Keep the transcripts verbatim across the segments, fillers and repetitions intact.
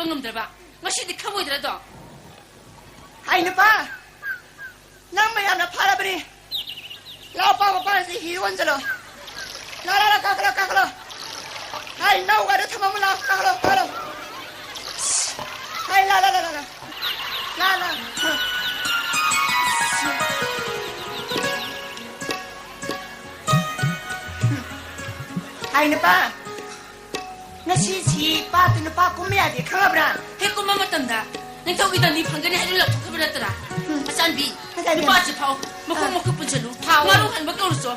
ꯉꯝꯗ꯭ꯔꯕ? ꯉꯁꯤꯗꯤ ꯈꯪꯉꯣꯏꯗ꯭ꯔꯗꯣ? ꯍꯥꯏ ꯅꯨꯄꯥ, ꯅꯪ ꯃꯌꯥꯝꯅ ꯐꯥꯔꯕꯅꯤ꯫ ꯂꯥꯎ, ꯄꯥ ꯃꯄꯥꯟꯁꯤ ꯍꯤ ꯑꯣꯟꯁꯤꯜꯂꯣ꯫ ꯂꯥ, ꯂꯥ, ꯂꯥ, ꯀꯥꯈꯠꯂꯣ, ꯀꯥꯈꯠꯂꯣ꯫ ꯍꯥꯏ, ꯅꯧꯒꯗꯣ ꯊꯝꯃꯝꯃꯨ, ꯂꯥꯎ, ꯀꯥꯈꯠꯂꯣ, ꯀꯥꯈꯠꯂꯣ꯫ ꯍꯥꯏ, ꯂꯥ, ꯂꯥ, ꯂꯥ, ꯂꯥ, ꯂꯥ꯫ ꯂꯥ, ꯂꯥ꯫ ꯍꯥꯏ, ꯅꯨꯄꯥ꯫ ꯉꯁꯤꯁꯤ ꯄꯥꯠꯇ ꯅꯨꯄꯥ ꯀꯨꯝꯕ ꯌꯥꯗꯦ, ꯈꯪꯉꯕ꯭ꯔꯥ? ꯍꯦꯛ ꯀꯨꯝꯕ ꯃꯇꯝꯗ ꯅꯤꯡꯊꯧꯒꯤ ꯗꯟꯗꯤ ꯐꯪꯒꯅꯤ ꯍꯥꯏꯗꯨ ꯂꯥꯎꯊꯣꯛꯈ꯭ꯔꯕ ꯅꯠꯇ꯭ꯔꯥ? ꯎꯝ꯫ ꯑꯆꯥꯟꯕꯤ, ꯐꯖꯩ, ꯅꯨꯄꯥꯁꯤ ꯐꯥꯎ, ꯃꯈꯣꯡ ꯑꯥ꯫ ꯃꯈꯨꯠ ꯄꯨꯟꯁꯤꯜꯂꯨ꯫ ꯐꯥꯎ꯫ ꯉꯥꯔꯨ ꯍꯟꯕ ꯀꯧꯔꯨꯆꯣ꯫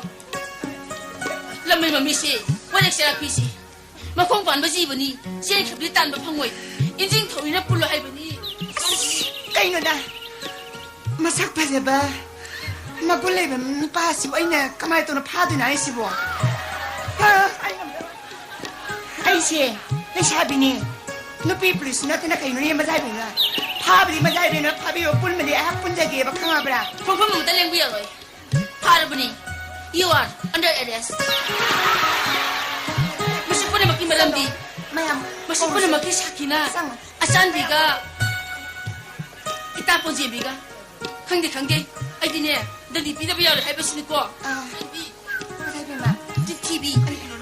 ꯂꯝꯃꯩ ꯃꯃꯤꯁꯤ, ꯋꯥꯔꯦꯛ ꯆꯦꯔꯥꯛꯄꯤꯁꯤ꯫ ꯃꯈꯣꯡ ꯄꯥꯟꯕ ꯖꯤꯕꯅꯤ, ꯆꯦꯟꯈ꯭ꯔꯕꯗꯤ ꯇꯥꯟꯕ ꯐꯪꯉꯣꯏ꯫ ꯏꯟꯖꯤꯡ ꯊꯧꯔꯤꯅ ꯄꯨꯜꯂꯣ ꯍꯥꯏꯕꯅꯤ꯫ ꯑꯁ, ꯀꯩꯅꯣꯗ? ꯃꯁꯛ ꯐꯖꯕ, ꯃꯒꯨꯟ ꯂꯩꯕ ꯅꯨꯄꯥꯁꯤꯕꯨ ꯑꯩꯅ ꯀꯃꯥꯏꯅ ꯇꯧꯅ ꯐꯥꯗꯣꯏꯅꯣ ꯍꯥꯏꯁꯤꯕꯣ? ꯑ, ꯑꯩ ꯉꯝꯗꯕ꯫ ꯑꯩꯁꯦ ꯂꯩꯁꯥꯕꯤꯅꯤ꯫ ꯅꯨꯄꯤ ꯄꯨꯂꯤꯁꯁꯨ ꯅꯠꯇꯅ ꯀꯩꯅꯣꯅꯦ ꯃꯖꯥꯏꯕꯤꯅ? ꯐꯥꯕꯗꯤ ꯃꯖꯥꯏꯕꯤꯅ ꯐꯥꯕꯤꯌꯣ, ꯄꯨꯟꯕꯗꯤ ꯑꯩꯍꯥꯛ ꯄꯨꯟꯖꯒꯦꯕ, ꯈꯪꯉꯕ꯭ꯔꯥ? ꯈꯣꯡꯐꯝ ꯑꯃꯇ ꯂꯦꯡꯕꯤꯔꯔꯣꯏ꯫ ꯐꯥꯔꯕꯅꯤ꯫ You are under arrest. ꯃꯁꯤ ꯄꯨꯝꯅꯃꯛꯀꯤ ꯃꯔꯝꯗꯤ, ꯃꯌꯥꯝ ꯃꯁꯤ ꯄꯨꯝꯅꯃꯛꯀꯤ ꯁꯥꯈꯤꯅ ꯆꯪꯉꯣ꯫ ꯑꯆꯥꯟꯕꯤꯒ ꯏꯇꯥ ꯄꯣꯟꯖꯦꯝꯕꯤꯒ꯫ ꯈꯪꯗꯦ, ꯈꯪꯗꯦ꯫ ꯑꯩꯗꯤꯅꯦ, ꯗꯟꯗꯤ ꯄꯤꯗꯕ ꯌꯥꯔꯣꯏ ꯍꯥꯏꯕꯁꯤꯅꯤꯀꯣ꯫ ꯑꯥ꯫ ꯍꯥꯏꯗꯤ, ꯏꯃꯥ ꯆꯤꯟꯊꯤꯕꯤ꯫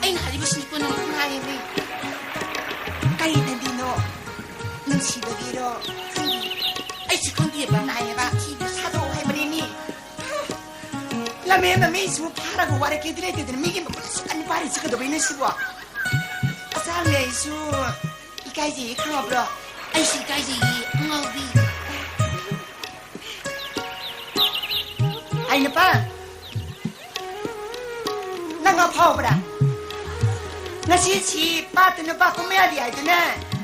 ꯑꯩꯅ ꯍꯥꯏꯔꯤꯕꯁꯤꯅꯤꯀꯣ ꯅꯪ꯫ ꯉꯥꯏꯔꯦꯃꯤ꯫ ꯀꯔꯤ ꯗꯟꯗꯤꯅꯣ? ꯅꯨꯡꯁꯤꯕꯒꯤꯔꯣ? ꯑꯩꯁꯨ ꯈꯪꯗꯦꯕ꯫ ꯅꯥꯏꯌꯦꯕ꯫ ꯊꯥꯗꯣꯛꯑꯣ ꯍꯥꯏꯕꯅꯦꯃꯤ꯫ ꯂꯝꯍꯦꯟꯕ ꯃꯤꯁꯤꯕꯨ ꯐꯥꯔꯒ ꯋꯥꯔꯛꯀꯦꯗꯤ ꯂꯩꯇꯦꯗꯅ, ꯃꯤꯒꯤ ꯃꯈꯨꯠ ꯑꯁꯨꯛ ꯀꯟꯅ ꯄꯥꯏꯔꯤꯁꯤ ꯀꯩꯗꯧꯕꯩꯅꯣ ꯁꯤꯕꯣ? ꯑꯆꯥꯡꯅꯦ ꯑꯩꯁꯨ ꯏꯀꯥꯏꯖꯩꯌꯦ, ꯈꯪꯉꯕ꯭ꯔꯣ? ꯑꯩꯁꯨ ꯏꯀꯥꯏꯖꯩꯌꯦ, ꯑꯉꯥꯎꯕꯤ꯫ ꯑꯩ ꯅꯨꯄꯥ, ꯅꯪ ꯉꯥꯎ ꯐꯥꯎꯕ꯭ꯔꯥ? ꯉꯁꯤꯁꯤ ꯄꯥꯠꯇ ꯅꯨꯄꯥ ꯀꯨꯝꯕ ꯌꯥꯗꯦ ꯍꯥꯏꯗꯨꯅ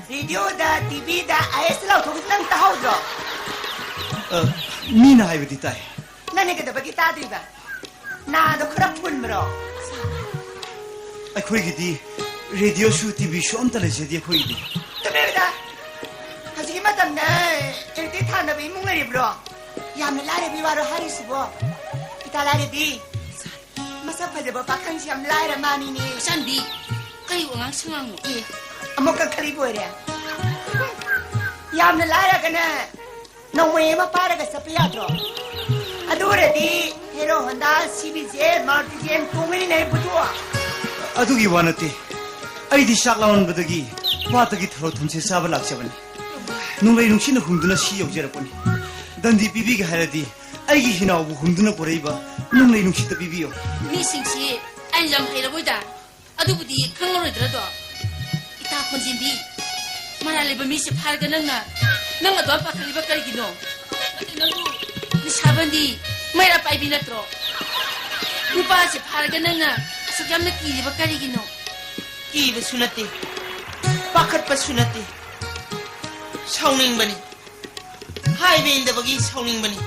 ꯔꯦꯗꯤꯑꯣꯗ, ꯇꯤꯚꯤꯗ ꯑꯥꯏ ꯑꯦꯁ ꯂꯥꯎꯊꯣꯛꯄꯗꯨ ꯅꯪ ꯇꯥꯍꯧꯗ꯭ꯔꯣ? ꯑ, ꯃꯤꯅ ꯍꯥꯏꯕꯗꯤ ꯇꯥꯏ꯫ ꯅꯪꯅ ꯀꯩꯗꯧꯕꯒꯤ ꯇꯥꯗ꯭ꯔꯤꯕ? ꯅꯥꯗꯣ ꯈꯔ ꯐꯨꯟꯕ꯭ꯔꯣ? ꯑꯩꯈꯣꯏꯒꯤꯗꯤ ꯔꯦꯗꯤꯑꯣꯁꯨ ꯇꯤꯚꯤꯁꯨ ꯑꯝꯇ ꯂꯩꯖꯗꯦ ꯑꯩꯈꯣꯏꯒꯤꯗꯤ꯫ ꯇꯨꯃꯤꯟꯅꯗ! ꯍꯧꯖꯤꯛꯀꯤ ꯃꯇꯝꯗ ꯏꯂꯦꯛꯇ꯭ꯔꯤꯛ ꯊꯥꯅꯕ ꯏꯃꯨꯡ ꯂꯩꯔꯤꯕ꯭ꯔꯣ? ꯌꯥꯝꯅ ꯂꯥꯏꯔꯕꯤ ꯋꯥꯔꯣ ꯍꯥꯏꯔꯤꯁꯤꯕꯣ? ꯏꯇꯥ ꯂꯥꯏꯔꯕꯤ, ꯃꯁꯛ ꯐꯖꯕ ꯄꯥꯈꯪꯁꯤ ꯌꯥꯝ ꯂꯥꯏꯔ ꯃꯥꯅꯤꯅꯦ꯫ ꯏꯆꯥꯟꯕꯤ, ꯀꯔꯤ ꯋꯥꯉꯥꯡ ꯁꯉꯥꯡꯅꯣ? ꯑꯦ, ꯑꯃꯨꯛ ꯀꯛꯊꯠꯂꯤꯕ ꯑꯣꯏꯔꯦ? ꯌꯥꯝꯅ ꯂꯥꯏꯔꯒꯅ ꯅꯣꯡꯃꯩ ꯑꯃ ꯄꯥꯏꯔꯒ ꯆꯠꯄ ꯌꯥꯗ꯭ꯔꯣ? ꯑꯗꯨ ꯑꯣꯏꯔꯗꯤ Hero Honda C B Z ꯃꯥꯔꯇꯤꯖꯦꯟ ꯇꯣꯡꯉꯅꯤꯅꯦ ꯄꯨꯊꯣꯛꯑꯣ꯫ ꯑꯗꯨꯒꯤ ꯋꯥ ꯅꯠꯇꯦ꯫ ꯑꯩꯗꯤ ꯆꯥꯛ ꯂꯥꯝꯃꯟꯕꯗꯒꯤ ꯄꯥꯠꯇꯒꯤ ꯊꯔꯣ ꯊꯝꯆꯦꯠ ꯆꯥꯕ ꯂꯥꯛꯆꯕꯅꯤ꯫ ꯅꯣꯡꯂꯩ ꯅꯨꯡꯁꯤꯠꯅ ꯍꯨꯝꯗꯨꯅ ꯁꯤ ꯌꯧꯖꯔꯛꯄꯅꯤ꯫ ꯗꯟꯗꯤ ꯄꯤꯕꯤꯒꯦ ꯍꯥꯏꯔꯗꯤ ꯑꯩꯒꯤ ꯍꯤꯅꯥꯎꯕꯨ ꯍꯨꯝꯗꯨꯅ ꯄꯨꯔꯛꯏꯕ ꯅꯣꯡꯂꯩ ꯅꯨꯡꯁꯤꯠꯇ ꯄꯤꯕꯤꯌꯣ꯫ ꯃꯤꯁꯤꯡꯁꯤ ꯑꯩꯅ ꯂꯝ ꯍꯩꯔꯕꯣꯏꯗ꯫ ꯑꯗꯨꯕꯨꯗꯤ ꯈꯪꯉꯔꯣꯏꯗ꯭ꯔꯗꯣ? ꯏꯇꯥ ꯈꯣꯟꯖꯦꯝꯕꯤ, ꯃꯔꯥꯜ ꯂꯩꯕ ꯃꯤꯁꯦ ꯐꯥꯔꯒ ꯅꯪꯅ, ꯅꯪ ꯑꯗꯨꯝ ꯄꯥꯈꯠꯂꯤꯕ ꯀꯔꯤꯒꯤꯅꯣ? ꯅꯠꯇꯦ, ꯅꯪꯕꯨ ꯅꯤꯁꯥꯕꯟꯗꯤ ꯃꯩꯔꯥ ꯄꯥꯏꯕꯤ ꯅꯠꯇ꯭ꯔꯣ? ꯅꯨꯄꯥꯁꯦ ꯐꯥꯔꯒ ꯅꯪꯅ ꯑꯁꯨꯛ ꯌꯥꯝꯅ ꯀꯤꯔꯤꯕ ꯀꯔꯤꯒꯤꯅꯣ? ꯀꯤꯕꯁꯨ ꯅꯠꯇꯦ, ꯄꯥꯈꯠꯄꯁꯨ ꯅꯠꯇꯦ, ꯁꯥꯎꯅꯤꯡꯕꯅꯤ꯫ ꯍꯥꯏꯕ ꯏꯟꯗꯕꯒꯤ ꯁꯥꯎꯅꯤꯡꯕꯅꯤ꯫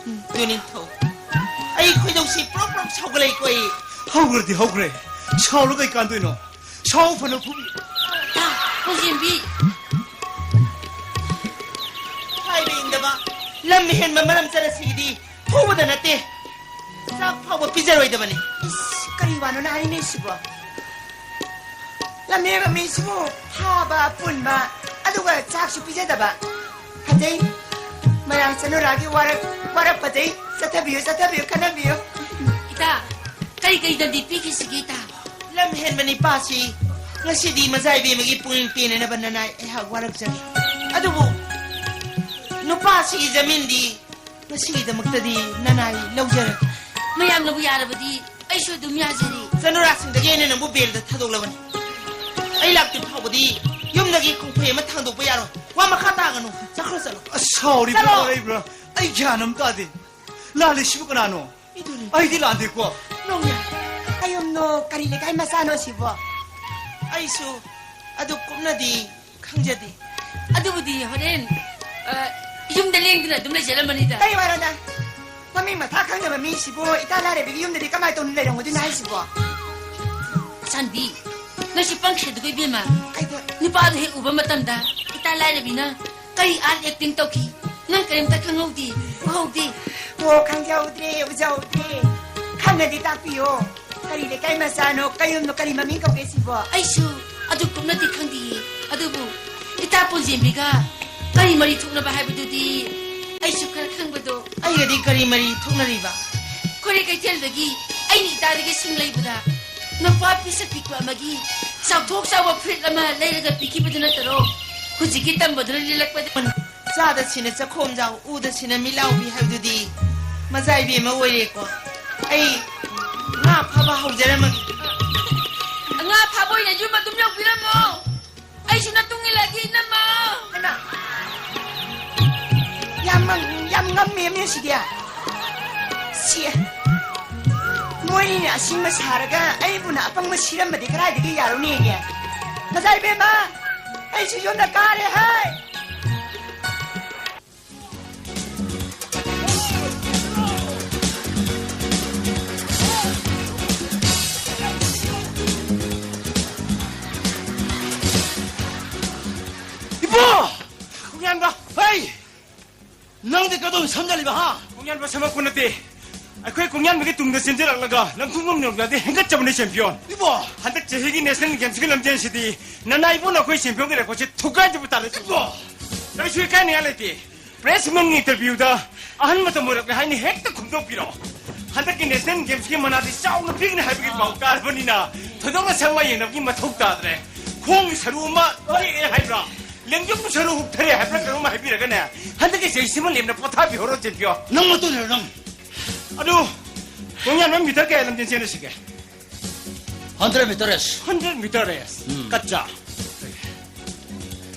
ꯎꯝ, ꯑꯗꯨ ꯅꯤꯡꯊꯧ, ꯑꯩ ꯈꯣꯏꯗꯧꯁꯤ ꯄ꯭ꯔꯣꯛ ꯄ꯭ꯔꯣꯛ ꯁꯥꯎꯒꯠꯂꯛꯏꯀꯣ ꯑꯩ꯫ ꯍꯧꯈ꯭ꯔꯗꯤ ꯍꯧꯈ꯭ꯔꯦ, ꯁꯥꯎꯔ ꯀꯩ ꯀꯥꯟꯗꯣꯏꯅꯣ? ꯁꯥꯎ ꯐꯅ ꯐꯨꯕꯤ꯫ ꯏꯇꯥ ꯈꯣꯟꯖꯦꯝꯕꯤ꯫ ꯍꯥꯏꯕ ꯏꯟꯗꯕ, ꯂꯝ ꯍꯦꯟꯕ ꯃꯔꯝ ꯆꯠꯂꯁꯤꯒꯤꯗꯤ ꯐꯨꯕꯗ ꯅꯠꯇꯦ, ꯆꯥꯛ ꯐꯥꯎꯕ ꯄꯤꯖꯔꯣꯏꯗꯕꯅꯤ꯫ ꯏꯁ, ꯀꯔꯤ ꯋꯥꯅꯣ ꯅꯪ ꯍꯥꯏꯅꯤꯡꯉꯤꯁꯤꯕꯣ? ꯂꯝꯍꯦꯟꯕ ꯃꯤꯁꯤꯕꯨ ꯐꯥꯕ, ꯄꯨꯟꯕ, ꯑꯗꯨꯒ ꯆꯥꯛꯁꯨ ꯄꯤꯖꯗꯕ꯫ ꯐꯖꯩ꯫ ꯃꯌꯥꯝ ꯆꯅꯨꯔꯥꯒꯤ ꯋꯥꯔꯛ, ꯋꯥꯔꯛ ꯐꯖꯩ꯫ ꯆꯠꯊꯕꯤꯌꯨ, ꯆꯠꯊꯕꯤꯌꯨ, ꯈꯟꯅꯕꯤꯌꯨ꯫ ꯏꯇꯥ, ꯀꯔꯤ ꯀꯔꯤ ꯗꯟꯗꯤ ꯄꯤꯈꯤꯁꯤꯒꯦ, ꯏꯇꯥ? ꯂꯝ ꯍꯦꯟꯕ ꯅꯤꯄꯥꯁꯤ ꯉꯁꯤꯗꯤ ꯃꯖꯥ ꯏꯕꯦꯝꯃꯒꯤ ꯄꯨꯛꯅꯤꯡ ꯄꯦꯟꯅꯅꯕ ꯅꯅꯥꯏ ꯑꯩꯍꯥꯛ ꯋꯥꯔꯛꯆꯔꯤ꯫ ꯑꯗꯨꯕꯨ ꯅꯨꯄꯥꯁꯤꯒꯤ ꯖꯃꯤꯟꯗꯤ ꯉꯁꯤꯒꯤꯗꯃꯛꯇꯗꯤ ꯅꯅꯥꯏ ꯂꯧꯖꯔꯒꯦ꯫ ꯃꯌꯥꯝꯅꯕꯨ ꯌꯥꯔꯕꯗꯤ ꯑꯩꯁꯨ ꯑꯗꯨꯝ ꯌꯥꯖꯔꯤ꯫ ꯆꯅꯨꯔꯥꯁꯤꯡꯗꯒꯤ ꯑꯩꯅ ꯅꯪꯕꯨ ꯕꯦꯜꯗ ꯊꯥꯗꯣꯛꯂꯕꯅꯤ꯫ ꯑꯩ ꯂꯥꯛꯇ꯭ꯔꯤ ꯐꯥꯎꯕꯗꯤ ꯌꯨꯝꯗꯒꯤ ꯈꯣꯡꯐꯩ ꯑꯃ ꯊꯥꯡꯗꯣꯛꯄ ꯌꯥꯔꯣꯏ꯫ ꯋꯥ ꯃꯈꯥ ꯇꯥꯒꯅꯨ꯫ ꯆꯠꯈ꯭ꯔꯣ, ꯆꯠꯂꯣ꯫ ꯑꯁ, ꯁꯥꯎꯔꯤꯕ꯭ꯔꯥ ꯆꯠꯂꯣ꯫ ꯋꯥꯔꯛꯏꯕ꯭ꯔꯥ? ꯑꯩ ꯒ꯭ꯌꯥꯟ ꯑꯃ ꯇꯥꯗꯦ꯫ ꯂꯥꯜꯂꯤꯁꯤꯕꯨ ꯀꯅꯥꯅꯣ? ꯏꯗꯨꯅꯤ꯫ ꯑꯩꯗꯤ ꯂꯥꯟꯗꯦꯀꯣ꯫ ꯅꯣꯡꯌꯥ꯫ ꯀꯌꯨꯝꯅꯣ, ꯀꯔꯤ ꯂꯩꯀꯥꯏ ꯃꯆꯥꯅꯣ ꯁꯤꯕꯣ? ꯑꯩꯁꯨ ꯑꯗꯨ ꯀꯨꯞꯅꯗꯤ ꯈꯪꯖꯗꯦ꯫ ꯑꯗꯨꯕꯨꯗꯤ ꯍꯣꯔꯦꯟ, ꯑ, ꯌꯨꯝꯗ ꯂꯦꯡꯗꯅ ꯑꯗꯨꯝ ꯂꯩꯖꯔꯝꯃꯅꯤꯗ꯫ ꯀꯔꯤ ꯋꯥꯔꯣꯗ? ꯃꯃꯤꯡ ꯃꯊꯥ ꯈꯪꯗꯕ ꯃꯤꯁꯤꯕꯨ ꯏꯇꯥ ꯂꯥꯏꯔꯕꯤꯒꯤ ꯌꯨꯝꯗꯗꯤ ꯀꯃꯥꯏ ꯇꯧꯅ ꯂꯩꯔꯝꯒꯗꯣꯏꯅꯣ ꯍꯥꯏꯁꯤꯕꯣ? ꯆꯥꯟꯕꯤ, ꯅꯪꯁꯤ ꯄꯪꯈ꯭ꯔꯦꯗꯀꯣ ꯏꯕꯦꯝꯃ꯫ ꯀꯩꯗ? ꯅꯨꯄꯥꯗꯨ ꯍꯦꯛ ꯎꯕ ꯃꯇꯝꯗ ꯏꯇꯥ ꯂꯥꯏꯔꯕꯤꯅ ꯀꯔꯤ art acting ꯇꯧꯈꯤ? ꯅꯪ ꯀꯔꯤꯝꯇ ꯈꯪꯍꯧꯗꯦ, ꯎꯍꯧꯗꯦ꯫ ꯑꯣ, ꯈꯪꯖꯍꯧꯗ꯭ꯔꯦ, ꯎꯖꯍꯧꯗ꯭ꯔꯦ꯫ ꯈꯪꯉꯗꯤ ꯇꯥꯛꯄꯤꯌꯣ꯫ ꯀꯔꯤ ꯂꯩꯀꯥꯏ ꯃꯆꯥꯅꯣ, ꯀꯩ ꯌꯨꯝꯅꯣ, ꯀꯔꯤ ꯃꯃꯤꯡ ꯀꯧꯒꯦ ꯁꯤꯕꯣ? ꯑꯩꯁꯨ ꯑꯗꯨ ꯀꯨꯞꯅꯗꯤ ꯈꯪꯗꯤꯌꯦ꯫ ꯑꯗꯨꯕꯨ ꯏꯇꯥ ꯄꯨꯟꯖꯦꯝꯕꯤꯒ ꯀꯔꯤ ꯃꯔꯤ ꯊꯣꯛꯅꯕ ꯍꯥꯏꯕꯗꯨꯗꯤ ꯑꯩꯁꯨ ꯈꯔ ꯈꯪꯕꯗꯣ꯫ ꯑꯩꯒꯗꯤ ꯀꯔꯤ ꯃꯔꯤ ꯊꯣꯛꯅꯔꯤꯕ? ꯈꯣꯏꯔꯩ ꯀꯩꯊꯦꯜꯗꯒꯤ ꯑꯩꯅ ꯏꯇꯥꯗꯒꯤ ꯁꯤꯡ ꯂꯩꯕꯗ ꯅꯨꯄꯥ ꯄꯤꯁꯛ ꯄꯤꯛꯄ ꯑꯃꯒꯤ ꯆꯥꯎꯊꯣꯛ ꯆꯥꯎꯕ ꯐꯨꯔꯤꯠ ꯑꯃ ꯂꯩꯔꯒ ꯄꯤꯈꯤꯕꯗꯨ ꯅꯠꯇꯔꯣ? ꯍꯧꯖꯤꯛꯀꯤ ꯇꯝꯕꯗꯨꯅ ꯂꯤꯜꯂꯛꯄꯗ꯫ ꯆꯥꯗ ꯁꯤꯅ ꯆꯥꯛꯈꯣꯝ ꯖꯥꯎ, ꯎꯗ ꯁꯤꯅ ꯃꯤꯠꯂꯥꯎꯕꯤ ꯍꯥꯏꯕꯗꯨꯗꯤ ꯃꯖꯥ ꯏꯕꯦꯝꯃ ꯑꯣꯏꯔꯦꯀꯣ꯫ ꯑꯩ ꯉꯥ ꯐꯥꯕ ꯍꯧꯖꯔꯝꯃꯒꯦ꯫ ꯉꯥ ꯐꯥꯕ ꯑꯣꯏꯅ ꯌꯨꯝ ꯑꯗꯨꯝ ꯌꯧꯕꯤꯔꯝꯃꯣ꯫ ꯑꯩꯁꯨ ꯅꯇꯨꯡ ꯏꯜꯂꯒꯦ, ꯏꯅꯝꯃ꯫ ꯍꯩꯃꯥ! ꯌꯥꯝ ꯉꯝ-, ꯌꯥꯝ ꯉꯝꯃꯦꯃꯦ ꯁꯤꯗꯤ꯫ ꯁꯤ, ꯃꯣꯏꯅꯤꯅ ꯑꯁꯤꯡꯕ ꯁꯥꯔꯒ ꯑꯩꯕꯨꯅ ꯑꯄꯪꯕ ꯁꯤꯔꯝꯕꯗꯤ ꯀꯗꯥꯏꯗꯒꯤ ꯌꯥꯔꯨꯅꯤꯒꯦ? ꯃꯖꯥ ꯏꯕꯦꯝꯃ, ꯑꯩꯁꯨ ꯌꯨꯝꯗ ꯀꯥꯔꯦ ꯍꯥꯏ꯫ ꯏꯕꯣ! ꯈꯣꯡꯌꯥꯟꯕ! ꯍꯩ! ꯅꯪꯗꯤ ꯀꯩꯗꯧ ꯁꯝꯖꯜꯂꯤꯕ, ꯍꯥ? ꯈꯣꯡꯌꯥꯟꯕ ꯁꯝꯃꯛꯄ ꯅꯠꯇꯦ꯫ ꯑꯩꯈꯣꯏ ꯈꯣꯡꯌꯥꯟꯕꯒꯤ ꯇꯨꯡꯗ ꯆꯦꯟꯖꯜꯂꯛꯂꯒ ꯂꯪꯊꯣꯛ ꯉꯝꯂꯕꯗꯤ ꯍꯦꯟꯒꯠꯆꯕꯅꯤ, ꯆꯦꯝꯄꯤꯌꯣꯟ꯫ ꯏꯕꯣ! ꯍꯟꯗꯛ ꯆꯍꯤꯒꯤ ꯅꯦꯁꯅꯦꯜ ꯒꯦꯝꯁꯀꯤ ꯂꯝꯖꯦꯟꯁꯤꯗꯤ ꯅꯅꯥꯏ ꯏꯕꯣꯅ ꯑꯩꯈꯣꯏ ꯆꯦꯝꯄꯤꯌꯣꯟꯒꯤ ꯔꯦꯀꯣꯔꯗꯁꯦ ꯊꯨꯒꯥꯏꯗꯕ ꯇꯥꯔꯦ, ꯏꯕꯣ! ꯀꯔꯤꯁꯨ ꯏꯀꯥꯏꯅꯤꯡꯉꯥꯏ ꯂꯩꯇꯦ꯫ ꯄ꯭ꯔꯦꯁꯃꯦꯟꯒꯤ ꯏꯟꯇꯔꯚ꯭ꯌꯨꯗ ꯑꯍꯟ ꯃꯇꯝ ꯑꯣꯏꯔꯛꯂꯦ ꯍꯥꯏꯅ ꯍꯦꯛꯇ ꯈꯨꯝꯗꯣꯛꯄꯤꯔꯣ꯫ ꯍꯟꯗꯛꯀꯤ ꯅꯦꯁꯅꯦꯜ ꯒꯦꯝꯁꯀꯤ ꯃꯅꯥꯗꯤ ꯆꯥꯎꯅ ꯄꯤꯒꯅꯤ ꯍꯥꯏꯕꯒꯤ ꯄꯥꯎ ꯇꯥꯔꯕꯅꯤꯅ ꯊꯣꯏꯗꯣꯛꯅ ꯁꯪꯕ ꯌꯦꯡꯅꯕꯒꯤ ꯃꯊꯧ ꯇꯥꯗ꯭ꯔꯦ꯫ ꯈꯣꯡꯒꯤ ꯁꯔꯨ ꯑꯃ ꯇꯦꯛꯑꯦ ꯍꯥꯏꯕ꯭ꯔꯥ, ꯂꯦꯡꯖꯨꯝ ꯁꯔꯨ ꯍꯨꯛꯊꯔꯦ ꯍꯥꯏꯕ꯭ꯔꯥ, ꯀꯩꯅꯣꯝ ꯍꯥꯏꯕꯤꯔꯒꯅꯦ, ꯍꯟꯗꯛꯀꯤ ꯆꯍꯤꯁꯤꯃ ꯂꯦꯝꯅ ꯄꯣꯊꯥꯕꯤꯍꯧꯔꯣ, ꯆꯦꯝꯄꯤꯌꯣꯟ꯫ ꯅꯪ ꯃꯇꯨꯡ ꯏꯜꯂꯣ, ꯅꯪ꯫ ꯑꯗꯨ ꯈꯣꯡꯌꯥꯟꯕ ꯃꯤꯇꯔ ꯀꯌꯥ ꯂꯝꯖꯦꯟ ꯆꯦꯟꯂꯁꯤꯒꯦ? Hundred metre race. Hundred metre race. ꯎꯝ꯫ ꯀꯠꯆꯥ꯫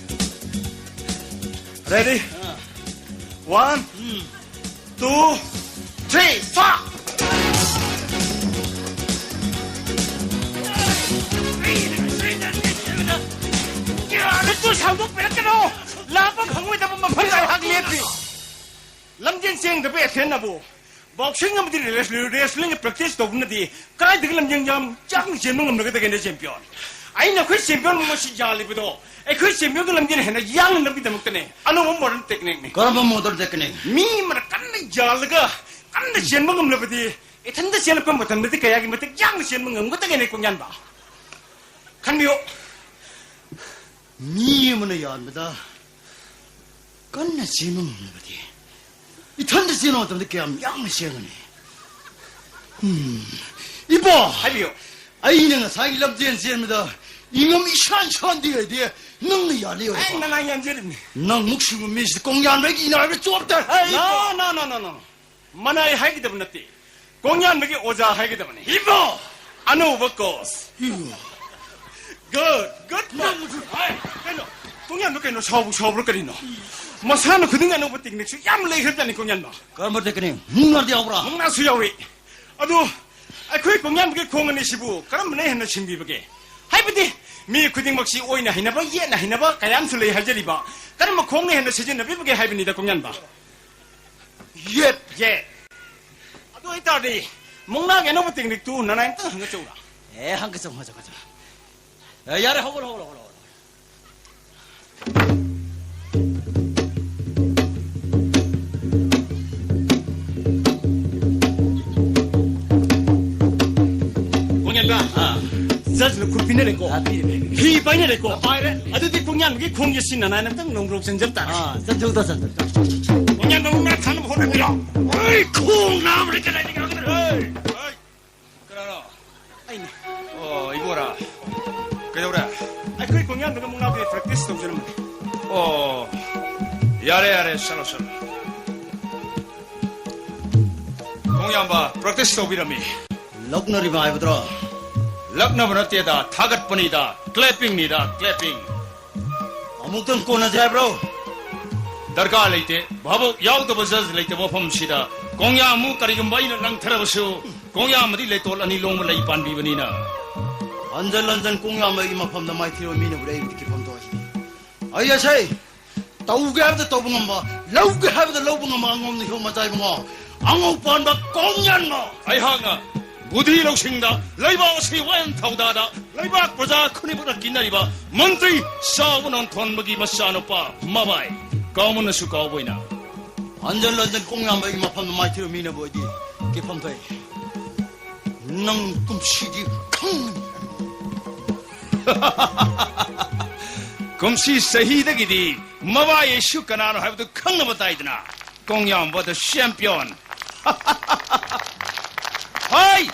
ꯔꯦꯗꯤ? ꯑꯥ꯫ ꯋꯥꯟ, ꯎꯝ꯫ ꯇꯨ, ꯊ꯭ꯔꯤ, ꯐꯥ! ꯈꯨꯠꯇꯨ ꯁꯥꯡꯗꯣꯛꯄꯤꯔꯛꯀꯅꯣ! ꯂꯥꯝꯕ ꯐꯪꯉꯣꯏꯗꯕ ꯃꯐꯝꯗ ꯑꯩꯍꯥꯛ ꯂꯦꯞꯄꯤ꯫ ꯂꯝꯖꯦꯟ ꯆꯦꯟꯗꯕ ꯑꯦꯊ꯭ꯂꯦꯠꯅꯕꯨ ꯕꯣꯛꯁꯤꯡ ꯑꯃꯗꯤ ꯔꯦꯁ-, ꯔꯦꯁꯂꯤꯡꯒꯤ ꯄ꯭ꯔꯦꯛꯇꯤꯁ ꯇꯧꯕꯅꯗꯤ ꯀꯗꯥꯏꯗꯒꯤ ꯂꯝꯖꯦꯟ ꯌꯥꯝ ꯌꯥꯡꯅ ꯆꯦꯟꯕ ꯉꯝꯂꯒꯗꯒꯦꯅꯦ, ꯆꯦꯝꯄꯤꯌꯣꯟ? ꯑꯩꯅ ꯑꯩꯈꯣꯏ ꯆꯦꯝꯄꯤꯌꯣꯟ ꯃꯁꯤ ꯌꯥꯜꯂꯤꯕꯗꯣ ꯑꯩꯈꯣꯏ ꯆꯦꯝꯄꯤꯌꯣꯟꯒꯤ ꯂꯝꯖꯦꯟ ꯍꯦꯟꯅ ꯌꯥꯡꯅ ꯂꯝꯕꯤꯗꯃꯛꯇꯅꯦ꯫ ꯑꯅꯧꯕ ꯃꯣꯗꯔꯟ ꯇꯦꯛꯅꯤꯛꯅꯤ꯫ ꯀꯔꯝꯕ ꯃꯣꯗꯔꯟ ꯇꯦꯛꯅꯤꯛ? ꯃꯤ ꯑꯃꯅ ꯀꯟꯅ ꯌꯥꯜꯂꯒ ꯀꯟꯅ ꯆꯦꯟꯕ ꯉꯝꯂꯕꯗꯤ ꯏꯊꯟꯇ ꯆꯦꯜꯂꯛꯄ ꯃꯇꯝꯗꯗꯤ ꯀꯌꯥꯒꯤ ꯃꯇꯤꯛ ꯌꯥꯡꯅ ꯆꯦꯟꯕ ꯉꯝꯒꯗꯒꯦꯅꯦ, ꯀꯣꯡꯌꯥꯟꯕ? ꯈꯟꯕꯤꯌꯨ꯫ ꯃꯤ ꯑꯃꯅ ꯌꯥꯟꯕꯗ ꯀꯟꯅ ꯆꯦꯟꯕ ꯉꯝꯂꯕꯗꯤ ꯏꯊꯟꯇ ꯆꯦꯟꯕ ꯃꯇꯝꯗ ꯀꯌꯥꯝ ꯌꯥꯡꯅ ꯆꯦꯟꯒꯅꯤ? ꯎꯝ, ꯏꯕꯣ! ꯍꯥꯏꯕꯤꯌꯨ꯫ ꯑꯩꯅ ꯉꯁꯥꯏꯒꯤ ꯂꯝꯖꯦꯟ ꯆꯦꯟꯕꯗ ꯏꯉꯝ ꯏꯁꯥꯟ ꯁꯥꯟꯗꯤ ꯂꯩꯇꯦ, ꯅꯪꯅ ꯌꯥꯜꯂꯤ ꯑꯣꯏꯔꯕ? ꯑꯩ ꯅꯅꯥ ꯌꯥꯟꯖꯔꯤꯕꯅꯤ꯫ ꯅꯪ ꯃꯨꯛ ꯁꯤꯡꯕ ꯃꯤꯁꯤꯗ ꯀꯣꯡꯌꯥꯟꯕꯒꯤ ꯏꯅꯥꯏꯕ ꯆꯣꯞꯇ꯫ ꯍꯩ! No, no, no, no, no. ꯃꯅꯥꯏ ꯍꯥꯏꯒꯗꯕ ꯅꯠꯇꯦ꯫ ꯀꯣꯡꯌꯥꯟꯕꯒꯤ ꯑꯣꯖꯥ ꯍꯥꯏꯒꯗꯕꯅꯤ꯫ ꯏꯕꯣ! ꯑꯅꯧꯕ coach꯫ ꯏꯕꯣ! Good, good coach꯫ ꯍꯥꯏ, ꯀꯩꯅꯣ? ꯀꯣꯡꯌꯥꯟꯕ ꯀꯩꯅꯣ? ꯁꯥꯎꯕꯨ ꯁꯥꯎꯕ꯭ꯔꯥ ꯀꯔꯤꯅꯣ? ꯃꯁꯥꯟꯅ ꯈꯨꯗꯤꯡ ꯑꯅꯧꯕ techniqueꯁꯨ ꯌꯥꯝ ꯂꯩꯈ꯭ꯔꯖꯥꯠꯅꯤ ꯀꯣꯡꯌꯥꯟꯕ꯫ ꯀꯔꯝꯕ technique? ꯃꯨꯛꯅꯥꯗꯤ ꯌꯥꯎꯕ꯭ꯔꯥ? ꯃꯨꯛꯅꯥꯁꯨ ꯌꯥꯎꯏ꯫ ꯑꯗꯨ ꯑꯩꯈꯣꯏ ꯀꯣꯡꯌꯥꯟꯕꯒꯤ ꯈꯣꯡ ꯑꯅꯤꯁꯤꯕꯨ ꯀꯔꯝꯕꯅ ꯍꯦꯟꯅ ꯁꯤꯡꯕꯤꯕꯒꯦ? ꯍꯥꯏꯕꯗꯤ ꯃꯤ ꯈꯨꯗꯤꯡꯃꯛꯁꯤ ꯑꯣꯏꯅ ꯍꯩꯅꯕ, ꯌꯦꯠꯅ ꯍꯩꯅꯕ ꯀꯌꯥ ꯑꯃꯁꯨ ꯂꯩ ꯍꯥꯏꯖꯔꯤꯕ꯫ ꯀꯔꯝꯕ ꯈꯣꯡꯅ ꯍꯦꯟꯅ ꯁꯤꯖꯤꯟꯅꯕꯤꯕꯒꯦ ꯍꯥꯏꯕꯅꯤꯗ ꯀꯣꯡꯌꯥꯟꯕ꯫ ꯌꯦꯠ꯫ ꯌꯦꯠ꯫ ꯑꯗꯨ ꯑꯣꯏꯇꯥꯔꯗꯤ ꯃꯨꯛꯅꯥꯒꯤ ꯑꯅꯧꯕ techniqueꯇꯨ ꯅꯅꯥꯏ ꯑꯝꯇ ꯍꯪꯒꯠꯆꯧꯔꯥ? ꯑꯦ, ꯍꯪꯒꯠꯆꯧ, ꯍꯪꯒꯠꯆꯧ, ꯍꯪꯒꯠꯆꯧ꯫ ꯑꯦ, ꯌꯥꯔꯦ, ꯍꯧꯒꯠꯂꯣ, ꯍꯧꯒꯠꯂꯣ, ꯍꯧꯒꯠꯂꯣ, ꯍꯧꯒꯠꯂꯣ꯫ ꯀꯣꯡꯌꯥꯟꯕ꯫ ꯑꯥ꯫ Judgeꯅ ꯈꯨꯠ ꯄꯤꯅꯔꯦꯀꯣ꯫ ꯑꯥ, ꯄꯤꯔꯦ, ꯄꯤꯔꯦ, ꯄꯤꯔꯦ꯫ ꯐꯤ ꯄꯥꯏꯅꯔꯦꯀꯣ꯫ ꯑꯥ, ꯄꯥꯏꯔꯦ꯫ ꯑꯗꯨꯗꯤ ꯀꯣꯡꯌꯥꯟꯕꯒꯤ ꯈꯣꯡꯁꯦ ꯁꯤꯟꯅ ꯅꯥꯏꯅ ꯑꯝꯇꯪ ꯅꯣꯡꯒ꯭ꯔꯣꯛ ꯆꯟꯖꯕ ꯇꯥꯔꯦ꯫ ꯑꯥ, ꯆꯟꯖꯧꯗ, ꯆꯟꯖꯧꯗ꯫ ꯀꯣꯡꯌꯥꯟꯕ ꯃꯨꯛꯅꯥ ꯊꯥꯅꯕ ꯍꯣꯠꯅꯕꯤꯔꯣ꯫ ꯑꯩ ꯈꯣꯡ ꯅꯥꯕꯅꯤ ꯀꯗꯥꯏꯗꯒꯤ ꯉꯥꯡꯗ꯭ꯔꯦ? ꯍꯩ! ꯍꯩ! ꯀꯅꯥꯅꯣ? ꯑꯩꯅꯦ꯫ ꯑꯣ, ꯏꯕꯣꯔꯥ꯫ ꯀꯩꯗꯧꯔꯦ? ꯑꯩꯈꯣꯏ ꯀꯣꯡꯌꯥꯟꯕꯒ ꯃꯨꯛꯅꯥꯒꯤ practice ꯇꯧꯖꯔꯝꯕꯅꯤ꯫ ꯑꯣ, ꯌꯥꯔꯦ, ꯌꯥꯔꯦ, ꯆꯠꯂꯣ, ꯆꯠꯂꯣ꯫ ꯀꯣꯡꯌꯥꯝꯕ practice ꯇꯧꯕꯤꯔꯝꯃꯤ꯫ ꯂꯛꯅꯔꯤꯕ ꯍꯥꯏꯕꯗꯨꯔꯣ? ꯂꯛꯅꯕ ꯅꯠꯇꯦꯗ, ꯊꯥꯒꯠꯄꯅꯤꯗ, clappingꯅꯤꯗ, clapping꯫ ꯑꯃꯨꯛꯇꯪ ꯀꯣꯟꯅꯁꯦ ꯍꯥꯏꯕ꯭ꯔꯣ? ꯗꯔꯀꯥꯔ ꯂꯩꯇꯦ꯫ ꯚꯥꯕꯣꯛ ꯌꯥꯎꯗꯕ judge ꯂꯩꯇꯕ ꯃꯐꯝꯁꯤꯗ ꯀꯣꯡꯌꯥꯝꯕꯨ ꯀꯔꯤꯒꯨꯝꯕ ꯑꯩꯅ ꯅꯪꯊꯔꯕꯁꯨ, ꯀꯣꯡꯌꯥꯝꯕꯗꯤ ꯂꯩꯇꯣꯜ ꯑꯅꯤ ꯂꯣꯡꯕ ꯂꯩ ꯄꯥꯟꯕꯤꯕꯅꯤꯅ꯫ ꯍꯟꯖꯟ ꯍꯟꯖꯟ ꯀꯣꯡꯌꯥꯝꯕꯒꯤ ꯃꯐꯝꯗ ꯃꯥꯏꯊꯤꯕ ꯃꯤꯅꯕꯨ ꯑꯩꯕꯨꯗꯤ ꯀꯤꯐꯝ ꯊꯣꯛꯏ꯫ ꯑꯩ ꯑꯁꯦ ꯇꯧꯒꯦ ꯍꯥꯏꯕꯗ ꯇꯧꯕ ꯉꯝꯕ, ꯂꯧꯒꯦ ꯍꯥꯏꯕꯗ ꯂꯧꯕ ꯉꯝꯕ ꯑꯉꯣꯝꯅꯤ ꯍꯣ ꯃꯆꯥ ꯏꯕꯨꯡꯉꯣ꯫ ꯑꯉꯧ ꯄꯥꯟꯕ ꯀꯣꯡꯌꯥꯟꯕ꯫ ꯑꯩꯍꯥꯛꯅ ꯕꯨꯙꯤ ꯂꯧꯁꯤꯡꯗ ꯂꯩꯕꯥꯛ ꯑꯁꯤ ꯋꯥꯌꯦꯜ ꯊꯧꯗꯥꯗ ꯂꯩꯕꯥꯛ ꯄ꯭ꯔꯖꯥ ꯈꯨꯗꯤꯡꯃꯛꯅ ꯀꯤꯅꯔꯤꯕ ꯃꯟꯇ꯭ꯔꯤ ꯆꯥꯎꯕ ꯅꯣꯟꯊꯣꯟꯕꯒꯤ ꯃꯆꯥꯅꯨꯄꯥ ꯃꯕꯥꯏ ꯀꯥꯎꯃꯟꯅꯁꯨ ꯀꯥꯎꯕ ꯑꯣꯏꯅ꯫ ꯍꯟꯖꯟ ꯍꯟꯖꯟ ꯀꯣꯡꯌꯥꯝꯕꯒꯤ ꯃꯐꯝꯗ ꯃꯥꯏꯊꯤꯕ ꯃꯤꯅꯕꯨ ꯑꯣꯏꯗꯤ ꯀꯤꯐꯝ ꯊꯣꯛꯏ꯫ ꯅꯪ ꯀꯨꯝꯁꯤꯗꯤ ꯈꯪꯒꯅꯤ꯫ ꯀꯨꯝꯁꯤ ꯆꯍꯤꯗꯒꯤꯗꯤ ꯃꯕꯥ ꯌꯦꯁꯨ ꯀꯅꯥꯅꯣ ꯍꯥꯏꯕꯗꯨ ꯈꯪꯅꯕ ꯇꯥꯏꯗꯅ꯫ ꯀꯣꯡꯌꯥꯝꯕ the champion꯫ ꯍꯥꯏ!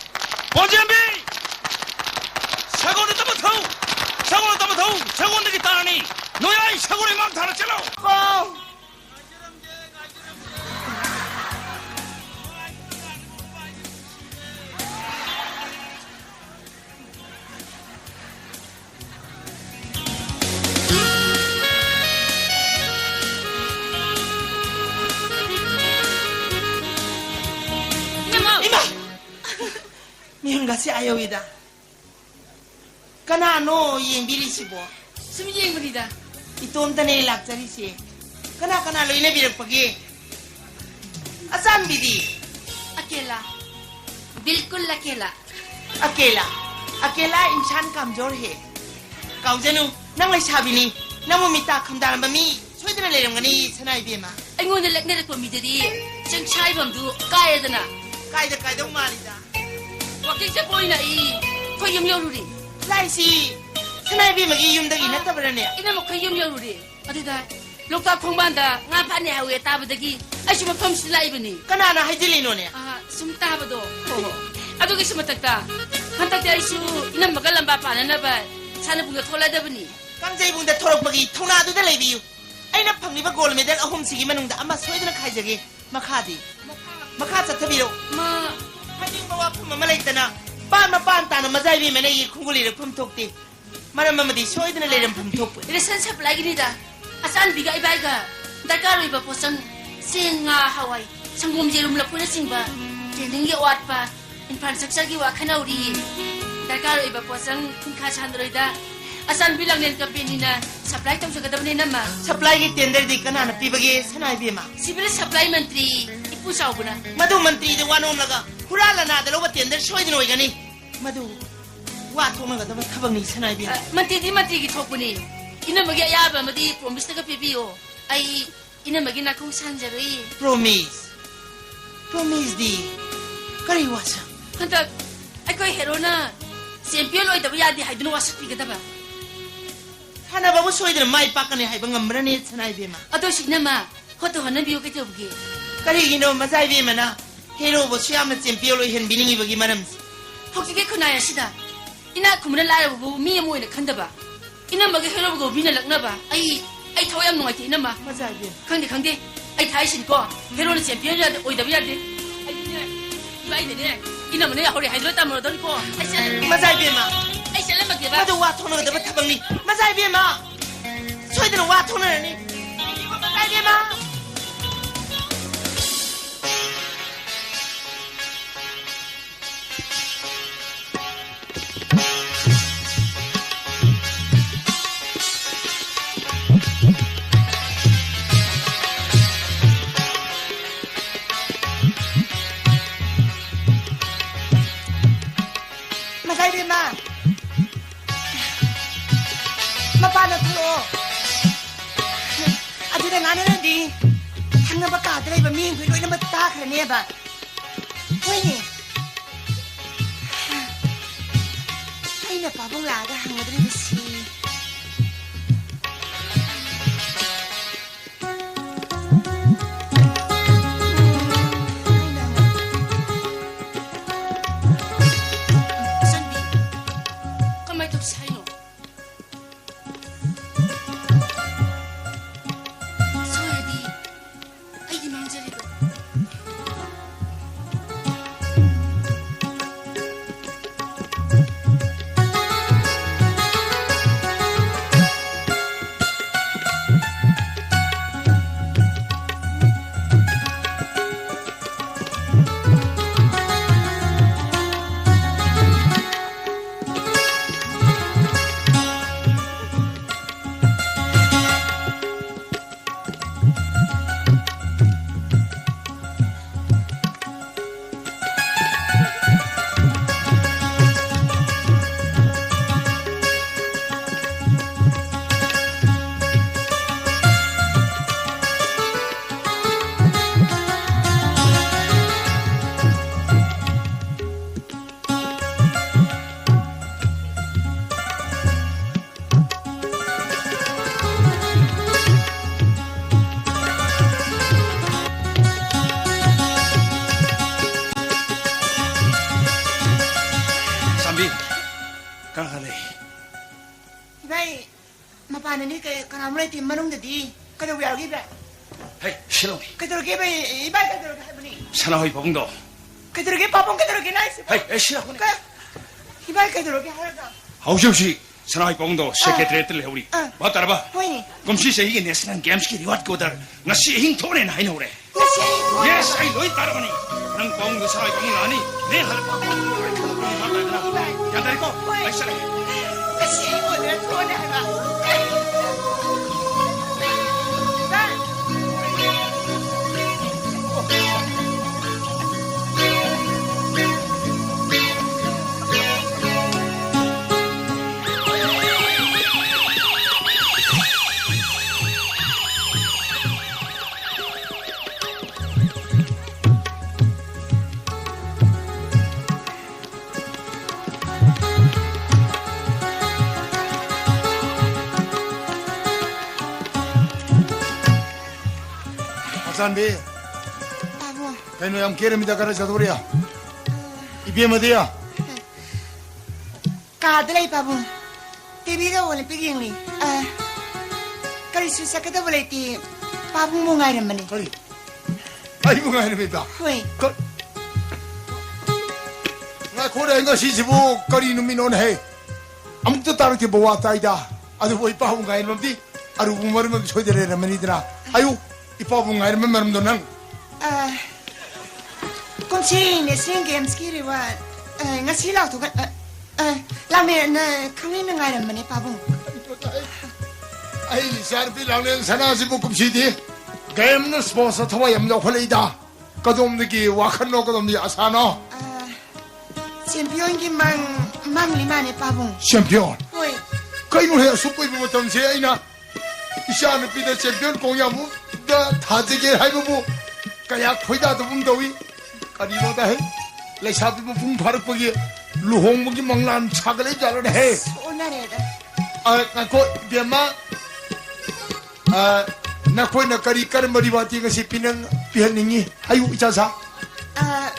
ꯄꯣꯟꯖꯦꯝꯕꯤ! ꯁꯒꯣꯜꯗ ꯇꯞꯅ ꯊꯧ! ꯁꯒꯣꯜꯗ ꯇꯞꯅ ꯊꯧ! ꯁꯒꯣꯜꯗꯒꯤ ꯇꯥꯔꯅꯤ! ꯅꯣꯌꯥꯏ ꯁꯒꯣꯜ ꯏꯃꯥꯡ ꯊꯥꯅ ꯆꯠꯂꯣ! ꯀꯣ! ꯏꯃꯥ! ꯏꯃꯥ! ꯃꯤꯍꯨꯟꯒꯁꯦ ꯑꯥ ꯌꯧꯏꯗ꯫ ꯀꯅꯥꯅꯣ ꯌꯦꯡꯕꯤꯔꯤꯁꯤꯕꯣ? ꯁꯨꯝ ꯌꯦꯡꯕꯅꯤꯗ꯫ ꯏꯇꯣꯝꯇꯅꯦ ꯂꯥꯛꯆꯔꯤꯁꯦ꯫ ꯀꯅꯥ ꯀꯅꯥ ꯂꯣꯏꯅꯕꯤꯔꯛꯄꯒꯦ? ꯑꯆꯥꯟꯕꯤꯗꯤ? ꯑꯀꯦꯂꯥ꯫ ꯕꯤꯜꯀꯨꯜ ꯑꯀꯦꯂꯥ꯫ ꯑꯀꯦꯂꯥ꯫ ꯑꯀꯦꯂꯥ ꯏꯟꯁꯥꯟ ꯀꯥꯝꯖꯣꯔ ꯍꯦ꯫ ꯀꯥꯎꯖꯅꯨ, ꯅꯪ ꯂꯩꯁꯥꯕꯤꯅꯤ꯫ ꯅꯪꯕꯨ ꯃꯤꯇꯥ ꯈꯝꯗꯥꯔꯝꯕ ꯃꯤ ꯁꯣꯏꯗꯅ ꯂꯩꯔꯝꯒꯅꯤ, ꯁꯅꯥ ꯏꯕꯦꯝꯃ꯫ ꯑꯩꯉꯣꯟꯗ ꯂꯛꯅꯔꯛꯄ ꯃꯤꯗꯗꯤ ꯆꯦꯡꯁꯥꯏꯕꯝꯗꯨ ꯀꯥꯏꯔꯦꯗꯅ꯫ ꯀꯥꯏꯗ ꯀꯥꯏꯗꯧ ꯃꯥꯜꯂꯤꯗ? ꯋꯥꯀꯤꯡ ꯆꯠꯄ ꯑꯣꯏꯅ ꯑꯩ ꯑꯩꯈꯣꯏ ꯌꯨꯝ ꯌꯧꯔꯨꯔꯦ꯫ ꯂꯥꯏꯁꯤ ꯁꯅꯥ ꯏꯕꯦꯝꯃꯒꯤ ꯌꯨꯝꯗꯒꯤ ꯅꯠꯇꯕ꯭ꯔꯅꯦ? ꯏꯅꯝꯃ ꯑꯩꯈꯣꯏ ꯌꯨꯝ ꯌꯧꯔꯨꯔꯦ꯫ ꯑꯗꯨꯗ ꯂꯣꯛꯇꯥꯛ ꯈꯣꯡꯕꯥꯟꯗ ꯉꯥ ꯐꯥꯅꯤ ꯍꯥꯏꯍꯧꯋꯦ ꯇꯥꯕꯗꯒꯤ ꯑꯩꯁꯨ ꯃꯐꯝꯁꯤꯗ ꯂꯥꯛꯏꯕꯅꯤ꯫ ꯀꯅꯥꯅ ꯍꯥꯏꯖꯤꯜꯂꯤꯅꯣꯅꯦ? ꯑꯥ, ꯁꯨꯝ ꯇꯥꯕꯗꯣ꯫ ꯑꯣ꯫ ꯑꯗꯨꯒꯤꯁꯨ ꯃꯊꯛꯇ ꯍꯟꯗꯛꯇꯤ ꯑꯩꯁꯨ ꯏꯅꯝꯃꯒ ꯂꯝꯕꯥ ꯄꯥꯅꯅꯕ ꯁꯥꯟꯅꯕꯨꯡꯗ ꯊꯣꯛꯂꯗꯕꯅꯤ꯫ ꯀꯥꯡꯖꯩꯕꯨꯡꯗ ꯊꯣꯔꯛꯄꯒꯤ ꯊꯧꯅꯥꯗꯨꯗ ꯂꯩꯕꯤꯌꯨ꯫ ꯑꯩꯅ ꯐꯪꯂꯤꯕ ꯒꯣꯜ ꯃꯦꯗꯜ ꯑꯍꯨꯝꯁꯤꯒꯤ ꯃꯅꯨꯡꯗ ꯑꯃ ꯁꯣꯏꯗꯅ ꯈꯥꯏꯖꯒꯦ꯫ ꯃꯈꯥꯗꯤ? ꯃꯈꯥ ꯆꯠꯊꯕꯤꯔꯣ꯫ ꯃꯥ ꯍꯥꯏꯅꯤꯡꯕ ꯋꯥꯐꯝ ꯑꯃ ꯂꯩꯇꯅ ꯄꯥꯟ ꯃꯄꯥꯟ ꯇꯥꯅ ꯃꯖꯥꯏꯕꯤ ꯃꯅꯩꯒꯤ ꯈꯣꯡꯒꯨꯜ ꯂꯤꯔꯛꯐꯝ ꯊꯣꯛꯇꯦ꯫ ꯃꯔꯝ ꯑꯃꯗꯤ ꯁꯣꯏꯗꯅ ꯂꯩꯔꯝꯐꯝ ꯊꯣꯛꯄ꯫ ꯔꯦꯁꯟ ꯁꯄ꯭ꯂꯥꯏꯒꯤꯅꯤꯗ꯫ ꯑꯆꯥꯟꯕꯤꯒ ꯏꯕꯥꯏꯒ ꯗꯔꯀꯥꯔ ꯑꯣꯏꯕ ꯄꯣꯠꯆꯪ, ꯆꯦꯡ, ꯉꯥ, ꯍꯋꯥꯏ, ꯁꯪꯒꯣꯝ, ꯌꯦꯔꯨꯝ, ꯂꯐꯣꯏꯅꯆꯤꯡꯕ, ꯇ꯭ꯔꯦꯅꯤꯡꯒꯤ ꯑꯋꯥꯠꯄ, ꯏꯟꯐ꯭ꯔꯥꯁ꯭ꯇ꯭ꯔꯛꯆꯔꯒꯤ ꯋꯥꯈꯜ ꯅꯧꯔꯤ꯫ ꯗꯔꯀꯥꯔ ꯑꯣꯏꯕ ꯄꯣꯠꯆꯪ ꯈꯨꯟꯈꯥ ꯁꯥꯟꯗꯔꯣꯏꯗ ꯑꯆꯥꯟꯕꯤ ꯂꯥꯡꯂꯦꯟ ꯀꯝꯄꯦꯅꯤꯅ ꯁꯄ꯭ꯂꯥꯏ ꯇꯧꯖꯒꯗꯕꯅꯤ, ꯏꯅꯝꯃ꯫ ꯁꯄ꯭ꯂꯥꯏꯒꯤ ꯇꯦꯟꯗꯔꯗꯤ ꯀꯅꯥꯅ ꯄꯤꯕꯒꯦ, ꯁꯅꯥ ꯏꯕꯦꯝꯃ? ꯁꯤꯚꯤꯜ ꯁꯄ꯭ꯂꯥꯏ ꯃꯟꯇ꯭ꯔꯤ ꯏꯄꯨ ꯆꯥꯎꯕꯅ꯫ ꯃꯗꯨ ꯃꯟꯇ꯭ꯔꯤꯗ ꯋꯥ ꯅꯣꯝꯂꯒ ꯍꯨꯔꯥꯟ ꯂꯅꯥꯗ ꯂꯧꯕ ꯇꯦꯟꯗꯔ ꯁꯣꯏꯗꯅ ꯑꯣꯏꯒꯅꯤ꯫ ꯃꯗꯨ ꯋꯥ ꯊꯣꯛꯅꯒꯗꯕ ꯊꯕꯛꯅꯤ, ꯁꯅꯥ ꯏꯕꯦꯝꯃ꯫ ꯑ, ꯃꯟꯇ꯭ꯔꯤꯗꯤ ꯃꯟꯇ꯭ꯔꯤꯒꯤ ꯊꯣꯛꯄꯅꯤ꯫ ꯏꯅꯝꯃꯒꯤ ꯑꯌꯥꯕ ꯑꯃꯗꯤ ꯄ꯭ꯔꯣꯃꯤꯁꯇꯒ ꯄꯤꯕꯤꯌꯣ꯫ ꯑꯩ ꯏꯅꯝꯃꯒꯤ ꯅꯥꯈꯣꯡ ꯁꯥꯟꯖꯔꯨꯏ꯫ ꯄ꯭ꯔꯣꯃꯤꯁ? ꯄ꯭ꯔꯣꯃꯤꯁꯗꯤ ꯀꯔꯤ ꯋꯥꯁꯛ? ꯍꯟꯗꯛ ꯑꯩꯈꯣꯏ ꯍꯦꯔꯣꯅ ꯆꯦꯝꯄꯤꯌꯟ ꯑꯣꯏꯗꯕ ꯌꯥꯗꯦ ꯍꯥꯏꯗꯨꯅ ꯋꯥꯁꯛꯄꯤꯒꯗꯕ꯫ ꯁꯥꯟꯅꯕꯕꯨ ꯁꯣꯏꯗꯅ ꯃꯥꯏ ꯄꯥꯛꯀꯅꯤ ꯍꯥꯏꯕ ꯉꯝꯕ꯭ꯔꯅꯦ, ꯁꯅꯥ ꯏꯕꯦꯝꯃ? ꯑꯗꯣ ꯁꯤ ꯏꯅꯝꯃ, ꯍꯣꯠꯇ ꯍꯣꯠꯅꯕꯤꯌꯨ, ꯀꯩꯗꯧꯕꯒꯦ? ꯀꯔꯤꯒꯤꯅꯣ ꯃꯆꯥ ꯏꯕꯦꯝꯃꯅ ꯍꯦꯔꯣꯕꯨ ꯁꯨꯌꯥꯝꯅ ꯆꯦꯝꯄꯤꯌꯣꯟ ꯑꯣꯏꯍꯟꯕꯤꯅꯤꯡꯉꯤꯕꯒꯤ ꯃꯔꯝꯁꯦ? ꯍꯧꯖꯤꯛꯀꯤ ꯈꯨꯟꯅꯥꯏ ꯑꯁꯤꯗ ꯏꯅꯥꯛ ꯈꯨꯟꯕꯅ ꯂꯥꯏꯔꯕꯕꯨ ꯃꯤ ꯑꯃ ꯑꯣꯏꯅ ꯈꯟꯗꯕ, ꯏꯅꯝꯃꯒ ꯍꯦꯔꯣꯕꯒ ꯃꯤꯅ ꯂꯛꯅꯕ, ꯑꯩ, ꯑꯩ ꯊꯋꯥꯏ ꯌꯥꯝ ꯅꯨꯡꯉꯥꯏꯇꯦ, ꯏꯅꯝꯃ꯫ ꯃꯆꯥ ꯏꯕꯦꯝꯃ꯫ ꯈꯪꯗꯦ, ꯈꯪꯗꯦ꯫ ꯑꯩ ꯊꯥꯏꯁꯤꯅꯤꯀꯣ꯫ ꯍꯦꯔꯣꯅ ꯆꯦꯝꯄꯤꯌꯟ ꯌꯥꯗꯦ, ꯑꯣꯏꯗꯕ ꯌꯥꯗꯦ꯫ ꯑꯩꯗꯤꯅꯦ, ꯏꯕꯥꯏꯗꯅꯦ, ꯏꯅꯝꯃꯅ ꯌꯥꯍꯧꯔꯦ ꯍꯥꯏꯗꯣ ꯇꯝꯃꯨꯔꯗꯧꯅꯤꯀꯣ꯫ ꯑꯩ ꯆꯠꯂꯦ꯫ ꯃꯆꯥ ꯏꯕꯦꯝꯃ꯫ ꯑꯩ ꯆꯠꯂꯝꯃꯒꯦꯕ꯫ ꯃꯗꯨ ꯋꯥ ꯊꯣꯛꯅꯒꯗꯕ ꯊꯕꯛꯅꯤ꯫ ꯃꯆꯥ ꯏꯕꯦꯝꯃ꯫ ꯁꯣꯏꯗꯅ ꯋꯥ ꯊꯣꯛꯅꯔꯅꯤ꯫ ꯃꯆꯥ ꯏꯕꯦꯝꯃ꯫ ꯃꯆꯥ ꯏꯕꯦꯝꯃ, ꯃꯄꯥꯟꯗ ꯊꯣꯛꯂꯛꯑꯣ꯫ ꯑꯗꯨꯗ ꯉꯥꯡꯅꯔꯗꯤ ꯊꯪꯅꯕ ꯀꯥꯗ ꯂꯩꯕ ꯃꯤꯈꯩ ꯂꯣꯏꯅꯃꯛ ꯇꯥꯈ꯭ꯔꯅꯦꯕ꯫ ꯍꯣꯏꯅꯦ꯫ ꯑꯩꯅ ꯄꯥꯕꯨꯡ ꯂꯥꯛꯑꯒ ꯍꯪꯒꯗꯧꯔꯤꯕꯁꯤ꯫ ꯏꯆꯟꯕꯤ, ꯀꯃꯥꯏ ꯇꯧꯁꯦ ꯍꯥꯏꯅꯣ? ꯁꯣꯏꯔꯗꯤ ꯑꯩꯒꯤ ꯃꯥꯡꯖꯔꯦꯗꯣ꯫ ꯍꯥꯟꯅꯅꯤ ꯀꯩ-, ꯀꯅꯥꯝ ꯂꯩꯇꯦ ꯃꯅꯨꯡꯗꯗꯤ꯫ ꯀꯩꯗꯧꯕ ꯌꯥꯎꯔꯒꯦ, ꯏꯕꯥꯏ? ꯍꯩ, ꯁꯤ ꯂꯧꯅꯤ꯫ ꯀꯩꯗꯧꯔꯒꯦ, ꯏꯕꯥꯏ? ꯏꯕꯥꯏ, ꯀꯩꯗꯧꯔꯒꯦ ꯍꯥꯏꯕꯅꯤ? ꯁꯅꯥꯍꯣꯏ ꯄꯥꯕꯨꯡꯗꯣ꯫ ꯀꯩꯗꯧꯔꯒꯦ, ꯄꯥꯕꯨꯡ? ꯀꯩꯗꯧꯔꯒꯦ ꯅꯪ ꯍꯥꯏꯁꯤꯕꯣ? ꯍꯩ, ꯑꯩ ꯁꯤ ꯂꯥꯛꯄꯅꯦ꯫ ꯀ-, ꯏꯕꯥꯏ, ꯀꯩꯗꯧꯔꯒꯦ ꯍꯥꯏꯔꯒ? ꯍꯧꯖꯤꯛ ꯍꯧꯖꯤꯛ ꯁꯅꯥꯍꯣꯏ ꯄꯥꯕꯨꯡꯗꯣ ꯑꯥ꯫ ꯁꯦꯀ꯭ꯔꯦꯇꯔꯤꯌꯦꯠꯇ ꯂꯩꯍꯧꯔꯤ꯫ ꯑꯥ꯫ ꯚꯥꯞ ꯇꯥꯔꯕ? ꯍꯣꯏꯅꯦ꯫ ꯀꯨꯝꯁꯤ ꯆꯍꯤꯒꯤ ꯅꯦꯁꯅꯦꯜ ꯒꯦꯝꯁꯀꯤ ꯔꯤꯋꯥꯔꯗ ꯀꯤ ꯑꯣꯔꯗꯔ ꯉꯁꯤ ꯑꯍꯤꯡ ꯊꯣꯛꯅꯦꯅ ꯍꯥꯏꯅꯍꯧꯔꯦ꯫ ꯉꯁꯤ ꯑꯍꯤꯡ ꯊꯣꯛꯅꯦ? ꯌꯦꯁ, ꯑꯩ ꯂꯣꯏ ꯇꯥꯔꯕꯅꯤ꯫ ꯅꯪ ꯄꯥꯕꯨꯡꯗꯣ ꯁꯅꯥꯍꯣꯏ ꯄꯥꯕꯨꯡ ꯂꯥꯛꯑꯅꯤ꯫ ꯅꯦ ꯍꯜꯂꯛꯄ ꯄꯥꯕꯨꯡ ꯂꯣꯏ ꯈꯪꯕ ꯉꯝꯃꯣꯏ꯫ ꯚꯥꯞ ꯇꯥꯏꯗꯅ? ꯏꯕꯥꯏ꯫ ꯒ꯭ꯌꯥꯟ ꯇꯥꯔꯦꯀꯣ? ꯍꯣꯏ꯫ ꯑꯩ ꯆꯠꯂꯒꯦ꯫ ꯉꯁꯤ ꯑꯍꯤꯡ ꯑꯣꯏꯗꯅ ꯊꯣꯛꯅꯦ ꯍꯥꯏꯕ꯫ ꯏꯕꯥꯏ꯫ ꯃꯆꯥꯟꯕꯤ꯫ ꯄꯥꯕꯨꯡ꯫ ꯀꯩꯅꯣ ꯌꯥꯝ ꯀꯦꯔꯝꯃꯤꯗ, ꯀꯔꯥꯏ ꯆꯠꯊꯣꯛꯔꯤꯌꯥ? ꯏꯕꯦꯝꯃꯗꯤ? ꯀꯥꯗ ꯂꯩ, ꯄꯥꯕꯨꯡ꯫ ꯇꯤꯚꯤꯗ ꯑꯣꯂꯤꯝꯄꯤꯛ ꯌꯦꯡꯂꯤ꯫ ꯑ, ꯀꯔꯤꯁꯨ ꯆꯠꯀꯗꯕ ꯂꯩꯇꯦ꯫ ꯄꯥꯕꯨꯡꯕꯨ ꯉꯥꯏꯔꯝꯕꯅꯤ꯫ ꯀꯔꯤ? ꯑꯩꯕꯨ ꯉꯥꯏꯔꯝꯃꯤꯕ? ꯍꯣꯏ꯫ ꯀ-, ꯉꯥꯏꯈꯣꯅꯦ, ꯉꯁꯤꯁꯤꯕꯨ ꯀꯔꯤ ꯅꯨꯃꯤꯠꯅꯣꯅꯦꯍꯦ? ꯑꯃꯨꯛꯇ ꯇꯥꯔꯛꯇ꯭ꯔꯤꯕ ꯋꯥ ꯇꯥꯏꯗ꯫ ꯑꯗꯨꯕꯨ ꯑꯩ ꯄꯥꯕꯨꯡ ꯉꯥꯏꯔꯝꯃꯕꯗꯤ ꯑꯔꯨꯕ ꯃꯔꯝ ꯑꯃ ꯁꯣꯏꯗꯅ ꯂꯩꯔꯝꯃꯅꯤꯗꯅ꯫ ꯍꯥꯏꯌꯨ, ꯏꯄꯥꯕꯨꯡ ꯉꯥꯏꯔꯝꯕ ꯃꯔꯝꯗꯣ ꯅꯪ꯫ ꯑ, ꯀꯨꯝꯁꯤ ꯅꯦꯁꯅꯦꯜ ꯒꯦꯝꯁꯀꯤ ꯔꯤꯋꯥꯔꯗ, ꯑ, ꯉꯁꯤ ꯂꯥꯎꯊꯣꯛꯀ-, ꯑ, ꯑ, ꯂꯥꯃꯦꯟꯅ ꯈꯪꯍꯟꯅ ꯉꯥꯏꯔꯝꯕꯅꯦ, ꯄꯥꯕꯨꯡ꯫ ꯑꯩ ꯏꯆꯥꯅꯨꯄꯤ ꯂꯥꯡꯂꯦꯟ ꯁꯅꯥꯁꯤꯕꯨ ꯀꯨꯝꯁꯤꯗꯤ ꯒꯦꯝꯅ ꯁ꯭ꯄꯣꯔꯠꯁꯇ ꯊꯋꯥꯏ ꯌꯥꯝ ꯌꯥꯎꯈꯠꯂꯛꯏꯗ꯫ ꯀꯗꯣꯝꯗꯒꯤ ꯋꯥꯈꯜꯅꯣ, ꯀꯗꯣꯝꯗꯒꯤ ꯑꯁꯥꯅꯣ? ꯑ, ꯆꯦꯝꯄꯤꯌꯟꯒꯤ ꯃꯪ, ꯃꯪꯂꯤ ꯃꯥꯅꯦ, ꯄꯥꯕꯨꯡ꯫ ꯆꯦꯝꯄꯤꯌꯟ? ꯍꯣꯏ꯫ ꯀꯩꯅꯣꯍꯦ, ꯑꯁꯨꯛ ꯀꯨꯏꯕ ꯃꯇꯝꯁꯦ ꯑꯩꯅ ꯏꯆꯥꯅꯨꯄꯤꯗ ꯆꯦꯝꯄꯤꯌꯟ ꯀꯣꯡꯌꯥꯃꯨꯛꯇ ꯊꯥꯖꯒꯦ ꯍꯥꯏꯕꯕꯨ ꯀꯌꯥ ꯈꯣꯏꯗꯥꯗꯕꯒꯨꯝ ꯇꯧꯏ꯫ ꯀꯔꯤꯅꯣꯗ ꯍꯦ, ꯂꯩꯁꯥꯕꯤ ꯃꯄꯨꯡ ꯐꯥꯔꯛꯄꯒꯤ ꯂꯨꯍꯣꯡꯕꯒꯤ ꯃꯪꯂꯥꯟ ꯁꯥꯒꯠꯂꯛꯏ ꯖꯥꯠꯂꯣꯅꯦ ꯍꯦ? ꯑꯣꯟꯅꯔꯦꯗ꯫ ꯑ, ꯉꯥꯏꯈꯣ, ꯏꯕꯦꯝꯃ꯫ ꯑ, ꯅꯈꯣꯏꯅ ꯀꯔꯤ ꯀꯔꯝꯕ ꯔꯤꯋꯥꯔꯗꯇꯤ ꯉꯁꯤ ꯄꯤꯅꯪ-, ꯄꯤꯍꯟꯅꯤꯡꯉꯤ? ꯍꯥꯏꯌꯨ, ꯏꯆꯥꯁꯥ꯫ ꯑ,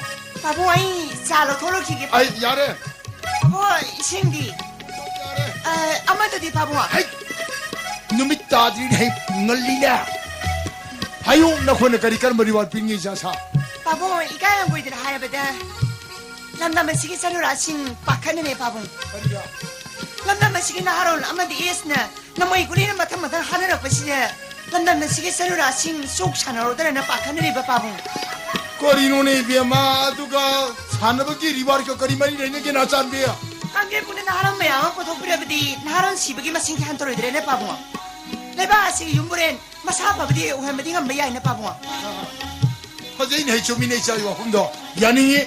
ꯄꯥꯕꯨꯡ, ꯑꯩ ꯆꯥ ꯂꯧꯊꯣꯛꯂꯨꯈꯤꯒꯦ꯫ ꯑꯩ ꯌꯥꯔꯦ꯫ ꯄꯥꯕꯨꯡ, ꯏꯁꯤꯡꯗꯤ? ꯌꯥꯔꯦ꯫ ꯑ, ꯑꯃꯗꯨꯗꯤ, ꯄꯥꯕꯨꯡ? ꯍꯩ! ꯅꯨꯃꯤꯠ ꯇꯥꯗ꯭ꯔꯤꯅꯦ, ꯍꯦꯛ ꯉꯜꯂꯤꯅꯦ꯫ ꯍꯥꯏꯌꯨ, ꯅꯈꯣꯏꯅ ꯀꯔꯤ ꯀꯔꯝꯕ reward ꯄꯤꯅꯤꯡꯉꯤ, ꯏꯆꯥ ꯁꯥ? ꯄꯥꯕꯨꯡ, ꯏꯀꯥꯏ ꯍꯪꯒꯣꯏꯗꯅ ꯍꯥꯏꯔꯕꯗ, ꯂꯝꯗꯝ ꯑꯁꯤꯒꯤ ꯆꯠꯅꯨꯔꯥꯁꯤꯡ ꯄꯥꯈꯠꯅꯔꯦ, ꯄꯥꯕꯨꯡ꯫ ꯀꯔꯤꯒ? ꯂꯝꯗꯝ ꯑꯁꯤꯒꯤ ꯅꯍꯥꯔꯣꯜ ꯑꯃꯗꯤ ꯑꯦꯁꯅ ꯅꯃꯩ ꯒꯨꯂꯤꯅ ꯃꯊꯪ ꯃꯊꯪ ꯍꯥꯠꯅꯔꯛꯄꯁꯤꯗ, ꯂꯝꯗꯝ ꯑꯁꯤꯒꯤ ꯆꯠꯅꯨꯔꯥꯁꯤꯡ ꯆꯣꯛ ꯁꯥꯟꯅꯔꯗ꯭ꯔꯅ ꯄꯥꯈꯠꯅꯔꯤꯕ, ꯄꯥꯕꯨꯡ꯫ ꯀꯔꯤꯅꯣꯅꯦ, ꯏꯕꯦꯝꯃ? ꯑꯗꯨꯒ ꯁꯥꯟꯅꯕꯒꯤ rewardꯀ ꯀꯔꯤ ꯃꯔꯤ ꯂꯩꯅꯒꯦ, ꯅꯆꯥꯅꯨꯄꯤ? ꯀꯥꯡꯒꯦ ꯄꯨꯡꯅ ꯅꯍꯥꯔꯣꯜ ꯃꯌꯥꯝ ꯑꯃ ꯄꯨꯊꯣꯛꯄꯤꯔꯕꯗꯤ, ꯅꯍꯥꯔꯣꯜ ꯁꯤꯕꯒꯤ ꯃꯁꯤꯡ ꯍꯟꯊꯔꯣꯏꯗ꯭ꯔꯦꯅꯦ, ꯄꯥꯕꯨꯡ? ꯂꯩꯕꯥꯛ ꯑꯁꯤꯒꯤ ꯌꯨꯝꯕꯨꯔꯦꯟ ꯃꯁꯥ ꯐꯕꯗꯤ ꯑꯣꯏꯍꯟꯕꯗꯤ ꯉꯝꯕ ꯌꯥꯏꯅꯦ, ꯄꯥꯕꯨꯡ꯫ ꯐꯖꯩꯅꯦ, ꯍꯩ, ꯆꯨꯝꯃꯤꯅꯦ, ꯏꯆꯥꯒꯤ ꯋꯥꯐꯝꯗꯣ꯫ ꯌꯥꯅꯤꯡꯉꯤ꯫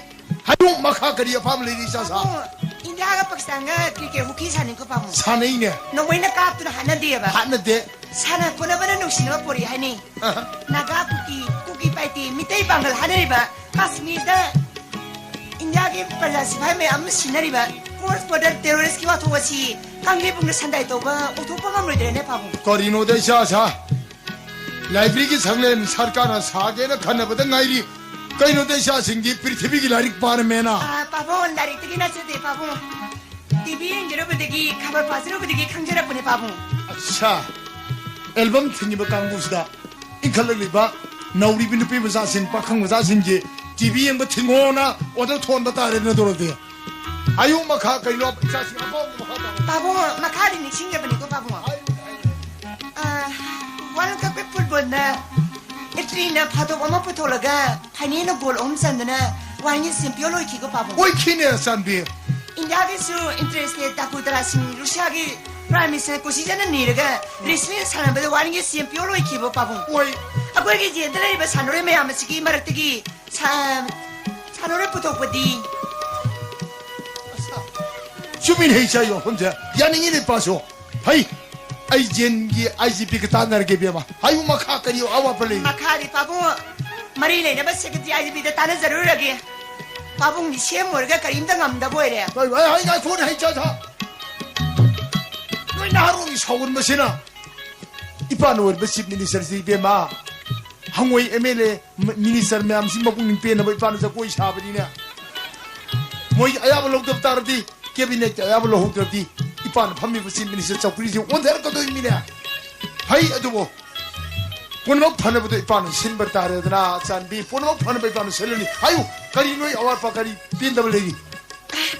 ꯍꯥꯏꯌꯨ, ꯃꯈꯥ ꯀꯔꯤ ꯑꯄꯥꯝꯕ ꯂꯩꯔꯤ, ꯏꯆꯥ ꯁꯥ? ꯄꯥꯕꯨꯡ, ꯏꯟꯗꯤꯌꯥꯒ ꯄꯥꯀꯤꯁꯇꯥꯟꯒ cricket, hockey ꯁꯥꯟꯅꯩꯀꯣ, ꯄꯥꯕꯨꯡ? ꯁꯥꯟꯅꯩꯅꯦ꯫ ꯅꯣꯡꯃꯩꯅ ꯀꯥꯞꯇꯨꯅ ꯍꯥꯠꯅꯗꯦꯕ꯫ ꯍꯥꯠꯅꯗꯦ꯫ ꯁꯥꯟꯅ ꯈꯣꯠꯅꯕꯅ ꯅꯨꯡꯁꯤꯅꯕ ꯄꯣꯔꯛꯏ ꯍꯥꯏꯅꯤ꯫ ꯑꯍ꯫ ꯅꯥꯒꯥ, ꯀꯨꯀꯤ, ꯀꯨꯀꯤ ꯄꯥꯏꯇꯦ, ꯃꯤꯇꯩ ꯄꯥꯡꯒꯜ ꯍꯥꯠꯅꯔꯤꯕ, ꯀꯥꯁꯃꯤꯔꯗ ꯏꯟꯗꯤꯌꯥꯒꯤ ꯄ꯭ꯔꯖꯥ ꯁꯤꯐꯥꯏ ꯃꯌꯥꯝ ꯑꯃ ꯁꯤꯅꯔꯤꯕ, cross border terroristꯀꯤ ꯋꯥꯊꯣꯛ ꯑꯁꯤ ꯀꯥꯡꯒꯦ ꯄꯨꯡꯅ ꯁꯟꯗꯥꯏ ꯇꯧꯕ ꯑꯣꯏꯊꯣꯛꯄ ꯉꯝꯂꯣꯏꯗ꯭ꯔꯦꯅꯦ, ꯄꯥꯕꯨꯡ? ꯀꯔꯤꯅꯣꯗ, ꯏꯆꯥ ꯁꯥ? Libraryꯒꯤ ꯁꯪꯂꯦꯟ ꯁꯔꯀꯥꯔꯅ ꯁꯥꯒꯦꯅ ꯈꯟꯅꯕꯗ ꯉꯥꯏꯔꯤ꯫ ꯀꯩꯅꯣꯗ, ꯏꯆꯥꯁꯤꯡꯗꯤ ꯄ꯭ꯔꯤꯊꯤꯕꯤꯒꯤ ꯂꯥꯏꯔꯤꯛ ꯄꯥꯔꯝꯃꯦꯅ꯫ ꯑꯥ, ꯄꯥꯕꯨꯡ, ꯂꯥꯏꯔꯤꯛꯇꯒꯤ ꯅꯠꯆꯗꯦ, ꯄꯥꯕꯨꯡ꯫ TV ꯌꯦꯡꯖꯔꯨꯕꯗꯒꯤ, ꯈꯕꯔ ꯄꯥꯖꯔꯨꯕꯗꯒꯤ ꯈꯪꯖꯔꯛꯄꯅꯦ, ꯄꯥꯕꯨꯡ꯫ ꯑꯠꯁꯥ, album ꯊꯤꯡꯉꯤꯕ ꯀꯥꯡꯕꯨꯁꯤꯗ ꯏꯟꯈꯠꯂꯛꯂꯤꯕ ꯅꯧꯔꯤꯕ ꯅꯨꯄꯤ ꯃꯆꯥꯁꯤꯡ, ꯄꯥꯈꯪ ꯃꯆꯥꯁꯤꯡꯁꯤ TV ꯌꯦꯡꯕ ꯊꯤꯡꯉꯣꯅ order ꯊꯣꯟꯕ ꯇꯥꯔꯦ, ꯅꯠꯇ꯭ꯔꯣꯗꯤ? ꯑꯌꯨꯛ ꯃꯈꯥ ꯀꯩꯅꯣ, ꯏꯆꯥꯁꯤꯡ ꯑꯄꯥꯝꯕ ꯃꯈꯥ ꯇꯥꯔꯦ꯫ ꯄꯥꯕꯨꯡ, ꯃꯈꯥꯗꯤ ꯅꯤꯡꯁꯤꯡꯖꯕꯅꯤꯀꯣ, ꯄꯥꯕꯨꯡ꯫ ꯑꯥ, World Cupꯀꯤ footballꯗ ꯏꯇꯂꯤꯅ ꯐꯥꯗꯣꯛ ꯑꯃ ꯄꯨꯊꯣꯛꯂꯒ finalꯗ goal ꯑꯍꯨꯝ ꯆꯟꯗꯨꯅ ꯋꯥꯔꯤꯅꯤ champion ꯑꯣꯏꯈꯤꯀꯣ, ꯄꯥꯕꯨꯡ꯫ ꯑꯣꯏꯈꯤꯅꯦ, ꯆꯥꯟꯕꯤ꯫ ꯏꯟꯗꯤꯌꯥꯒꯤꯁꯨ interest ꯇꯥꯀꯨ ꯇꯔꯥ ꯁꯤꯡ ꯔꯨꯁꯤꯌꯥꯒꯤ Prime Minister ꯀꯣꯁꯤꯖꯅ ꯅꯤꯔꯒ wrestling ꯁꯥꯟꯅꯕꯗ ꯋꯥꯔꯤꯅꯤ champion ꯑꯣꯏꯈꯤꯕ, ꯄꯥꯕꯨꯡ꯫ ꯑꯣꯏ꯫ ꯑꯩꯈꯣꯏꯒꯤ ꯖꯦꯜꯗ ꯂꯩꯔꯤꯕ ꯁꯥꯟꯅꯔꯣꯏ ꯃꯌꯥꯝ ꯑꯁꯤꯒꯤ ꯃꯔꯛꯇꯒꯤ ꯁꯥ-, ꯁꯥꯟꯅꯔꯣꯏ ꯄꯨꯊꯣꯛꯄꯗꯤ꯫ ꯆꯨꯝꯃꯤꯅꯦ, ꯏꯆꯥ, ꯋꯥꯐꯝꯁꯦ ꯌꯥꯅꯤꯡꯉꯤꯅꯦ, ꯄꯥꯁꯨ꯫ ꯍꯩ, ꯑꯩ ꯖꯦꯟꯒꯤ IGPꯒ ꯇꯥꯟꯅꯔꯒꯦ, ꯏꯕꯦꯝꯃ꯫ ꯍꯥꯏꯌꯨ, ꯃꯈꯥ ꯀꯔꯤ ꯑꯋꯥꯠꯄ ꯂꯩ? ꯃꯈꯥꯗꯤ ꯄꯥꯕꯨꯡ, ꯃꯔꯤ ꯂꯩꯅꯕ secretary IGPꯗ ꯇꯥꯟꯅꯖꯔꯨꯔꯒꯦ꯫ ꯄꯥꯕꯨꯡꯗꯤ ꯁꯦꯝ ꯑꯣꯏꯔꯒ ꯀꯔꯤꯝꯇ ꯉꯝꯗꯕ ꯑꯣꯏꯔꯦ꯫ ꯍꯩ, ꯍꯩ, ꯍꯩ, ꯉꯥꯏꯈꯣꯅꯦ, ꯍꯩ, ꯆꯥ, ꯆꯥ꯫ ꯅꯣꯏ ꯅꯍꯥꯔꯣꯜꯒꯤ ꯁꯥꯎꯒꯟꯕꯁꯤꯅ꯫ ꯏꯄꯥꯅ ꯑꯣꯏꯔꯤꯕ chief ministerꯁꯤ, ꯏꯕꯦꯝꯃ, ꯍꯪꯉꯣꯏ MLA, ꯃ-, minister ꯃꯌꯥꯝꯁꯤ ꯃꯄꯨꯛꯅꯤꯡ ꯄꯦꯟꯅꯕ ꯏꯄꯥꯅ ꯖꯒꯣꯏ ꯁꯥꯕꯅꯤꯅꯦ꯫ ꯃꯣꯏꯒꯤ ꯑꯌꯥꯕ ꯂꯧꯗꯕ ꯇꯥꯔꯗꯤ, cabinetꯀꯤ ꯑꯌꯥꯕ ꯂꯧꯍꯧꯗ꯭ꯔꯗꯤ, ꯏꯄꯥꯅ ꯐꯝꯃꯤꯕ chief minister ꯆꯧꯀ꯭ꯔꯤꯁꯦ ꯑꯣꯟꯊꯔꯛꯀꯗꯣꯏꯃꯤꯅꯦ꯫ ꯐꯩ ꯑꯗꯨꯕꯨ꯫ ꯄꯨꯝꯅꯃꯛ ꯐꯅꯕꯗꯣ ꯏꯄꯥꯅ ꯁꯤꯟꯕ ꯇꯥꯔꯦꯗꯅ, ꯆꯥꯟꯕꯤ꯫ ꯄꯨꯝꯅꯃꯛ ꯐꯅꯕ ꯏꯄꯥꯅ ꯁꯤꯜꯂꯅꯤ꯫ ꯍꯥꯏꯌꯨ, ꯀꯔꯤ ꯅꯣꯏ ꯑꯋꯥꯠꯄ ꯀꯔꯤ ꯄꯦꯟꯗꯕ ꯂꯩꯔꯤ?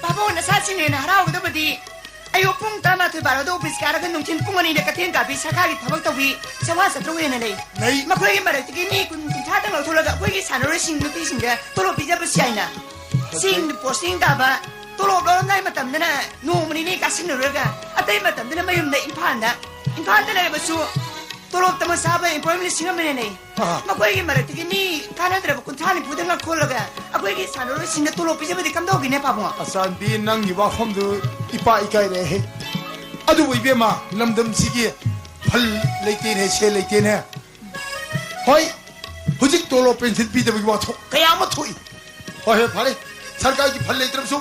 ꯄꯥꯕꯨꯡ, ꯅꯆꯥꯁꯤꯡꯅ ꯍꯦꯟꯅ ꯍꯔꯥꯎꯒꯗꯕꯗꯤ ꯑꯌꯨꯛ ꯄꯨꯡ ꯇꯔꯥꯃꯥꯊꯣꯏ ꯕꯥꯔꯣꯗ ꯑꯣꯐꯤꯁ ꯀꯥꯔꯒ ꯅꯨꯡꯊꯤꯜ ꯄꯨꯡ ꯑꯅꯤꯗ ꯀꯩꯊꯦꯜ ꯀꯥꯕꯤ ꯁꯔꯀꯥꯔꯒꯤ ꯊꯕꯛ ꯇꯧꯕꯤ ꯆꯥꯝꯃꯉꯥ ꯆꯥꯇ꯭ꯔꯨꯛ ꯍꯦꯟꯅ ꯂꯩ꯫ ꯂꯩ꯫ ꯃꯈꯣꯏꯒꯤ ꯃꯔꯛꯇꯒꯤ ꯃꯤ ꯀꯨꯟ ꯀꯨꯟꯊ꯭ꯔꯥꯗꯪ ꯂꯧꯊꯣꯛꯂꯒ ꯑꯩꯈꯣꯏꯒꯤ ꯁꯥꯟꯅꯔꯣꯏꯁꯤꯡ ꯅꯨꯄꯤꯁꯤꯡꯗ ꯇꯣꯂꯣꯞ ꯄꯤꯖꯕꯁꯨ ꯌꯥꯏꯅ꯫ ꯐꯖꯩ꯫ ꯆꯤꯡꯗ ꯄꯣꯁꯇꯤꯡ ꯇꯥꯕ, ꯇꯣꯂꯣꯞ ꯂꯧꯔꯝꯗꯥꯏ ꯃꯇꯝꯗꯅ ꯅꯣꯡꯃ ꯅꯤꯅꯤ ꯀꯥꯁꯤꯟꯅꯔꯨꯔꯒ ꯑꯇꯩ ꯃꯇꯝꯗꯅ ꯃꯌꯨꯝꯗ ꯏꯝꯐꯥꯜꯗ, ꯏꯝꯐꯥꯜꯗ ꯂꯩꯔꯕꯁꯨ ꯇꯣꯂꯣꯞꯇ ꯃꯆꯥꯕ employment ꯂꯤꯁꯤꯡ ꯑꯃ ꯍꯦꯟꯅ ꯂꯩ꯫ ꯑꯥ꯫ ꯃꯈꯣꯏꯒꯤ ꯃꯔꯛꯇꯒꯤ ꯃꯤ ꯀꯥꯟꯅꯗ꯭ꯔꯕ ꯀꯨꯟꯊ꯭ꯔꯥ ꯅꯤꯐꯨꯗꯪ ꯂꯧꯈꯣꯜꯂꯒ ꯑꯩꯈꯣꯏꯒꯤ ꯁꯥꯟꯅꯔꯣꯏꯁꯤꯡꯗ ꯇꯣꯂꯣꯞ ꯄꯤꯖꯕꯗꯤ ꯀꯝꯗꯧꯒꯤꯅꯦ ꯄꯥꯕꯨꯡ? ꯑꯆꯥꯟꯕꯤ, ꯅꯪꯒꯤ ꯋꯥꯐꯝꯗꯨ ꯏꯄꯥ ꯏꯀꯥꯏꯔꯦꯍꯦ꯫ ꯑꯗꯨꯕꯨ ꯏꯕꯦꯝꯃ, ꯂꯝꯗꯝꯁꯤꯒꯤ ꯐꯜ ꯂꯩꯇꯦꯅꯦ, ꯁꯦꯜ ꯂꯩꯇꯦꯅꯦ꯫ ꯍꯣꯏ, ꯍꯧꯖꯤꯛ ꯇꯣꯂꯣꯞ ꯄꯦꯟꯁꯤꯜ ꯄꯤꯗꯕꯒꯤ ꯋꯥꯊꯣꯛ ꯀꯌꯥ ꯑꯃ ꯊꯣꯛꯏ꯫ ꯍꯣꯏ, ꯍꯣꯏ, ꯐꯔꯦ꯫ ꯁꯔꯀꯥꯔꯒꯤ ꯐꯜ ꯂꯩꯇ꯭ꯔꯕꯁꯨ,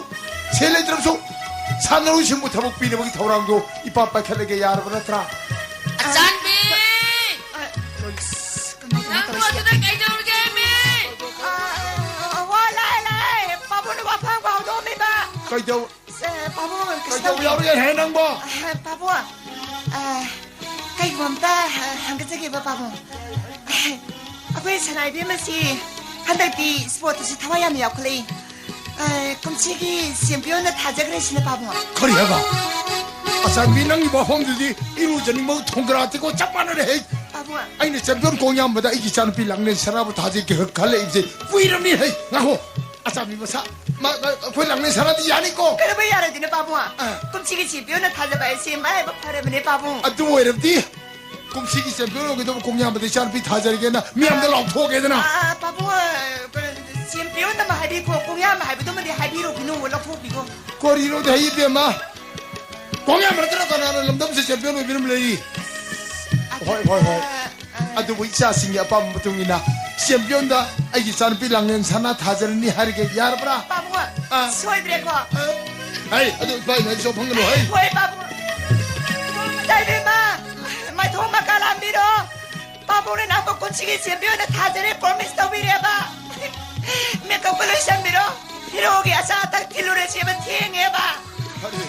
ꯁꯦꯜ ꯂꯩꯇ꯭ꯔꯕꯁꯨ, ꯁꯥꯟꯅꯔꯣꯏꯁꯤꯡꯕꯨ ꯊꯕꯛ ꯄꯤꯅꯕꯒꯤ ꯊꯧꯔꯥꯡꯗꯣ ꯏꯄꯥ ꯄꯥꯏꯈꯠꯂꯒꯦ, ꯌꯥꯔꯕ ꯅꯠꯇ꯭ꯔꯥ? ꯑꯆꯥꯟꯕꯤ! ꯑ, ꯑꯁ, ꯀꯃꯥꯏ, ꯀꯃꯥꯏ ꯅꯪꯕꯨ ꯇꯧꯔꯤꯁꯦ? ꯑꯗꯨꯗ ꯀꯩꯗꯧꯔꯤꯒꯦ, ꯃꯤ? ꯑ, ꯋꯥ ꯂꯥꯏ ꯂꯥꯏ, ꯄꯥꯕꯨꯡꯅ ꯋꯥꯐꯝ ꯍꯧꯗꯣꯛꯑꯝꯃꯤꯕ꯫ ꯀꯩꯗꯧ-, ꯑ, ꯄꯥꯕꯨꯡ, ꯀꯩꯁꯨ ꯀꯩꯗꯧ ꯇꯧꯗꯦ꯫ ꯌꯥꯎꯔꯤꯒꯦ, ꯍꯦ, ꯅꯪꯕꯣ? ꯑ, ꯄꯥꯕꯨꯡ, ꯑ, ꯀꯩꯒꯨꯝꯕ ꯑꯝꯇ ꯍꯪꯒꯠꯆꯒꯦꯕ, ꯄꯥꯕꯨꯡ꯫ ꯑꯩꯈꯣꯏ ꯁꯅꯥ ꯏꯕꯦꯝꯃꯁꯤ ꯍꯟꯗꯛꯇꯤ ꯁ꯭ꯄꯣꯔꯠꯇꯁꯨ ꯊꯋꯥꯏ ꯌꯥꯝꯅ ꯌꯥꯎꯈꯠꯂꯛꯏ꯫ ꯑ, ꯀꯨꯝꯁꯤꯒꯤ ꯆꯦꯝꯄꯤꯌꯟꯗ ꯊꯥꯖꯈ꯭ꯔꯦ ꯁꯤꯅ, ꯄꯥꯕꯨꯡ꯫ ꯀꯔꯤ ꯍꯥꯏꯕ? ꯑꯆꯥꯟꯕꯤ, ꯅꯪꯒꯤ ꯋꯥꯐꯝꯗꯨꯗꯤ ꯏꯔꯨꯖꯅꯤꯡꯕ ꯊꯣꯡꯒ꯭ꯔꯥ ꯑꯇꯦꯛꯄ ꯆꯞ ꯃꯥꯟꯅꯔꯦ ꯍꯦ꯫ ꯄꯥꯕꯨꯡ꯫ ꯑꯩꯅ ꯆꯦꯝꯄꯤꯌꯟ ꯀꯣꯡꯌꯥꯝꯕꯗ ꯑꯩꯒꯤ ꯏꯆꯥꯅꯨꯄꯤ ꯂꯥꯡꯂꯦꯟ ꯁꯅꯥꯕꯨ ꯊꯥꯖꯒꯦ ꯈꯜꯂꯛꯏꯕꯁꯦ ꯀꯨꯏꯔꯕꯅꯤ ꯍꯦ꯫ ꯉꯥꯏꯈꯣ, ꯑꯆꯥꯟꯕꯤ ꯃꯁꯥ, ꯃꯥ, ꯃꯥ, ꯑꯩꯈꯣꯏ ꯂꯥꯡꯂꯦꯟ ꯁꯅꯥꯗꯤ ꯌꯥꯅꯤꯀꯣ? ꯀꯩꯗꯧꯕꯩ ꯌꯥꯔꯣꯏꯗꯣꯏꯅꯣ, ꯄꯥꯕꯨꯡ? ꯑ꯫ ꯀꯨꯝꯁꯤꯒꯤ ꯆꯦꯝꯄꯤꯌꯟꯅ ꯊꯥꯖꯕ ꯍꯥꯏꯁꯦ ꯃꯔꯥꯏꯕꯛ ꯐꯔꯕꯅꯦ, ꯄꯥꯕꯨꯡ꯫ ꯑꯗꯨ ꯑꯣꯏꯔꯕꯗꯤ ꯀꯨꯝꯁꯤꯒꯤ ꯆꯦꯝꯄꯤꯌꯟ ꯑꯣꯏꯒꯗꯕ ꯀꯣꯡꯌꯥꯝꯕꯗ ꯏꯆꯥꯅꯨꯄꯤ ꯊꯥꯖꯔꯒꯦꯅ ꯃꯤꯌꯥꯝꯗ ꯑ, ꯂꯥꯎꯊꯣꯛꯑꯒꯦꯗꯅ꯫ ꯑ, ꯄꯥꯕꯨꯡ, ꯑ, ꯆꯦꯝꯄꯤꯌꯟ ꯑꯃ ꯍꯥꯏꯕꯤꯈꯣ, ꯀꯣꯡꯌꯥꯝꯕ ꯍꯥꯏꯕꯗꯨꯃꯗꯤ ꯍꯥꯏꯕꯤꯔꯨꯈꯤꯅꯨ, ꯂꯧꯊꯣꯛꯄꯤꯈꯣ꯫ ꯀꯔꯤꯅꯣꯗ ꯍꯩ ꯏꯕꯦꯝꯃ? ꯀꯣꯡꯌꯥꯝꯕ ꯅꯠꯇꯅ ꯀꯅꯥꯅ ꯂꯝꯗꯝꯁꯤ ꯆꯦꯝꯄꯤꯌꯟ ꯑꯣꯏꯕꯤꯔꯝ ꯂꯩꯔꯤ? ꯑꯗꯨ, ꯍꯣꯏ, ꯍꯣꯏ, ꯍꯣꯏ꯫ ꯑ, ꯑ꯫ ꯑꯗꯨꯕꯨ ꯏꯆꯥꯁꯤꯡꯒꯤ ꯑꯄꯥꯝꯕ ꯃꯇꯨꯡ ꯏꯟꯅ ꯆꯦꯝꯄꯤꯌꯟꯗ ꯑꯩꯒꯤ ꯏꯆꯥꯅꯨꯄꯤ ꯂꯥꯡꯂꯦꯟ ꯁꯅꯥ ꯊꯥꯖꯔꯅꯤ ꯍꯥꯏꯔꯒꯦ, ꯌꯥꯔꯕ꯭ꯔꯥ? ꯄꯥꯕꯨꯡ, ꯑ꯫ ꯁꯣꯏꯗ꯭ꯔꯦꯀꯣ? ꯑ꯫ ꯍꯩ, ꯑꯗꯨ ꯏꯄꯥ ꯏꯅ ꯑꯩꯁꯨ ꯐꯪꯒꯅꯨ, ꯍꯩ꯫ ꯍꯣꯏ, ꯄꯥꯕꯨꯡ꯫ ꯏꯃꯥ, ꯃꯥꯏꯊꯣꯡ ꯃꯀꯥ ꯂꯥꯝꯕꯤꯔꯣ꯫ ꯄꯥꯕꯨꯡꯅ ꯅꯪꯕꯨ ꯀꯨꯝꯁꯤꯒꯤ ꯆꯦꯝꯄꯤꯌꯟꯗ ꯊꯥꯖꯔꯦ promise ꯇꯧꯕꯤꯔꯦꯕ꯫ ꯃꯦꯀꯞꯀ ꯂꯣꯏꯁꯟꯕꯤꯔꯣ꯫ ꯍꯤꯔꯣꯒꯤ ꯑꯆꯥ ꯑꯊꯛ ꯊꯤꯜꯂꯨꯔꯁꯦꯕ, ꯊꯦꯡꯉꯦꯕ꯫ ꯐꯔꯦ꯫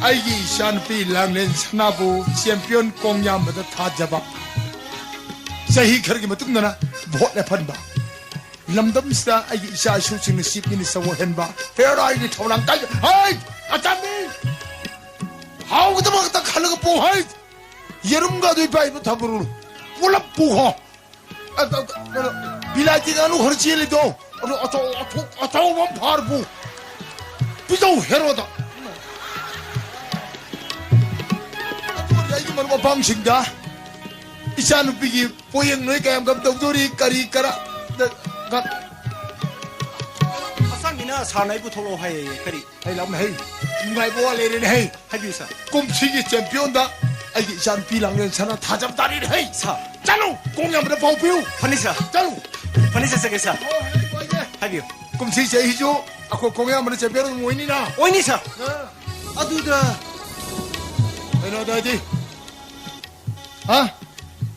ꯑꯩꯒꯤ ꯏꯆꯥꯅꯨꯄꯤ ꯂꯥꯡꯂꯦꯟ ꯁꯅꯥꯕꯨ ꯆꯦꯝꯄꯤꯌꯟ ꯀꯣꯡꯌꯥꯝꯕꯗ ꯊꯥꯖꯕ꯫ ꯆꯍꯤ ꯈꯔꯒꯤ ꯃꯇꯨꯡꯗꯅ ꯚꯣꯠ ꯂꯦꯞꯍꯟꯕ꯫ ꯂꯝꯗꯝꯁꯤꯗ ꯑꯩꯒꯤ ꯏꯆꯥ ꯏꯁꯨꯁꯤꯡꯅ ꯆꯤꯐ ꯃꯤꯅꯤꯁꯇꯔ ꯑꯣꯏꯍꯟꯕ꯫ ꯐꯦꯔꯥꯏꯒꯤ ꯊꯧꯔꯥꯡ ꯀꯥꯏ-, ꯍꯩ! ꯑꯆꯥꯟꯕꯤ! ꯍꯥꯎꯒꯗꯕ ꯈꯛꯇ ꯈꯜꯂꯒ ꯄꯣ ꯍꯩ! ꯌꯦꯔꯨꯝꯒ ꯑꯗꯨ ꯏꯄꯥ ꯏꯄꯨ ꯊꯝꯃꯨꯔꯨ꯫ ꯄꯨꯂꯞ ꯄꯨꯈꯣ꯫ ꯑ, ꯑ, ꯀꯩꯅꯣ, ꯕꯤꯂꯥꯏꯇꯤ ꯉꯥꯅꯨ ꯈꯔ ꯆꯦꯜꯂꯤꯗꯣ, ꯑꯗꯣ ꯑꯆꯧ-, ꯑꯆꯧ-, ꯑꯆꯧꯕ ꯑꯃ ꯐꯥꯔꯕꯨ꯫ ꯄꯤꯖꯧ ꯍꯦꯔꯣꯗ꯫ ꯑꯗꯨ ꯑꯣꯏꯔꯗꯤ ꯑꯩꯒꯤ ꯃꯔꯨꯞ ꯃꯄꯥꯡꯁꯤꯡꯗ ꯏꯆꯥꯅꯨꯄꯤꯒꯤ ꯄꯣꯌꯦꯡ ꯅꯣꯏ ꯀꯌꯥꯝ ꯀꯝ ꯇꯧꯗꯣꯔꯤ, ꯀꯔꯤ ꯀꯔꯥ, ꯗ-, ꯀ-, ꯑꯁꯥꯡꯕꯤꯅ ꯁꯥꯔꯅ ꯑꯩꯕꯨ ꯊꯣꯛꯂꯛꯑꯣ ꯍꯥꯏꯌꯦ, ꯀꯔꯤ? ꯍꯩ ꯂꯥꯎꯅ ꯍꯩ꯫ ꯅꯨꯡꯉꯥꯏꯕ ꯋꯥ ꯂꯩꯔꯦꯅꯦ ꯍꯩ꯫ ꯍꯥꯏꯕꯤꯌꯨ, ꯁꯥꯔ꯫ ꯀꯨꯝꯁꯤꯒꯤ ꯆꯦꯝꯄꯤꯌꯟꯗ ꯑꯩꯒꯤ ꯏꯆꯥꯅꯨꯄꯤ ꯂꯥꯡꯂꯦꯟ ꯁꯅꯥ ꯊꯥꯖꯕ ꯇꯥꯔꯦꯅꯦ ꯍꯩ꯫ ꯁꯥꯔ꯫ ꯆꯠꯂꯨ! ꯀꯣꯡꯌꯥꯝꯕꯗ ꯄꯥꯎ ꯄꯤꯌꯨ꯫ ꯐꯅꯤ, ꯁꯥꯔ꯫ ꯆꯠꯂꯨ! ꯐꯅꯤ, ꯆꯠꯆꯒꯦ, ꯁꯥꯔ꯫ ꯑꯣ, ꯍꯥꯏꯕꯤꯌꯨ, ꯍꯥꯏꯕꯤꯌꯨ꯫ ꯍꯥꯏꯕꯤꯌꯨ꯫ ꯀꯨꯝꯁꯤ ꯆꯍꯤꯁꯨ ꯑꯩꯈꯣꯏ ꯀꯣꯡꯌꯥꯝꯕꯅ ꯆꯦꯝꯄꯤꯌꯟ ꯑꯗꯨꯝ ꯑꯣꯏꯅꯤꯅ? ꯑꯣꯏꯅꯤ, ꯁꯥꯔ꯫ ꯑ꯫ ꯑꯗꯨꯗ ꯀꯩꯅꯣꯗꯗꯤ? ꯍꯥ?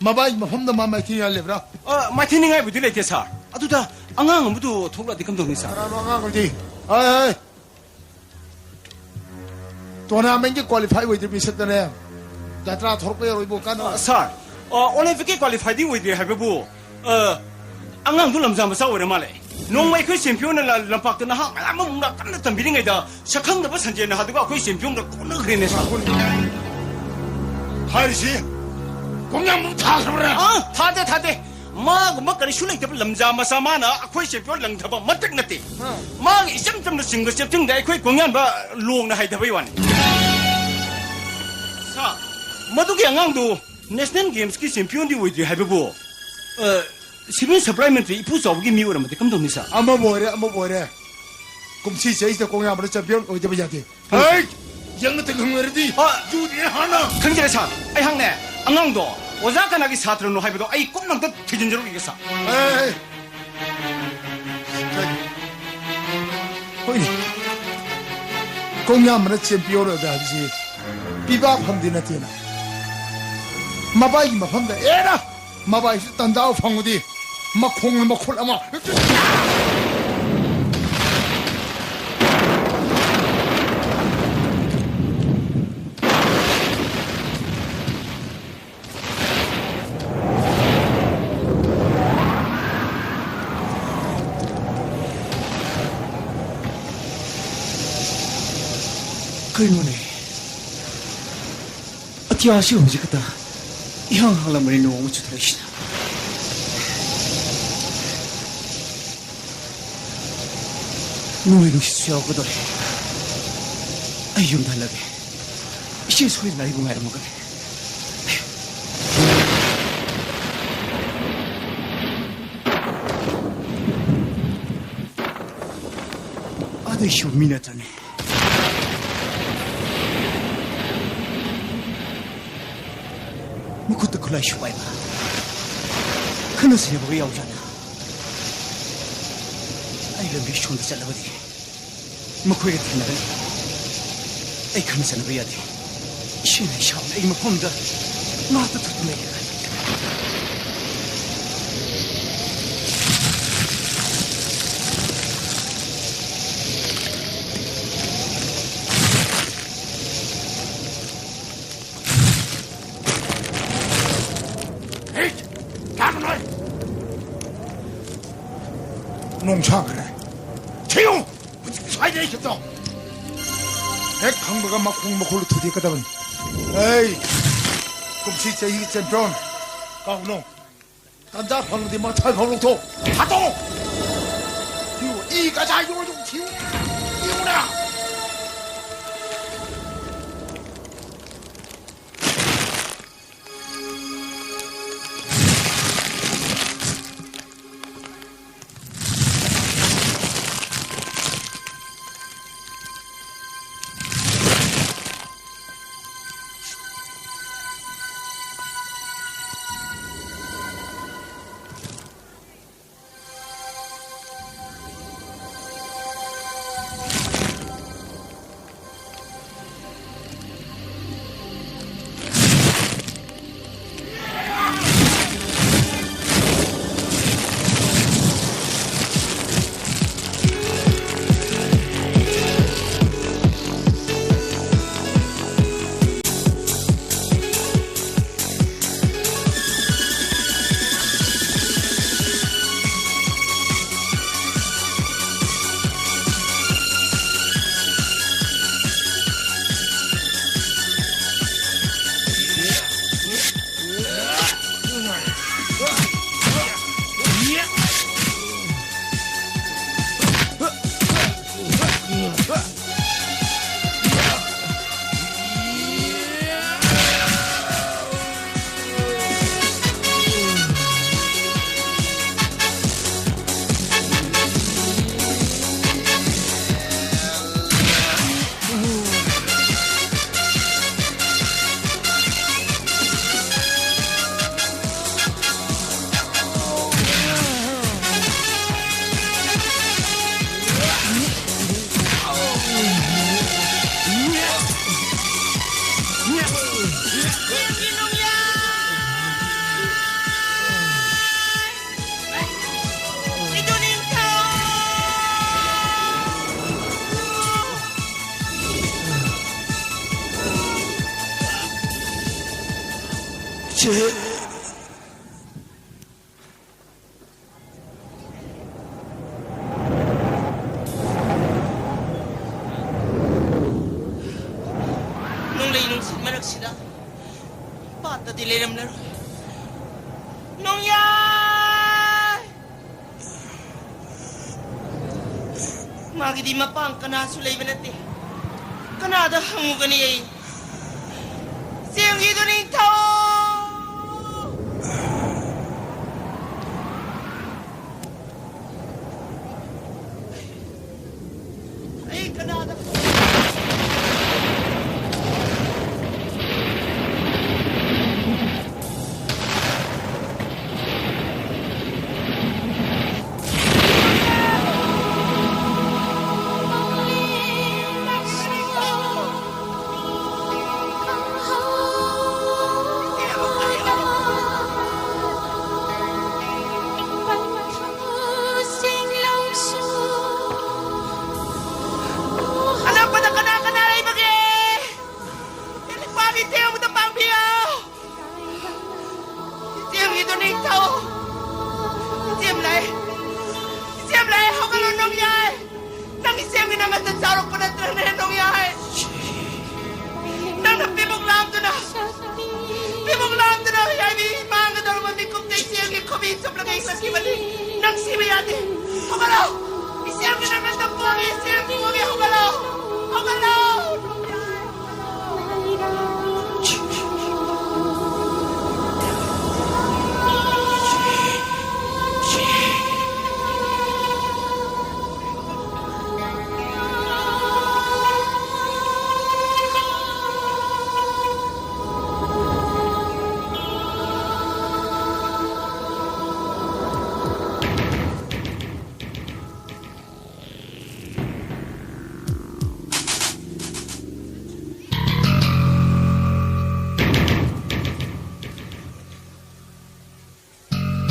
ꯃꯕꯥꯏ ꯃꯐꯝꯗ ꯃꯥ ꯃꯥꯏꯊꯤ ꯂꯩꯕ꯭ꯔꯥ? ꯑ, ꯃꯥꯏꯊꯤꯅꯤꯡꯉꯥꯏꯕꯨꯗꯤ ꯂꯩꯇꯦ, ꯁꯥꯔ꯫ ꯑꯗꯨꯗ ꯑꯉꯥꯡ ꯑꯃꯗꯨ ꯊꯣꯛꯂꯛꯑꯗꯤ ꯀꯝꯗꯧꯅꯤ, ꯁꯥꯔ? ꯀꯅꯥꯅꯣ ꯑꯉꯥꯡ ꯑꯣꯏꯗꯤ? ꯍꯥꯏ, ꯍꯥꯏ꯫ ꯇꯣꯔꯅꯥꯃꯦꯟꯒꯤ ꯀ꯭ꯋꯥꯂꯤꯐꯥꯏ ꯑꯣꯏꯗ꯭ꯔꯤ ꯃꯤꯁꯛꯇꯅꯦ꯫ ꯖꯇ꯭ꯔꯥ ꯊꯣꯔꯛꯄ ꯌꯥꯔꯣꯏꯕꯣ, ꯀꯥꯟꯅ-, ꯑ, ꯁꯥꯔ, ꯑ, ꯑꯣꯂꯦꯝꯄꯤꯛꯀꯤ ꯀ꯭ꯋꯥꯂꯤꯐꯥꯏꯗꯤ ꯑꯣꯏꯗ꯭ꯔꯤ ꯍꯥꯏꯕꯕꯨ, ꯑ, ꯑꯉꯥꯡꯗꯨ ꯂꯝꯖꯥ ꯃꯆꯥ ꯑꯣꯏꯔ ꯃꯥꯜꯂꯦ꯫ ꯅꯣꯡꯃ ꯑꯩꯈꯣꯏ ꯆꯦꯝꯄꯤꯌꯟꯅ ꯂ-, ꯂꯝꯄꯥꯛꯇ ꯅꯍꯥ ꯃꯌꯥꯝ ꯑꯃ ꯀꯟꯅ ꯇꯝꯕꯤꯔꯤꯉꯩꯗ ꯁꯛꯈꯪꯗꯕ ꯁꯟꯖꯦꯟ ꯅꯍꯥꯗꯨꯒ ꯑꯩꯈꯣꯏ ꯆꯦꯝꯄꯤꯌꯟꯒ ꯀꯣꯟꯅꯈ꯭ꯔꯦꯅꯦ, ꯁꯥꯔ꯫ ꯍꯥꯏꯔꯤꯁꯤ ꯀꯣꯡꯌꯥꯝꯕꯨ ꯊꯥꯈ꯭ꯔꯕ꯭ꯔꯥ? ꯑ, ꯊꯥꯗꯦ, ꯊꯥꯗꯦ꯫ ꯃꯥꯒꯨꯝꯕ ꯀꯔꯤꯁꯨ ꯂꯩꯇꯕ ꯂꯝꯖꯥ ꯃꯆꯥ ꯃꯥꯅ ꯑꯩꯈꯣꯏ ꯆꯦꯝꯄꯤꯌꯟ ꯂꯪꯊꯕ ꯃꯇꯤꯛ ꯅꯠꯇꯦ꯫ ꯑ꯫ ꯃꯥꯒꯤ ꯏꯆꯝ ꯆꯝꯅ ꯆꯤꯡꯕ ꯆꯦꯞꯊꯤꯡꯗ ꯑꯩꯈꯣꯏ ꯀꯣꯡꯌꯥꯟꯕ ꯂꯣꯡꯅ ꯍꯥꯏꯊꯕꯩ ꯋꯥꯅꯤ꯫ ꯁꯥ, ꯃꯗꯨꯒꯤ ꯑꯉꯥꯡꯗꯨ ꯅꯦꯁꯅꯦꯜ ꯒꯦꯝꯁꯀꯤ ꯆꯦꯝꯄꯤꯌꯟꯗꯤ ꯑꯣꯏꯗ꯭ꯔꯤ ꯍꯥꯏꯕꯕꯨ, ꯑ, ꯁꯤꯚꯤꯜ ꯁꯄ꯭ꯂꯥꯏ ꯃꯟꯇ꯭ꯔꯤ ꯏꯄꯨ ꯆꯥꯎꯕꯒꯤ ꯃꯤ ꯑꯣꯏꯔꯝꯃꯗꯤ ꯀꯝꯗꯧꯅꯤ, ꯁꯥ? ꯑꯃꯕꯨ ꯑꯣꯏꯔꯦ, ꯑꯃꯕꯨ ꯑꯣꯏꯔꯦ, ꯀꯨꯝꯁꯤ ꯆꯍꯤꯁꯤꯗ ꯀꯣꯡꯌꯥꯝꯕꯅ ꯆꯦꯝꯄꯤꯌꯟ ꯑꯣꯏꯗꯕ ꯌꯥꯗꯦ꯫ ꯍꯩ! ꯌꯦꯡꯅ ꯇꯤꯡꯍꯟꯅꯔꯗꯤ ꯍꯣꯏ꯫ ꯌꯨꯗꯤ ꯍꯥꯟꯅ꯫ ꯈꯪꯖꯔꯦ, ꯁꯥꯔ꯫ ꯑꯩꯍꯥꯛꯅꯦ, ꯑꯉꯥꯡꯗꯣ ꯑꯣꯖꯥ ꯀꯅꯥꯒꯤ ꯁꯥꯇ꯭ꯔꯅꯣ ꯍꯥꯏꯕꯗꯣ ꯑꯩ ꯀꯨꯞꯅ ꯑꯝꯇ ꯊꯤꯖꯤꯟꯖꯔꯨꯈꯤꯒꯦ, ꯁꯥꯔ꯫ ꯑꯦ! ꯍꯣꯏꯅꯦ꯫ ꯀꯣꯡꯌꯥꯝꯕꯅ ꯆꯦꯝꯄꯤꯌꯟ ꯑꯣꯏꯕ ꯍꯥꯏꯕꯁꯤ ꯄꯤꯕꯥ ꯐꯝꯗꯤ ꯅꯠꯇꯦꯅ꯫ ꯃꯕꯥꯏꯒꯤ ꯃꯐꯝꯗ ꯑꯦꯔꯥ! ꯃꯕꯥꯏꯁꯨ ꯇꯟꯖꯥ ꯐꯪꯉꯨꯗꯤ ꯃꯈꯣꯡ ꯃꯈꯨꯠ ꯑꯃ꯫ ꯀꯩꯅꯣꯅꯦ, ꯑꯇꯤꯌꯥꯁꯤ ꯍꯧꯖꯤꯛ ꯈꯛꯇ ꯏꯍꯥꯡ ꯍꯥꯡꯂꯝꯕꯅꯤ, ꯅꯣꯡ ꯑꯃ ꯆꯨꯊꯔꯛꯏꯁꯤꯅ꯫ ꯅꯣꯡꯂꯩ ꯅꯨꯡꯁꯤꯠꯁꯨ ꯌꯥꯎꯔꯛꯀꯗꯧꯔꯦ꯫ ꯑꯩ ꯌꯨꯝꯗ ꯍꯜꯂꯒꯦ꯫ ꯏꯆꯦ ꯁꯣꯏꯗꯅ ꯑꯩꯕꯨ ꯉꯥꯏꯔꯝꯃꯒꯅꯤ꯫ ꯑꯗꯨꯏꯁꯨ ꯃꯤ ꯅꯠꯇ꯭ꯔꯅꯦ꯫ ꯃꯈꯨꯠꯇ ꯈꯨꯠꯂꯥꯏꯁꯨ ꯄꯥꯏꯕ, ꯈꯠꯅ ꯆꯩꯅꯕꯒ ꯌꯥꯎꯖꯥꯠꯅ꯫ ꯑꯩ ꯂꯝꯕꯤ ꯁꯣꯝꯗ ꯆꯠꯂꯕꯗꯤ ꯃꯈꯣꯏꯒ ꯊꯦꯡꯅꯒꯅꯤ꯫ ꯑꯩ ꯈꯠꯅ ꯆꯩꯅꯕ ꯌꯥꯗꯦ꯫ ꯏꯁꯤꯡ ꯏꯁꯥꯎꯅ ꯑꯩꯒꯤ ꯃꯐꯝꯗ ꯉꯥꯛꯇ ꯊꯨꯠꯇꯨꯅ ꯂꯩꯔꯦ꯫ ꯍꯦꯠ! ꯂꯥꯛꯀꯅꯣꯏ! ꯅꯣꯡ ꯁꯥꯈ꯭ꯔꯦ꯫ ꯊꯤꯌꯨ! ꯍꯧꯖꯤꯛ ꯁ꯭ꯋꯥꯏꯗ ꯂꯩꯈꯤꯕꯗꯣ꯫ ꯍꯦꯛ ꯈꯪꯕꯒ ꯃꯈꯣꯡ ꯃꯈꯨꯜ ꯊꯨꯗꯦꯛꯀꯗꯕꯅꯤ꯫ ꯑꯩ! ꯀꯨꯝꯁꯤ ꯆꯍꯤꯒꯤ ꯆꯦꯝꯄꯤꯌꯣꯟ ꯀꯥꯎꯅꯣ꯫ ꯇꯟꯖꯥ ꯐꯪꯂꯗꯤ ꯃꯊꯥꯏ ꯐꯥꯎ ꯂꯧꯊꯣꯛ꯫ ꯍꯥꯠꯇꯣꯛ! ꯊꯤꯌꯨ! ꯏ ꯀꯆꯥꯏꯗꯣ ꯑꯗꯨꯝ ꯊꯤꯌꯨ! ꯊꯤꯌꯨꯅ! ꯆꯦ꯫ ꯅꯣꯡꯂꯩ ꯅꯨꯡꯁꯤꯠ ꯃꯔꯛꯁꯤꯗ ꯄꯥꯠꯇꯗꯤ ꯂꯩꯔꯝꯂꯔꯣꯏ꯫ ꯅꯣꯡꯌꯥꯏ! ꯃꯥꯒꯤꯗꯤ ꯃꯄꯥꯡ ꯀꯅꯥꯁꯨ ꯂꯩꯕ ꯅꯠꯇꯦ꯫ ꯀꯅꯥꯗ ꯍꯪꯉꯨꯒꯅꯤ ꯑꯩ? ꯆꯦꯡꯒꯤꯗꯨ ꯅꯤꯡꯊꯧ! ꯑꯩ ꯀꯅꯥꯗ ꯑꯅꯛꯄꯗ ꯀꯅꯥ ꯀꯅꯥ ꯂꯩꯕꯒꯦ? ꯅꯨꯄꯥꯒꯤ ꯇꯦꯡꯕꯗ ꯄꯥꯡꯕꯤꯌꯣ꯫ ꯏꯆꯦꯝꯒꯤꯗꯣ ꯅꯤꯡꯊꯧ꯫ ꯏꯆꯦꯝ ꯂꯥꯏ꯫ ꯏꯆꯦꯝ ꯂꯥꯏ, ꯍꯧꯒꯠꯂꯣ ꯅꯣꯡꯌꯥꯏ꯫ ꯅꯪ ꯏꯆꯦꯝꯒꯤ ꯅꯃꯠꯇ ꯆꯥꯎꯔꯛꯄ ꯅꯠꯇ꯭ꯔꯅꯦ ꯅꯣꯡꯌꯥꯏ? ꯅꯪꯅ ꯄꯤꯕꯨꯛ ꯂꯥꯝꯗꯨꯅ, ꯄꯤꯕꯨꯛ ꯂꯥꯝꯗꯨꯅ ꯌꯥꯏꯕꯤ ꯃꯥꯡꯒꯗꯧꯔꯕ ꯃꯤꯀꯨꯞꯇ ꯏꯆꯦꯝꯒꯤ ꯈꯨꯕꯤ ꯆꯨꯞꯂꯒ ꯏꯈꯠꯈꯤꯕꯅꯤ꯫ ꯅꯪ ꯁꯤꯕ ꯌꯥꯗꯦ꯫ ꯍꯧꯒꯠꯂꯣ꯫ ꯏꯆꯦꯝꯒꯤ ꯅꯃꯠꯇ ꯄꯣꯛꯑꯦ, ꯏꯆꯦꯝ ꯄꯣꯛꯑꯦ, ꯍꯧꯒꯠꯂꯣ꯫ ꯍꯧꯒꯠꯂꯣ꯫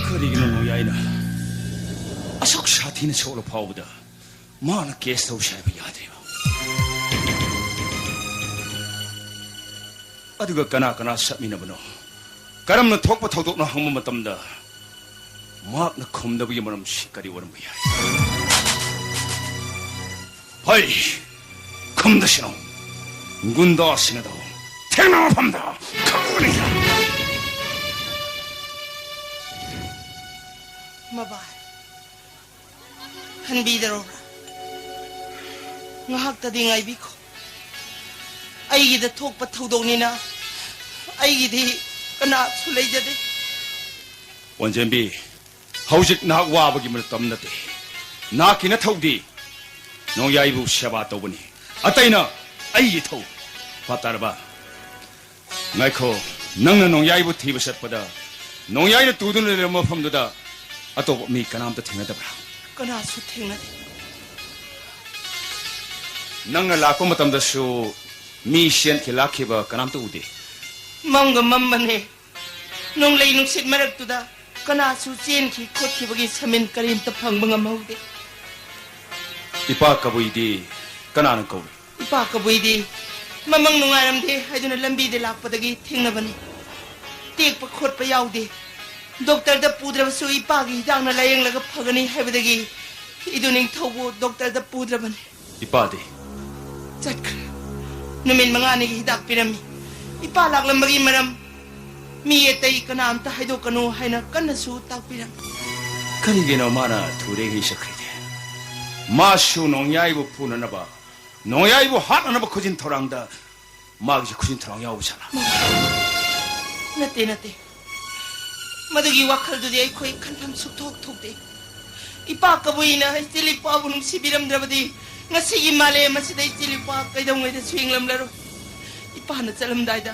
ꯀꯔꯤꯒꯤꯅꯣ ꯅꯣꯡꯌꯥꯏꯅ ꯑꯁꯨꯛ ꯁꯥꯊꯤꯅ ꯁꯣꯛꯂ ꯐꯥꯎꯕꯗ ꯃꯥꯅ ꯀꯦꯁ ꯇꯧꯁꯦ ꯍꯥꯏꯕ ꯌꯥꯗ꯭ꯔꯤꯕ? ꯑꯗꯨꯒ ꯀꯅꯥ ꯀꯅꯥ ꯆꯠꯃꯤꯟꯅꯕꯅꯣ? ꯀꯔꯝꯅ ꯊꯣꯛꯄ ꯊꯧꯗꯣꯛꯅꯣ ꯍꯪꯕ ꯃꯇꯝꯗ ꯃꯍꯥꯛꯅ ꯈꯨꯝꯗꯕꯒꯤ ꯃꯔꯝꯁꯤ ꯀꯔꯤ ꯑꯣꯏꯔꯝꯕ ꯌꯥꯏ? ꯍꯣꯏ, ꯈꯨꯝꯗꯁꯅꯨ꯫ ꯒꯨꯟꯗꯥꯁꯤꯡ ꯑꯗꯨ ꯊꯦꯡꯅꯕ ꯃꯐꯝꯗ ꯈꯪꯒꯅꯤ꯫ ꯃꯕꯥꯏ, ꯈꯟꯕꯤꯗꯔꯣ? ꯉꯥꯏꯍꯥꯛꯇꯗꯤ ꯉꯥꯏꯕꯤꯈꯣ꯫ ꯑꯩꯒꯤꯗ ꯊꯣꯛꯄ ꯊꯧꯗꯣꯛꯅꯤꯅ ꯑꯩꯒꯤꯗꯤ ꯀꯅꯥꯁꯨ ꯂꯩꯖꯗꯦ꯫ ꯋꯥꯟꯖꯦꯝꯕꯤ, ꯍꯧꯖꯤꯛ ꯅꯍꯥꯛ ꯋꯥꯕꯒꯤ ꯃꯇꯝ ꯅꯠꯇꯦ꯫ ꯅꯍꯥꯛꯀꯤ ꯅꯊꯧꯗꯤ ꯅꯣꯡꯌꯥꯏꯕꯨ ꯁꯦꯕꯥ ꯇꯧꯕꯅꯤ, ꯑꯇꯩꯅ ꯑꯩꯒꯤ ꯊꯧ꯫ ꯚꯥꯞ ꯇꯥꯔꯕ? ꯉꯥꯏꯈꯣ, ꯅꯪꯅ ꯅꯣꯡꯌꯥꯏꯕꯨ ꯊꯤꯕ ꯆꯠꯄꯗ ꯅꯣꯡꯌꯥꯏꯅ ꯇꯨꯗꯨꯅ ꯂꯩꯔꯝꯕ ꯃꯐꯝꯗꯨꯗ ꯑꯇꯣꯞꯄ ꯃꯤ ꯀꯅꯥꯝꯇ ꯊꯦꯡꯅꯗꯕ꯭ꯔꯥ? ꯀꯅꯥꯁꯨ ꯊꯦꯡꯅꯗꯦ꯫ ꯅꯪꯅ ꯂꯥꯛꯄ ꯃꯇꯝꯗꯁꯨ ꯃꯤ ꯆꯦꯟꯈꯤ ꯂꯥꯛꯈꯤꯕ ꯀꯅꯥꯝꯇ ꯎꯗꯦ꯫ ꯃꯝꯒ ꯃꯝꯕꯅꯦ꯫ ꯅꯣꯡꯂꯩ ꯅꯨꯡꯁꯤꯠ ꯃꯔꯛꯇꯨꯗ ꯀꯅꯥꯁꯨ ꯆꯦꯟꯈꯤ ꯈꯣꯠꯈꯤꯕꯒꯤ ꯁꯃꯤꯟ ꯀꯔꯤꯝꯇ ꯐꯪꯕ ꯉꯝꯍꯧꯗꯦ꯫ ꯏꯄꯥ ꯀꯕꯨꯏꯗꯤ ꯀꯅꯥꯅ ꯀꯧꯏ? ꯏꯄꯥ ꯀꯕꯨꯏꯗꯤ ꯃꯃꯪ ꯅꯨꯡꯉꯥꯏꯔꯝꯗꯦ ꯍꯥꯏꯗꯨꯅ ꯂꯝꯕꯤꯗ ꯂꯥꯛꯄꯗꯒꯤ ꯊꯦꯡꯅꯕꯅꯤ꯫ ꯇꯦꯛꯄ ꯈꯣꯠꯄ ꯌꯥꯎꯗꯦ꯫ ꯗꯣꯛꯇꯔꯗ ꯄꯨꯗ꯭ꯔꯕꯁꯨ ꯏꯄꯥꯒꯤ ꯍꯤꯗꯥꯛꯅ ꯂꯥꯌꯦꯡꯂꯒ ꯐꯒꯅꯤ ꯍꯥꯏꯕꯗꯒꯤ ꯏꯗꯨ ꯅꯤꯡꯊꯧꯕꯨ ꯗꯣꯛꯇꯔꯗ ꯄꯨꯗ꯭ꯔꯕꯅꯤ꯫ ꯏꯄꯥꯗꯤ? ꯆꯠꯈ꯭ꯔꯦ꯫ ꯅꯨꯃꯤꯠ ꯃꯉꯥꯅꯤꯒꯤ ꯍꯤꯗꯥꯛ ꯄꯤꯔꯝꯃꯤ꯫ ꯏꯄꯥ ꯂꯥꯛꯂꯝꯕꯒꯤ ꯃꯔꯝ ꯃꯤ ꯑꯇꯩ ꯀꯅꯥꯝꯇ ꯍꯥꯏꯗꯣꯛꯀꯅꯨ ꯍꯥꯏꯅ ꯀꯟꯅꯁꯨ ꯇꯥꯛꯄꯤꯔꯝꯃꯤ꯫ ꯀꯔꯤꯒꯤꯅꯣ ꯃꯥꯅ ꯊꯨꯔꯦꯡꯒꯤ ꯆꯠꯈ꯭ꯔꯤꯗꯤ? ꯃꯥꯁꯨ ꯅꯣꯡꯌꯥꯏꯕꯨ ꯐꯨꯅꯅꯕ, ꯅꯣꯡꯌꯥꯏꯕꯨ ꯍꯥꯠꯅꯅꯕ ꯈꯨꯖꯤꯟ ꯊꯧꯔꯥꯡꯗ ꯃꯥꯒꯤꯁꯨ ꯈꯨꯖꯤꯟ ꯊꯧꯔꯥꯡ ꯌꯥꯎꯕ ꯖꯥꯠꯂꯥ? ꯅꯠꯇꯦ, ꯅꯠꯇꯦ꯫ ꯃꯗꯨꯒꯤ ꯋꯥꯈꯜꯗꯨꯗꯤ ꯑꯩꯈꯣꯏ ꯈꯟꯐꯝ ꯁꯨꯛꯊꯣꯛ ꯊꯣꯛꯇꯦ꯫ ꯏꯄꯥ ꯀꯕꯨꯏꯅ ꯏꯆꯦꯜ ꯏꯄꯥꯕꯨ ꯅꯨꯡꯁꯤꯕꯤꯔꯝꯗ꯭ꯔꯕꯗꯤ ꯉꯁꯤꯒꯤ ꯃꯥꯂꯦꯝ ꯑꯁꯤꯗ ꯏꯆꯦꯜ ꯏꯄꯥ ꯀꯩꯗꯧꯉꯩꯗꯁꯨ ꯍꯤꯡꯂꯝꯂꯔꯣꯏ꯫ ꯏꯄꯥꯅ ꯆꯠꯂꯝꯗꯥꯏꯗ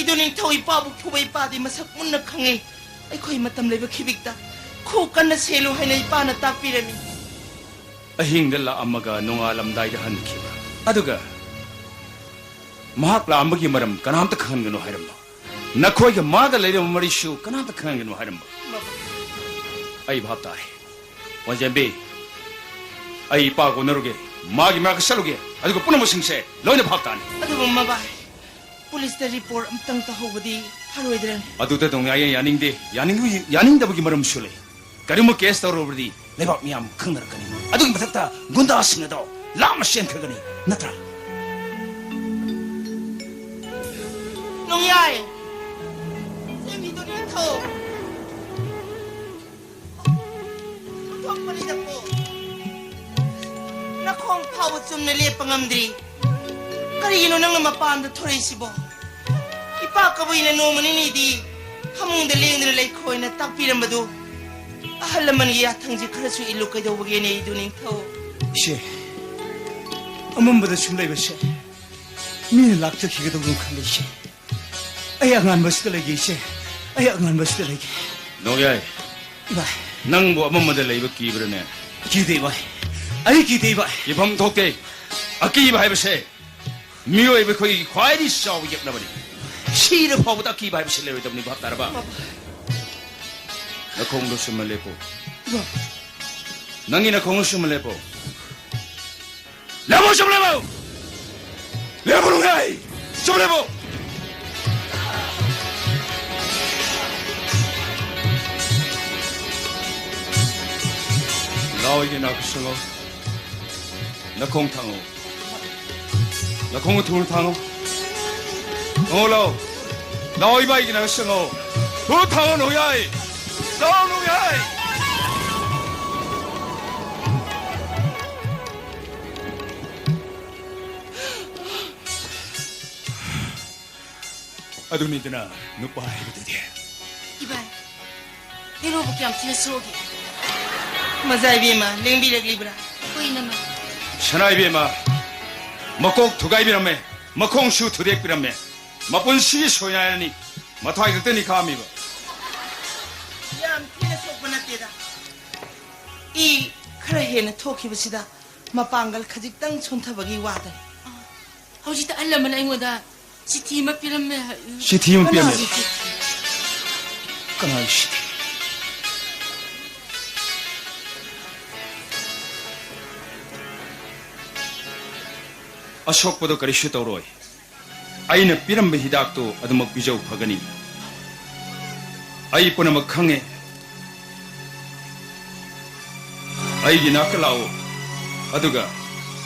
ꯏꯗꯨ ꯅꯤꯡꯊꯧ ꯏꯄꯥꯕꯨ ꯐꯨꯕ ꯏꯄꯥꯗꯤ ꯃꯁꯛ ꯃꯨꯟꯅ ꯈꯪꯉꯤ꯫ ꯑꯩꯈꯣꯏ ꯃꯇꯝ ꯂꯩꯕ ꯈꯤꯕꯤꯛꯇ ꯈꯨ ꯀꯟꯅ ꯁꯦꯜꯂꯨ ꯍꯥꯏꯅ ꯏꯄꯥꯅ ꯇꯥꯛꯄꯤꯔꯝꯃꯤ꯫ ꯑꯍꯤꯡꯗ ꯂꯥꯛꯑꯝꯃꯒ ꯅꯣꯡꯉꯥꯜꯂꯝꯗꯥꯏꯗ ꯍꯟꯈꯤꯕ꯫ ꯑꯗꯨꯒ ꯃꯍꯥꯛ ꯂꯥꯛꯑꯝꯕꯒꯤ ꯃꯔꯝ ꯀꯅꯥꯝꯇ ꯈꯪꯍꯟꯒꯅꯨ ꯍꯥꯏꯔꯝꯕ꯫ ꯅꯈꯣꯏꯒ ꯃꯥꯒ ꯂꯩꯔꯝꯕ ꯃꯔꯤꯁꯨ ꯀꯅꯥꯝꯇ ꯈꯪꯍꯟꯒꯅꯨ ꯍꯥꯏꯔꯝꯕ꯫ ꯑꯩ ꯚꯥꯞ ꯇꯥꯔꯦ꯫ ꯋꯥꯟꯖꯦꯝꯕꯤ, ꯑꯩ ꯏꯄꯥꯒ ꯎꯅꯔꯨꯒꯦ, ꯃꯥꯒꯤ ꯃꯅꯥꯛꯇ ꯆꯠꯂꯨꯒꯦ, ꯑꯗꯨꯒ ꯄꯨꯝꯅꯃꯛꯁꯤꯡꯁꯦ ꯂꯣꯏꯅ ꯚꯥꯞ ꯇꯥꯅꯤ꯫ ꯑꯗꯨꯕꯨ ꯃꯕꯥꯏ, ꯄꯨꯂꯤꯁꯇ ꯔꯤꯄꯣꯔꯠ ꯑꯝꯇꯪ ꯇꯧꯍꯧꯕꯗꯤ ꯐꯔꯣꯏꯗ꯭ꯔꯅꯦ? ꯑꯗꯨꯗ ꯅꯣꯡꯌꯥꯏ ꯌꯥꯅꯤꯡꯗꯦ꯫ ꯌꯥꯅꯤꯡ-, ꯌꯥꯅꯤꯡꯗꯕꯒꯤ ꯃꯔꯝꯁꯨ ꯂꯩ꯫ ꯀꯔꯤꯒꯨꯝꯕ ꯀꯦꯁ ꯇꯧꯔꯨꯔꯕꯗꯤ ꯂꯩꯕꯥꯛ ꯃꯤꯌꯥꯝ ꯈꯪꯅꯔꯛꯀꯅꯤ꯫ ꯑꯗꯨꯒꯤ ꯃꯊꯛꯇ ꯒꯨꯟꯗꯥꯁꯤꯡ ꯑꯗꯣ ꯂꯥꯞꯅ ꯆꯦꯟꯈ꯭ꯔꯒꯅꯤ, ꯅꯠꯇ꯭ꯔꯥ? ꯅꯣꯡꯌꯥꯏ! ꯁꯦꯝꯕꯤꯗꯨꯅꯤ ꯅꯊꯧ꯫ ꯑꯣꯟꯊꯣꯛꯄꯅꯤꯗꯀꯣ꯫ ꯅꯈꯣꯡ ꯐꯥꯎꯕ ꯆꯨꯝꯅ ꯂꯦꯞꯄ ꯉꯝꯗ꯭ꯔꯤ꯫ ꯀꯔꯤꯒꯤꯅꯣ ꯅꯪꯅ ꯃꯄꯥꯟꯗ ꯊꯣꯔꯛꯏꯁꯤꯕꯣ? ꯏꯄꯥ ꯀꯕꯨꯏꯅ ꯅꯣꯡꯃ ꯅꯤꯅꯤꯗꯤ ꯐꯃꯨꯡꯗ ꯂꯦꯡꯗꯅ ꯂꯩꯈꯣꯅ ꯇꯥꯛꯄꯤꯔꯝꯕꯗꯨ ꯑꯍꯜ ꯂꯃꯟꯒꯤ ꯌꯥꯊꯪꯁꯤ ꯈꯔꯁꯨ ꯏꯜꯂꯨ ꯀꯩꯗꯧꯕꯒꯦꯅꯦ, ꯏꯗꯨ ꯅꯤꯡꯊꯧ? ꯏꯆꯦ, ꯑꯃꯝꯕꯗ ꯁꯨꯝ ꯂꯩꯕꯁꯦ ꯃꯤꯅ ꯂꯥꯛꯆꯈꯤꯒꯗꯧꯕ ꯈꯜꯂꯤ, ꯏꯆꯦ꯫ ꯑꯩ ꯑꯉꯥꯟꯕꯁꯤꯗ ꯂꯩꯒꯦ, ꯏꯆꯦ꯫ ꯑꯩ ꯑꯉꯥꯟꯕꯁꯤꯗ ꯂꯩꯒꯦ꯫ ꯅꯣꯡꯌꯥꯏ, ꯏꯚꯥꯏ꯫ ꯅꯪꯕꯨ ꯑꯃꯝꯕꯗ ꯂꯩꯕ ꯀꯤꯕ꯭ꯔꯅꯦ? ꯀꯤꯗꯦ, ꯏꯚꯥꯏ꯫ ꯑꯩ ꯀꯤꯗꯦ, ꯏꯚꯥꯏ꯫ ꯀꯤꯐꯝ ꯊꯣꯛꯇꯦ꯫ ꯑꯀꯤꯕ ꯍꯥꯏꯕꯁꯦ ꯃꯤꯑꯣꯏꯕ ꯑꯩꯈꯣꯏꯒꯤ ꯈ꯭ꯋꯥꯏꯗꯒꯤ ꯆꯥꯎꯕ ꯌꯦꯛꯅꯕꯅꯤ꯫ ꯁꯤꯔ ꯐꯥꯎꯕꯗ ꯑꯀꯤꯕ ꯍꯥꯏꯕꯁꯤ ꯂꯩꯔꯣꯏꯗꯕꯅꯤ, ꯚꯥꯞ ꯇꯥꯔꯕ? ꯅꯈꯣꯡꯗꯣ ꯁꯨꯝꯅ ꯂꯦꯞꯄꯨ꯫ ꯅꯪꯒꯤ ꯅꯈꯣꯡꯗꯣ ꯁꯨꯝꯅ ꯂꯦꯞꯄꯨ꯫ ꯂꯦꯞꯄꯨ, ꯁꯨꯝ ꯂꯦꯞꯄꯨ! ꯂꯦꯞꯄꯨ, ꯅꯣꯡꯌꯥꯏ! ꯁꯨꯝ ꯂꯦꯞꯄꯨ! ꯂꯥꯎ, ꯑꯩꯒꯤ ꯅꯥꯛꯇ ꯆꯪꯉꯣ꯫ ꯅꯈꯣꯡ ꯊꯥꯡꯉꯣ꯫ ꯅꯈꯣꯡ ꯊꯨꯅ ꯊꯥꯡꯉꯣ꯫ ꯊꯥꯡꯉꯣ, ꯂꯥꯎ꯫ ꯂꯥꯎ, ꯏꯕꯥꯏꯒꯤ ꯅꯥꯛꯇ ꯆꯪꯉꯣ꯫ ꯊꯨꯅ ꯊꯥꯡꯉꯣ, ꯅꯣꯡꯌꯥꯏ! ꯂꯥꯎ, ꯅꯣꯡꯌꯥꯏ! ꯑꯗꯨꯅꯤꯗꯅ ꯅꯨꯄꯥ ꯍꯥꯏꯕꯗꯨꯗꯤ꯫ ꯏꯕꯥꯏ, ꯍꯦꯔꯣꯕꯨ ꯀꯌꯥꯝ ꯊꯤꯅ ꯁꯣꯛꯏ? ꯃꯖꯥ ꯏꯕꯦꯝꯃ, ꯂꯦꯡꯕꯤꯔꯛꯂꯤꯕ꯭ꯔꯥ? ꯍꯣꯏ, ꯏꯅꯝꯃ꯫ ꯁꯅꯥ ꯏꯕꯦꯝꯃ, ꯃꯀꯣꯛ ꯊꯨꯒꯥꯏꯕꯤꯔꯝꯃꯦ, ꯃꯈꯣꯡꯁꯨ ꯊꯨꯗꯦꯛꯄꯤꯔꯝꯃꯦ꯫ ꯃꯄꯨꯟꯁꯤꯒꯤ ꯁꯣꯏꯅꯥꯏꯔꯅꯤ꯫ ꯃꯊ꯭ꯋꯥꯏ ꯈꯛꯇꯅꯤ ꯈꯥꯛꯑꯝꯃꯤꯕ꯫ ꯌꯥꯝ ꯊꯤꯅ ꯁꯣꯛꯄ ꯅꯠꯇꯦꯗ꯫ ꯏ ꯈꯔ ꯍꯦꯟꯅ ꯊꯣꯛꯈꯤꯕꯁꯤꯗ ꯃꯄꯥꯡꯒꯜ ꯈꯖꯤꯛꯇꯪ ꯁꯣꯟꯊꯕꯒꯤ ꯋꯥꯗꯅꯤ꯫ ꯍꯧꯖꯤꯛꯇ ꯑꯍꯜ ꯂꯃꯟ ꯑꯩꯉꯣꯟꯗ ꯆꯤꯊꯤ ꯑꯃ ꯄꯤꯔꯝꯃꯦ꯫ ꯆꯤꯊꯤ ꯑꯃ ꯄꯤꯔꯝꯃꯦ? ꯀꯅꯥꯒꯤ ꯆꯤꯊꯤ? ꯀꯅꯥꯒꯤ ꯆꯤꯊꯤ? ꯑꯁꯣꯛꯄꯗꯣ ꯀꯔꯤꯁꯨ ꯇꯧꯔꯣꯏ꯫ ꯑꯩꯅ ꯄꯤꯔꯝꯕ ꯍꯤꯗꯥꯛꯇꯨ ꯑꯗꯨꯃꯛ ꯄꯤꯖꯧ, ꯐꯒꯅꯤ꯫ ꯑꯩ ꯄꯨꯝꯅꯃꯛ ꯈꯪꯉꯦ꯫ ꯑꯩꯒꯤ ꯅꯥꯛꯇ ꯂꯥꯛꯎ, ꯑꯗꯨꯒ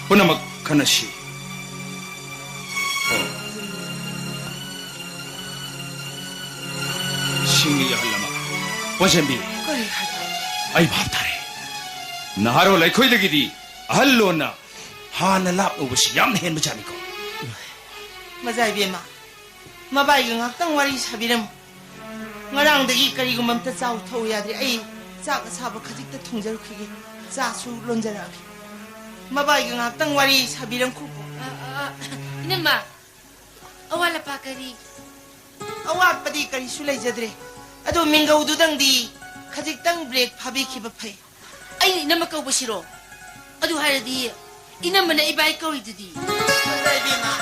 ꯄꯨꯝꯅꯃꯛ ꯈꯟꯅꯁꯤ꯫ ꯑꯣ꯫ ꯁꯤꯡꯃꯤ ꯑꯍꯜ ꯑꯃ꯫ ꯄꯣꯟꯁꯦꯝꯕꯤ꯫ ꯀꯔꯤ ꯍꯥꯏꯕ? ꯑꯩ ꯚꯥꯞ ꯇꯥꯔꯦ꯫ ꯅꯍꯥꯔꯣꯜ ꯑꯩꯈꯣꯏꯗꯒꯤꯗꯤ ꯑꯍꯜ ꯂꯣꯟꯅ ꯍꯥꯟꯅ ꯂꯥꯞꯅ ꯎꯕꯁꯤ ꯌꯥꯝꯅ ꯍꯦꯟꯕ ꯖꯥꯠꯅꯤꯀꯣ꯫ ꯃꯖꯥ ꯏꯕꯦꯝꯃ, ꯃꯕꯥꯏꯒ ꯉꯥꯛꯇꯪ ꯋꯥꯔꯤ ꯁꯥꯕꯤꯔꯝꯃꯨ꯫ ꯉꯔꯥꯡꯗꯒꯤ ꯀꯔꯤꯒꯨꯝꯕ ꯑꯝꯇ ꯆꯥꯎ ꯊꯛꯎ ꯌꯥꯗ꯭ꯔꯦ꯫ ꯑꯩ ꯆꯥꯛ ꯑꯁꯥꯕ ꯈꯖꯤꯛꯇ ꯊꯣꯡꯖꯔꯨꯈꯤꯒꯦ꯫ ꯆꯥꯁꯨ ꯂꯣꯟꯖꯔꯛꯑꯒꯦ꯫ ꯃꯕꯥꯏꯒ ꯉꯥꯛꯇꯪ ꯋꯥꯔꯤ ꯁꯥꯕꯤꯔꯝꯈꯣꯀꯣ꯫ ꯑ, ꯑ, ꯑ, ꯏꯅꯝꯃ, ꯑꯋꯥꯠ ꯑꯄꯥ ꯀꯔꯤ? ꯑꯋꯥꯠꯄꯗꯤ ꯀꯔꯤꯁꯨ ꯂꯩꯖꯗ꯭ꯔꯦ꯫ ꯑꯗꯨ ꯃꯤꯡꯒꯧꯗꯨꯗꯪꯗꯤ ꯈꯖꯤꯛꯇꯪ ꯕ꯭ꯔꯦꯛ ꯐꯥꯕꯤꯈꯤꯕ ꯐꯩ꯫ ꯑꯩꯅ ꯏꯅꯝꯃ ꯀꯧꯕꯁꯤꯔꯣ? ꯑꯗꯨ ꯍꯥꯏꯔꯗꯤ ꯏꯅꯝꯃꯅ ꯏꯕꯥꯏ ꯀꯧꯔꯤꯗꯨꯗꯤ꯫ ꯈꯪꯗ꯭ꯔꯦ ꯏꯕꯦꯝꯃ꯫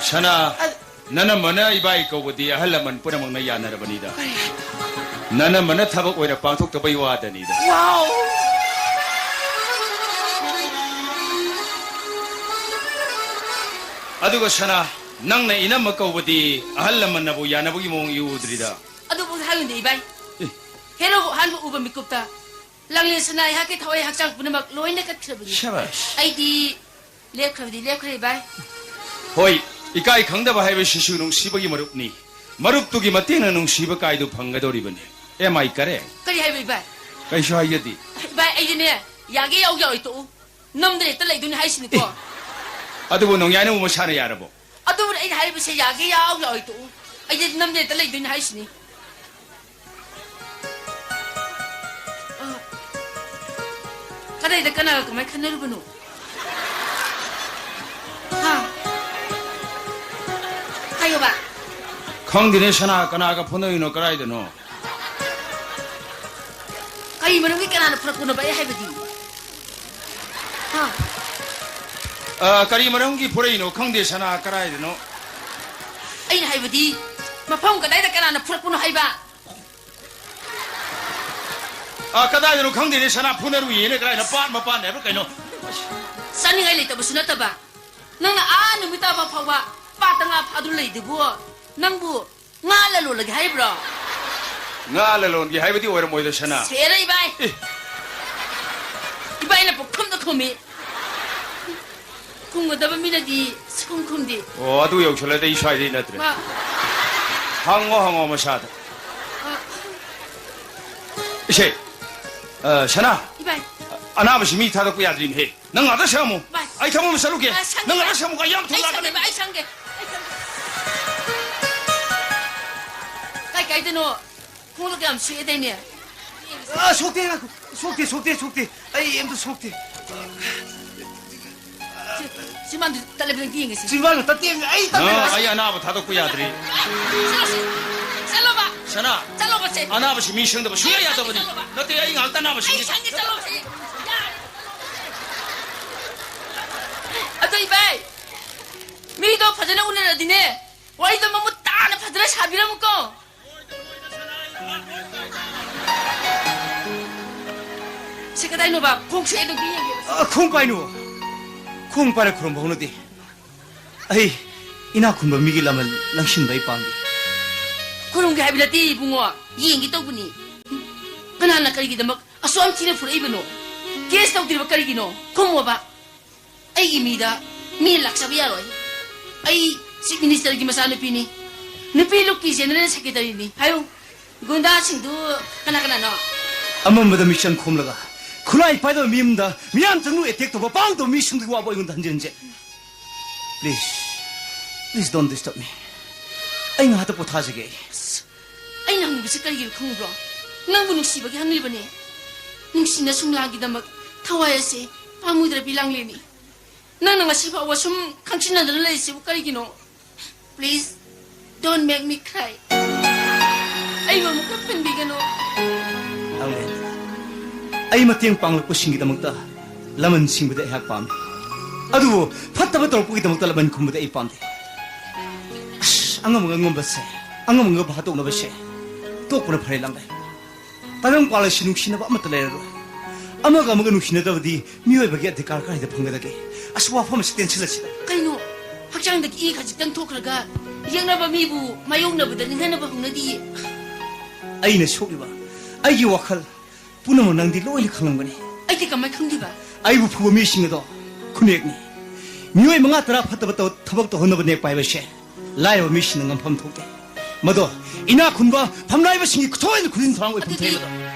ꯁꯅꯥ, ꯑ- ꯅꯅꯝꯃꯅ ꯏꯕꯥꯏ ꯀꯧꯕꯗꯤ ꯑꯍꯜ ꯂꯃꯟ ꯄꯨꯝꯅꯃꯛꯅ ꯌꯥꯅꯔꯕꯅꯤꯗ꯫ ꯀꯔꯤ? ꯅꯅꯝꯃꯅ ꯊꯕꯛ ꯑꯣꯏꯅ ꯄꯥꯡꯊꯣꯛꯇꯕꯩ ꯋꯥꯗꯅꯤꯗ꯫ ꯋꯥꯎ! ꯑꯗꯨꯒ ꯁꯅꯥ, ꯅꯪꯅ ꯏꯅꯝꯃ ꯀꯧꯕꯗꯤ ꯑꯍꯜ ꯂꯃꯟꯅꯕꯨ ꯌꯥꯅꯕꯒꯤ ꯃꯑꯣꯡ ꯏꯎ ꯎꯗ꯭ꯔꯤꯗ꯫ ꯑꯗꯨꯕꯨ ꯍꯥꯏꯌꯨꯅꯦ ꯏꯕꯥꯏ꯫ ꯑꯦ꯫ ꯍꯦꯔꯣꯕꯨ ꯑꯍꯥꯟꯕ ꯎꯕ ꯃꯤꯀꯨꯞꯇ ꯂꯥꯡꯂꯦꯟ ꯁꯅꯥ ꯑꯩꯍꯥꯛꯀꯤ ꯊꯋꯥꯏ ꯍꯛꯆꯥꯡ ꯄꯨꯝꯅꯃꯛ ꯂꯣꯏꯅ ꯀꯠꯈ꯭ꯔꯕꯅꯤ꯫ ꯁꯕꯥꯁ꯫ ꯑꯩꯗꯤ ꯂꯦꯞꯈ꯭ꯔꯕꯗꯤ ꯂꯦꯞꯈ꯭ꯔꯦ ꯏꯕꯥꯏ꯫ ꯍꯣꯏ, ꯏꯀꯥꯏ ꯈꯪꯗꯕ ꯍꯥꯏꯕꯁꯤꯁꯨ ꯅꯨꯡꯁꯤꯕꯒꯤ ꯃꯔꯨꯞꯅꯤ꯫ ꯃꯔꯨꯞꯇꯨꯒꯤ ꯃꯇꯦꯡꯅ ꯅꯨꯡꯁꯤꯕ ꯀꯥꯏꯗꯨ ꯐꯪꯒꯗꯧꯔꯤꯕꯅꯤ꯫ Am I correct? ꯀꯔꯤ ꯍꯥꯏꯕ ꯏꯕꯥꯏ? ꯀꯩꯁꯨ ꯍꯥꯏꯖꯗꯦ꯫ ꯏꯕꯥꯏ, ꯑꯩꯗꯤꯅꯦ, ꯌꯥꯒꯦ ꯌꯥꯎ ꯌꯥꯎꯔꯣꯏ ꯇꯣꯛꯎ꯫ ꯅꯝꯗꯅ ꯍꯦꯛꯇ ꯂꯩꯗꯣꯏꯅꯤ ꯍꯥꯏꯁꯤꯅꯤꯀꯣ꯫ ꯑꯦ, ꯑꯗꯨꯕꯨ ꯅꯣꯡꯌꯥꯏꯅꯕꯨ ꯃꯁꯥꯅ ꯌꯥꯔꯕꯣ? ꯑꯗꯨꯕꯨꯅꯦ ꯑꯩꯅ ꯍꯥꯏꯔꯤꯕꯁꯦ, ꯌꯥꯒꯦ ꯌꯥꯎ ꯌꯥꯎꯔꯣꯏ ꯇꯣꯛꯎ꯫ ꯑꯩꯗꯤ ꯅꯝꯗꯅ ꯍꯦꯛꯇ ꯂꯩꯗꯣꯏꯅꯤ ꯍꯥꯏꯁꯤꯅꯤ꯫ ꯑ, ꯀꯗꯥꯏꯗ ꯀꯅꯥꯒ ꯀꯃꯥꯏ ꯈꯟꯅꯔꯨꯕꯅꯣ? ꯍꯥ? ꯍꯥꯏꯌꯣꯕ꯫ ꯈꯪꯗꯦꯅꯦ ꯁꯅꯥ, ꯀꯅꯥꯒ ꯐꯨꯅꯔꯤꯅꯣ, ꯀꯗꯥꯏꯗꯅꯣ? ꯀꯔꯤ ꯃꯔꯝꯒꯤ ꯀꯅꯥꯅ ꯐꯨꯔꯛꯄꯅꯣꯕ ꯑꯩ ꯍꯥꯏꯕꯗꯤ? ꯍꯥ? ꯑ, ꯀꯔꯤ ꯃꯔꯝꯒꯤ ꯐꯨꯔꯛꯏꯅꯣ ꯈꯪꯗꯦ ꯁꯅꯥ, ꯀꯗꯥꯏꯗꯅꯣ? ꯑꯩꯅ ꯍꯥꯏꯕꯗꯤ ꯃꯐꯝ ꯀꯗꯥꯏꯗ ꯀꯅꯥꯅ ꯐꯨꯔꯛꯄꯅꯣ ꯍꯥꯏꯕ? ꯑ, ꯀꯗꯥꯏꯗꯅꯣ ꯈꯪꯗꯦꯅꯦ ꯁꯅꯥ, ꯐꯨꯅꯔꯨꯏꯌꯦꯅꯦ, ꯀꯗꯥꯏꯗꯅꯣ? ꯄꯥꯠ ꯃꯄꯥꯟꯗ ꯍꯥꯏꯕ꯭ꯔꯥ ꯀꯩꯅꯣ? ꯆꯥꯅꯤꯡꯉꯥꯏ ꯂꯩꯇꯕꯁꯨ ꯅꯠꯇꯕ, ꯅꯪꯅ ꯑꯥ ꯅꯨꯃꯤꯠ ꯇꯥꯕ ꯐꯥꯎꯕ ꯄꯥꯠꯇ ꯉꯥ ꯐꯥꯗꯨꯅ ꯂꯩꯗꯨꯕꯨ ꯅꯪꯕꯨ ꯉꯥ ꯂꯂꯣꯜꯂꯒꯦ ꯍꯥꯏꯕ꯭ꯔꯣ? ꯉꯥ ꯂꯂꯣꯟꯒꯦ ꯍꯥꯏꯕꯗꯤ ꯑꯣꯏꯔꯝꯃꯣꯏꯗ, ꯁꯅꯥ꯫ ꯁꯦꯔ ꯏꯕꯥꯏ꯫ ꯑꯦ꯫ ꯏꯕꯥꯏꯅ ꯄꯨꯈꯨꯝꯗ ꯈꯨꯝꯃꯤ꯫ ꯈꯨꯝꯒꯗꯕ ꯃꯤꯅꯗꯤ ꯁꯨꯈꯨꯝ ꯈꯨꯝꯗꯦ꯫ ꯑꯣ, ꯑꯗꯨ ꯌꯧꯁꯜꯂꯗꯤ ꯑꯩ ꯁ꯭ꯋꯥꯏꯗꯩ ꯅꯠꯇ꯭ꯔꯦ꯫ ꯃꯥ ꯍꯪꯉꯣ, ꯍꯪꯉꯣ ꯃꯁꯥꯗ꯫ ꯑ꯫ ꯏꯁꯦ, ꯑ, ꯁꯅꯥ꯫ ꯏꯕꯥꯏ꯫ ꯑꯅꯥꯕꯁꯤ ꯃꯤ ꯊꯥꯗꯣꯛꯄ ꯌꯥꯗ꯭ꯔꯤꯅꯦꯍꯦ꯫ ꯅꯪ ꯉꯥꯛꯇ ꯁꯪꯉꯝꯃꯣ꯫ ꯚꯥꯏ꯫ ꯑꯩ ꯊꯕꯛ ꯑꯃ ꯆꯠꯂꯨꯒꯦ꯫ ꯚꯥꯏ, ꯁꯪꯒꯦ, ꯅꯪ ꯉꯥꯛꯇ ꯚꯥꯏ꯫ ꯁꯪꯉꯝꯃꯣ꯫ ꯑꯩ ꯌꯥꯝ ꯊꯨꯅ ꯑꯩ ꯂꯥꯛꯀꯅꯤ꯫ ꯁꯪꯒꯦ, ꯚꯥꯏ, ꯑꯩ ꯁꯪꯒꯦ꯫ ꯑꯩ ꯁꯪꯒꯦ꯫ ꯀꯥꯏ ꯀꯥꯏꯗꯅꯣ? ꯈꯣꯡꯗꯣ ꯀꯌꯥꯝ ꯁꯣꯛꯑꯦꯗꯥꯏꯅꯦ? ꯑ, ꯁꯣꯛꯇꯦ, ꯉꯥꯏꯈꯣ꯫ ꯁꯣꯛꯇꯦ, ꯁꯣꯛꯇꯦ, ꯁꯣꯛꯇꯦ꯫ ꯑꯩ ꯑꯝꯇ ꯁꯣꯛꯇꯦ꯫ ꯁꯤ, ꯁꯤ ꯃꯥꯟꯗꯨ ꯇꯠꯂꯦꯕ, ꯌꯦꯡꯒꯦ ꯁꯤ꯫ ꯁꯤ ꯃꯥꯟꯗꯨ ꯇꯠꯇꯦ, ꯑꯩ ꯇꯠꯇꯦ꯫ ꯑ, ꯑꯩ ꯑꯅꯥꯕ ꯊꯥꯗꯣꯛꯄ ꯌꯥꯗ꯭ꯔꯤ꯫ ꯆꯠꯂꯣꯁꯦ꯫ ꯆꯠꯂꯣꯕ꯫ ꯁꯅꯥ꯫ ꯆꯠꯂꯣꯕꯁꯦ꯫ ꯑꯅꯥꯕꯁꯤ ꯃꯤ ꯁꯪꯗꯕ ꯁꯨꯡꯌꯥ ꯌꯥꯗꯕꯅꯤ꯫ ꯆꯠꯂꯣꯕ꯫ ꯅꯠꯇꯦ, ꯑꯩ ꯉꯥꯏꯍꯥꯛꯇ ꯑꯅꯥꯕ ꯑꯩ ꯁꯪꯒꯦ꯫ ꯁꯪꯒꯦ, ꯆꯠꯂꯣꯁꯦ꯫ ꯌꯥꯔꯦ꯫ ꯑꯗꯣ ꯏꯕꯥꯏ, ꯃꯤꯗꯣ ꯐꯖꯅ ꯎꯅꯔꯗꯤꯅꯦ, ꯋꯥꯔꯤꯗꯣ ꯃꯃꯨꯠ ꯇꯥꯅ ꯐꯖꯅ ꯁꯥꯕꯤꯔꯝꯃꯨꯀꯣ꯫ ꯁꯤ ꯀꯗꯥꯏꯅꯣꯕ? ꯈꯣꯡ ꯁꯣꯛꯑꯦ, ꯑꯗꯨ ꯌꯦꯡꯒꯦ꯫ ꯑ, ꯈꯣꯡ ꯄꯥꯏꯅꯨ꯫ ꯈꯣꯡ ꯄꯥꯏꯔ ꯈꯨꯔꯨꯝꯕ ꯍꯧꯅꯗꯦ꯫ ꯑꯩ ꯏꯅꯥꯛ ꯈꯨꯟꯕ ꯃꯤꯒꯤ ꯂꯃꯟ ꯂꯪꯁꯤꯟꯕ ꯑꯩ ꯄꯥꯝꯗꯦ꯫ ꯈꯨꯔꯨꯝꯒꯦ ꯍꯥꯏꯕ ꯅꯠꯇꯦ ꯏꯕꯨꯡꯉꯣ, ꯌꯦꯡꯒꯦ ꯇꯧꯕꯅꯤ꯫ ꯀꯅꯥꯅ ꯀꯔꯤꯒꯤꯗꯃꯛ ꯑꯁꯨꯛ ꯌꯥꯝ ꯊꯤꯅ ꯐꯨꯔꯛꯏꯕꯅꯣ? ꯀꯦꯁ ꯇꯧꯗ꯭ꯔꯤꯕ ꯀꯔꯤꯒꯤꯅꯣ? ꯈꯨꯝꯃꯣꯕ꯫ ꯑꯩꯒꯤ ꯃꯤꯗ ꯃꯤ ꯂꯥꯛꯆꯕ ꯌꯥꯔꯣꯏ꯫ ꯑꯩ ꯆꯤꯐ ꯃꯤꯅꯤꯁꯇꯔꯒꯤ ꯃꯆꯥꯅꯨꯄꯤꯅꯤ꯫ ꯅꯨꯄꯤ ꯂꯨꯞꯀꯤ ꯖꯦꯅꯔꯦꯜ ꯁꯦꯀ꯭ꯔꯦꯇꯔꯤꯅꯤ꯫ ꯍꯥꯏꯌꯨ, ꯒꯨꯟꯗꯥꯁꯤꯡꯗꯨ ꯀꯅꯥ ꯀꯅꯥꯅꯣ? ꯑꯃꯝꯕꯗ ꯃꯤꯆꯪ ꯈꯣꯝꯂꯒ ꯈꯨꯠꯂꯥꯏ ꯄꯥꯏꯗꯕ ꯃꯤ ꯑꯃꯗ ꯃꯤꯌꯥꯝ ꯆꯪꯅ ꯑꯦꯇꯦꯛ ꯇꯧꯕ ꯄꯥꯡꯗꯕ ꯃꯤꯁꯤꯡꯗꯨꯒꯤ ꯋꯥꯕꯨ ꯑꯩꯉꯣꯟꯗ ꯍꯟꯖꯤꯟ ꯍꯟꯖꯤꯟ꯫ Please, please don't disturb me. ꯑꯩ ꯉꯥꯏꯍꯥꯛꯇ ꯄꯣꯊꯥꯖꯒꯦ ꯑꯩ꯫ ꯑꯩꯅ ꯍꯪꯕꯁꯤ ꯀꯔꯤꯒꯤꯅꯣ ꯈꯪꯕ꯭ꯔꯣ? ꯅꯪꯕꯨ ꯅꯨꯡꯁꯤꯕꯒꯤ ꯍꯪꯂꯤꯕꯅꯤ꯫ ꯅꯨꯡꯁꯤꯅ ꯁꯨꯡꯂꯥꯒꯤꯗꯃꯛ ꯊꯋꯥꯏ ꯑꯁꯦ ꯄꯥꯝꯃꯨꯗ꯭ꯔꯕꯤ ꯂꯥꯡꯂꯦꯅꯤ꯫ ꯅꯪꯅ ꯉꯁꯤ ꯐꯥꯎꯕ ꯁꯨꯝ ꯈꯪꯁꯤꯟꯅꯗꯨꯅ ꯂꯩꯔꯤꯁꯤꯕꯨ ꯀꯔꯤꯒꯤꯅꯣ? Please, don't make me cry. ꯑꯩꯕꯨ ꯑꯃꯨꯛꯀ ꯄꯟꯕꯤꯒꯅꯨ꯫ ꯂꯥꯡꯂꯦꯟ, ꯑꯩ ꯃꯇꯦꯡ ꯄꯥꯡꯂꯛꯄꯁꯤꯡꯒꯤꯗꯃꯛꯇ ꯂꯃꯟ ꯁꯤꯡꯕꯗꯤ ꯑꯩꯍꯥꯛ ꯄꯥꯝꯃꯤ꯫ ꯑꯗꯨꯕꯨ ꯐꯠꯇꯕ ꯇꯧꯔꯛꯄꯒꯤꯗꯃꯛꯇ ꯂꯃꯟ ꯈꯨꯝꯕꯗꯤ ꯑꯩ ꯄꯥꯝꯗꯦ꯫ ꯑꯁ, ꯑꯉꯝ ꯑꯉꯝꯕꯁꯦ, ꯑꯉꯝ ꯑꯉꯝꯕ ꯍꯥꯠꯇꯣꯛꯅꯕꯁꯦ ꯇꯣꯛꯄꯅ ꯐꯔꯦ ꯂꯥꯡꯂꯦꯟ꯫ ꯇꯥꯏꯕꯪꯄꯥꯜ ꯑꯁꯤ ꯅꯨꯡꯁꯤꯅꯕ ꯑꯃꯠꯇ ꯂꯩꯔꯔꯣꯏ꯫ ꯑꯃꯒ ꯑꯃꯒ ꯅꯨꯡꯁꯤꯅꯗꯕꯗꯤ ꯃꯤꯑꯣꯏꯕꯒꯤ ꯑꯙꯤꯀꯥꯔ ꯀꯗꯥꯏꯗ ꯐꯪꯒꯗꯒꯦ? ꯑꯁ, ꯋꯥꯐꯝ ꯑꯁꯤ ꯇꯦꯟꯁꯤꯜꯂꯁꯤꯗ꯫ ꯀꯩꯅꯣ? ꯍꯛꯆꯥꯡꯗꯒꯤ ꯏ ꯈꯖꯤꯛꯇꯪ ꯊꯣꯛꯈ꯭ꯔꯒ ꯌꯦꯛꯅꯕ ꯃꯤꯕꯨ ꯃꯥꯌꯣꯛꯅꯕꯗ ꯅꯤꯡꯍꯟꯅꯕ ꯍꯧꯅꯗꯤꯌꯦ꯫ ꯑꯩꯅ ꯁꯣꯛꯂꯤꯕ ꯑꯩꯒꯤ ꯋꯥꯈꯜ ꯄꯨꯝꯅꯃꯛ ꯅꯪꯗꯤ ꯂꯣꯏꯅ ꯈꯪꯂꯝꯒꯅꯤ꯫ ꯑꯩꯗꯤ ꯀꯃꯥꯏ ꯈꯪꯗꯣꯏꯕ? ꯑꯩꯕꯨ ꯐꯨꯕ ꯃꯤꯁꯤꯡ ꯑꯗꯣ ꯈꯨꯅꯦꯛꯅꯤ꯫ ꯃꯤꯑꯣꯏ ꯃꯉꯥ ꯇꯔꯥ ꯐꯠꯇꯕ ꯇꯧ-, ꯊꯕꯛ ꯇꯧꯍꯟꯅꯕ ꯅꯦꯛꯄ ꯍꯥꯏꯕꯁꯦ ꯂꯥꯏꯔꯕ ꯃꯤꯁꯤꯡꯅ ꯉꯝꯐꯝ ꯊꯣꯛꯇꯦ꯫ ꯃꯗꯣ ꯏꯅꯥꯛ ꯈꯨꯟꯕ ꯐꯝꯅꯥꯏꯕꯁꯤꯡꯒꯤ ꯈꯨꯠꯊꯣꯏꯅ ꯈꯨꯖꯤꯟ ꯊꯥꯡ ꯑꯣꯏꯐꯝ ꯑꯗꯨꯗꯤ ꯊꯣꯛꯏ ꯃꯗꯣ꯫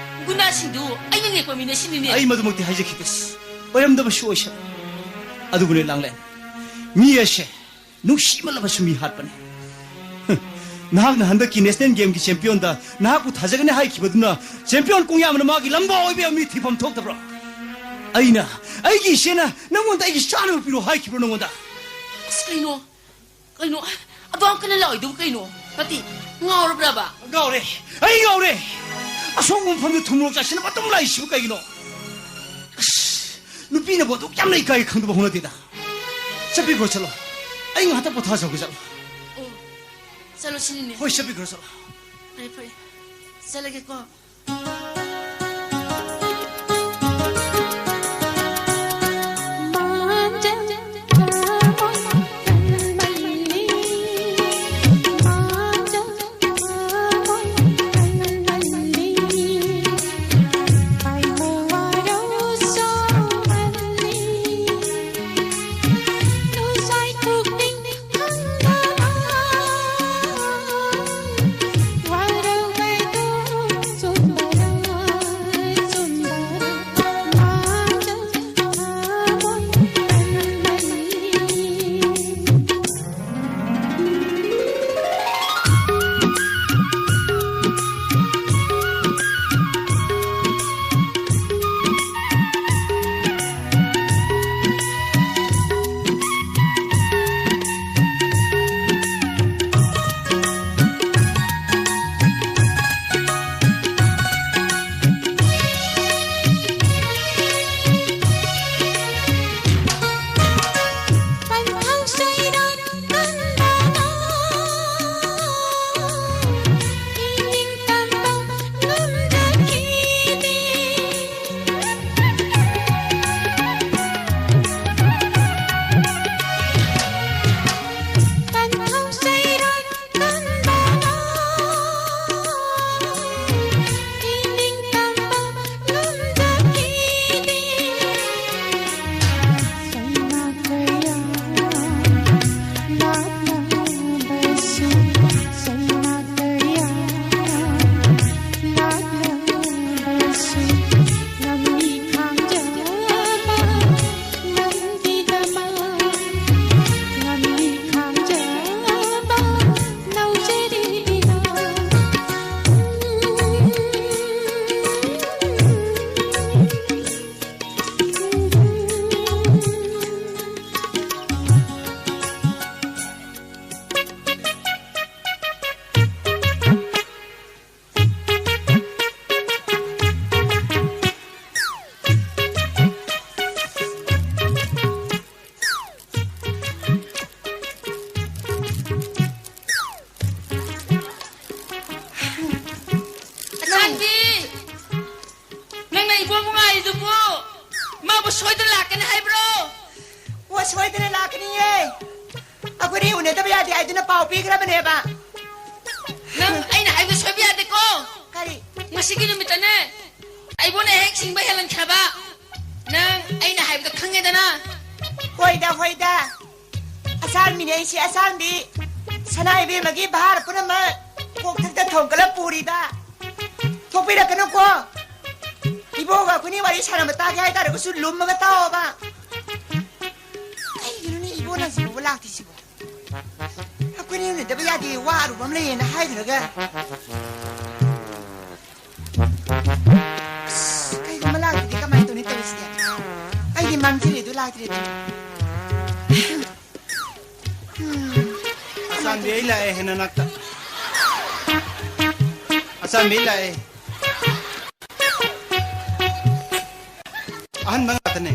ꯒꯨꯟꯗꯥꯁꯤꯡꯗꯨ ꯑꯩꯅ ꯅꯦꯛꯄ ꯃꯤꯅ ꯁꯤꯅꯤꯅꯦ꯫ ꯑꯩ ꯃꯗꯨꯃꯛꯇꯤ ꯍꯥꯏꯖꯈꯤꯗꯦ꯫ ꯑꯣꯏꯔꯝꯗꯕꯁꯨ ꯑꯣꯏꯁꯅꯨ꯫ ꯑꯗꯨꯕꯨꯅꯦ ꯂꯥꯡꯂꯦꯟ, ꯃꯤ ꯑꯁꯦ ꯅꯨꯡꯁꯤꯃꯜꯂꯕꯁꯨ ꯃꯤ ꯍꯥꯠꯄꯅꯤ꯫ ꯍ, ꯅꯍꯥꯛꯅ ꯍꯟꯗꯛꯀꯤ ꯅꯦꯁꯅꯦꯜ ꯒꯦꯝꯒꯤ ꯆꯦꯝꯄꯤꯌꯟꯗ ꯅꯍꯥꯛꯄꯨ ꯊꯥꯖꯒꯅꯤ ꯍꯥꯏꯈꯤꯕꯗꯨꯅ ꯆꯦꯝꯄꯤꯌꯟ ꯀꯣꯡꯌꯥꯝꯅ ꯃꯥꯒꯤ ꯂꯝꯕꯥ ꯑꯣꯏꯕ ꯌꯥꯕ ꯃꯤ ꯊꯤꯐꯝ ꯊꯣꯛꯇꯕ꯭ꯔꯣ? ꯑꯩꯅ, ꯑꯩꯒꯤ ꯏꯆꯦꯅ ꯅꯪꯉꯣꯟꯗ ꯑꯩꯒꯤ ꯆꯥꯅꯕ ꯄꯤꯔꯣ ꯍꯥꯏꯈꯤꯕ꯭ꯔꯣ ꯅꯪꯉꯣꯟꯗ? ꯑꯁ, ꯀꯩꯅꯣ? ꯀꯩꯅꯣ? ꯑꯗꯨ ꯌꯥꯝ ꯀꯟꯅ ꯂꯥꯎꯏꯗꯨꯕꯨ ꯀꯩꯅꯣ? ꯅꯠꯇꯦ, ꯉꯥꯎꯔꯕ꯭ꯔꯕ? ꯉꯥꯎꯔꯦ꯫ ꯑꯩ ꯉꯥꯎꯔꯦ꯫ ꯑꯁꯣꯡꯕ ꯃꯐꯝꯗ ꯊꯨꯝꯃꯣꯔꯣꯛ ꯆꯥꯁꯤꯟꯅꯕ ꯑꯗꯨꯝ ꯂꯥꯛꯏꯁꯤꯕꯨ ꯀꯩꯒꯤꯅꯣ? ꯑꯁ, ꯅꯨꯄꯤꯅꯕꯨ ꯑꯗꯨꯛ ꯌꯥꯝꯅ ꯏꯀꯥꯏ ꯈꯪꯗꯕ ꯍꯧꯅꯗꯦꯗ꯫ ꯆꯠꯄꯤꯈ꯭ꯔꯣ, ꯆꯠꯂꯣ꯫ ꯑꯩ ꯉꯥꯏꯍꯥꯛꯇ ꯄꯣꯊꯥꯖꯍꯧꯒꯦ, ꯆꯠꯂꯣ꯫ ꯑꯣ, ꯆꯠꯂꯣ ꯁꯤꯅꯤꯅꯦ꯫ ꯍꯣꯏ, ꯆꯠꯄꯤꯈ꯭ꯔꯣ, ꯆꯠꯂꯣ꯫ ꯐꯔꯦ, ꯐꯔꯦ꯫ ꯆꯠꯂꯒꯦꯀꯣ꯫ ꯁꯣꯏꯗꯅ ꯂꯥꯛꯀꯅꯤꯌꯦ꯫ ꯑꯩꯈꯣꯏꯅꯤ ꯎꯅꯗꯕ ꯌꯥꯗꯦ ꯍꯥꯏꯗꯨꯅ ꯄꯥꯎ ꯄꯤꯈ꯭ꯔꯕꯅꯦꯕ꯫ ꯅꯪ ꯑꯩꯅ ꯍꯥꯏꯕ ꯁꯣꯏꯕ ꯌꯥꯗꯦꯀꯣ꯫ ꯀꯔꯤ? ꯉꯁꯤꯒꯤ ꯅꯨꯃꯤꯠꯇꯅꯦ ꯑꯩꯕꯨꯅ ꯍꯦꯛ ꯁꯤꯡꯕ ꯍꯦꯜꯍꯟꯈ꯭ꯔꯕ꯫ ꯅꯪ ꯑꯩꯅ ꯍꯥꯏꯕꯗꯣ ꯈꯪꯉꯦꯗꯅ꯫ ꯍꯣꯏꯗ, ꯍꯣꯏꯗ꯫ ꯑꯁꯥꯟꯕꯤꯅꯦ ꯑꯩꯁꯦ, ꯑꯁꯥꯟꯕꯤ꯫ ꯁꯅꯥ ꯏꯕꯦꯝꯃꯒꯤ ꯚꯥꯔ ꯄꯨꯝꯅꯃꯛ ꯀꯣꯛꯊꯛꯇ ꯊꯣꯡꯒꯠꯂ ꯄꯨꯔꯤꯕ꯫ ꯊꯣꯛꯄꯤꯔꯛꯀꯅꯨꯀꯣ꯫ ꯏꯕꯣꯒ ꯑꯩꯈꯣꯏꯅꯤ ꯋꯥꯔꯤ ꯁꯥꯟꯅꯕ ꯇꯥꯒꯦ ꯍꯥꯏꯇꯥꯔꯒꯁꯨ ꯂꯨꯝꯃꯒ ꯇꯥꯎꯑꯣꯕ꯫ ꯀꯩꯒꯤꯅꯣꯅꯦ ꯏꯕꯣ ꯅꯪꯁꯤꯕꯨ ꯂꯥꯛꯇ꯭ꯔꯤꯁꯤꯕꯣ? ꯑꯩꯈꯣꯏꯅꯤ ꯎꯅꯗꯕ ꯌꯥꯗꯦ, ꯋꯥ ꯑꯔꯨꯕ ꯑꯃ ꯂꯩꯌꯦꯅ ꯍꯥꯏꯈ꯭ꯔꯒ꯫ ꯑꯁ, ꯀꯩꯒꯨꯝꯕ ꯂꯥꯛꯇ꯭ꯔꯗꯤ ꯀꯃꯥꯏꯅ ꯇꯧꯅꯤ ꯇꯧꯔꯤꯁꯤꯗꯤ? ꯑꯩꯗꯤ ꯃꯥꯡꯖꯔꯦ ꯑꯗꯨ ꯂꯥꯛꯇ꯭ꯔꯗꯤ꯫ ꯎꯝ꯫ ꯑꯆꯥꯟꯕꯤ, ꯑꯩ ꯂꯥꯛꯑꯦ ꯍꯦ ꯅꯅꯥꯛꯇ꯫ ꯑꯆꯥꯟꯕꯤ, ꯑꯩ ꯂꯥꯛꯑꯦ꯫ ꯑꯍꯟꯕ ꯉꯥꯛꯇꯅꯦ꯫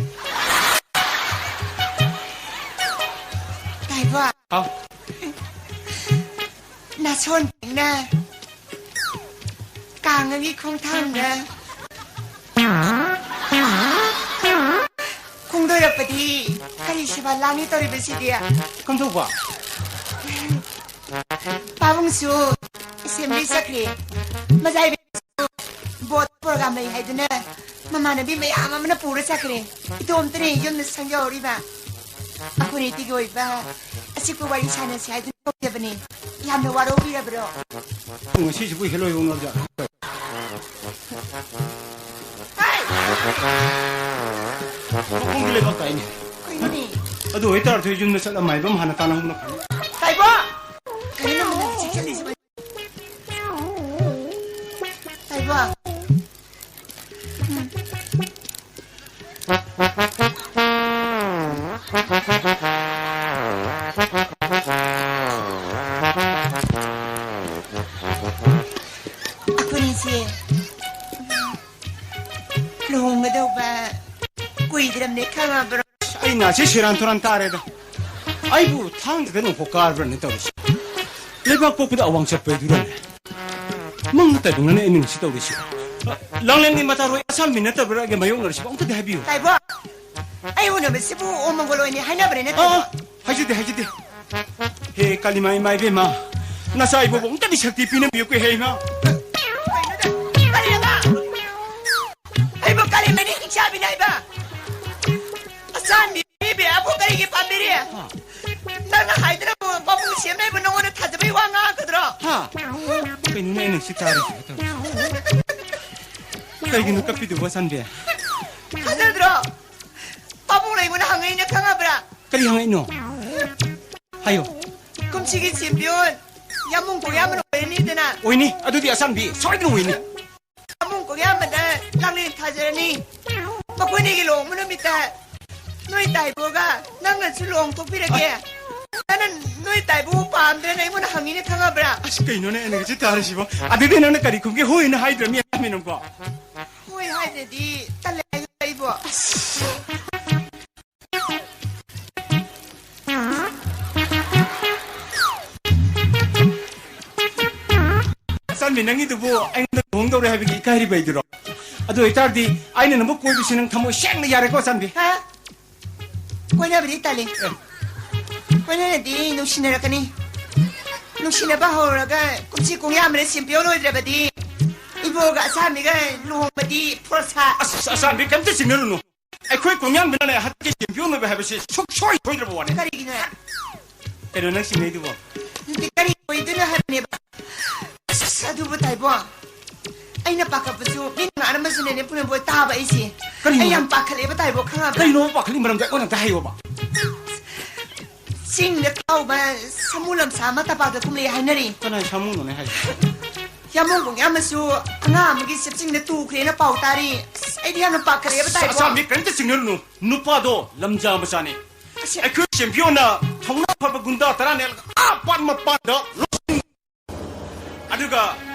ꯇꯥꯏꯕꯣ꯫ ꯍꯥꯎ꯫ ꯅꯥꯁꯣꯟ ꯊꯦꯡꯅ ꯀꯥꯡꯉꯒꯤ ꯈꯣꯡꯊꯥꯡꯗ ꯈꯣꯡꯗꯣꯏꯔꯛꯄꯗꯤ ꯀꯔꯤ ꯁꯦꯕꯥ ꯂꯥꯡꯉꯤ ꯇꯧꯔꯤꯕꯁꯤꯗꯤ? ꯀꯝꯗꯧꯕ? ꯄꯥꯕꯨꯡꯁꯨ ꯑꯦꯁꯦꯝꯕ꯭ꯂꯤ ꯆꯠꯈ꯭ꯔꯦ꯫ ꯃꯖꯥꯏꯕꯤꯁꯨ ꯕꯣꯠ ꯄ꯭ꯔꯣꯒ꯭ꯔꯥꯝ ꯂꯩ ꯍꯥꯏꯗꯨꯅ ꯃꯃꯥꯟꯅꯕꯤ ꯃꯌꯥꯝ ꯑꯃꯅ ꯄꯨꯔ ꯆꯠꯈ꯭ꯔꯦ꯫ ꯏꯇꯣꯝꯇꯅꯦ ꯌꯨꯝꯗ ꯁꯪꯖꯍꯧꯔꯤꯕ꯫ ꯑꯩꯈꯣꯏ ꯅꯤꯇꯤꯒꯤ ꯑꯣꯏꯕ ꯑꯆꯤꯛꯄ ꯋꯥꯔꯤ ꯁꯥꯟꯅꯁꯤ ꯍꯥꯏꯗꯨꯅ ꯀꯧꯖꯕꯅꯤ꯫ ꯌꯥꯝꯅ ꯋꯥꯔꯧꯕꯤꯔꯕ꯭ꯔꯣ? ꯉꯁꯤꯁꯤꯕꯨ ꯍꯦꯜꯂꯣꯏ ꯑꯣꯡꯂꯕ ꯖꯥꯠꯂꯣ? ꯃꯈꯣꯡꯗ ꯂꯩꯕꯥꯛ ꯇꯥꯏꯅꯦ꯫ ꯀꯩꯅꯣꯅꯦ? ꯑꯗꯨ ꯑꯣꯏꯇꯥꯔꯗꯤ ꯌꯨꯝꯗ ꯆꯠꯂ ꯃꯥꯏꯕꯝ ꯍꯥꯟꯅ ꯇꯥꯟꯅꯍꯧꯕꯅ ꯐꯅꯤ꯫ ꯇꯥꯏꯕꯣ! ꯀꯩꯅꯣ ꯅꯪ ꯆꯤꯛꯁꯜꯂꯤꯁꯤꯕꯣ? ꯇꯥꯏꯕꯣ! ꯑꯩꯈꯣꯏꯅꯤꯁꯦ ꯂꯨꯍꯣꯡꯒꯗꯧꯕ ꯀꯨꯏꯗ꯭ꯔꯕꯅꯦ, ꯈꯪꯉꯕ꯭ꯔꯣ? ꯑꯩ ꯅꯥꯁꯤ ꯁꯦꯔꯥꯟ ꯇꯨꯔꯥꯟ ꯇꯥꯔꯦꯗ꯫ ꯑꯩꯕꯨ ꯊꯥꯡꯖꯗ ꯅꯣꯡꯄꯣꯛ ꯀꯥꯔꯕ꯭ꯔꯅꯦ ꯇꯧꯔꯤꯁꯦ? ꯂꯩꯕꯥꯛ ꯄꯣꯛꯄꯗ ꯑꯋꯥꯡ ꯆꯠꯄ ꯍꯥꯏꯗꯨꯔꯅꯦ? ꯃꯪ ꯇꯥꯏꯕꯪꯅꯅꯦ ꯑꯩ ꯅꯨꯡꯁꯤ ꯇꯧꯔꯤꯁꯦ꯫ ꯂꯥꯡꯂꯦꯟꯒꯤ ꯃꯇꯥꯔꯣꯏ ꯑꯁꯥꯝꯕꯤ ꯅꯠꯇꯕ꯭ꯔꯥ ꯑꯩꯒ ꯃꯥꯌꯣꯛꯅꯔꯤꯁꯤꯕꯣ? ꯑꯝꯇꯗꯤ ꯍꯥꯏꯕꯤꯌꯨ꯫ ꯇꯥꯏꯕꯣ! ꯑꯩ ꯎꯅꯕꯁꯤꯕꯨ ꯑꯣꯃꯪꯒꯣꯜ ꯑꯣꯏꯅꯤ ꯍꯥꯏꯅꯕꯅꯦ ꯅꯠꯇ꯭ꯔꯣ? ꯑꯥ, ꯍꯥꯏꯖꯗꯦ, ꯍꯥꯏꯖꯗꯦ꯫ ꯍꯦ, ꯀꯥꯂꯤꯃꯥ ꯏꯃꯥ ꯏꯕꯦꯝꯃ, ꯅꯆꯥ ꯏꯕꯣꯕ ꯑꯃꯨꯛꯇꯗꯤ ꯁꯛꯇꯤ ꯄꯤꯅꯕꯤꯌꯨ ꯀꯨꯏ ꯍꯦ ꯏꯃꯥ꯫ ꯀꯔꯤꯅꯣ? ꯑꯩꯕꯨ ꯀꯥꯂꯤꯃꯥꯅꯤ ꯏꯆꯥꯕꯤꯅ ꯍꯥꯏꯕ? ꯑꯆꯥꯟꯕꯤ ꯏꯕꯦ ꯑꯕꯨ ꯀꯔꯤꯒꯤ ꯄꯥꯝꯕꯤꯔꯤ? ꯅꯪꯅ ꯍꯥꯏꯗꯅꯕꯨ ꯄꯥꯕꯨꯡ ꯁꯦꯝꯅꯩꯕꯨ ꯅꯉꯣꯟꯗ ꯊꯥꯖꯕꯩ ꯋꯥ ꯉꯥꯡꯉꯛꯀꯗ꯭ꯔꯣ? ꯍꯥ? ꯀꯩꯅꯣꯅꯦ ꯑꯩꯅ ꯁꯤ ꯇꯥꯔꯤꯁꯤꯕꯣ ꯇꯧꯔꯤꯁꯦ? ꯀꯩꯒꯤꯅꯣ ꯀꯞꯄꯤꯗꯨꯕꯣ, ꯆꯥꯟꯕꯤ? ꯊꯥꯖꯗ꯭ꯔꯣ? ꯄꯥꯕꯨꯡ ꯂꯩꯕꯅ ꯍꯪꯉꯛꯏꯅ ꯈꯪꯉꯕ꯭ꯔꯥ? ꯀꯔꯤ ꯍꯪꯉꯛꯏꯅꯣ? ꯍꯥꯏꯌꯣ꯫ ꯀꯨꯝꯁꯤꯒꯤ ꯆꯦꯝꯄꯤꯌꯣꯟ ꯌꯥꯝꯕꯨꯡ ꯀꯣꯌꯥꯝꯕꯅ ꯑꯣꯏꯔꯅꯤꯗꯅ꯫ ꯑꯣꯏꯅꯤ, ꯑꯗꯨꯗꯤ ꯑꯆꯥꯟꯕꯤ ꯁꯣꯏꯗꯅ ꯑꯣꯏꯅꯤ꯫ ꯌꯥꯝꯕꯨꯡ ꯀꯣꯌꯥꯝꯕꯗ ꯂꯥꯡꯂꯦꯟ ꯊꯥꯖꯔꯅꯤ꯫ ꯃꯈꯣꯏꯅꯤꯒꯤ ꯂꯨꯍꯣꯡꯕ ꯅꯨꯃꯤꯠꯇ ꯅꯣꯏ ꯇꯥꯏꯕꯣꯒ ꯅꯪꯅꯁꯨ ꯂꯨꯍꯣꯡꯊꯣꯛꯄꯤꯔꯒꯦ꯫ ꯅꯪꯅ ꯅꯣꯏ ꯇꯥꯏꯕꯣ ꯄꯥꯝꯗ꯭ꯔꯅ ꯑꯩꯉꯣꯟꯗ ꯍꯪꯉꯤꯅꯦ ꯈꯪꯉꯕ꯭ꯔꯥ? ꯑꯁ, ꯀꯩꯅꯣꯅꯦ ꯑꯩꯅ ꯉꯁꯤ ꯇꯥꯔꯤꯁꯤꯕꯣ? ꯑꯗꯨꯗꯤ ꯅꯪꯅ ꯀꯔꯤ ꯈꯨꯝꯒꯦ? ꯍꯣꯏꯅ ꯍꯥꯏꯗ꯭ꯔꯃꯤ ꯍꯥꯏꯃꯤꯅꯀꯣ? ꯍꯣꯏ ꯍꯥꯏꯗ꯭ꯔꯗꯤ ꯇꯜꯂꯦ ꯍꯥꯏꯌꯣ ꯑꯩꯕꯣ꯫ ꯆꯥꯟꯕꯤ, ꯅꯪꯒꯤꯗꯨꯕꯨ ꯑꯩꯉꯣꯟꯗ ꯂꯨꯍꯣꯡꯗꯧꯔꯦ ꯍꯥꯏꯕꯒꯤ ꯏꯀꯥꯏꯔꯤꯕꯩꯗꯨꯔꯣ? ꯑꯗꯨ ꯑꯣꯏꯇꯥꯔꯗꯤ ꯑꯩꯅ ꯅꯪꯕꯨ ꯀꯣꯏꯕꯁꯤ ꯅꯪ ꯊꯃꯣꯏ ꯁꯦꯡꯅ ꯌꯥꯔꯦꯀꯣ, ꯆꯥꯟꯕꯤ? ꯍꯥ? ꯀꯣꯏꯅꯕꯗꯤ ꯇꯜꯂꯤ꯫ ꯑꯦ꯫ ꯀꯣꯏꯅꯔꯗꯤ ꯅꯨꯡꯁꯤꯅꯔꯛꯀꯅꯤ꯫ ꯅꯨꯡꯁꯤꯅꯕ ꯍꯧꯔꯒ ꯀꯨꯝꯁꯤ ꯀꯣꯡꯌꯥꯝꯕꯅ ꯁꯦꯝꯄꯤꯌꯣꯟ ꯑꯣꯏꯗ꯭ꯔꯕꯗꯤ ꯏꯕꯣꯒ ꯑꯆꯥꯟꯕꯤꯒ ꯂꯨꯍꯣꯡꯕꯗꯤ ꯐꯣꯔꯁꯥ꯫ ꯑꯁ, ꯑꯆꯥꯟꯕꯤ, ꯀꯩꯝꯇ ꯆꯤꯡꯅꯔꯨꯅꯨ꯫ ꯑꯩꯈꯣꯏ ꯀꯣꯡꯌꯥꯝꯕꯅꯅꯦ ꯍꯟꯗꯛꯀꯤ ꯆꯦꯝꯄꯤꯌꯣꯟ ꯑꯣꯏꯕ ꯍꯥꯏꯕꯁꯤ ꯁꯨꯡꯁꯣꯏ ꯁꯣꯏꯗ꯭ꯔꯕ ꯋꯥꯅꯤ꯫ ꯀꯔꯤꯒꯤꯅꯣ? ꯀꯩꯅꯣ ꯅꯪ ꯆꯤꯡꯅꯩꯗꯨꯕꯣ? ꯅꯠꯇꯦ, ꯀꯔꯤ ꯑꯣꯏꯗꯣꯏꯅꯣ ꯍꯥꯏꯕꯅꯦꯕ꯫ ꯑꯁ, ꯑꯗꯨꯕꯨ ꯇꯥꯏꯕꯣ, ꯑꯩꯅ ꯄꯥꯈꯠꯄꯁꯨ ꯃꯤꯅ ꯉꯥꯡꯅꯕꯁꯨꯅꯦꯅꯦ ꯄꯨꯅꯕꯣꯏ ꯇꯥꯕ ꯑꯩꯁꯦ꯫ ꯀꯔꯤꯅꯣ? ꯑꯩ ꯌꯥꯝ ꯄꯥꯈꯠꯂꯦꯕ ꯇꯥꯏꯕꯣ, ꯈꯪꯉꯕ? ꯀꯔꯤꯅꯣ ꯄꯥꯈꯠꯂꯤ ꯃꯔꯝꯗꯣ ꯑꯩꯉꯣꯟꯗ ꯑꯝꯇ ꯍꯥꯏꯌꯣꯕ꯫ ꯆꯤꯡꯗ ꯀꯥꯎꯕ ꯁꯥꯃꯨ ꯂꯝꯁꯥ ꯑꯃ ꯇꯝꯄꯥꯛꯇ ꯀꯨꯝꯂꯛꯑꯦ ꯍꯥꯏꯅꯔꯤ꯫ ꯀꯅꯥꯏ ꯁꯥꯃꯨꯅꯣꯅꯦ ꯍꯥꯏꯁꯦ? ꯌꯥꯝꯕꯨꯡ ꯀꯣꯡꯌꯥꯝꯕꯁꯨ ꯑꯉꯥꯡ ꯑꯃꯒꯤ ꯆꯦꯞꯁꯤꯡꯗ ꯇꯨꯈ꯭ꯔꯦꯅ ꯄꯥꯎ ꯇꯥꯔꯤ꯫ ꯑꯁ, ꯑꯩꯗꯤ ꯌꯥꯝꯅ ꯄꯥꯈꯠꯂꯦꯕ ꯇꯥꯏꯕꯣ꯫ ꯑꯆꯥꯟꯕꯤ, ꯀꯔꯤꯝꯇ ꯆꯤꯡꯅꯔꯨꯅꯨ꯫ ꯅꯨꯄꯥꯗꯣ ꯂꯝꯖꯥ ꯃꯆꯥꯅꯤ꯫ ꯑꯁ꯫ ꯑꯩꯈꯣꯏ ꯆꯦꯝꯄꯤꯌꯣꯟꯅ ꯊꯧꯅꯥ ꯐꯕ ꯒꯨꯟꯗꯥ ꯇꯔꯥ ꯅꯦꯛꯂꯒ ꯑꯥ ꯄꯥꯠ ꯃꯄꯥꯟꯗ ꯂꯣꯠꯁꯤꯟ-, ꯑꯗꯨꯒ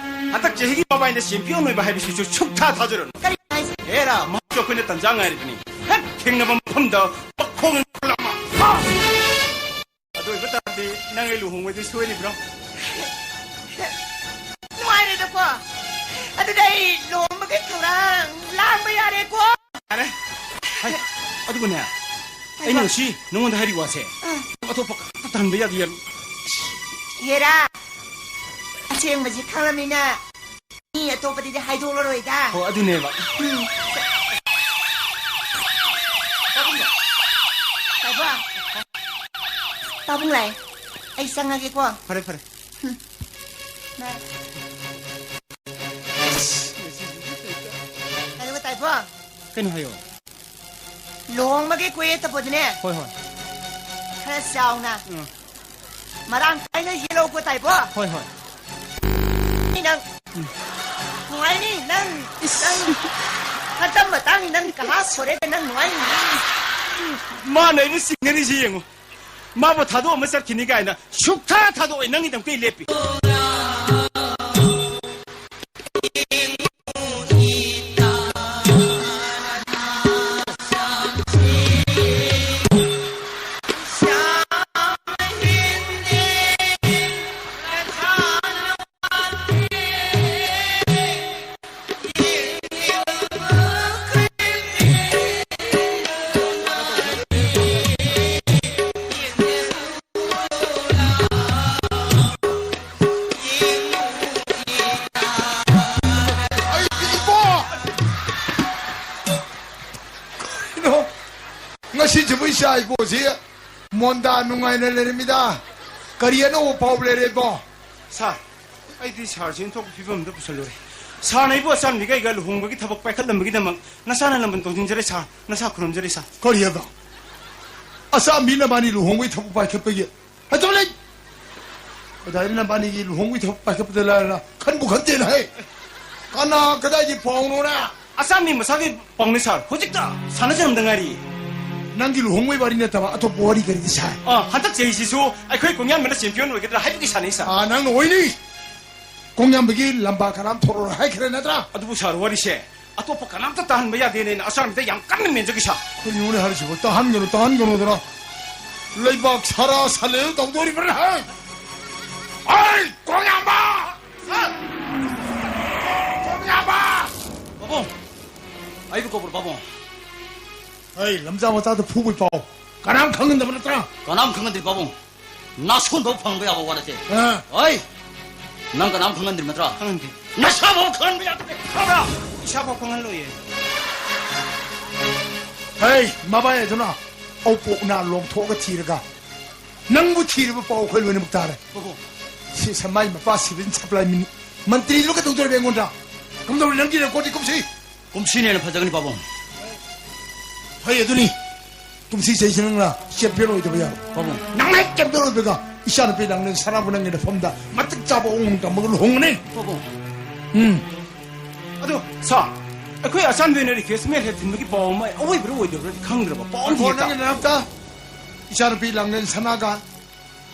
ꯍꯟꯗꯛ ꯆꯍꯤꯒꯤ ꯃꯃꯥꯏꯗ ꯆꯦꯝꯄꯤꯌꯣꯟ ꯑꯣꯏꯕ ꯍꯥꯏꯕꯁꯤꯁꯨ ꯁꯨꯛꯊꯥ ꯊꯥꯖꯔꯨꯅꯨ꯫ ꯀꯔꯤ ꯍꯥꯏꯁꯦ? ꯍꯦꯔꯥ, ꯃꯍꯥꯛꯁꯨ ꯑꯩꯈꯣꯏꯅ ꯇꯟꯖꯥ ꯉꯥꯏꯔꯤꯕꯅꯤ꯫ ꯍꯦꯛ ꯊꯦꯡꯅꯕ ꯃꯐꯝꯗ ꯃꯈꯣꯡ ꯑꯃ꯫ ꯑꯗꯨ ꯑꯣꯏꯕ ꯇꯥꯔꯗꯤ ꯅꯪ ꯑꯩ ꯂꯨꯍꯣꯡꯕꯗꯤ ꯁꯣꯏꯔꯤꯕ꯭ꯔꯣ? ꯅꯨꯡꯉꯥꯏꯔꯦꯗꯀꯣ꯫ ꯑꯗꯨꯗꯤ ꯑꯩ ꯂꯨꯍꯣꯡꯕꯒꯤ ꯊꯧꯔꯥꯡ ꯂꯥꯡꯕ ꯌꯥꯔꯦꯀꯣ꯫ ꯌꯥꯔꯦ꯫ ꯍꯩ, ꯑꯗꯨꯒꯅꯦ, ꯑꯩꯅ ꯉꯁꯤ ꯅꯉꯣꯟꯗ ꯍꯥꯏꯔꯤ ꯋꯥꯁꯦ, ꯑꯥ꯫ ꯑꯇꯣꯞꯄ ꯀꯅꯥꯝꯇ ꯇꯥꯍꯟꯕ ꯌꯥꯗꯦ, ꯌꯥꯔꯣꯏ꯫ ꯍꯦꯔꯥ, ꯑꯁꯦꯡꯕꯁꯤ ꯈꯪꯂꯃꯤꯅ ꯃꯤ ꯑꯇꯣꯞꯄꯗꯗꯤ ꯍꯥꯏꯗꯣꯛꯂꯔꯣꯏꯗ꯫ ꯍꯣ, ꯑꯗꯨꯅꯦꯕ꯫ ꯎꯝ꯫ ꯄꯥꯕꯨꯡ ꯂꯥꯛꯑꯦ꯫ ꯑꯩ ꯆꯪꯉꯒꯦꯀꯣ꯫ ꯐꯔꯦ, ꯐꯔꯦ꯫ ꯎꯝ꯫ ꯕꯥꯏ꯫ ꯑꯗꯨꯒ ꯇꯥꯏꯕꯣ꯫ ꯀꯩꯅꯣ ꯍꯥꯏꯌꯣ꯫ ꯂꯨꯍꯣꯡꯕꯒꯤ ꯀꯨꯌꯦꯠꯇꯕꯨꯗꯤꯅꯦ꯫ ꯍꯣꯏ, ꯍꯣꯏ꯫ ꯈꯔ ꯆꯥꯎꯅ꯫ ꯎꯝ꯫ ꯃꯔꯥꯡ ꯀꯥꯏꯅ ꯌꯦꯜꯍꯧꯀꯣ ꯇꯥꯏꯕꯣ꯫ ꯍꯣꯏ, ꯍꯣꯏ꯫ ꯅꯪ꯫ ꯎꯝ꯫ ꯅꯨꯡꯉꯥꯏꯅꯤ ꯅꯪ꯫ ꯏꯁ꯫ ꯅꯪ ꯍꯟꯗꯛ ꯃꯇꯥꯡ ꯅꯪ ꯀꯍꯥ ꯁꯣꯔꯦꯗ ꯅꯪ ꯅꯨꯡꯉꯥꯏꯅꯤ꯫ ꯃꯥꯅ ꯑꯩꯕꯨ ꯆꯤꯡꯅꯔꯤꯁꯤ ꯌꯦꯡꯉꯨ꯫ ꯃꯥꯕꯨ ꯊꯥꯗꯣꯛꯑꯝꯃ ꯆꯠꯈꯤꯅꯤ ꯀꯥꯏꯅ ꯁꯨꯛꯊꯥ ꯊꯥꯗꯣꯛꯑꯣꯏ, ꯅꯪꯒꯤꯗꯃꯛꯇ ꯑꯩ ꯂꯦꯞꯄꯤ꯫ ꯑꯩ ꯏꯕꯣ! ꯀꯩꯅꯣ? ꯉꯁꯤꯁꯤꯕꯨ ꯏꯆꯥ ꯏꯕꯣꯁꯤ ꯃꯣꯟꯗꯥ ꯅꯨꯡꯉꯥꯏꯅ ꯂꯩꯔꯝꯃꯤꯗ꯫ ꯀꯔꯤ ꯑꯅꯧꯕ ꯄꯥꯎ ꯂꯩꯔꯦ ꯏꯕꯣ? ꯁꯥꯔ, ꯑꯩꯗꯤ ꯁꯥꯔꯁꯤ ꯑꯣꯟꯊꯣꯛꯄ ꯐꯤꯕꯝ ꯑꯃꯗ ꯄꯨꯁꯜꯂꯨꯔꯦ꯫ ꯁꯥꯔꯅ ꯑꯩꯕꯨ ꯑꯆꯥꯟꯕꯤꯒ ꯑꯩꯒ ꯂꯨꯍꯣꯡꯕꯒꯤ ꯊꯕꯛ ꯄꯥꯏꯈꯠꯂꯝꯕꯒꯤꯗꯃꯛ ꯅꯁꯥꯅ ꯅꯝꯗꯅ ꯇꯧꯁꯤꯟꯖꯔꯦ ꯁꯥꯔ꯫ ꯅꯁꯥ ꯈꯨꯔꯨꯝꯖꯔꯦ ꯁꯥꯔ꯫ ꯀꯔꯤ ꯍꯥꯏꯕ? ꯑꯆꯥꯟꯕꯤ ꯅꯕꯥꯅꯤ ꯂꯨꯍꯣꯡꯕꯒꯤ ꯊꯕꯛ ꯄꯥꯏꯈꯠꯄꯒꯤ? ꯍꯥꯏꯗꯣꯛꯂꯦ! ꯀꯗꯥꯏꯗ ꯅꯕꯥꯅꯤꯒꯤ ꯂꯨꯍꯣꯡꯕꯒꯤ ꯊꯕꯛ ꯄꯥꯏꯈꯠꯄꯗ ꯂꯥꯏꯔꯅ ꯈꯟꯕꯨ ꯈꯟꯗꯦꯅ ꯍꯦ! ꯀꯅꯥ ꯀꯗꯥꯏꯒꯤ ꯄꯥꯎꯅꯣꯅꯦ? ꯑꯆꯥꯟꯕꯤ ꯃꯁꯥꯒꯤ ꯄꯥꯎꯅꯦ ꯁꯥꯔ꯫ ꯍꯧꯖꯤꯛꯇ ꯁꯥꯟꯅꯖꯔꯝꯗ ꯉꯥꯏꯔꯤ꯫ ꯅꯪꯒꯤ ꯂꯨꯍꯣꯡꯕꯒꯤ ꯋꯥꯔꯤ ꯅꯠꯇꯕ ꯑꯇꯣꯞꯄ ꯋꯥꯔꯤ ꯀꯔꯤꯗꯤ ꯁꯥꯏ? ꯑꯥ, ꯍꯟꯗꯛ ꯆꯍꯤꯁꯤꯁꯨ ꯑꯩꯈꯣꯏ ꯀꯣꯡꯌꯥꯟꯕꯅ ꯆꯦꯝꯄꯤꯌꯟ ꯑꯣꯏꯒꯗ꯭ꯔꯥ ꯍꯥꯏꯕꯒꯤ ꯁꯥꯟꯅꯩ ꯁꯥꯔ꯫ ꯑꯥ, ꯅꯪꯅ ꯑꯣꯏꯅꯤ꯫ ꯀꯣꯡꯌꯥꯝꯕꯒꯤ ꯂꯝꯕꯥ ꯀꯔꯥꯝ ꯊꯣꯔꯛꯑꯣ ꯍꯥꯏꯈ꯭ꯔꯦ ꯅꯠꯇ꯭ꯔꯥ? ꯑꯗꯨꯕꯨ ꯁꯥꯔ, ꯋꯥꯔꯤꯁꯦ ꯑꯇꯣꯞꯄ ꯀꯅꯥꯝꯇ ꯇꯥꯍꯟꯕ ꯌꯥꯗꯦꯅꯦꯅ ꯑꯆꯥꯟꯕꯤꯗ ꯌꯥꯝ ꯀꯟꯅ ꯃꯦꯟꯖꯈꯤ ꯁꯥꯔ꯫ ꯀꯩꯅꯣꯅꯦ ꯍꯥꯏꯔꯤꯁꯤꯕꯣ? ꯇꯥꯍꯟꯒꯅꯨ, ꯇꯥꯍꯟꯒꯅꯨꯗꯅ꯫ ꯂꯩꯕꯥꯛ ꯁꯥꯔꯥ ꯁꯥꯂꯦꯜ ꯇꯧꯗꯣꯔꯤꯕ꯭ꯔꯥ ꯍꯥꯏ? ꯑꯩ ꯀꯣꯡꯌꯥꯝꯕ! ꯁꯥꯔ! ꯀꯣꯡꯌꯥꯝꯕ! ꯄꯥꯕꯨꯡ! ꯑꯩꯕꯨ ꯀꯧꯕ꯭ꯔꯣ, ꯄꯥꯕꯨꯡ? ꯑꯩ ꯂꯝꯖꯥ ꯃꯆꯥꯗ ꯐꯨꯕꯩ ꯄꯥꯎ ꯀꯅꯥꯝ ꯈꯪꯍꯟꯗꯕ ꯅꯠꯇ꯭ꯔꯥ? ꯀꯅꯥꯝ ꯈꯪꯍꯟꯗ꯭ꯔꯤ ꯄꯥꯕꯨꯡ꯫ ꯅꯥꯁꯣꯟꯐꯥꯎ ꯐꯪꯕ ꯌꯥꯕ ꯋꯥ ꯅꯠꯇꯦ꯫ ꯑ꯫ ꯍꯣꯏ꯫ ꯅꯪ ꯀꯅꯥꯝ ꯈꯪꯍꯟꯗ꯭ꯔꯤ ꯅꯠꯇ꯭ꯔꯥ? ꯈꯪꯍꯟꯗꯦ꯫ ꯅꯁꯥꯐꯥꯎ ꯈꯪꯍꯟꯕ ꯌꯥꯗꯕꯅꯦ꯫ ꯈꯪꯕ꯭ꯔꯥ? ꯏꯁꯥꯐꯥꯎ ꯈꯪꯍꯜꯂꯣꯏꯌꯦ꯫ ꯍꯩ, ꯃꯕꯥꯏ ꯑꯗꯨꯅ ꯑꯧꯄꯣꯛꯅ ꯂꯣꯡꯊꯣꯛꯑꯒ ꯊꯤꯔꯒ ꯅꯪꯕꯨ ꯊꯤꯔꯕ ꯄꯥꯎ ꯑꯩꯈꯣꯏ ꯂꯣꯏꯅꯃꯛ ꯇꯥꯔꯦ꯫ ꯄꯥꯕꯨꯡ꯫ ꯁꯤ ꯁꯃꯥꯏ ꯃꯄꯥ ꯁꯤꯚꯤꯜ ꯁꯄ꯭ꯂꯥꯏ ꯃꯤꯅꯤ-, ꯃꯟꯇ꯭ꯔꯤꯗꯨꯒ ꯀꯩꯗꯧꯗꯣꯔꯤꯕ ꯑꯩꯉꯣꯟꯗ? ꯀꯝꯗꯧꯔꯤ ꯅꯪꯒꯤ ꯔꯦꯀꯣꯔꯗꯇꯤ ꯀꯨꯝꯁꯤ? ꯀꯨꯝꯁꯤꯅ ꯍꯦꯟꯅ ꯐꯖꯒꯅꯤ ꯄꯥꯕꯨꯡ꯫ ꯐꯩ ꯑꯗꯨꯅꯤ꯫ ꯀꯨꯝꯁꯤ ꯆꯍꯤꯁꯤ ꯅꯪꯅ ꯆꯦꯝꯄꯤꯌꯟ ꯑꯣꯏꯗꯕ ꯌꯥꯔꯣꯏ꯫ ꯄꯥꯕꯨꯡ꯫ ꯅꯪꯅ ꯍꯦꯛ ꯆꯦꯝꯄꯤꯌꯟ ꯑꯣꯏꯕꯒ ꯏꯆꯥꯅꯨꯄꯤ ꯂꯥꯡꯂꯦꯟ ꯁꯅꯥꯕꯨ ꯅꯪꯒꯤ ꯅꯐꯝꯗ ꯃꯇꯤꯛ ꯆꯥꯕ ꯑꯋꯣꯡ ꯇꯝꯃꯒ ꯂꯨꯍꯣꯡꯒꯅꯤ꯫ ꯄꯥꯕꯨꯡ꯫ ꯎꯝ꯫ ꯑꯗꯣ ꯁꯥꯔ, ꯑꯩꯈꯣꯏ ꯑꯆꯥꯟꯕꯤ ꯑꯣꯏꯅ ꯔꯤꯐ꯭ꯔꯦꯁꯃꯦꯟ ꯍꯦꯛ ꯊꯤꯟꯕꯒꯤ ꯄꯥꯎ ꯑꯃ ꯑꯣꯏꯕ꯭ꯔꯥ ꯑꯣꯏꯗꯕ꯭ꯔꯥꯗꯤ ꯈꯪꯗ꯭ꯔꯕ, ꯄꯥꯎ ꯑꯃ ꯉꯥꯏꯈꯣ, ꯍꯦꯛꯇ꯫ ꯅꯪꯒꯤ ꯅꯅꯥꯛꯇ ꯏꯆꯥꯅꯨꯄꯤ ꯂꯥꯡꯂꯦꯟ ꯁꯅꯥꯒ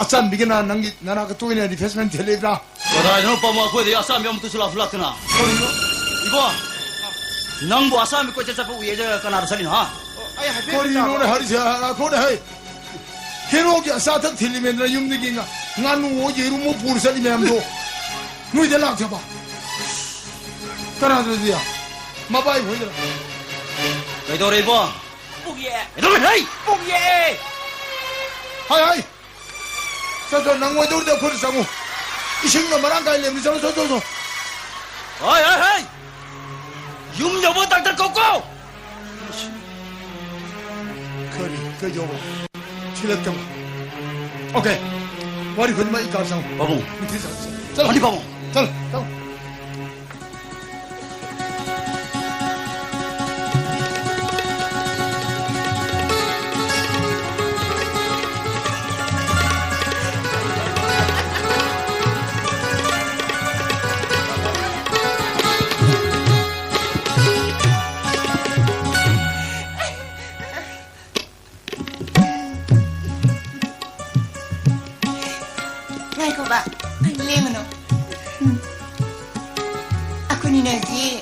ꯑꯆꯥꯟꯕꯤꯒꯅ ꯅꯪꯒꯤ ꯅꯅꯥꯛꯇ ꯇꯣꯏꯅ ꯔꯤꯐ꯭ꯔꯦꯁꯃꯦꯟ ꯊꯤꯜꯂꯛꯏꯕ꯭ꯔꯥ? ꯀꯗꯥꯏꯗꯅꯣ ꯄꯥꯕꯨꯡ, ꯑꯩꯈꯣꯏꯗꯤ ꯑꯆꯥꯟꯕꯤ ꯑꯃꯠꯇꯁꯨ ꯂꯥꯛꯁꯨ ꯂꯥꯛꯇꯅ꯫ ꯀꯔꯤꯅꯣ? ꯏꯕꯣ, ꯅꯪꯕꯨ ꯑꯆꯥꯟꯕꯤ ꯀꯣꯏꯆꯠ ꯆꯠꯄ ꯎꯏꯌꯦ, ꯀꯅꯥꯗ ꯆꯠꯂꯤꯅꯣ, ꯍꯥ? ꯑꯣ, ꯑꯩ ꯍꯥꯏꯐꯦꯠ ꯀꯔꯤꯅꯣꯅꯦ ꯇꯥꯕ꯫ ꯍꯥꯏꯔꯤꯁꯦ? ꯉꯥꯏꯈꯣꯅꯦ, ꯍꯩ꯫ ꯍꯦꯔꯣꯒꯤ ꯑꯆꯥ ꯑꯊꯛ ꯊꯤꯜꯂꯤꯃꯦꯗꯅ ꯌꯨꯝꯗꯒꯤ ꯉꯥ-, ꯉꯥꯅꯨꯋꯣ ꯌꯦꯔꯨꯝꯋꯣ ꯄꯨꯔ ꯆꯠꯂꯤ ꯃꯌꯥꯝꯗꯣ ꯅꯣꯏꯗ ꯂꯥꯛꯇꯕ? ꯀꯅꯥꯗꯅꯣ ꯑꯗꯨꯗꯤ? ꯃꯕꯥꯏ ꯍꯣꯏꯗꯔ? ꯀꯩꯗꯧꯔꯦ ꯏꯕꯣ? ꯄꯨꯒꯦ꯫ ꯀꯩꯗꯧꯔꯦ, ꯍꯩ? ꯄꯨꯒꯦ꯫ ꯍꯥꯏ, ꯍꯥꯏ꯫ ꯆꯠ, ꯆꯠ, ꯅꯪ ꯑꯣꯏꯗꯧꯔꯗꯤ ꯑꯩꯈꯣꯏꯗ ꯆꯪꯉꯨ꯫ ꯏꯁꯤꯡꯅ ꯃꯔꯥꯡ ꯀꯥꯏ ꯂꯩꯕꯅꯤ, ꯆꯠꯂꯣ, ꯆꯠꯂꯣ, ꯆꯠꯂꯣ꯫ ꯍꯣꯏ, ꯍꯣꯏ, ꯍꯣꯏ꯫ ꯌꯨꯝ ꯌꯧꯕ ꯗꯥꯛꯇꯔ ꯀꯧ, ꯀꯧ꯫ ꯀꯔꯤ, ꯀꯩꯗꯧꯕ? ꯊꯤꯜꯂꯛꯇꯕ꯫ ꯑꯣꯀꯦ꯫ ꯋꯥꯔꯤ ꯈꯨꯗꯤꯡꯃꯛ ꯑꯩ ꯀꯥ ꯆꯪꯉꯨ꯫ ꯄꯥꯕꯨꯡ꯫ ꯅꯨꯡꯊꯤꯜ ꯆꯪꯉꯨ, ꯆꯪꯉꯨ꯫ ꯆꯠꯂꯣ꯫ ꯃꯅꯤ ꯄꯥꯕꯨꯡ꯫ ꯆꯠꯂꯣ, ꯆꯠꯂꯣ꯫ ꯉꯥꯏꯈꯣꯕ, ꯂꯦꯡꯒꯅꯨ꯫ ꯎꯝ꯫ ꯑꯩꯈꯣꯏꯅꯤꯅ ꯍꯧꯖꯤꯛ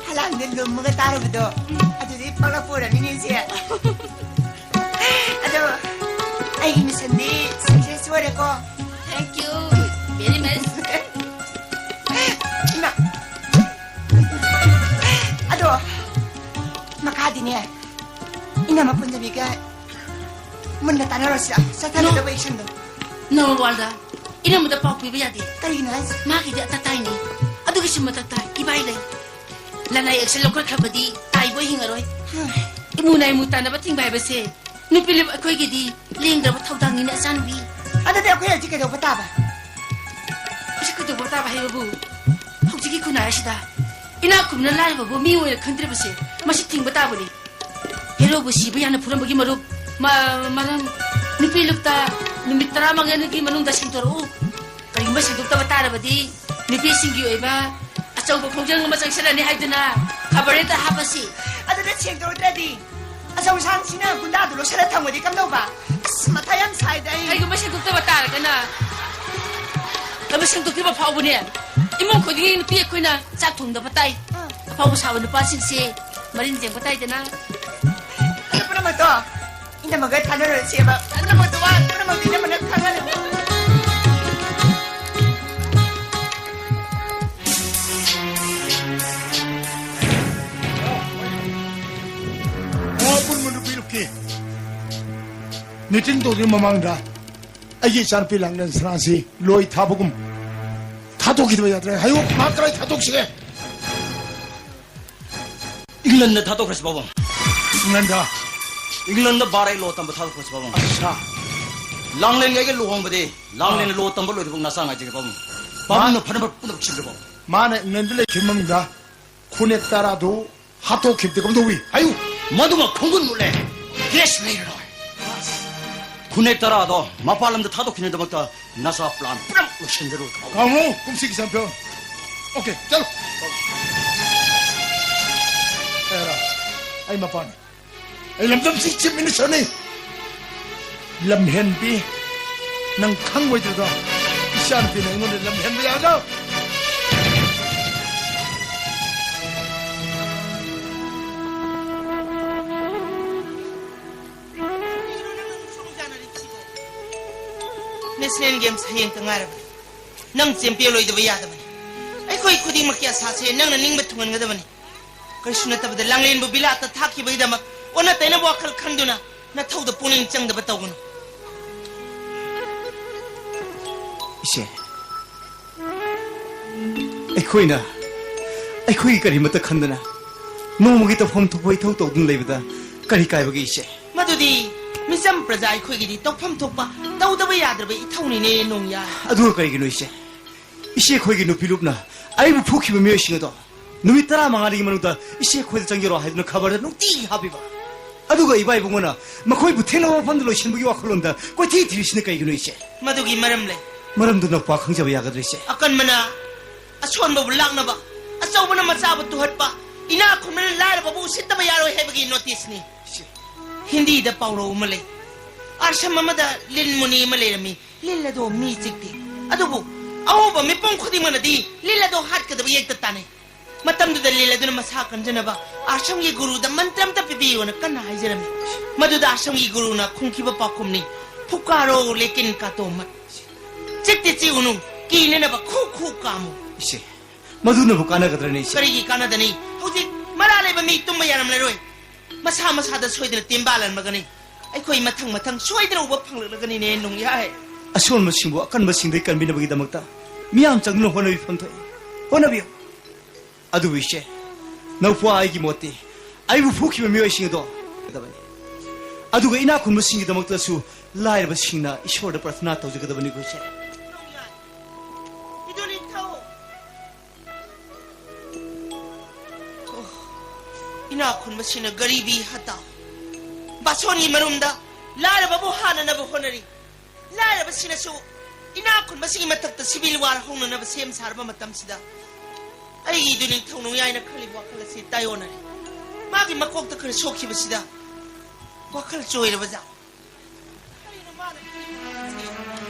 ꯍꯂꯥꯡꯗ ꯂꯨꯝꯃꯒ ꯇꯥꯔꯨꯕꯗꯣ, ꯑꯗꯨꯗꯤ ꯄꯛꯂꯛꯄ ꯑꯣꯏꯔꯝꯃꯤꯅꯦ, ꯏꯆꯦ꯫ ꯑꯗꯣ, ꯑꯩꯒꯤ ꯃꯤꯁꯟꯗꯤ ꯁꯛꯁꯦꯁ ꯑꯣꯏꯔꯦꯀꯣ꯫ Thank you very much. ꯏꯃꯥ꯫ ꯑꯗꯣ, ꯃꯈꯥꯗꯤꯅꯦ, ꯏꯅꯝꯃ ꯄꯨꯟꯗꯕꯤꯒ ꯃꯨꯟꯅ ꯇꯥꯟꯅꯔꯁꯤꯔꯥ? ꯆꯠꯊꯒꯗꯕ No. ꯑꯦꯛꯁꯟꯗꯣ꯫ No, ꯋꯥꯜꯗ꯫ ꯏꯅꯝꯃꯗ ꯄꯥꯎ ꯄꯤꯕ ꯌꯥꯗꯦ꯫ ꯀꯔꯤꯒꯤꯅꯣ ꯍꯥꯏꯁꯦ? ꯃꯥꯒꯤꯗꯤ ꯑꯇꯇꯥꯏꯅꯤ꯫ ꯑꯗꯨꯒꯤꯁꯨ ꯃꯊꯛꯇ ꯏꯕꯥꯏ ꯂꯩ꯫ ꯂꯅꯥꯏ ꯑꯦꯛꯁꯟ ꯂꯧꯈꯠꯈ꯭ꯔꯕꯗꯤ ꯇꯥꯏꯕꯣꯏ ꯍꯤꯡꯉꯔꯣꯏ꯫ ꯍꯝ꯫ ꯏꯃꯨ ꯅꯥꯏꯃꯨ ꯇꯥꯟꯅꯕ ꯊꯤꯡꯕ ꯍꯥꯏꯕꯁꯦ ꯅꯨꯄꯤ ꯂꯨꯞ ꯑꯩꯈꯣꯏꯒꯤꯗꯤ ꯂꯦꯡꯗ꯭ꯔꯕ ꯊꯧꯗꯥꯡꯅꯤꯅꯦ ꯑꯆꯥꯅꯨꯄꯤ꯫ ꯑꯗꯨꯗꯤ ꯑꯩꯈꯣꯏ ꯍꯧꯖꯤꯛ ꯀꯩꯗꯧꯕ ꯇꯥꯕ? ꯍꯧꯖꯤꯛ ꯀꯩꯗꯧꯕ ꯇꯥꯕ ꯍꯥꯏꯕꯕꯨ, ꯍꯧꯖꯤꯛꯀꯤ ꯈꯨꯟꯅꯥꯏ ꯑꯁꯤꯗ ꯏꯅꯥꯛ ꯈꯨꯟꯕꯅ ꯂꯥꯏꯔꯕꯕꯨ ꯃꯤ ꯑꯣꯏꯅ ꯈꯟꯗ꯭ꯔꯤꯕꯁꯦ ꯃꯁꯤ ꯊꯤꯡꯕ ꯇꯥꯕꯅꯤ꯫ ꯍꯦꯔꯣꯕꯨ ꯁꯤꯕ ꯌꯥꯅ ꯐꯨꯔꯝꯕꯒꯤ ꯃꯔꯨꯞ, ꯃ-, ꯃꯔꯝ, ꯅꯨꯄꯤ ꯂꯨꯞꯇ ꯅꯨꯃꯤꯠ ꯇꯔꯥꯃꯉꯥꯅꯤꯒꯤ ꯃꯅꯨꯡꯗ ꯁꯦꯡꯗꯣꯔꯛꯎ꯫ ꯀꯔꯤꯒꯨꯝꯕ ꯁꯦꯡꯗꯣꯛꯇꯕ ꯇꯥꯔꯕꯗꯤ ꯅꯨꯄꯤꯁꯤꯡꯒꯤ ꯑꯣꯏꯕ ꯑꯆꯧꯕ ꯈꯣꯡꯖꯪ ꯑꯃ ꯆꯪꯁꯤꯜꯂꯅꯤ ꯍꯥꯏꯗꯨꯅ ꯈꯕꯔ ꯍꯦꯛꯇ ꯍꯥꯞꯄꯁꯤ꯫ ꯑꯗꯨꯗ ꯁꯦꯡꯗꯣꯛꯇ꯭ꯔꯗꯤ ꯑꯆꯧꯁꯥꯡꯁꯤꯅ ꯒꯨꯟꯗꯥꯗꯨ ꯂꯧꯁꯜꯂ ꯊꯝꯃꯗꯤ ꯀꯝꯗꯧꯕ? ꯑꯁ, ꯃꯊꯥ ꯌꯥꯝ ꯁꯥꯏꯗ ꯑꯩ꯫ ꯀꯔꯤꯒꯨꯝꯕ ꯁꯦꯡꯗꯣꯛꯇꯕ ꯇꯥꯔꯒꯅ, ꯑꯗꯨ ꯁꯦꯡꯗꯣꯛꯇ꯭ꯔꯤꯕ ꯐꯥꯎꯕꯅꯦ ꯏꯃꯨꯡ ꯈꯨꯗꯤꯡꯒꯤ ꯅꯨꯄꯤ ꯑꯩꯈꯣꯏꯅ ꯆꯥꯛ ꯊꯣꯡꯗꯕ ꯇꯥꯏ꯫ ꯑꯥ꯫ ꯑꯐꯥꯎꯕ ꯁꯥꯕ ꯅꯨꯄꯥꯁꯤꯡꯁꯦ ꯃꯔꯤꯟ ꯌꯦꯡꯕ ꯇꯥꯏꯗꯅ꯫ ꯑꯗꯨ ꯄꯨꯝꯅꯃꯛꯇꯣ ꯏꯅꯝꯃꯒ ꯊꯥꯅꯔꯁꯦꯕ꯫ ꯄꯨꯝꯅꯃꯛꯇꯣ ꯋꯥ-, ꯄꯨꯝꯅꯃꯛꯇꯣ ꯏꯅꯝꯃꯅ ꯈꯪꯍꯜꯂꯨ꯫ ꯑꯣ, ꯑꯄꯨꯟꯕ ꯅꯨꯄꯤ ꯂꯨꯞꯀꯤ ꯃꯤꯇꯤꯡ ꯇꯧꯗ꯭ꯔꯤ ꯃꯃꯥꯡꯗ ꯑꯩꯒꯤ ꯏꯆꯥꯅꯨꯄꯤ ꯂꯥꯡꯂꯦꯟ ꯁꯅꯥꯁꯤ ꯂꯣꯏ ꯊꯥꯕꯒꯨꯝ ꯊꯥꯗꯣꯛꯈꯤꯗꯕ ꯌꯥꯗ꯭ꯔꯦ꯫ ꯍꯥꯏꯌꯨ, ꯃꯍꯥꯛ ꯀꯗꯥꯏ ꯊꯥꯗꯣꯛꯁꯤꯒꯦ? ꯏꯪꯂꯟꯗ ꯊꯥꯗꯣꯛꯈ꯭ꯔꯁꯤ, ꯄꯥꯕꯨꯡ꯫ ꯏꯪꯂꯟꯗ? ꯏꯪꯂꯟꯗ ꯕꯥꯔꯩ ꯂꯣ ꯇꯝꯕ ꯊꯥꯗꯣꯛꯈ꯭ꯔꯁꯤ, ꯄꯥꯕꯨꯡ꯫ ꯑꯠꯁꯥ꯫ ꯂꯥꯡꯂꯦꯟꯒ ꯑꯩꯒ ꯂꯨꯍꯣꯡꯕꯗꯤ, ꯂꯥꯡꯂꯦꯟꯅ ꯑꯥ꯫ ꯂꯣ ꯇꯝꯕ ꯂꯣꯏꯗ꯭ꯔꯤꯐꯥꯎ ꯅꯆꯥ ꯉꯥꯏꯖꯒꯦ, ꯄꯥꯕꯨꯡ꯫ ꯄꯥꯕꯨꯡꯅ ꯃꯥ-, ꯐꯅꯕ ꯄꯨꯝꯅꯃꯛ ꯁꯤꯟꯕꯤꯔꯣ, ꯄꯥꯕꯨꯡ꯫ ꯃꯥꯅ ꯏꯪꯂꯦꯟꯗ ꯂꯩꯈꯤꯕ ꯃꯅꯨꯡꯗ ꯈꯨꯅꯦꯛ ꯇꯔꯥꯗꯨ ꯍꯥꯠꯇꯣꯛꯈꯤꯕꯗꯤ ꯀꯝꯗꯧꯏ? ꯍꯥꯏꯌꯨ꯫ ꯃꯗꯨꯃ ꯈꯣꯡꯒꯨꯟ ꯃꯨꯠꯂꯦ꯫ ꯀꯦꯁ ꯂꯩꯔꯔꯣꯏ꯫ ꯈꯨꯅꯦꯛ ꯇꯔꯥꯗꯣ ꯃꯄꯥꯟ ꯂꯝꯗ ꯊꯥꯗꯣꯛꯈꯤꯅꯕꯗꯃꯛꯇ ꯅꯆꯥ ꯄ꯭ꯂꯥꯟ ꯄꯨꯝꯅꯃꯛ ꯂꯣꯏꯁꯤꯟꯖꯔꯣꯏ꯫ ꯀꯥꯎꯅꯨ, ꯀꯨꯝꯁꯤꯒꯤ ꯆꯦꯝꯄꯤꯌꯟ꯫ ꯑꯣꯀꯦ, ꯆꯠꯂꯣ꯫ ꯑꯦꯔꯥ, ꯑꯩ ꯃꯄꯥꯟ꯫ ꯑꯩ ꯂꯝꯗꯝꯁꯤ ꯆꯤꯞ ꯃꯤꯅꯤꯁꯇꯔꯅꯤ꯫ ꯂꯝꯍꯦꯟꯕꯤ, ꯅꯪ ꯈꯪꯉꯣꯏꯗ꯭ꯔꯗꯣ, ꯏꯆꯥꯅꯨꯄꯤꯅ ꯑꯩꯉꯣꯟꯗ ꯂꯝꯍꯦꯟꯕ ꯌꯥꯒꯗ꯭ꯔꯣ? ꯅꯦꯁꯅꯦꯜ ꯒꯦꯝꯁ ꯍꯌꯦꯡꯇ ꯉꯥꯏꯔꯕꯅꯤ꯫ ꯅꯪ ꯆꯦꯝꯄꯤꯌꯟ ꯑꯣꯏꯗꯕ ꯌꯥꯗꯕꯅꯤ꯫ ꯑꯩꯈꯣꯏ ꯈꯨꯗꯤꯡꯃꯛꯀꯤ ꯑꯁꯥꯁꯦ ꯅꯪꯅ ꯅꯤꯡꯕ ꯊꯨꯡꯍꯟꯒꯗꯕꯅꯤ꯫ ꯀꯔꯤꯁꯨ ꯅꯠꯇꯕꯗ ꯂꯥꯡꯂꯦꯟꯕꯨ ꯕꯤꯂꯥꯠꯇ ꯊꯥꯈꯤꯕꯒꯤꯗꯃꯛ ꯑꯣꯟꯅ ꯇꯩꯅꯕ ꯋꯥꯈꯜ ꯈꯟꯗꯨꯅ ꯅꯊꯧꯗ ꯄꯨꯛꯅꯤꯡ ꯆꯪꯗꯕ ꯇꯧꯒꯅꯨ꯫ ꯏꯆꯦ, ꯑꯩꯈꯣꯏꯅ ꯑꯩꯈꯣꯏꯒꯤ ꯀꯔꯤꯃꯠꯇ ꯈꯟꯗꯅ ꯅꯣꯡꯃꯒꯤ ꯇꯧꯐꯝ ꯊꯣꯛꯄ ꯏꯊꯧ ꯇꯧꯗꯨꯅ ꯂꯩꯕꯗ ꯀꯔꯤ ꯀꯥꯏꯕꯒꯦ, ꯏꯆꯦ? ꯃꯗꯨꯗꯤ ꯃꯤꯆꯝ ꯄ꯭ꯔꯖꯥ ꯑꯩꯈꯣꯏꯒꯤꯗꯤ ꯇꯧꯐꯝ ꯊꯣꯛꯄ ꯇꯧꯗꯕ ꯌꯥꯗ꯭ꯔꯕ ꯏꯊꯧꯅꯤꯅꯦ, ꯅꯣꯡꯌꯥꯏ꯫ ꯑꯗꯨꯒ ꯀꯔꯤꯒꯤꯅꯣ, ꯏꯆꯦ? ꯏꯆꯦ ꯑꯩꯈꯣꯏꯒꯤ ꯅꯨꯄꯤ ꯂꯨꯞꯅ ꯑꯩꯕꯨ ꯐꯨꯈꯤꯕ ꯃꯤꯑꯣꯏꯁꯤꯡ ꯑꯗꯣ ꯅꯨꯃꯤꯠ ꯇꯔꯥꯃꯉꯥꯅꯤꯒꯤ ꯃꯅꯨꯡꯗ ꯏꯆꯦ ꯑꯩꯈꯣꯏꯗ ꯆꯪꯖꯔꯣ ꯍꯥꯏꯗꯨꯅ ꯈꯕꯔꯗ ꯅꯨꯡꯇꯤꯒꯤ ꯍꯥꯞꯄꯤꯕ꯫ ꯑꯗꯨꯒ ꯏꯕꯥ ꯏꯕꯨꯡꯉꯣꯅ ꯃꯈꯣꯏꯕꯨ ꯊꯦꯡꯅꯕ ꯃꯐꯝꯗ ꯂꯣꯏꯁꯤꯟꯕꯒꯤ ꯋꯥꯈꯜꯂꯣꯟꯗ ꯀꯣꯏꯊꯤ ꯊꯤꯔꯤꯁꯤꯅ ꯀꯩꯒꯤꯅꯣ, ꯏꯆꯦ? ꯃꯗꯨꯒꯤ ꯃꯔꯝ ꯂꯩ꯫ ꯃꯔꯝꯗꯨ ꯅꯧꯄꯥ ꯈꯪꯖꯕ ꯌꯥꯒꯗ꯭ꯔꯥ, ꯏꯆꯦ? ꯑꯀꯟꯕꯅ ꯑꯁꯣꯟꯕꯕꯨ ꯂꯥꯛꯅꯕ, ꯑꯆꯧꯕꯅ ꯃꯆꯥꯕꯨ ꯇꯨꯍꯠꯄ, ꯏꯅꯥꯛ ꯈꯨꯟꯕꯅ ꯂꯥꯏꯔꯕꯕꯨ ꯎꯁꯤꯠꯇꯕ ꯌꯥꯔꯣꯏ ꯍꯥꯏꯕꯒꯤ ꯅꯣꯇꯤꯁꯅꯤ꯫ ꯏꯆꯦ꯫ ꯍꯤꯟꯗꯤꯗ ꯄꯥꯎꯔꯧ ꯑꯃ ꯂꯩ, "ꯑꯥꯁ꯭ꯔꯝ ꯑꯃꯗ ꯂꯤꯟ ꯃꯨꯅꯤ ꯑꯃ ꯂꯩꯔꯝꯃꯤ꯫ ꯂꯤꯜ ꯑꯗꯣ ꯃꯤ ꯆꯤꯛꯇꯦ꯫ ꯑꯗꯨꯕꯨ ꯑꯎꯕ ꯃꯤꯄꯨꯝ ꯈꯨꯗꯤꯡꯃꯛꯅꯗꯤ ꯂꯤꯜ ꯑꯗꯣ ꯍꯥꯠꯀꯗꯕ ꯌꯦꯛꯇ ꯇꯥꯟꯅꯩ꯫ ꯃꯇꯝꯗꯨꯗ ꯂꯤꯜ ꯑꯗꯨꯅ ꯃꯁꯥ ꯀꯟꯖꯅꯕ ꯑꯥꯁ꯭ꯔꯝꯒꯤ ꯒꯨꯔꯨꯗ ꯃꯟꯇ꯭ꯔ ꯑꯝꯇ ꯄꯤꯕꯤꯌꯨꯅ ꯀꯟꯅ ꯍꯥꯏꯖꯔꯝꯃꯤ꯫ ꯃꯗꯨꯗ ꯑꯥꯁ꯭ꯔꯝꯒꯤ ꯒꯨꯔꯨꯅ ꯈꯨꯝꯈꯤꯕ ꯄꯥꯎꯈꯨꯝꯅꯤ, "ꯐꯨꯀꯥꯔꯣ ꯂꯦꯀꯤꯟ ꯀꯥꯇꯣ ꯃꯠ꯫ ꯆꯤꯛꯇꯤ ꯆꯤꯛꯎꯅꯨ, ꯀꯤꯅꯅꯕ ꯈꯨ ꯈꯨ ꯀꯥꯝꯃꯨ"꯫ ꯏꯆꯦ, ꯃꯗꯨꯅꯕꯨ ꯀꯥꯟꯅꯒꯗ꯭ꯔꯅꯦ, ꯏꯆꯦ? ꯀꯔꯤꯒꯤ ꯀꯥꯟꯅꯗꯅꯤ? ꯍꯧꯖꯤꯛ ꯃꯔꯥ ꯂꯩꯕ ꯃꯤ ꯇꯨꯝꯕ ꯌꯥꯔꯝꯂꯔꯣꯏ꯫ ꯃꯁꯥ ꯃꯁꯥꯗ ꯁꯣꯏꯗꯅ ꯇꯦꯝꯕꯥꯜꯂꯟꯕꯒꯅꯤ꯫ ꯑꯩꯈꯣꯏ ꯃꯊꯪ ꯃꯊꯪ ꯁꯣꯏꯗꯅ ꯎꯕ ꯐꯪꯂꯛꯂꯒꯅꯤꯅꯦ, ꯅꯣꯡꯌꯥꯏ꯫ ꯑꯁꯣꯟꯕꯁꯤꯡꯕꯨ ꯑꯀꯟꯕꯁꯤꯡꯗꯒꯤ ꯀꯟꯕꯤꯅꯕꯒꯤꯗꯃꯛꯇ ꯃꯤꯌꯥꯝ ꯆꯪꯗꯨꯅ ꯍꯣꯠꯅꯕꯤꯐꯝ ꯊꯣꯛꯏ꯫ ꯍꯣꯠꯅꯕꯤꯌꯨ꯫ ꯑꯗꯨꯕꯨ ꯏꯆꯦ, ꯅꯧꯄꯥ ꯑꯩꯒꯤ ꯃꯣꯠꯇꯤ ꯑꯩꯕꯨ ꯐꯨꯈꯤꯕ ꯃꯤꯑꯣꯏꯁꯤꯡ ꯑꯗꯣ ꯐꯒꯗꯕꯅꯤ꯫ ꯑꯗꯨꯒ ꯏꯅꯥꯛ ꯈꯨꯟꯕꯁꯤꯡꯒꯤꯗꯃꯛꯇꯁꯨ ꯂꯥꯏꯔꯕꯁꯤꯡꯅ ꯏꯁꯣꯔꯗ ꯄ꯭ꯔꯊꯅꯥ ꯇꯧꯖꯒꯗꯕꯅꯤꯀꯣ, ꯏꯆꯦ꯫ ꯅꯣꯡꯌꯥꯏ, ꯏꯗꯨ ꯅꯤꯡꯊꯧ꯫ ꯑꯣ, ꯏꯅꯥꯛ ꯈꯨꯟꯕꯁꯤꯡꯅ ꯒꯔꯤꯕꯤ ꯍꯇꯥꯎ, ꯕꯥꯁꯣꯟꯒꯤ ꯃꯔꯨꯝꯗ ꯂꯥꯏꯔꯕꯕꯨ ꯍꯥꯟꯅꯅꯕ ꯍꯣꯠꯅꯔꯤ꯫ ꯂꯥꯏꯔꯕꯁꯤꯡꯅꯁꯨ ꯏꯅꯥꯛ ꯈꯨꯟꯕꯁꯤꯡꯒꯤ ꯃꯊꯛꯇ ꯁꯤꯚꯤꯜ ꯋꯥꯔ ꯍꯧꯅꯅꯕ ꯁꯦꯝ ꯁꯥꯔꯕ ꯃꯇꯝꯁꯤꯗ, ꯑꯩꯒꯤ ꯏꯗꯨ ꯅꯤꯡꯊꯧ ꯅꯣꯡꯌꯥꯏꯅ ꯈꯜꯂꯤꯕ ꯋꯥꯈꯜ ꯑꯁꯤ ꯇꯥꯏꯑꯣꯟꯅꯔꯦ꯫ ꯃꯥꯒꯤ ꯃꯀꯣꯛꯇ ꯈꯔ ꯁꯣꯛꯈꯤꯕꯁꯤꯗ ꯋꯥꯈꯜ ꯆꯣꯏꯔꯕ ꯖꯥꯠ꯫ ꯀꯔꯤꯅꯣ ꯃꯥꯅ ꯈꯜꯂꯤꯕ ꯋꯥꯈꯜꯁꯤ?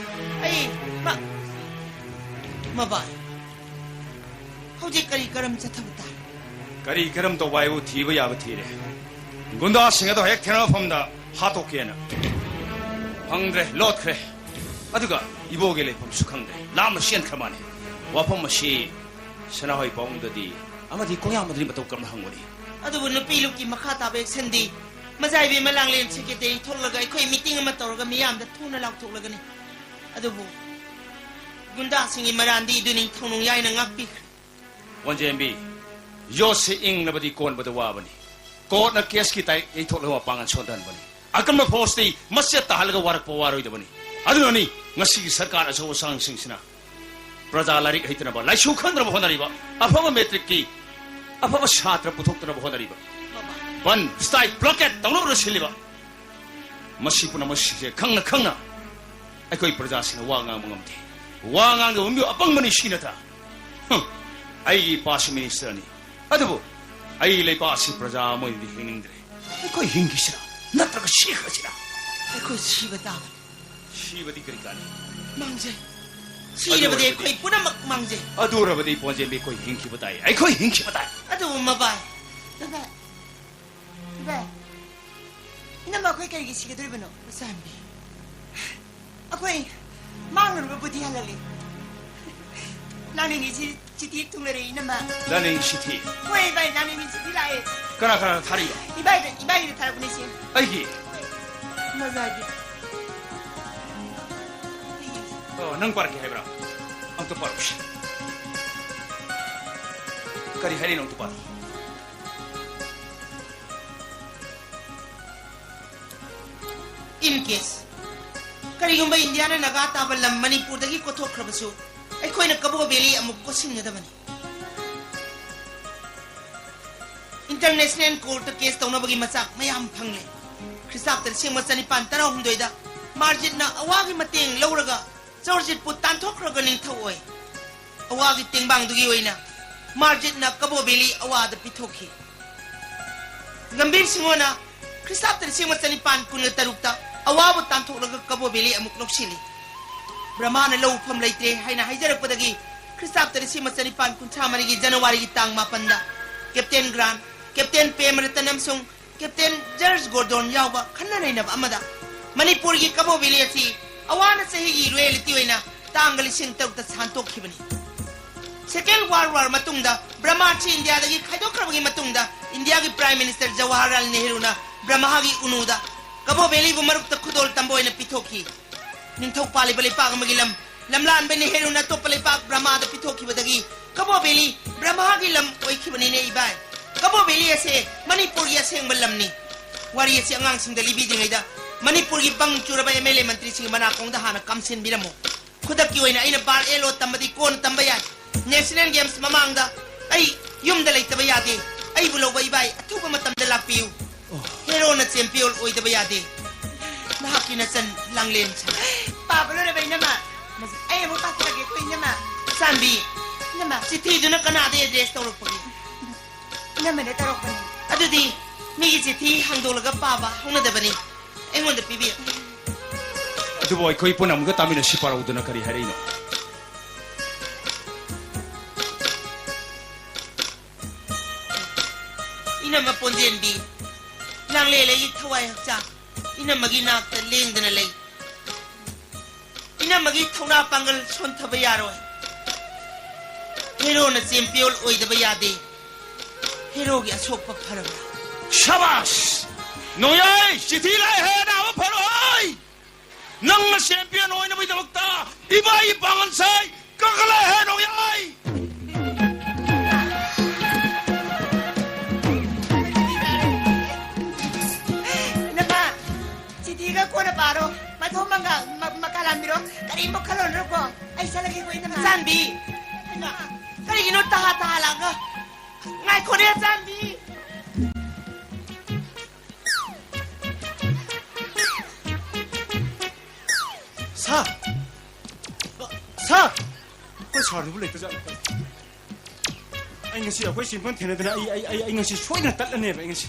ꯑꯩ, ꯃꯥ, ꯃꯕꯥꯏ꯫ ꯍꯧꯖꯤꯛ ꯀꯔꯤ ꯀꯔꯝ ꯆꯠꯊꯕ ꯇꯥꯏ? ꯀꯔꯤ ꯀꯔꯝ ꯇꯧꯕ ꯍꯥꯏꯕꯨ ꯊꯤꯕ ꯌꯥꯕ ꯊꯤꯔꯦ꯫ ꯒꯨꯟꯗꯥꯁꯤꯡ ꯑꯗꯣ ꯍꯦꯛ ꯊꯦꯡꯅꯕ ꯃꯐꯝꯗ ꯍꯥꯠꯇꯣꯛꯀꯦꯅ꯫ ꯐꯪꯗ꯭ꯔꯦ, ꯂꯣꯠꯈ꯭ꯔꯦ꯫ ꯑꯗꯨꯒ ꯏꯕꯣꯒꯤ ꯂꯩꯐꯝꯁꯨ ꯈꯪꯗ꯭ꯔꯦ꯫ ꯂꯥꯞꯅ ꯆꯦꯟꯈ꯭ꯔ ꯃꯥꯜꯂꯦ꯫ ꯋꯥꯐꯝ ꯑꯁꯤ ꯁꯅꯥꯍꯣꯏ ꯄꯥꯕꯨꯡꯗꯗꯤ ꯑꯃꯗꯤ ꯀꯣꯡꯌꯥꯝꯕꯗꯗꯤ ꯃꯇꯧ ꯀꯔꯝꯅ ꯍꯪꯒꯅꯤ? ꯑꯗꯨꯕꯨ ꯅꯨꯄꯤ ꯂꯨꯞꯀꯤ ꯃꯈꯥ ꯇꯥꯕ ꯑꯦꯛꯁꯟꯗꯤ ꯃꯖꯥ ꯏꯕꯦꯝꯃ ꯂꯥꯡꯂꯦꯟ ꯁꯦꯀ꯭ꯔꯦꯇꯔꯤ ꯊꯣꯛꯂꯒ ꯑꯩꯈꯣꯏ ꯃꯤꯇꯤꯡ ꯑꯃ ꯇꯧꯔꯒ ꯃꯤꯌꯥꯝꯗ ꯊꯨꯅ ꯂꯥꯎꯊꯣꯛꯂꯒꯅꯤ꯫ ꯑꯗꯨꯕꯨ ꯒꯨꯟꯗꯥꯁꯤꯡꯒꯤ ꯃꯔꯥꯟꯗꯤ ꯏꯗꯨ ꯅꯤꯡꯊꯧ ꯅꯣꯡꯌꯥꯏꯅ ꯉꯥꯛꯄꯤꯈ꯭ꯔꯦ꯫ ꯋꯥꯟꯖꯦꯝꯕꯤ, ꯌꯣꯠꯁꯤ ꯏꯪꯂꯕꯗꯤ ꯀꯣꯟꯕꯗ ꯋꯥꯕꯅꯤ꯫ ꯀꯣꯔꯠꯅ ꯀꯦꯁꯀꯤ ꯇꯥꯏ ꯌꯩꯊꯣꯛꯂꯒ ꯃꯄꯥꯡꯒꯜ ꯁꯣꯟꯊꯍꯟꯕꯅꯤ꯫ ꯑꯀꯟꯕ ꯐꯣꯔꯁꯇꯤ ꯃꯆꯦꯠ ꯇꯥꯍꯜꯂꯒ ꯋꯥꯔꯛꯄ ꯋꯥꯔꯣꯏꯗꯕꯅꯤ꯫ ꯑꯗꯨꯅꯅꯤ ꯉꯁꯤꯒꯤ ꯁꯔꯀꯥꯔ ꯑꯆꯧ ꯑꯁꯥꯡꯁꯤꯡꯁꯤꯅ ꯄ꯭ꯔꯖꯥ ꯂꯥꯏꯔꯤꯛ ꯍꯩꯇꯅꯕ, ꯂꯥꯏꯁꯨ ꯈꯪꯗꯅꯕ ꯍꯣꯠꯅꯔꯤꯕ, ꯑꯐꯕ ꯃꯦꯇ꯭ꯔꯤꯛꯀꯤ ꯑꯐꯕ ꯁꯥꯇ꯭ꯔ ꯄꯨꯊꯣꯛꯇꯅꯕ ꯍꯣꯠꯅꯔꯤꯕ꯫ ꯕꯟ, ꯁ꯭ꯇ꯭ꯔꯥꯏꯛ, ꯕ꯭ꯂꯣꯀꯦꯠ ꯇꯧꯅꯕ ꯁꯤꯜꯂꯤꯕ꯫ ꯃꯁꯤ ꯄꯨꯝꯅꯃꯛꯁꯤꯡꯁꯦ ꯈꯪꯅ ꯈꯪꯅ ꯑꯩꯈꯣꯏ ꯄ꯭ꯔꯖꯥꯁꯤꯡꯅ ꯋꯥ ꯉꯥꯡꯕ ꯉꯝꯗꯦ꯫ ꯋꯥ ꯉꯥꯡꯗꯕ ꯃꯤꯑꯣꯏ ꯑꯄꯪꯕꯅꯤ ꯁꯤ ꯅꯠꯇ꯭ꯔꯥ? ꯍꯨꯝ, ꯑꯩꯒꯤ ꯏꯄꯥꯁꯤ ꯃꯤꯅꯤꯁꯇꯔꯅꯤ, ꯑꯗꯨꯕꯨ ꯑꯩ ꯂꯩꯄꯥꯛ ꯑꯁꯤ ꯄ꯭ꯔꯖꯥ ꯑꯃ ꯑꯣꯏꯅꯗꯤ ꯍꯤꯡꯅꯤꯡꯗ꯭ꯔꯦ꯫ ꯑꯩꯈꯣꯏ ꯍꯤꯡꯈꯤꯁꯤꯔꯥ ꯅꯠꯇ꯭ꯔꯒ ꯁꯤꯈ꯭ꯔꯁꯤꯔꯥ? ꯑꯩꯈꯣꯏ ꯁꯤꯕ ꯇꯥꯕꯅꯤ꯫ ꯁꯤꯕꯗꯤ ꯀꯔꯤ ꯀꯥꯟꯅꯩ? ꯃꯥꯡꯖꯩ꯫ ꯁꯤꯔꯕꯗꯤ ꯑꯗꯨ ꯑꯣꯏꯔꯕꯗꯤ ꯑꯩꯈꯣꯏ ꯄꯨꯝꯅꯃꯛ ꯃꯥꯡꯖꯩ꯫ ꯑꯗꯨ ꯑꯣꯏꯔꯕꯗꯤ ꯄꯣꯟꯖꯦꯝꯕꯤ, ꯑꯩꯈꯣꯏ ꯍꯤꯡꯈꯤꯕ ꯇꯥꯏ, ꯑꯩꯈꯣꯏ ꯍꯤꯡꯈꯤꯕ ꯇꯥꯏ꯫ ꯑꯗꯨꯕꯨ ꯃꯕꯥꯏ, ꯃꯕꯥꯏ, ꯃꯕꯥꯏ, ꯏꯅꯝꯃ, ꯑꯩꯈꯣꯏ ꯀꯔꯤꯒꯤ ꯁꯤꯒꯗꯧꯔꯤꯕꯅꯣ? ꯃꯆꯥꯅꯨꯄꯤ, ꯑꯩꯈꯣꯏ ꯃꯥꯡꯂꯨꯔꯕ ꯕꯨꯙꯤ ꯍꯜꯂꯛꯂꯦ꯫ ꯂꯥꯡꯅꯤꯡꯉꯤꯁꯤ ꯆꯤꯊꯤ ꯊꯨꯡꯂꯔꯦ, ꯏꯅꯝꯃ꯫ ꯂꯥꯡꯅꯤꯡ ꯆꯤꯊꯤ? ꯍꯣꯏ, ꯏꯕꯥꯏ, ꯂꯥꯡꯅꯤꯡ ꯆꯤꯊꯤ ꯂꯥꯛꯑꯦ꯫ ꯀꯅꯥ ꯀꯅꯥꯅ ꯊꯥꯔꯤꯕ? ꯏꯕꯥꯏꯗ, ꯏꯕꯥꯏꯒꯤꯗ ꯊꯥꯔꯛꯄꯅꯦ, ꯁꯦ꯫ ꯑꯩꯒꯤ? ꯃꯖꯥꯒꯤ꯫ ꯑꯣ, ꯅꯪ ꯄꯥꯔꯛꯀꯦ ꯍꯥꯏꯕ꯭ꯔꯥ? ꯑꯝꯇ ꯄꯥꯔꯛꯁꯤ꯫ ꯀꯔꯤ ꯍꯥꯏꯔꯤꯅꯣ? ꯑꯝꯇ ꯄꯥꯔꯛꯑꯣ꯫ In case, ꯀꯔꯤꯒꯨꯝꯕ ꯏꯟꯗꯤꯌꯥꯅ ꯅꯥꯒꯥ ꯇꯥꯕ ꯂꯝ ꯃꯅꯤꯄꯨꯔꯗꯒꯤ ꯀꯣꯊꯣꯛꯈ꯭ꯔꯕꯁꯨ, ꯑꯩꯈꯣꯏꯅ ꯀꯕꯣ ꯚꯦꯂꯤ ꯑꯃꯨꯛ ꯀꯣꯠꯁꯤꯟꯒꯗꯕꯅꯤ꯫ ꯏꯟꯇꯔꯅꯦꯁꯅꯦꯜ ꯀꯣꯔꯠꯇ ꯀꯦꯁ ꯇꯧꯅꯕꯒꯤ ꯃꯆꯥꯛ ꯃꯌꯥꯝ ꯐꯪꯂꯦ꯫ ꯈ꯭ꯔꯤꯁꯇꯥꯕꯇ ꯂꯤꯁꯤꯡ ꯑꯃ ꯆꯅꯤꯄꯥꯟ ꯇꯔꯥꯍꯨꯝꯗꯣꯏꯗ ꯃꯥꯔꯖꯤꯠꯅ ꯑꯋꯥꯒꯤ ꯃꯇꯦꯡ ꯂꯧꯔꯒ ꯆꯧꯔꯖꯤꯠꯄꯨ ꯇꯥꯟꯊꯣꯛꯈ꯭ꯔꯒ ꯅꯤꯡꯊꯧ ꯑꯣꯏ꯫ ꯑꯋꯥꯒꯤ ꯇꯦꯡꯕꯥꯡꯗꯨꯒꯤ ꯑꯣꯏꯅ ꯃꯥꯔꯖꯤꯠꯅ ꯀꯕꯣ ꯚꯦꯂꯤ ꯑꯋꯥꯗ ꯄꯤꯊꯣꯛꯈꯤ꯫ ꯒꯝꯚꯤꯔ ꯁꯤꯡꯍꯅ ꯈ꯭ꯔꯤꯁꯇꯥꯕꯇ ꯂꯤꯁꯤꯡ ꯑꯃ ꯆꯅꯤꯄꯥꯟ ꯀꯨꯟꯒ ꯇꯔꯨꯛꯇ ꯑꯋꯥꯕꯨ ꯇꯥꯟꯊꯣꯛꯂꯒ ꯀꯕꯣ ꯚꯦꯂꯤ ꯑꯃꯨꯛ ꯂꯧꯁꯤꯜꯂꯤ꯫ ꯕ꯭ꯔꯍꯃꯥꯅ ꯂꯧꯐꯝ ꯂꯩꯇ꯭ꯔꯦ ꯍꯥꯏꯅ ꯍꯥꯏꯖꯔꯛꯄꯗꯒꯤ ꯈ꯭ꯔꯤꯁꯇꯥꯕꯇ ꯂꯤꯁꯤꯡ ꯑꯃ ꯆꯅꯤꯄꯥꯟ ꯀꯨꯟꯊ꯭ꯔꯥ ꯃꯔꯤꯒꯤ ꯖꯅꯋꯥꯔꯤꯒꯤ ꯇꯥꯡ ꯃꯥꯄꯟꯗ ꯀꯦꯞꯇꯦꯟ ꯒ꯭ꯔꯥꯟꯠ, ꯀꯦꯞꯇꯦꯟ ꯄ꯭ꯔꯦꯝ ꯔꯇꯟ ꯑꯃꯁꯨꯡ ꯀꯦꯞꯇꯦꯟ ꯖꯔꯖ ꯒꯣꯔꯗꯣꯟ ꯌꯥꯎꯕ ꯈꯟꯅ ꯅꯩꯅꯕ ꯑꯃꯗ ꯃꯅꯤꯄꯨꯔꯒꯤ ꯀꯕꯣ ꯚꯦꯂꯤ ꯑꯁꯤ ꯑꯋꯥꯅ ꯆꯍꯤꯒꯤ ꯔꯣꯌꯦꯂꯤꯇꯤ ꯑꯣꯏꯅ ꯇꯥꯡꯒ ꯂꯤꯁꯤꯡ ꯇꯔꯨꯛꯇ ꯁꯥꯟꯇꯣꯛꯈꯤꯕꯅꯤ꯫ ꯁꯦꯀꯦꯟ ꯋꯥꯔꯜ ꯋꯥꯔ ꯃꯇꯨꯡꯗ ꯕ꯭ꯔꯍꯃꯥꯁꯤ ꯏꯟꯗꯤꯌꯥꯗꯒꯤ ꯈꯥꯏꯗꯣꯛꯈ꯭ꯔꯕꯒꯤ ꯃꯇꯨꯡꯗ ꯏꯟꯗꯤꯌꯥꯒꯤ ꯄ꯭ꯔꯥꯏꯝ ꯃꯤꯅꯤꯁꯇꯔ ꯖꯋꯥꯍꯔꯂꯥꯜ ꯅꯦꯍꯔꯨꯅ ꯕ꯭ꯔꯍꯃꯥꯒꯤ ꯎꯅꯨꯗ ꯀꯕꯣ ꯚꯦꯂꯤꯕꯨ ꯃꯔꯨꯞꯇ ꯈꯨꯗꯣꯜ ꯇꯝꯕ ꯑꯣꯏꯅ ꯄꯤꯊꯣꯛꯈꯤ꯫ ꯅꯤꯡꯊꯧ ꯄꯥꯜꯂꯤꯕ ꯂꯩꯄꯥꯛ ꯑꯃꯒꯤ ꯂꯝ ꯂꯝꯂꯥꯟꯕꯅ ꯍꯦꯔꯣꯟ ꯑꯇꯣꯞꯄ ꯂꯩꯄꯥꯛ ꯕ꯭ꯔꯍꯃꯥꯗ ꯄꯤꯊꯣꯛꯈꯤꯕꯗꯒꯤ ꯀꯕꯣ ꯚꯦꯂꯤ ꯕ꯭ꯔꯍꯃꯥꯒꯤ ꯂꯝ ꯑꯣꯏꯈꯤꯕꯅꯤꯅꯦ ꯏꯕꯥꯏ꯫ ꯀꯕꯣ ꯚꯦꯂꯤ ꯑꯁꯦ ꯃꯅꯤꯄꯨꯔꯒꯤ ꯑꯁꯦꯡꯕ ꯂꯝꯅꯤ꯫ ꯋꯥꯔꯤ ꯑꯁꯤ ꯑꯉꯥꯡꯁꯤꯡꯗ ꯂꯤꯕꯤꯗ꯭ꯔꯤꯉꯩꯗ ꯃꯅꯤꯄꯨꯔꯒꯤ ꯕꯪ ꯆꯨꯔꯕ ꯑꯦꯝ ꯑꯦꯜ ꯑꯦ ꯃꯟꯇ꯭ꯔꯤꯁꯤꯡꯒꯤ ꯃꯅꯥꯀꯣꯡꯗ ꯍꯥꯟꯅ ꯀꯝꯁꯤꯟꯕꯤꯔꯝꯃꯨ꯫ ꯈꯨꯗꯛꯀꯤ ꯑꯣꯏꯅ ꯑꯩꯅ ꯕꯥꯔ ꯑꯦꯂꯣ ꯇꯝꯕꯗꯤ ꯀꯣꯟꯅ ꯇꯝꯕ ꯌꯥꯏ꯫ ꯅꯦꯁꯅꯦꯜ ꯒꯦꯝꯁ ꯃꯃꯥꯡꯗ ꯑꯩ ꯌꯨꯝꯗ ꯂꯩꯇꯕ ꯌꯥꯗꯦ꯫ ꯑꯩꯕꯨ ꯂꯧꯕ ꯏꯕꯥꯏ ꯑꯊꯨꯕ ꯃꯇꯝꯗ ꯂꯥꯛꯄꯤꯌꯨ꯫ ꯑꯣ꯫ ꯍꯦꯔꯣꯅ ꯆꯦꯝꯄꯤꯌꯣꯟ ꯑꯣꯏꯗꯕ ꯌꯥꯗꯦ꯫ ꯅꯍꯥꯛꯀꯤ ꯅꯆꯟ ꯂꯥꯡꯂꯦꯟ ꯁꯅꯥ꯫ ꯄꯥꯕ ꯂꯣꯏꯔꯕ ꯏꯅꯝꯃ? ꯑꯩ ꯑꯃꯨꯛ ꯄꯥꯊꯔꯒꯦꯀꯣ ꯏꯅꯝꯃ꯫ ꯆꯥꯟꯕꯤ, ꯏꯅꯝꯃ꯫ ꯆꯤꯊꯤꯗꯨꯅ ꯀꯅꯥꯗ ꯑꯦꯗ꯭ꯔꯦꯁ ꯇꯧꯔꯛꯄꯒꯦ? ꯏꯅꯝꯃꯅ ꯇꯧꯔꯛꯄꯅꯤ꯫ ꯑꯗꯨꯗꯤ ꯃꯤꯒꯤ ꯆꯤꯊꯤ ꯍꯥꯡꯗꯣꯛꯂꯒ ꯄꯥꯕ ꯍꯧꯅꯗꯕꯅꯤ꯫ ꯑꯩꯉꯣꯟꯗ ꯄꯤꯕꯤꯌꯨ꯫ ꯑꯗꯨꯕꯨ ꯑꯩꯈꯣꯏ ꯄꯨꯝꯅꯃꯛꯀ ꯇꯥꯃꯤꯟꯅꯁꯤ ꯄꯥꯔꯧꯗꯅ ꯀꯔꯤ ꯍꯥꯏꯔꯛꯏꯅꯣ? ꯏꯅꯝꯃ ꯄꯣꯟꯖꯦꯟꯕꯤ, ꯂꯥꯡꯂꯦꯟ ꯑꯩꯒꯤ ꯊꯋꯥꯏ ꯍꯛꯆꯥꯡ ꯏꯅꯝꯃꯒꯤ ꯅꯥꯛꯇ ꯂꯦꯡꯗꯅ ꯂꯩ꯫ ꯏꯅꯝꯃꯒꯤ ꯊꯧꯅꯥ ꯄꯥꯡꯒꯜ ꯁꯣꯟꯊꯕ ꯌꯥꯔꯣꯏ꯫ ꯍꯦꯔꯣꯅ ꯆꯦꯝꯄꯤꯌꯣꯟ ꯑꯣꯏꯗꯕ ꯌꯥꯗꯦ꯫ ꯍꯦꯔꯣꯒꯤ ꯑꯁꯣꯛꯄ ꯐꯔꯕ꯭ꯔꯥ? ꯁꯕꯥꯁ! ꯅꯣꯡꯌꯥꯏ, ꯆꯤꯊꯤ ꯂꯥꯛꯑꯦꯍꯦ, ꯑꯅꯥꯕ ꯐꯔꯣꯍꯣꯏ! ꯅꯪꯅ ꯆꯦꯝꯄꯤꯌꯟ ꯑꯣꯏꯅꯕꯒꯤꯗꯃꯛꯇ ꯏꯃꯥꯒꯤ ꯄꯥꯡꯒꯜꯁꯦ ꯀꯟꯈꯠꯂꯛꯑꯦꯍꯦ, ꯅꯣꯡꯌꯥꯏ! ꯏꯅꯝꯃ, ꯆꯤꯊꯤꯒ ꯀꯣꯟꯅ ꯄꯥꯔꯣ꯫ ꯃꯊꯣꯡ ꯃꯪꯒ-, ꯃ-, ꯃꯀꯥ ꯂꯥꯝꯕꯤꯔꯣ꯫ ꯀꯔꯤꯝ ꯈꯜꯂꯨꯅꯨꯀꯣ꯫ ꯑꯩ ꯆꯠꯂꯒꯦꯀꯣ, ꯏꯅꯝꯃ꯫ ꯆꯥꯟꯕꯤ! ꯏꯃꯥ! ꯀꯔꯤꯒꯤꯅꯣ ꯇꯍꯥ ꯇꯍꯥ ꯂꯥꯛꯑꯒ? ꯉꯥꯏꯈꯣꯅꯦ, ꯆꯥꯟꯕꯤ! ꯁꯥꯔ! ꯁꯥꯔ! ꯑꯩꯈꯣꯏ ꯁꯥꯔꯗꯨꯕꯨ ꯂꯩꯇꯖꯥꯠꯂꯣ? ꯑꯩ ꯉꯁꯤ ꯑꯩꯈꯣꯏ ꯆꯤꯟꯐꯝ ꯊꯦꯡꯅꯗꯅ ꯑꯩ, ꯑꯩ, ꯑꯩ, ꯑꯩ ꯉꯁꯤ ꯁꯣꯏꯗꯅ ꯇꯠꯂꯅꯦꯕ ꯑꯩ ꯉꯁꯤ꯫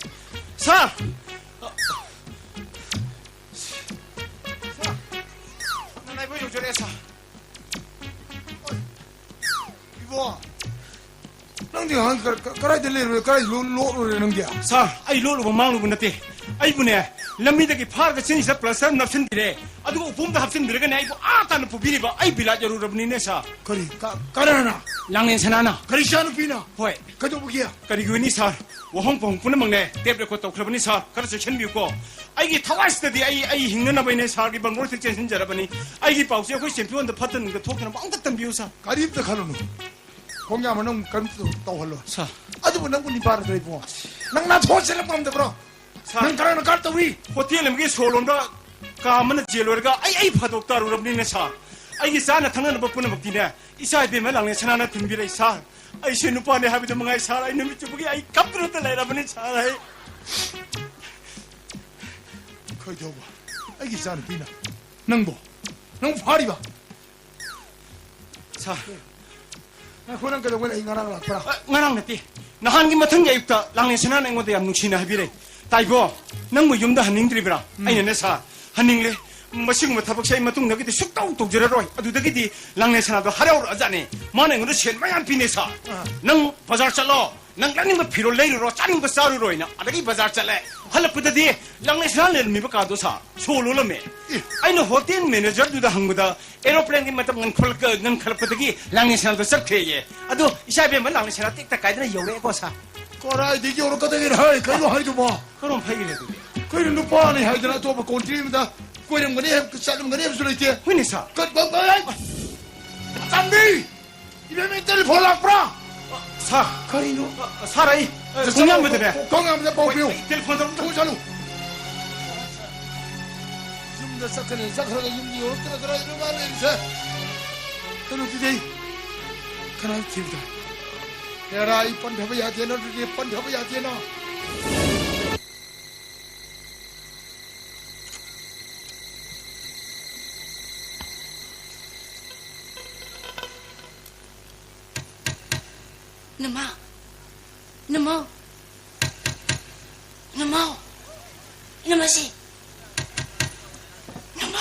ꯁꯥꯔ! ꯁꯥꯔ! ꯂꯥꯏꯕ ꯌꯧꯖꯔꯛꯑꯦ, ꯁꯥꯔ꯫ ꯏꯕꯣ! ꯅꯪꯗꯤ ꯉꯍꯥꯟ ꯀ-, ꯀ-, ꯀꯗꯥꯏꯗ ꯂꯩꯔꯨꯔꯦ? ꯀꯗꯥꯏ ꯂꯣ-, ꯂꯣꯠꯂꯨꯔꯦ ꯅꯪꯗꯤ? ꯁꯥꯔ, ꯑꯩ ꯂꯣꯠꯂꯨꯕ ꯃꯥꯡꯂꯨꯕ ꯅꯠꯇꯦ꯫ ꯑꯩꯕꯨꯅꯦ, ꯂꯝꯕꯤꯗꯒꯤ ꯐꯥꯔꯒ ꯆꯤꯟꯁꯤꯗ ꯄ꯭ꯂꯥꯁꯇꯔ ꯅꯞꯁꯤꯟꯕꯤꯔꯦ, ꯑꯗꯨꯒ ꯎꯄꯨꯝꯗ ꯍꯥꯞꯆꯤꯟꯕꯤꯔꯒꯅꯦ ꯑꯩꯕꯨ ꯑꯥ ꯇꯥꯅ ꯄꯨꯕꯤꯔꯤꯕ꯫ ꯑꯩ ꯕꯤꯂꯥꯠ ꯌꯧꯔꯨꯔꯕꯅꯤꯅꯦ, ꯁꯥꯔ꯫ ꯀꯔꯤ? ꯀ-, ꯀꯅꯥꯅ? ꯂꯥꯡꯂꯦꯟ ꯁꯅꯥꯅ꯫ ꯀꯔꯤ ꯏꯆꯥꯅꯨꯄꯤꯅ? ꯍꯣꯏ꯫ ꯀꯩꯗꯧꯕꯒꯤ? ꯀꯔꯤꯒꯤ ꯑꯣꯏꯅꯤ, ꯁꯥꯔ? ꯋꯥꯍꯪ ꯄꯥꯎꯍꯪ ꯄꯨꯝꯅꯃꯛꯅꯦ ꯇꯦꯞ ꯔꯦꯀꯣꯔꯗ ꯇꯧꯈ꯭ꯔꯕꯅꯤ, ꯁꯥꯔ꯫ ꯈꯔ ꯆꯦꯛꯁꯤꯟꯕꯤꯌꯨꯀꯣ꯫ ꯑꯩꯒꯤ ꯊꯋꯥꯏꯁꯤꯗꯗꯤ ꯑꯩ, ꯑꯩ ꯍꯤꯡꯅꯅꯕ ꯑꯩꯅ ꯁꯥꯔꯒꯤ ꯕꯪꯒ꯭ꯂꯣꯁꯤꯗ ꯆꯦꯟꯁꯤꯟꯖꯔꯕꯅꯤ꯫ ꯑꯩꯒꯤ ꯄꯥꯎꯁꯦ ꯑꯩꯈꯣꯏ ꯆꯦꯝꯄꯤꯌꯣꯟꯗ ꯐꯠꯇ ꯅꯨꯡꯗ ꯊꯣꯛꯇꯅꯕ ꯑꯝꯇ ꯇꯝꯕꯤꯌꯨ, ꯁꯥꯔ꯫ ꯀꯔꯤꯝꯇ ꯈꯜꯂꯨꯅꯨ꯫ ꯈꯣꯡꯌꯥꯝ ꯅꯪ ꯀꯔꯤꯝꯇ ꯇꯧꯍꯜꯂꯣ꯫ ꯁꯥꯔ꯫ ꯑꯗꯨꯕꯨ ꯅꯪꯕꯨ ꯅꯤꯄꯥ ꯅꯠꯇ꯭ꯔ ꯏꯕꯨꯡꯉꯣ? ꯅꯪ ꯅꯥꯊꯣꯛ ꯆꯦꯜꯂꯛꯄ ꯉꯝꯗꯕ꯭ꯔꯣ? ꯁꯥꯔ꯫ ꯅꯪ ꯀꯅꯥꯅ ꯒꯥꯔꯗ ꯇꯧꯔꯤ? ꯍꯣꯇꯦꯜ ꯑꯃꯒꯤ ꯁꯣ ꯂꯣꯟꯕ ꯀꯥ ꯑꯃꯅ ꯖꯦꯜ ꯑꯣꯏꯔꯒ ꯑꯩ, ꯑꯩ ꯐꯥꯗꯣꯛ ꯇꯥꯔꯨꯔꯕꯅꯤꯅꯦ, ꯁꯥꯔ꯫ ꯑꯩꯒꯤ ꯆꯥꯅ ꯊꯛꯅꯅꯕ ꯄꯨꯝꯅꯃꯛꯇꯤꯅꯦ ꯏꯆꯥ ꯏꯕꯦꯝꯃ ꯂꯥꯡꯂꯦꯟ ꯁꯅꯥꯅ ꯊꯤꯟꯕꯤꯔꯛꯏ, ꯁꯥꯔ꯫ ꯑꯩꯁꯦ ꯅꯨꯄꯥꯅꯦ ꯍꯥꯏꯕꯗꯨ ꯃꯉꯥꯏ, ꯁꯥꯔ꯫ ꯑꯩ ꯅꯨꯃꯤꯠ ꯆꯨꯞꯄꯒꯤ ꯑꯩ ꯀꯞꯇꯨꯅꯇ ꯂꯩꯔꯕꯅꯤ, ꯁꯥꯔ꯫ ꯑꯩ ꯀꯩꯗꯧꯕ? ꯑꯩꯒꯤ ꯏꯆꯥꯅꯨꯄꯤꯅ ꯅꯪꯕꯨ, ꯅꯪ ꯐꯥꯔꯤꯕ? ꯁꯥꯔ꯫ ꯉꯥꯏꯈꯣ, ꯅꯪ ꯀꯩꯗꯧꯉꯩ ꯑꯩ ꯉꯔꯥꯡ ꯂꯥꯛꯄ꯭ꯔꯥ? ꯑ, ꯉꯔꯥꯡ ꯅꯠꯇꯦ꯫ ꯅꯍꯥꯟꯒꯤ ꯃꯊꯪꯒꯤ ꯑꯌꯨꯛꯇ ꯂꯥꯡꯂꯦꯟ ꯁꯅꯥꯅ ꯑꯩꯉꯣꯟꯗ ꯌꯥꯝ ꯅꯨꯡꯁꯤꯅ ꯍꯥꯏꯕꯤꯔꯦ, "ꯇꯥꯏꯕꯣ, ꯅꯪꯕꯨ ꯌꯨꯝꯗ ꯍꯟꯅꯤꯡꯗ꯭ꯔꯤꯕ꯭ꯔꯥ?" ꯎꯝ꯫ ꯑꯩꯅꯅꯦ, "ꯁꯥꯔ, ꯍꯟꯅꯤꯡꯂꯦ꯫ ꯃꯁꯤꯒꯨꯝꯕ ꯊꯕꯛꯁꯦ ꯑꯩ ꯃꯇꯨꯡꯗꯒꯤꯗꯤ ꯁꯨꯛꯇꯧ ꯇꯧꯖꯔꯔꯣꯏ"꯫ ꯑꯗꯨꯗꯒꯤꯗꯤ ꯂꯥꯡꯂꯦꯟ ꯁꯅꯥꯗꯣ ꯍꯔꯥꯎꯔꯛꯑꯖꯥꯠꯅꯦ꯫ ꯃꯥꯅ ꯑꯩꯉꯣꯟꯗ ꯁꯦꯟ ꯃꯌꯥꯝ ꯄꯤꯅꯦ, ꯁꯥꯔ꯫ ꯑꯥ꯫ "ꯅꯪ ꯕꯖꯥꯔ ꯆꯠꯂꯣ, ꯅꯪ ꯂꯩꯅꯤꯡꯕ ꯐꯤꯔꯣꯜ ꯂꯩꯔꯨꯔꯣ, ꯆꯥꯅꯤꯡꯕ ꯆꯥꯔꯨꯔꯣꯅ"꯫ ꯑꯗꯒꯤ ꯕꯖꯥꯔ ꯆꯠꯂꯦ꯫ ꯍꯜꯂꯛꯄꯗꯗꯤ ꯂꯥꯡꯂꯦꯟ ꯁꯅꯥ ꯂꯩꯔꯝꯃꯤꯕ ꯀꯥꯗꯣ, ꯁꯥꯔ, ꯁꯣ ꯂꯣꯜꯂꯝꯃꯦ꯫ ꯑꯦ꯫ ꯑꯩꯅ ꯍꯣꯇꯦꯜ ꯃꯦꯅꯦꯖꯔꯗꯨꯗ ꯍꯪꯕꯗ, "ꯑꯦꯔꯣꯄ꯭ꯂꯦꯟꯒꯤ ꯃꯇꯝ ꯉꯟꯈꯠꯂꯛ-, ꯉꯟꯈꯠꯂꯛꯄꯗꯒꯤ ꯂꯥꯡꯂꯦꯟ ꯁꯅꯥꯗꯣ ꯆꯠꯈ꯭ꯔꯦꯌꯦ꯫ ꯑꯗꯣ ꯏꯆꯥ ꯏꯕꯦꯝꯃ ꯂꯥꯡꯂꯦꯟ ꯁꯅꯥ ꯇꯦꯛꯇ ꯀꯥꯏꯗꯅ ꯌꯧꯔꯛꯑꯦꯀꯣ, ꯁꯥꯔ"꯫ ꯀꯗꯥꯏꯗꯒꯤ ꯌꯧꯔꯛꯀꯗꯒꯦ? ꯍꯥꯏ, ꯀꯩꯅꯣ ꯍꯥꯏꯗꯨꯕꯣ? ꯀꯔꯝ ꯐꯩꯒꯦ ꯑꯗꯨꯗꯤ? ꯀꯩꯅꯣ, ꯅꯨꯄꯥꯅꯤ ꯍꯥꯏꯗꯅ ꯑꯇꯣꯞꯄ ꯀꯣꯟꯇ꯭ꯔꯤ ꯑꯃꯗ ꯀꯣꯏꯔꯝꯒꯅꯤ ꯍꯥꯏꯕ, ꯆꯠꯂꯝꯒꯅꯤ ꯍꯥꯏꯕꯁꯨ ꯂꯩꯇꯦ꯫ ꯍꯣꯏꯅꯦ, ꯁꯥꯔ꯫ ꯀ-, ꯀ-, ꯀ-, ꯑꯆꯥꯟꯕꯤ! ꯏꯕꯦꯝꯃ, ꯇꯦꯂꯤꯐꯣꯟ ꯂꯥꯛꯄ꯭ꯔꯥ? ꯁꯥꯔ꯫ ꯀꯔꯤꯅꯣ? ꯁꯥꯔ, ꯑꯩ, ꯑ, ꯆꯠꯂꯣ, ꯈꯣꯡꯌꯥꯝꯕꯗꯅꯦ꯫ ꯈꯣꯡꯌꯥꯝꯕꯗ ꯄꯥꯎ ꯄꯤꯌꯨ꯫ ꯍꯣꯏ, ꯇꯦꯂꯤꯐꯣꯟ ꯇꯧꯔꯛꯇ-, ꯊꯨꯅ ꯆꯠꯂꯨ꯫ ꯌꯨꯝꯗ ꯆꯠꯀꯅꯤ, ꯆꯠꯈ꯭ꯔꯒ ꯌꯨꯝꯗ ꯌꯧꯔꯛꯇꯅ ꯀꯗꯥꯏꯗꯅꯣ ꯃꯥ ꯂꯩꯔꯤꯁꯦ? ꯀꯩꯅꯣꯗꯨꯗꯤ ꯑꯩ ꯀꯅꯥ ꯊꯤꯕꯗ? ꯍꯦꯔꯥ, ꯑꯩ ꯄꯟꯊꯕ ꯌꯥꯗꯦꯅ, ꯑꯗꯨꯗꯤ ꯄꯟꯊꯕ ꯌꯥꯗꯦꯅ꯫ ꯅꯃꯥ, ꯅꯃꯥ, ꯅꯃꯥ, ꯅꯃꯥꯁꯤ, ꯅꯃꯥ꯫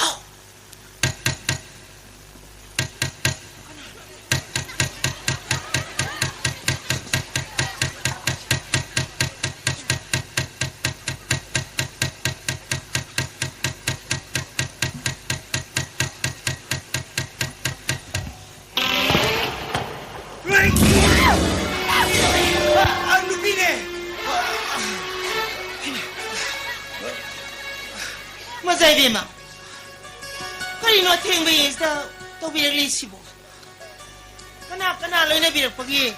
ꯀꯔꯤꯅꯣ ꯑꯊꯦꯡꯕ ꯌꯦꯡꯁꯤꯗ ꯇꯧꯕꯤꯔꯛꯂꯤꯁꯤꯕꯣ? ꯀꯅꯥ ꯀꯅꯥ ꯂꯣꯏꯅꯕꯤꯔꯛꯄꯒꯦ?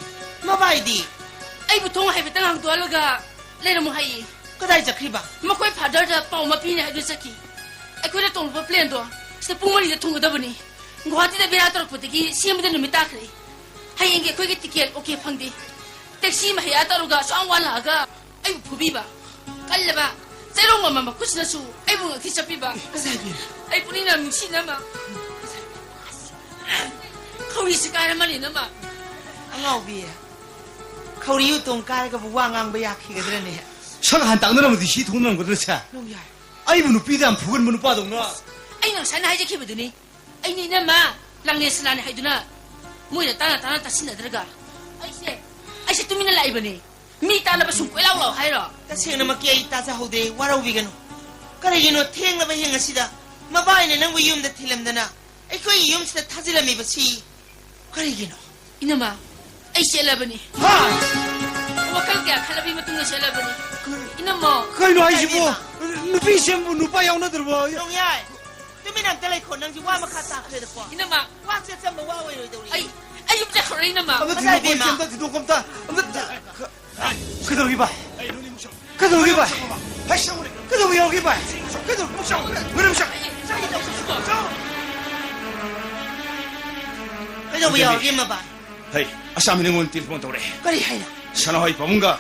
ꯃꯕꯥꯏꯗꯤ? ꯑꯩꯕꯨ ꯊꯣꯡ ꯍꯥꯏꯐꯦꯠꯇꯪ ꯍꯥꯡꯗꯣꯛꯍꯜꯂꯒ ꯂꯩꯔꯝꯃꯨ ꯍꯥꯏꯌꯦ꯫ ꯀꯗꯥꯏ ꯆꯠꯈ꯭ꯔꯤꯕ? ꯃꯈꯣꯏ ꯐꯥꯗꯔꯗ ꯄꯥꯎ ꯑꯃ ꯄꯤꯅꯤ ꯍꯥꯏꯗꯨꯅ ꯆꯠꯈꯤ꯫ ꯑꯩꯈꯣꯏꯅ ꯇꯣꯡꯂꯛꯄ ꯄ꯭ꯂꯦꯟꯗꯣ ꯁꯤꯗ ꯄꯨꯡ ꯃꯔꯤꯗ ꯊꯨꯡꯒꯗꯕꯅꯤ꯫ ꯒꯨꯋꯥꯍꯥꯇꯤꯗ ꯕꯦꯔꯥ ꯇꯧꯔꯛꯄꯗꯒꯤ ꯁꯦꯝꯕꯗ ꯅꯨꯃꯤꯠ ꯇꯥꯈ꯭ꯔꯦ꯫ ꯍꯌꯦꯡꯒꯤ ꯑꯩꯈꯣꯏꯒꯤ ꯇꯤꯀꯦꯠ ꯑꯣꯀꯦ ꯐꯪꯗꯦ꯫ ꯇꯦꯛꯁꯤ ꯑꯃ ꯍꯌꯥ ꯇꯧꯔꯒ ꯑꯁꯨꯛ ꯌꯥꯝ ꯋꯥꯅ ꯂꯥꯛꯑꯒ ꯑꯩꯕꯨ ꯐꯨꯕꯤꯕ, ꯀꯜꯂꯕ ꯆꯩꯔꯣꯡ ꯑꯃ ꯃꯈꯨꯠꯁꯤꯅꯁꯨ ꯑꯩꯕꯨ ꯉꯛꯊꯤ ꯆꯞꯄꯤꯕ꯫ ꯀꯗꯥꯏꯗꯒꯤ? ꯑꯩ ꯄꯨꯛꯅꯤꯡ ꯌꯥꯝ ꯅꯨꯡꯁꯤ ꯏꯅꯝꯃ꯫ ꯈꯧꯔꯤꯁꯤ ꯀꯥꯏꯔꯝꯃꯅꯤ ꯏꯅꯝꯃ꯫ ꯑꯉꯥꯎꯕꯤ, ꯈꯧꯔꯤ ꯎꯇꯣꯡ ꯀꯥꯏꯔꯒꯕꯨ ꯋꯥ ꯉꯥꯡꯕ ꯌꯥꯈꯤꯒꯗ꯭ꯔꯅꯦ? ꯁꯛ ꯍꯥꯟ ꯇꯥꯛꯅꯔꯝꯃꯗꯤ ꯁꯤ ꯊꯣꯡꯅꯔꯝꯒꯗ꯭ꯔꯥ ꯁꯦ? ꯅꯣꯡꯌꯥꯏ꯫ ꯑꯩꯕꯨ ꯅꯨꯄꯤꯗ ꯌꯥꯝ ꯐꯨꯒꯟꯕ ꯅꯨꯄꯥꯗꯧꯅ꯫ ꯑꯩꯅ ꯉꯁꯥꯏꯅ ꯍꯥꯏꯖꯈꯤꯕꯗꯨꯅꯤ꯫ ꯑꯩꯅ ꯏꯅꯝꯃ ꯂꯥꯡꯂꯦꯟ ꯁꯅꯥꯅꯤ ꯍꯥꯏꯗꯨꯅ ꯃꯣꯏꯅ ꯇꯥꯅ ꯇꯥꯅ ꯇꯥꯁꯤꯟꯅꯗ꯭ꯔꯒ ꯑꯩꯁꯦ, ꯑꯩꯁꯦ ꯇꯨꯃꯤꯟꯅ ꯂꯥꯛꯏꯕꯅꯤ꯫ ꯃꯤ ꯇꯥꯅꯕ ꯁꯨꯝ ꯀꯣꯏꯂꯥꯎ ꯂꯥꯎ ꯍꯥꯏꯔꯣ? ꯇꯁꯦꯡꯅꯃꯛꯀꯤ ꯑꯩ ꯇꯥꯖꯍꯧꯗꯦ, ꯋꯥꯔꯧꯕꯤꯒꯅꯨ꯫ ꯀꯔꯤꯒꯤꯅꯣ ꯊꯦꯡꯂꯕ ꯍꯌꯦꯡ ꯑꯁꯤꯗ ꯃꯕꯥꯏꯅ ꯅꯪꯕꯨ ꯌꯨꯝꯗ ꯊꯤꯜꯂꯝꯗꯅ ꯑꯩꯈꯣꯏꯒꯤ ꯌꯨꯝꯁꯤꯗ ꯊꯥꯖꯤꯜꯂꯝꯃꯤꯕꯁꯤ ꯀꯔꯤꯒꯤꯅꯣ? ꯏꯅꯝꯃ, ꯑꯩ ꯆꯦꯜꯂꯕꯅꯤ꯫ ꯍꯥ? ꯋꯥꯈꯜ ꯀꯌꯥ ꯈꯜꯂꯕꯤ ꯃꯇꯨꯡꯗ ꯆꯦꯜꯂꯕꯅꯤ꯫ ꯏꯅꯝꯃ꯫ ꯀꯩꯅꯣ ꯍꯥꯏꯁꯤꯕꯣ? ꯀꯩꯅꯣ? ꯅꯨꯄꯤꯁꯤꯡꯕꯨ ꯅꯨꯄꯥ ꯌꯥꯎꯅꯗ꯭ꯔꯕꯣ? ꯅꯣꯡꯌꯥꯏ, ꯇꯨꯃꯤꯟ ꯑꯝꯇ ꯂꯩꯈꯣ, ꯅꯪꯁꯨ ꯋꯥ ꯃꯈꯥ ꯇꯥꯈ꯭ꯔꯦꯗꯀꯣ꯫ ꯏꯅꯝꯃ꯫ ꯋꯥꯁꯦ ꯑꯆꯝꯕ ꯋꯥ ꯑꯣꯏꯔꯣꯏꯗꯧꯔꯤ꯫ ꯑꯩ, ꯑꯩ ꯌꯨꯝ ꯆꯠꯈ꯭ꯔꯣꯏ, ꯏꯅꯝꯃ꯫ ꯑꯝꯇ ꯊꯤꯗꯣꯛꯀꯣ, ꯏꯕꯦꯝꯃ꯫ ꯑꯝꯇ ꯊꯤꯗꯣꯛꯀꯣ, ꯑꯝꯇ, ꯑꯝꯇ꯫ ꯀꯩꯗꯧꯔꯤꯕ? ꯀꯩꯗꯧꯔꯤꯕ? ꯍꯩ, ꯁꯪꯉꯨꯅꯦ꯫ ꯀꯩꯗꯧꯕ ꯌꯥꯎꯒꯦ ꯚꯥꯏ? ꯀꯩꯗꯧꯕ? ꯃꯅꯨꯡ ꯆꯪꯉꯨ꯫ ꯀꯩꯗꯧꯕ ꯌꯥꯎꯒꯦ, ꯃꯕꯥ? ꯍꯩ, ꯑꯁꯥꯃꯤ ꯅꯉꯣꯟꯗ ꯇꯦꯂꯤꯐꯣꯟ ꯇꯧꯔꯛꯑꯦ꯫ ꯀꯔꯤ ꯍꯥꯏꯅ? ꯁꯅꯥꯍꯣꯏ ꯄꯥꯕꯨꯡꯒ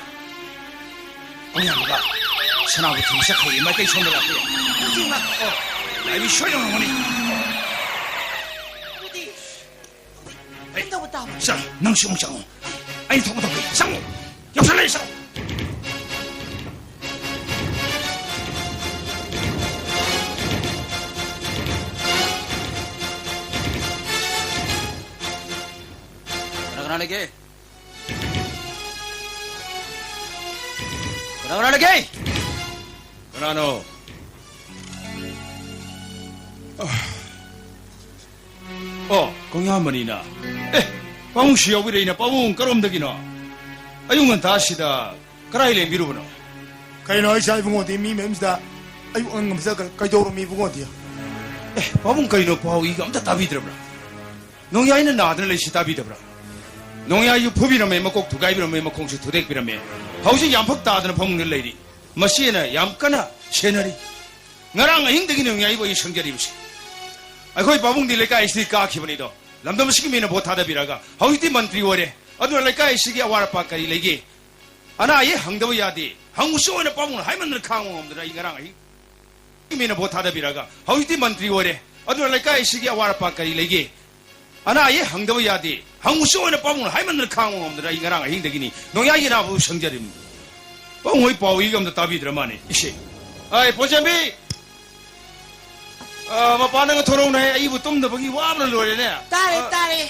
ꯑꯉꯥꯡꯒ ꯁꯅꯥꯕꯨ ꯊꯤꯕ ꯆꯠꯈ꯭ꯔꯦ, ꯃꯥꯏꯀꯩ ꯁꯣꯝꯗ ꯂꯥꯛꯄ ꯌꯥꯏ꯫ ꯍꯧꯖꯤꯛꯃꯛ꯫ ꯑꯣ, ꯂꯥꯏꯃꯤ ꯁꯣꯏꯗꯅ ꯉꯝꯒꯅꯤ꯫ ꯑꯗꯨꯗꯤ ꯍꯩ, ꯀꯩꯗꯧꯕ ꯇꯥꯕ? ꯆꯠꯂꯣ, ꯅꯪꯁꯨ ꯑꯃꯨꯛ ꯆꯪꯉꯣ꯫ ꯑꯩꯅ ꯊꯣꯛꯄ ꯇꯧꯒꯦ꯫ ꯆꯪꯉꯣ꯫ ꯌꯧꯁꯜꯂꯛꯑꯦ, ꯆꯪꯉꯣ꯫ ꯀꯅꯥ ꯀꯅꯥ ꯂꯩꯒꯦ? ꯀꯅꯥ ꯀꯅꯥ ꯂꯩꯒꯦ? ꯀꯅꯥꯅꯣ? ꯑꯣ, ꯀꯣꯡꯌꯥꯝꯕꯅꯤꯅ꯫ ꯑꯦ, ꯄꯥꯕꯨꯡꯁꯨ ꯌꯥꯎꯕꯤꯔꯛꯏꯅ꯫ ꯄꯥꯕꯨꯡ, ꯀꯔꯣꯝꯗꯒꯤꯅꯣ? ꯑꯌꯨꯛ ꯉꯟꯇꯥꯁꯤꯗ ꯀꯗꯥꯏ ꯂꯦꯡꯕꯤꯔꯨꯕꯅꯣ? ꯀꯩꯅꯣ ꯍꯥꯏꯁꯦ ꯏꯕꯨꯡꯉꯣꯗꯤ? ꯃꯤ ꯃꯌꯨꯝꯁꯤꯗ ꯑꯌꯨꯛ ꯑꯉꯟꯕꯁꯤꯗ ꯀ-, ꯀꯩꯗꯧꯔꯝꯃꯤ ꯏꯕꯨꯡꯉꯣꯗꯤ? ꯑꯦ, ꯄꯥꯕꯨꯡ, ꯀꯩꯅꯣ ꯄꯥꯎ ꯏꯒ ꯑꯝꯇ ꯇꯥꯕꯤꯗ꯭ꯔꯕ꯭ꯔꯥ? ꯅꯣꯡꯌꯥꯏꯅ ꯅꯥꯗꯅ ꯂꯩꯁꯤ ꯇꯥꯕꯤꯗꯕ꯭ꯔꯥ? ꯅꯣꯡꯌꯥꯏꯁꯨ ꯐꯨꯕꯤꯔꯝꯃꯦ, ꯃꯀꯣꯛ ꯊꯨꯒꯥꯏꯕꯤꯔꯝꯃꯦ, ꯃꯈꯣꯡꯁꯨ ꯊꯨꯗꯦꯛꯄꯤꯔꯝꯃꯦ꯫ ꯍꯧꯖꯤꯛ ꯌꯥꯝ ꯐꯛ ꯇꯥꯗꯅ ꯐꯃꯨꯡꯗ ꯂꯩꯔꯤ꯫ ꯃꯁꯤꯅ ꯌꯥꯝ ꯀꯟꯅ ꯁꯦꯟꯅꯔꯤ꯫ ꯉꯔꯥꯡ ꯑꯍꯤꯡꯗꯒꯤ ꯅꯣꯡꯌꯥꯏꯕꯨ ꯑꯩ ꯁꯪꯖꯔꯤꯕꯁꯤ꯫ ꯑꯩꯈꯣꯏ ꯄꯥꯕꯨꯡꯗꯤ ꯂꯩꯀꯥꯏ ꯑꯁꯤꯗꯤ ꯀꯥꯈꯤꯕꯅꯤꯗꯣ, ꯂꯝꯗꯝ ꯑꯁꯤꯒꯤ ꯃꯤꯅ ꯚꯣꯠ ꯊꯥꯗꯕꯤꯔꯒ ꯍꯧꯖꯤꯛꯇꯤ ꯃꯟꯇ꯭ꯔꯤ ꯑꯣꯏꯔꯦ꯫ ꯑꯗꯨꯅ ꯂꯩꯀꯥꯏ ꯑꯁꯤꯒꯤ ꯑꯋꯥꯠ ꯑꯄꯥ ꯀꯔꯤ ꯂꯩꯒꯦ? ꯑꯅꯥ ꯑꯌꯦꯛ ꯍꯪꯗꯕ ꯌꯥꯗꯦ꯫ ꯍꯪꯉꯨꯁꯨ ꯑꯣꯏꯅ ꯄꯥꯕꯨꯡꯅ ꯍꯥꯏꯃꯟꯗꯅ ꯈꯥꯡꯕ ꯉꯝꯗꯅ ꯑꯩ ꯉꯔꯥꯡ ꯑꯍꯤꯡ ꯃꯤꯅ ꯚꯣꯠ ꯊꯥꯗꯕꯤꯔꯒ ꯍꯧꯖꯤꯛꯇꯤ ꯃꯟꯇ꯭ꯔꯤ ꯑꯣꯏꯔꯦ꯫ ꯑꯗꯨꯅ ꯂꯩꯀꯥꯏ ꯑꯁꯤꯒꯤ ꯑꯋꯥꯠ ꯑꯄꯥ ꯀꯔꯤ ꯂꯩꯒꯦ? ꯑꯅꯥ ꯑꯌꯦꯛ ꯍꯪꯗꯕ ꯌꯥꯗꯦ꯫ ꯍꯪꯉꯨꯁꯨ ꯑꯣꯏꯅ ꯄꯥꯕꯨꯡꯅ ꯍꯥꯏꯃꯟꯗꯅ ꯈꯥꯡꯕ ꯉꯝꯗꯅ ꯑꯩ ꯉꯔꯥꯡ ꯑꯍꯤꯡꯗꯒꯤꯅꯤ ꯅꯣꯡꯌꯥꯏꯒꯤ ꯑꯅꯥꯕꯕꯨ ꯁꯪꯖꯔꯤꯕꯅꯤ꯫ ꯄꯥꯕꯨꯡ ꯍꯣꯏ ꯄꯥꯎ ꯏꯒ ꯑꯝꯇ ꯇꯥꯕꯤꯗ꯭ꯔ ꯃꯥꯅꯦ ꯏꯁꯦ꯫ ꯑꯩ ꯄꯣꯟꯆꯥꯟꯕꯤ, ꯑ, ꯃꯄꯥꯟꯗꯒ ꯊꯣꯔꯛꯎꯅꯦ, ꯑꯩꯕꯨ ꯇꯨꯝꯗꯕꯒꯤ ꯋꯥꯕꯅ ꯂꯣꯏꯔꯦꯅꯦ꯫ ꯇꯥꯔꯦ, ꯑ, ꯇꯥꯔꯦ꯫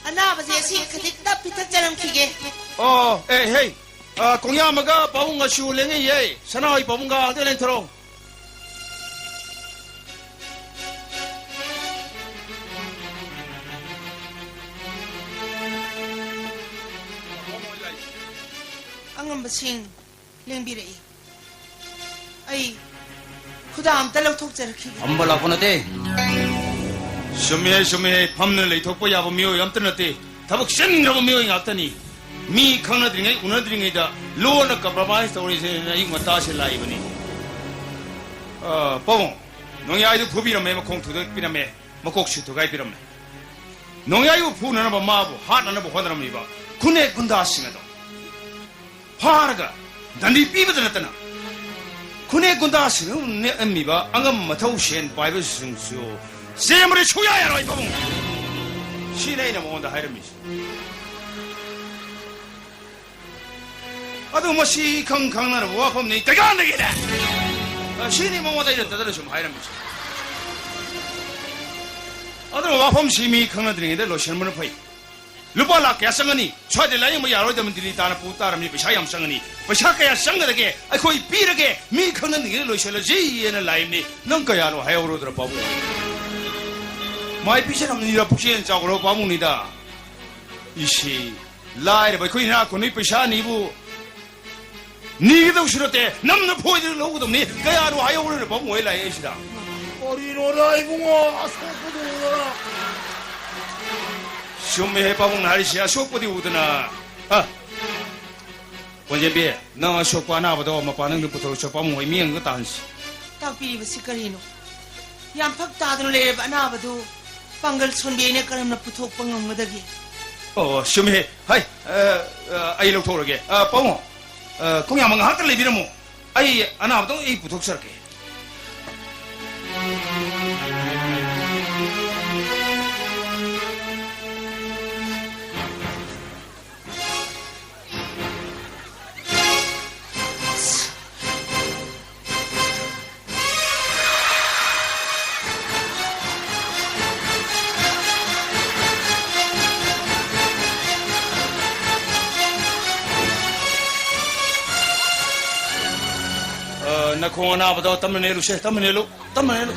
ꯑꯅꯥꯕꯁꯦ ꯑꯁꯤ ꯈꯖꯤꯛꯇ ꯄꯤꯊꯛꯆꯔꯝꯈꯤꯒꯦ꯫ ꯑꯣ, ꯑꯦ, ꯍꯦ, ꯑ, ꯀꯣꯡꯌꯥꯝꯃꯒ ꯄꯥꯕꯨꯡꯒꯁꯨ ꯂꯦꯡꯉꯛꯏꯌꯦ꯫ ꯁꯅꯥꯍꯣꯏ ꯄꯥꯕꯨꯡꯒ ꯑꯗꯨ ꯂꯦꯡꯊꯣꯔꯛꯑꯣ꯫ ꯑꯉꯝꯕꯁꯤꯡ ꯂꯦꯡꯕꯤꯔꯛꯏ꯫ ꯑꯩ ꯈꯨꯗꯥ ꯑꯝꯇ ꯂꯧꯊꯣꯛꯆꯔꯛꯈꯤꯒꯦ꯫ ꯐꯝꯕ ꯂꯥꯛꯄ ꯅꯠꯇꯦ꯫ ꯆꯨꯝꯃꯦ, ꯆꯨꯝꯃꯦ꯫ ꯐꯝꯅ ꯂꯩꯊꯣꯛꯄ ꯌꯥꯕ ꯃꯤꯑꯣꯏ ꯑꯝꯇ ꯅꯠꯇꯦ꯫ ꯊꯕꯛ ꯆꯤꯟꯈ꯭ꯔꯕ ꯃꯤꯑꯣꯏ ꯉꯥꯛꯇꯅꯤ꯫ ꯃꯤ ꯈꯪꯅꯗ꯭ꯔꯤꯉꯩ, ꯎꯅꯗ꯭ꯔꯤꯉꯩꯗ ꯂꯣꯟꯅ compromise ꯇꯧꯔꯤꯁꯦꯅ ꯑꯌꯨꯛ ꯉꯟꯇꯥꯁꯦ ꯂꯥꯛꯏꯕꯅꯤ꯫ ꯑ, ꯄꯥꯕꯨꯡ, ꯅꯣꯡꯌꯥꯏꯗꯨ ꯐꯨꯕꯤꯔꯝꯃꯦ, ꯃꯈꯣꯡ ꯊꯨꯗꯦꯛꯄꯤꯔꯝꯃꯦ, ꯃꯀꯣꯛꯁꯨ ꯊꯨꯒꯥꯏꯕꯤꯔꯝꯃꯦ꯫ ꯅꯣꯡꯌꯥꯏꯕꯨ ꯐꯨꯅꯅꯕ, ꯃꯥꯕꯨ ꯍꯥꯠꯅꯅꯕ ꯍꯣꯠꯅꯔꯝꯃꯤꯕ ꯈꯨꯅꯦꯛ ꯒꯨꯟꯗꯥꯁꯤꯡ ꯑꯗꯣ ꯐꯥꯔꯒ ꯗꯟꯗꯤ ꯄꯤꯕꯗ ꯅꯠꯇꯅ ꯈꯨꯅꯦꯛ ꯒꯨꯟꯗꯥꯁꯤꯡ ꯑꯃ ꯅꯦꯛꯑꯝꯃꯤꯕ ꯑꯉꯝ ꯃꯊꯧ ꯁꯦꯟ ꯄꯥꯏꯕꯁꯤꯡꯁꯨ ꯆꯦꯟꯕꯗꯤ ꯁꯨꯡꯌꯥ ꯌꯥꯔꯣꯏ ꯄꯥꯕꯨꯡ꯫ ꯁꯤꯅꯤ ꯑꯩꯅ ꯃꯉꯣꯟꯗ ꯍꯥꯏꯔꯝꯃꯤꯁꯦ꯫ ꯑꯗꯨ ꯃꯁꯤ ꯈꯪ ꯈꯪꯅꯔꯕ ꯋꯥꯐꯝꯅꯤ ꯀꯩꯀꯥꯟꯗꯒꯤꯅꯦ꯫ ꯑ, ꯁꯤꯅꯤ ꯃꯉꯣꯟꯗ ꯑꯩꯅ ꯇꯗꯅ ꯁꯨꯝ ꯍꯥꯏꯔꯝꯃꯤꯁꯦ꯫ ꯑꯗꯨꯅ ꯋꯥꯐꯝꯁꯤ ꯃꯤ ꯈꯪꯅꯗ꯭ꯔꯤꯉꯩꯗ ꯂꯣꯏꯁꯤꯟꯕꯅ ꯐꯩ꯫ ꯂꯨꯄꯥ ꯂꯥꯛ ꯀꯌꯥ ꯆꯪꯒꯅꯤ? ꯁ꯭ꯋꯥꯏꯗ ꯂꯥꯏꯌꯦꯡꯕ ꯌꯥꯔꯣꯏꯗꯕꯅꯤ, ꯗꯤꯜꯂꯤ ꯇꯥꯅ ꯄꯨ ꯇꯥꯔꯕꯅꯤ, ꯄꯩꯁꯥ ꯌꯥꯝ ꯆꯪꯒꯅꯤ꯫ ꯄꯩꯁꯥ ꯀꯌꯥ ꯆꯪꯒꯗꯒꯦ? ꯑꯩꯈꯣꯏ ꯄꯤꯔꯒꯦ, ꯃꯤ ꯈꯪꯅꯗ꯭ꯔꯤꯉꯩꯗ ꯂꯣꯏꯁꯤꯜꯂꯁꯤ ꯍꯥꯏꯅ ꯂꯥꯛꯏꯕꯅꯤ꯫ ꯅꯪ ꯀꯌꯥꯅꯣ ꯍꯥꯏꯍꯧꯔꯣꯗ꯭ꯔ ꯄꯥꯕꯨꯡ? ꯃꯥꯏ ꯄꯤꯖꯔꯝꯅꯤꯗ, ꯄꯨꯛꯆꯦꯜ ꯆꯥꯎꯈ꯭ꯔꯕ ꯄꯥꯕꯨꯡꯅꯤꯗ꯫ ꯏꯁꯤ, ꯂꯥꯏꯔꯕ ꯑꯩꯈꯣꯏ ꯏꯅꯥꯛ ꯈꯨꯟꯕꯒꯤ ꯄꯩꯁꯥ ꯅꯤꯕꯨ ꯅꯤꯒꯗꯧꯁꯨ ꯅꯠꯇꯦ, ꯅꯝꯅ ꯐꯣꯏꯗꯅ ꯂꯧꯒꯗꯧꯅꯤ꯫ ꯀꯌꯥꯅꯣ ꯍꯥꯏꯍꯧꯔꯣꯗ꯭ꯔ ꯄꯥꯕꯨꯡ ꯍꯣꯏ ꯂꯥꯛꯑꯦ ꯁꯤꯗ꯫ ꯀꯔꯤꯅꯣꯗ ꯏꯕꯨꯡꯉꯣ, ꯑꯁꯣꯛꯄꯗꯨ ꯎꯗꯅ꯫ ꯆꯨꯝꯃꯦꯍꯦ ꯄꯥꯕꯨꯡꯅ ꯍꯥꯏꯔꯤꯁꯦ, ꯑꯁꯣꯛꯄꯗꯤ ꯎꯗꯅ꯫ ꯑ, ꯀꯣꯟꯖꯦꯝꯕꯤ, ꯅꯪ ꯑꯁꯣꯛꯄ ꯑꯅꯥꯕꯗꯣ ꯃꯄꯥꯟ ꯂꯝꯗ ꯄꯨꯊꯣꯔꯛꯆꯣ, ꯄꯥꯕꯨꯡ ꯍꯣꯏ ꯃꯤ ꯑꯃꯒ ꯇꯥꯍꯟꯁꯤ꯫ ꯇꯥꯛꯄꯤꯔꯤꯕꯁꯤ ꯀꯔꯤꯅꯣ? ꯌꯥꯝ ꯐꯛ ꯇꯥꯗꯨꯅ ꯂꯩꯔꯕ ꯑꯅꯥꯕꯗꯨ ꯄꯥꯡꯒꯜ ꯁꯣꯟꯕꯤ ꯑꯩꯅ ꯀꯔꯝꯅ ꯄꯨꯊꯣꯛꯄ ꯉꯝꯒꯗꯒꯦ? ꯑꯣ, ꯆꯨꯝꯃꯦꯍꯦ꯫ ꯍꯥꯏ, ꯑ, ꯑ, ꯑꯩ ꯂꯧꯊꯣꯛꯎꯔꯒꯦ꯫ ꯑ, ꯄꯥꯕꯨꯡ, ꯑ, ꯈꯣꯡꯌꯥꯝꯕ ꯉꯥꯏꯍꯥꯛꯇ ꯂꯩꯕꯤꯔꯝꯃꯣ꯫ ꯑꯩ ꯑꯅꯥꯕꯗꯣ ꯑꯩ ꯄꯨꯊꯣꯛꯆꯔꯛꯀꯦ꯫ ꯑ, ꯅꯈꯣꯡ ꯑꯅꯥꯕꯗꯣ ꯇꯞꯅ ꯅꯦꯠꯂꯨꯁꯦ, ꯇꯞꯅ ꯅꯦꯠꯂꯨ, ꯇꯞꯅ ꯅꯦꯠꯂꯨ꯫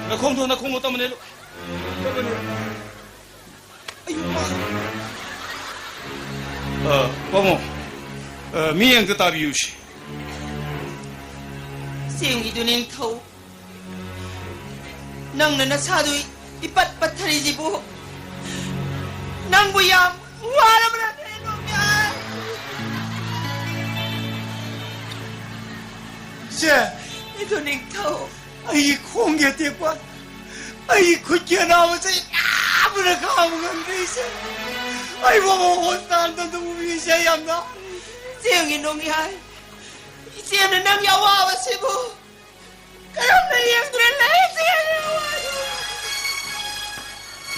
ꯅꯈꯣꯡꯗꯣ, ꯅꯈꯣꯡꯗꯣ ꯇꯞꯅ ꯅꯦꯠꯂꯨ꯫ ꯇꯞꯅ ꯅꯦꯠꯂꯨ꯫ ꯑꯌꯣ, ꯃꯥ꯫ ꯑ, ꯄꯥꯕꯨꯡ, ꯑ, ꯃꯤ ꯑꯝꯇ ꯇꯥꯕꯤꯌꯨꯁꯦ꯫ ꯆꯦꯡꯒꯤꯗꯨ ꯅꯤꯡꯊꯧ, ꯅꯪꯅ ꯅꯁꯥꯗꯨ ꯏꯄꯠ ꯄꯠꯊꯔꯤꯁꯤꯕꯨ ꯅꯪꯕꯨ ꯌꯥꯝ ꯋꯥꯔꯕ꯭ꯔꯥꯅꯦ, ꯅꯣꯡꯌꯥꯏ? ꯏꯆꯦ! ꯏꯗꯨ ꯅꯤꯡꯊꯧ꯫ ꯑꯩꯒꯤ ꯈꯣꯡꯒꯤ ꯑꯇꯦꯛꯄ, ꯑꯩꯒꯤ ꯈꯨꯠꯀꯤ ꯑꯅꯥꯕꯁꯦ ꯌꯥꯝꯅ ꯈꯥꯡꯕ ꯉꯝꯗ꯭ꯔꯦ, ꯏꯆꯦ꯫ ꯑꯩꯕꯨ ꯑꯃꯨꯛ ꯍꯣꯁꯄꯤꯇꯥꯜꯗ ꯑꯝꯇ ꯄꯨꯕꯤꯌꯨ, ꯏꯆꯦ, ꯌꯥꯝꯅ꯫ ꯆꯦꯡꯒꯤ ꯅꯣꯡꯌꯥꯏ, ꯏꯆꯦꯅ ꯅꯪꯒꯤ ꯑꯋꯥꯕꯁꯤꯕꯨ ꯀꯔꯝꯅ ꯌꯦꯡꯗꯨꯅ ꯂꯩ, ꯏꯆꯦꯒꯤ ꯑꯋꯥꯕ?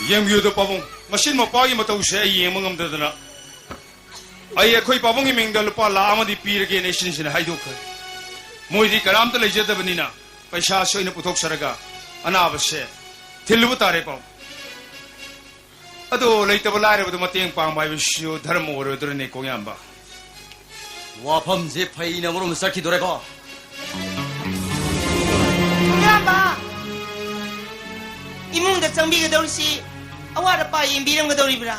ꯌꯦꯡꯕꯤꯌꯨꯗ ꯄꯥꯕꯨꯡ, ꯃꯆꯤꯟ ꯃꯧꯄ꯭ꯋꯥꯒꯤ ꯃꯇꯧꯁꯦ ꯑꯩ ꯌꯦꯡꯕ ꯉꯝꯗꯗꯅ ꯑꯩ ꯑꯩꯈꯣꯏ ꯄꯥꯕꯨꯡꯒꯤ ꯃꯤꯡꯗ ꯂꯨꯄꯥ ꯂꯥꯈ ꯑꯃꯗꯤ ꯄꯤꯔꯒꯦꯅ ꯏꯆꯤꯟꯁꯤꯅ ꯍꯥꯏꯗꯣꯛꯈ꯭ꯔꯦ꯫ ꯃꯣꯏꯗꯤ ꯀꯅꯥꯝꯇ ꯂꯩꯖꯗꯕꯅꯤꯅ ꯄꯩꯁꯥꯁꯤ ꯑꯣꯏꯅ ꯄꯨꯊꯣꯛꯆꯔꯒ ꯑꯅꯥꯕꯁꯦ ꯊꯤꯜꯂꯨꯕ ꯇꯥꯔꯦ ꯄꯥꯕꯨꯡ꯫ ꯑꯗꯣ ꯂꯩꯇꯕ ꯂꯥꯏꯔꯕꯗ ꯃꯇꯦꯡ ꯄꯥꯡꯕ ꯍꯥꯏꯕꯁꯤꯁꯨ ꯙꯔꯃ ꯑꯣꯏꯔꯣꯏꯗ꯭ꯔꯅꯦ ꯀꯣꯡꯌꯥꯝꯕ? ꯋꯥꯐꯝꯁꯦ ꯐꯩꯅ ꯑꯃꯔꯣꯝꯗ ꯆꯠꯈꯤꯗꯣꯔꯦꯀꯣ꯫ ꯀꯣꯡꯌꯥꯝꯕ! ꯏꯃꯨꯡꯗ ꯆꯪꯕꯤꯒꯗꯧꯔꯤꯁꯤ ꯑꯋꯥꯠ ꯑꯄꯥ ꯌꯦꯡꯕꯤꯔꯝꯒꯗꯧꯔꯤꯕ꯭ꯔꯥ?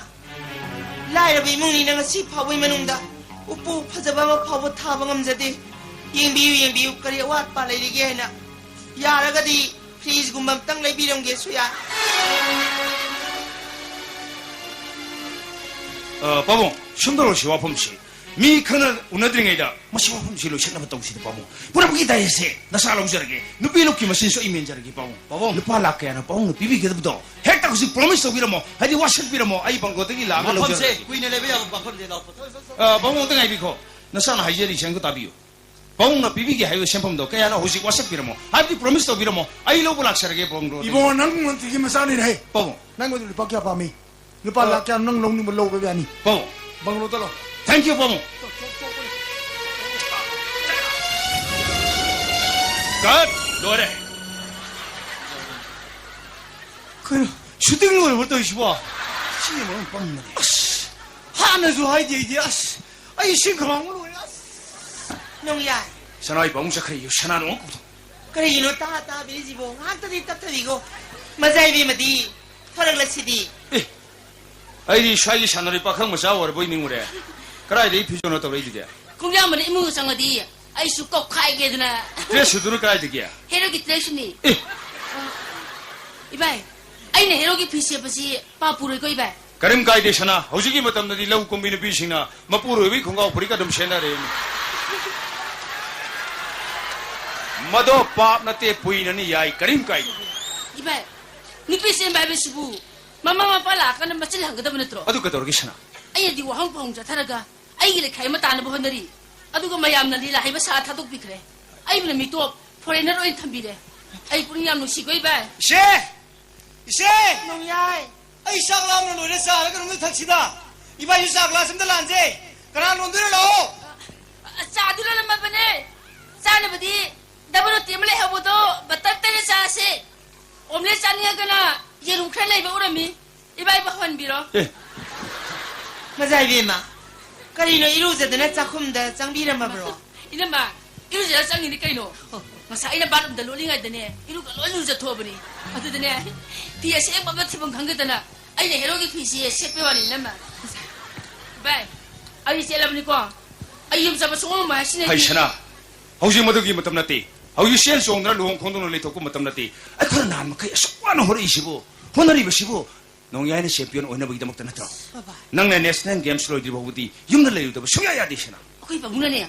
ꯂꯥꯏꯔꯕ ꯏꯃꯨꯡꯅꯤꯅ ꯉꯁꯤ ꯐꯥꯎꯕꯒꯤ ꯃꯅꯨꯡꯗ ꯎꯄꯨ ꯐꯖꯕ ꯑꯃ ꯐꯥꯎꯕ ꯊꯥꯕ ꯉꯝꯖꯗꯦ꯫ ꯌꯦꯡꯕꯤꯌꯨ, ꯌꯦꯡꯕꯤꯌꯨ, ꯀꯔꯤ ꯑꯋꯥꯠ ꯑꯄꯥ ꯂꯩꯔꯤꯒꯦ ꯍꯥꯏꯅ꯫ ꯌꯥꯔꯒꯗꯤ ꯐ꯭ꯔꯤꯖꯒꯨꯝꯕ ꯑꯝꯇꯪ ꯂꯩꯕꯤꯔꯝꯒꯦꯁꯨ ꯌꯥꯏ꯫ ꯑ, ꯄꯥꯕꯨꯡ, ꯁꯨꯝ ꯇꯧꯔꯁꯤ ꯋꯥꯐꯝꯁꯤ꯫ ꯃꯤ ꯈꯪꯅ ꯎꯅꯗ꯭ꯔꯤꯉꯩꯗ ꯃꯁꯤ ꯋꯥꯐꯝꯁꯤ ꯂꯣꯏꯁꯤꯟꯅꯕ ꯇꯧꯁꯤꯗ, ꯄꯥꯕꯨꯡ꯫ ꯄꯨꯝꯅꯃꯛꯀꯤ ꯗꯥꯏꯁꯦ ꯅꯁꯥ ꯂꯧꯖꯔꯒꯦ꯫ ꯅꯨꯄꯤ ꯂꯨꯞꯀꯤ ꯃꯁꯤꯡꯁꯨ ꯑꯩ ꯃꯦꯟꯖꯔꯒꯦ, ꯄꯥꯕꯨꯡ꯫ ꯄꯥꯕꯨꯡ꯫ ꯂꯨꯄꯥ ꯂꯥꯈ ꯀꯌꯥꯅꯣ ꯄꯥꯕꯨꯡꯅ ꯄꯤꯕꯤꯒꯗꯕꯗꯣ ꯍꯦꯛꯇ ꯍꯧꯖꯤꯛ ꯄ꯭ꯔꯣꯃꯤꯁ ꯇꯧꯕꯤꯔꯝꯃꯣ꯫ ꯍꯥꯏꯗꯤ ꯋꯥꯁꯛꯄꯤꯔꯝꯃꯣ, ꯑꯩ ꯕꯪꯒ꯭ꯂꯣꯗꯒꯤ ꯂꯥꯛꯑꯒ ꯋꯥꯐꯝꯁꯦ ꯂꯧꯖꯔꯒꯦ꯫ ꯀꯨꯏꯅ ꯂꯩꯕ ꯌꯥꯕ ꯋꯥꯐꯝꯗꯤ ꯂꯥꯎ꯫ ꯑ, ꯄꯥꯕꯨꯡ, ꯑꯝꯇ ꯉꯥꯏꯕꯤꯈꯣ꯫ ꯅꯁꯥꯅ ꯍꯥꯏꯖꯔꯤꯁꯦ ꯑꯝꯇ ꯇꯥꯕꯤꯌꯨ꯫ ꯄꯥꯕꯨꯡꯅ ꯄꯤꯕꯤꯒꯦ ꯍꯥꯏꯕ ꯁꯦꯟꯐꯝꯗꯣ ꯀꯌꯥꯅꯣ ꯍꯧꯖꯤꯛ ꯋꯥꯁꯛꯄꯤꯔꯝꯃꯣ꯫ ꯍꯥꯏꯕꯗꯤ ꯄ꯭ꯔꯣꯃꯤꯁ ꯇꯧꯕꯤꯔꯝꯃꯣ꯫ ꯑꯩ ꯂꯧꯕ ꯂꯥꯛꯆꯔꯒꯦ ꯕꯪꯒ꯭ꯂꯣꯗꯒꯤ꯫ ꯏꯕꯣ, ꯅꯪ ꯃꯟꯇ꯭ꯔꯤꯒꯤ ꯃꯆꯥꯅꯤꯅꯦ꯫ ꯄꯥꯕꯨꯡ꯫ ꯅꯪ ꯑꯗꯨ ꯂꯨꯄꯥ ꯀꯌꯥ ꯄꯥꯝꯃꯤ? ꯂꯨꯄꯥ ꯑ, ꯂꯥꯈ ꯀꯌꯥꯅꯣ ꯅꯪ ꯂꯧꯅꯤꯡꯕ ꯂꯧꯕ ꯌꯥꯅꯤ꯫ ꯄꯥꯕꯨꯡ꯫ ꯕꯪꯒ꯭ꯂꯣꯗ ꯂꯥꯛꯑꯣ꯫ Thank you, ꯄꯥꯕꯨꯡ꯫ ꯀꯠ! ꯂꯣꯏꯔꯦ꯫ ꯀꯩꯅꯣ, ꯁꯨꯇꯤꯡ ꯂꯣꯏꯔꯕꯣ ꯇꯧꯔꯤꯁꯤꯕꯣ? ꯁꯤ ꯃꯔꯣꯟ ꯄꯪꯕꯅꯦ꯫ ꯑꯁ, ꯍꯥꯟꯅꯁꯨ ꯍꯥꯏꯗꯦ ꯑꯩꯗꯤ꯫ ꯑꯁ, ꯑꯩ ꯏꯁꯤꯡ ꯈꯧꯔꯥꯡꯕ ꯂꯣꯏꯔꯦ꯫ ꯑꯁ꯫ ꯅꯣꯡꯌꯥꯏ꯫ ꯁꯅꯥꯍꯣꯏ ꯄꯥꯕꯨꯡ ꯆꯠꯈ꯭ꯔꯦꯌꯨ, ꯁꯅꯥ ꯅꯣꯡ ꯀꯧꯊꯣꯛ꯫ ꯀꯔꯤꯒꯤꯅꯣ ꯇꯥ ꯇꯥꯕꯤꯔꯤꯁꯤꯕꯣ? ꯉꯥꯏꯍꯥꯛꯇꯗꯤ ꯇꯞꯊꯕꯤꯈꯣ꯫ ꯃꯖꯥ ꯏꯕꯦꯝꯃꯗꯤ ꯐꯔꯛꯂꯁꯤꯗꯤ꯫ ꯑꯦ, ꯑꯩꯗꯤ ꯁ꯭ꯋꯥꯏꯒꯤ ꯁꯥꯟꯅꯔꯣꯏ ꯄꯥꯈꯪ ꯃꯆꯥ ꯑꯣꯏꯔꯕꯣꯏ ꯅꯤꯡꯉꯨꯔꯦ꯫ ꯀꯗꯥꯏꯗꯒꯤ ꯐꯤꯖꯣꯅꯣ ꯇꯧꯔꯛꯏꯗꯨꯗꯤ? ꯈꯣꯡꯌꯥꯝꯕꯅ ꯏꯃꯨꯡꯗ ꯆꯪꯉꯗꯤ ꯑꯩꯁꯨ ꯀꯧꯈꯥꯏꯒꯦꯗꯅ꯫ ꯗ꯭ꯔꯦꯁ ꯁꯨꯠꯇꯨꯅ ꯀꯗꯥꯏꯗꯒꯤ? ꯍꯦꯔꯣꯒꯤ ꯗ꯭ꯔꯦꯁꯁꯨꯅꯤ꯫ ꯑꯦ! ꯏꯕꯥꯏ, ꯑꯩꯅ ꯍꯦꯔꯣꯒꯤ ꯐꯤ ꯁꯦꯠꯄꯁꯤ ꯄꯥꯞ ꯄꯨꯔꯣꯏꯀꯣ, ꯏꯕꯥꯏ? ꯀꯔꯤꯝ ꯀꯥꯏꯗꯦ, ꯁꯅꯥ꯫ ꯍꯧꯖꯤꯛꯀꯤ ꯃꯇꯝꯗꯗꯤ ꯂꯧ ꯀꯨꯝꯕꯤ ꯅꯨꯄꯤꯁꯤꯡꯅ ꯃꯄꯨꯔꯣꯏꯕꯒꯤ ꯈꯣꯡꯒ꯭ꯔꯥꯎ ꯐꯨꯔꯤꯠꯀ ꯑꯗꯨꯝ ꯁꯦꯠꯅꯔꯦ꯫ ꯃꯗꯣ ꯄꯥꯞ ꯅꯠꯇꯦ, ꯄꯨꯏꯅꯅꯤ, ꯌꯥꯏ, ꯀꯔꯤꯝ ꯀꯥꯏꯗꯦ꯫ ꯏꯕꯥꯏ, ꯅꯨꯄꯤ ꯆꯦꯟꯕ ꯍꯥꯏꯕꯁꯤꯕꯨ ꯃꯃꯥ ꯃꯄꯥ ꯂꯥꯛꯑꯀꯥꯟꯗ ꯃꯆꯤꯟ ꯍꯪꯒꯗꯕ ꯅꯠꯇ꯭ꯔꯣ? ꯑꯗꯨ ꯀꯩꯗꯧꯔꯒꯦ, ꯁꯅꯥ? ꯑꯩꯅꯗꯤ ꯋꯥꯍꯪ ꯄꯥꯎꯍꯪ ꯆꯠꯊꯔꯒ ꯑꯩꯒꯤ ꯂꯩꯈꯥꯏ ꯑꯃ ꯇꯥꯅꯕ ꯍꯣꯠꯅꯔꯤ꯫ ꯑꯗꯨꯒ ꯃꯌꯥꯝꯅ ꯂꯤꯂꯥ ꯍꯩꯕ ꯁꯥꯔ ꯊꯥꯗꯣꯛꯄꯤꯈ꯭ꯔꯦ꯫ ꯑꯩꯕꯨꯅ ꯃꯤꯇꯣꯞ, ꯐꯣꯔꯦꯟꯅꯔ ꯑꯣꯏꯅ ꯊꯝꯕꯤꯔꯦ꯫ ꯑꯩ ꯄꯨꯛꯅꯤꯡ ꯌꯥꯝ ꯅꯨꯡꯁꯤꯀꯣ, ꯏꯕꯥꯏ꯫ ꯏꯆꯦ! ꯏꯆꯦ! ꯅꯣꯡꯌꯥꯏ! ꯑꯩ ꯆꯥꯛ ꯂꯥꯝꯅ ꯂꯣꯏꯔꯦ, ꯆꯥꯔ ꯀꯩꯅꯣꯝꯇ ꯊꯛꯁꯤꯗ꯫ ꯏꯕꯥꯏꯁꯨ ꯆꯥ ꯒ꯭ꯂꯥꯁ ꯑꯝꯇ ꯂꯥꯟꯁꯦ꯫ ꯀꯅꯥ ꯂꯣꯟꯗꯣꯏꯅꯣ, ꯂꯥꯛꯑꯣ꯫ ꯑ, ꯆꯥꯗꯤ ꯂꯣꯜꯂꯝꯃꯕꯅꯦ꯫ ꯆꯥꯅꯕꯗꯤ ꯗꯕꯜ ꯔꯣꯇꯤ ꯑꯃ ꯂꯩꯍꯧꯕꯗꯣ ꯕꯇꯔ ꯇꯩꯔ ꯆꯥꯁꯦ꯫ ꯑꯣꯝꯂꯦꯠ ꯆꯥꯅꯤꯡꯉꯒꯅ ꯌꯦꯔꯨꯝ ꯈꯔ ꯂꯩꯕ ꯎꯔꯝꯃꯤ꯫ ꯏꯕꯥꯏꯕꯨ ꯍꯟꯕꯤꯔꯣ꯫ ꯑꯦ꯫ ꯃꯖꯥ ꯏꯕꯦꯝꯃ, ꯀꯔꯤꯅꯣ ꯏꯔꯨꯖꯗꯅ ꯆꯥꯛꯈꯨꯝꯗ ꯆꯪꯕꯤꯔꯝꯃꯕ꯭ꯔꯣ? ꯏꯅꯝꯃ, ꯏꯔꯨꯖꯔ ꯆꯪꯉꯤꯅꯤ ꯀꯩꯅꯣ꯫ ꯉꯁꯥꯏ ꯑꯩꯅ ꯕꯥꯠꯔꯨꯝꯗ ꯂꯣꯠꯂꯤꯉꯩꯗꯅꯦ, ꯏꯔꯨꯒ ꯂꯣꯏ ꯂꯨꯖꯊꯣꯛꯑꯕꯅꯤ꯫ ꯑꯗꯨꯗꯅꯦ, ꯐꯤ ꯑꯁꯦꯡꯕ ꯑꯃ ꯊꯤꯐꯝ ꯈꯪꯗꯗꯅ ꯑꯩꯅ ꯍꯦꯔꯣꯒꯤ ꯐꯤꯁꯦ ꯁꯦꯠꯄꯩ ꯋꯥꯅꯤ, ꯏꯅꯝꯃ꯫ ꯏꯕꯥꯏ, ꯑꯩ ꯆꯦꯜꯂꯕꯅꯤꯀꯣ꯫ ꯑꯩ ꯌꯨꯝ ꯆꯠꯄ ꯁꯨꯡꯉꯝ ꯉꯝꯃꯣꯏ ꯍꯥꯏꯁꯤꯅꯦ꯫ ꯍꯩ ꯁꯅꯥ, ꯍꯧꯖꯤꯛ ꯃꯗꯨꯒꯤ ꯃꯇꯝ ꯅꯠꯇꯦ꯫ ꯍꯧꯖꯤꯛ ꯆꯦꯟ ꯆꯣꯡꯗꯅ ꯂꯨꯍꯣꯡ ꯈꯣꯡꯗꯣꯡꯅ ꯂꯩꯊꯣꯛꯄ ꯃꯇꯝ ꯅꯠꯇꯦ꯫ ꯑꯩꯈꯣꯏꯅ ꯅꯍꯥꯟ ꯃꯈꯩ ꯑꯁꯨꯛ ꯋꯥꯅ ꯍꯣꯠꯅꯔꯤꯁꯤꯕꯨ, ꯍꯣꯠꯅꯔꯤꯕꯁꯤꯕꯨ ꯅꯣꯡꯌꯥꯏꯅ ꯆꯦꯝꯄꯤꯌꯟ ꯑꯣꯏꯅꯕꯒꯤꯗꯃꯛꯇ ꯅꯠꯇ꯭ꯔꯣ? ꯕꯕꯥ꯫ ꯅꯪꯅ ꯅꯦꯁꯅꯦꯜ ꯒꯦꯝꯁ ꯂꯣꯏꯗ꯭ꯔꯤ ꯐꯥꯎꯕꯗꯤ ꯌꯨꯝꯗ ꯂꯩꯔꯨꯗꯕ ꯁꯨꯡꯌꯥ ꯌꯥꯗꯦ, ꯁꯅꯥ꯫ ꯑꯩꯈꯣꯏ ꯄꯥꯕꯨꯡꯅꯅꯦ,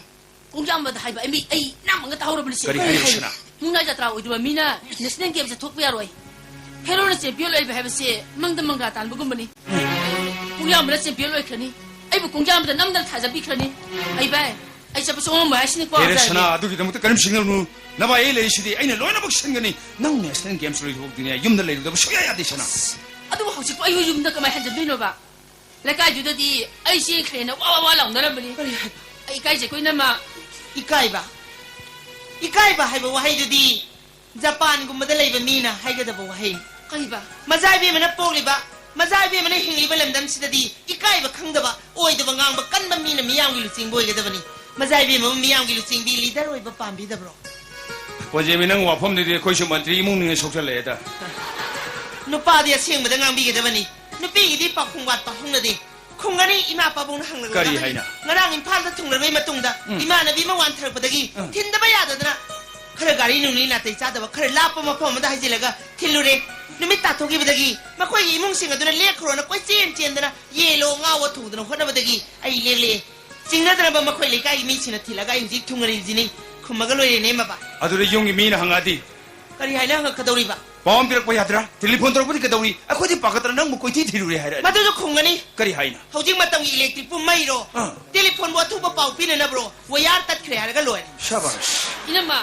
ꯀꯣꯡꯖꯥꯝꯕꯗ ꯍꯥꯏꯕ ꯑꯩ, ꯑꯩ ꯏꯅꯥꯛꯃꯛꯅ ꯇꯥꯍꯧꯔꯕꯅꯤ, ꯁꯦ꯫ ꯀꯔꯤ ꯍꯥꯏꯔꯤꯕ, ꯁꯅꯥ? ꯃꯨꯛꯅꯥ ꯖꯇ꯭ꯔꯥ ꯑꯣꯏꯗ꯭ꯔꯕ ꯃꯤꯅ ꯅꯦꯁꯅꯦꯜ ꯒꯦꯝꯁꯇ ꯊꯣꯛꯄ ꯌꯥꯔꯣꯏ꯫ ꯍꯦꯔꯣꯅ ꯆꯦꯝꯄꯤꯌꯟ ꯑꯣꯏꯕ ꯍꯥꯏꯕꯁꯦ ꯃꯪꯗ ꯃꯪꯒ꯭ꯔꯥ ꯇꯥꯟꯕꯒꯨꯝꯕꯅꯤ꯫ ꯀꯣꯡꯖꯥꯝꯕꯅ ꯆꯦꯝꯄꯤꯌꯟ ꯑꯣꯏꯈ꯭ꯔꯅꯤ꯫ ꯑꯩꯕꯨ ꯀꯣꯡꯖꯥꯝꯕꯗ ꯅꯝꯗꯅ ꯊꯥꯖꯕꯤꯈ꯭ꯔꯅꯤ꯫ ꯑꯩ ꯚꯥꯏ, ꯑꯩ ꯆꯠꯄ ꯁꯨꯡꯉꯝꯃꯣꯏ ꯍꯥꯏꯁꯤꯅꯤꯀꯣ, ꯍꯦꯔꯦ ꯁꯅꯥ, ꯖꯥꯏꯕꯤ꯫ ꯑꯗꯨꯒꯤꯗꯃꯛꯇ ꯀꯔꯤꯝ ꯆꯤꯡꯅꯒꯅꯨ꯫ ꯅꯚꯥꯏ ꯑꯩ ꯂꯩꯔꯤꯁꯤꯗꯤ, ꯑꯩꯅ ꯂꯣꯏꯅꯃꯛ ꯁꯤꯟꯒꯅꯤ꯫ ꯅꯪ ꯅꯦꯁꯅꯦꯜ ꯒꯦꯝꯁ ꯂꯣꯏꯗ꯭ꯔꯤꯐꯥꯎꯗꯤꯅꯦ ꯌꯨꯝꯗ ꯂꯩꯔꯨꯗꯕ ꯁꯨꯡꯌꯥ ꯌꯥꯗꯦ, ꯁꯅꯥ꯫ ꯑꯗꯨꯕꯨ ꯍꯧꯖꯤꯛꯄꯨ ꯑꯩ ꯌꯨꯝꯗ ꯀꯃꯥꯏ ꯍꯟꯖꯟꯗꯣꯏꯅꯣꯕ? ꯂꯩꯀꯥꯏꯗꯨꯗꯗꯤ ꯑꯩ ꯆꯦꯟꯈ꯭ꯔꯦꯅ ꯋꯥ ꯋꯥ ꯋꯥ ꯂꯥꯎꯅꯔꯝꯕꯅꯤ꯫ ꯀꯔꯤ ꯍꯥꯏꯕ? ꯑꯩ ꯏꯀꯥꯏꯖꯩꯀꯣ, ꯏꯅꯝꯃ꯫ ꯏꯀꯥꯏꯕ? ꯏꯀꯥꯏꯕ ꯍꯥꯏꯕ ꯋꯥꯍꯩꯗꯨꯗꯤ ꯖꯄꯥꯟꯒꯨꯝꯕꯗ ꯂꯩꯕ ꯃꯤꯅ ꯍꯥꯏꯒꯗꯕ ꯋꯥꯍꯩꯅꯤ꯫ ꯀꯔꯤꯕ? ꯃꯖꯥ ꯏꯕꯦꯝꯃꯅ ꯄꯣꯛꯂꯤꯕ, ꯃꯖꯥ ꯏꯕꯦꯝꯃꯅ ꯍꯤꯡꯂꯤꯕ ꯂꯝꯗꯝꯁꯤꯗꯗꯤ ꯏꯀꯥꯏꯕ ꯈꯪꯗꯕ, ꯑꯣꯏꯗꯕ ꯉꯥꯡꯕ ꯀꯟꯕ ꯃꯤꯅ ꯃꯤꯌꯥꯝꯒꯤ ꯂꯨꯆꯤꯡꯕ ꯑꯣꯏꯒꯗꯕꯅꯤ꯫ ꯃꯖꯥ ꯏꯕꯦꯝꯃꯕꯨ ꯃꯤꯌꯥꯝꯒꯤ ꯂꯨꯆꯤꯡꯕꯤ, ꯂꯤꯗꯔ ꯑꯣꯏꯕ ꯄꯥꯝꯕꯤꯗꯕ꯭ꯔꯣ? ꯀꯣꯟꯖꯦꯝꯕꯤ, ꯅꯪ ꯋꯥꯐꯝꯗꯨꯗꯤ ꯑꯩꯈꯣꯏꯁꯨ ꯃꯟꯇ꯭ꯔꯤ ꯏꯃꯨꯡꯅꯤꯅ ꯁꯣꯛꯆꯜꯂꯛꯑꯦꯗ꯫ ꯅꯨꯄꯥꯗꯤ ꯑꯁꯦꯡꯕꯗ ꯉꯥꯡꯕꯤꯒꯗꯕꯅꯤ꯫ ꯅꯨꯄꯤꯒꯤꯗꯤ ꯄꯥꯎꯈꯨꯝ ꯋꯥꯠꯄ ꯍꯧꯅꯗꯦ꯫ ꯈꯨꯝꯒꯅꯤ, ꯏꯃꯥ ꯄꯥꯕꯨꯡꯅ ꯍꯪꯂꯒ ꯀꯔꯤ ꯉꯥꯡꯒꯅꯤ꯫ ꯍꯥꯏꯅ? ꯉꯔꯥꯡ ꯏꯝꯐꯥꯜꯗ ꯊꯨꯡꯂꯔꯕꯩ ꯃꯇꯨꯡꯗ ꯎꯝ꯫ ꯏꯃꯥꯟꯅꯕꯤ ꯑꯃ ꯋꯥꯟꯊꯔꯛꯄꯗꯒꯤ ꯎꯝ꯫ ꯊꯤꯟꯗꯕ ꯌꯥꯗꯗꯅ ꯈꯔ ꯒꯥꯔꯤ ꯅꯨꯡꯂꯤ ꯅꯥꯇꯩ ꯆꯥꯗꯕ ꯈꯔ ꯂꯥꯞꯄ ꯃꯐꯝ ꯑꯃꯗ ꯍꯥꯏꯖꯤꯜꯂꯒ ꯊꯤꯜꯂꯨꯔꯦ꯫ ꯅꯨꯃꯤꯠ ꯇꯥꯊꯣꯛꯈꯤꯕꯗꯒꯤ ꯃꯈꯣꯏꯒꯤ ꯏꯃꯨꯡꯁꯤꯡ ꯑꯗꯨꯅ ꯂꯦꯛꯈ꯭ꯔꯣꯅ ꯀꯣꯏꯆꯦꯟ ꯆꯦꯟꯗꯅ ꯌꯦꯜꯂꯣ ꯉꯥꯎꯋꯣ ꯊꯧꯗꯅ ꯍꯣꯠꯅꯕꯗꯒꯤ ꯑꯩ ꯂꯦꯛꯂꯛꯑꯦ꯫ ꯆꯤꯡꯅꯗꯅꯕ ꯃꯈꯣꯏ ꯂꯩꯀꯥꯏꯒꯤ ꯃꯤꯁꯤꯡꯅ ꯊꯤꯜꯂꯒ ꯑꯩ ꯍꯧꯖꯤꯛ ꯊꯨꯡꯉꯔꯤꯕꯁꯤꯅꯤ꯫ ꯈꯨꯝꯃꯒ ꯂꯣꯏꯔꯦꯅꯦ, ꯃꯕꯥ꯫ ꯑꯗꯨꯗ ꯌꯨꯝꯒꯤ ꯃꯤꯅ ꯍꯪꯉꯛꯑꯗꯤ? ꯀꯔꯤ ꯍꯥꯏꯅ ꯍꯪꯉꯛꯀꯗꯧꯔꯤꯕ? ꯄꯥꯎ ꯑꯃ ꯄꯤꯔꯛꯄ ꯌꯥꯗ꯭ꯔꯥ? ꯇꯦꯂꯤꯐꯣꯟ ꯇꯧꯔꯛꯄꯗꯤ ꯀꯩꯗꯧꯔꯤ? ꯑꯩꯈꯣꯏꯗꯤ ꯄꯥꯈꯠꯇꯅ ꯅꯪꯕꯨ ꯀꯣꯏꯊꯤ ꯊꯤꯔꯨꯔꯦ ꯍꯥꯏꯔꯛꯑꯅꯤ꯫ ꯃꯗꯨꯁꯨ ꯈꯨꯝꯒꯅꯤ꯫ ꯀꯔꯤ ꯍꯥꯏꯅ? ꯍꯧꯖꯤꯛ ꯃꯇꯝꯒꯤ ꯏꯂꯦꯛꯇ꯭ꯔꯤꯛꯄꯨ ꯃꯩꯔꯣ, ꯑꯥ꯫ ꯇꯦꯂꯤꯐꯣꯟꯕꯨ ꯑꯊꯨꯕ ꯄꯥꯎ ꯄꯤꯅꯅꯕ꯭ꯔꯣ? ꯋꯥꯌꯥꯔ ꯇꯠꯈ꯭ꯔꯦ ꯍꯥꯏꯔꯒ ꯂꯣꯏꯔꯦ꯫ ꯁꯥꯕꯥꯁ꯫ ꯏꯅꯝꯃ,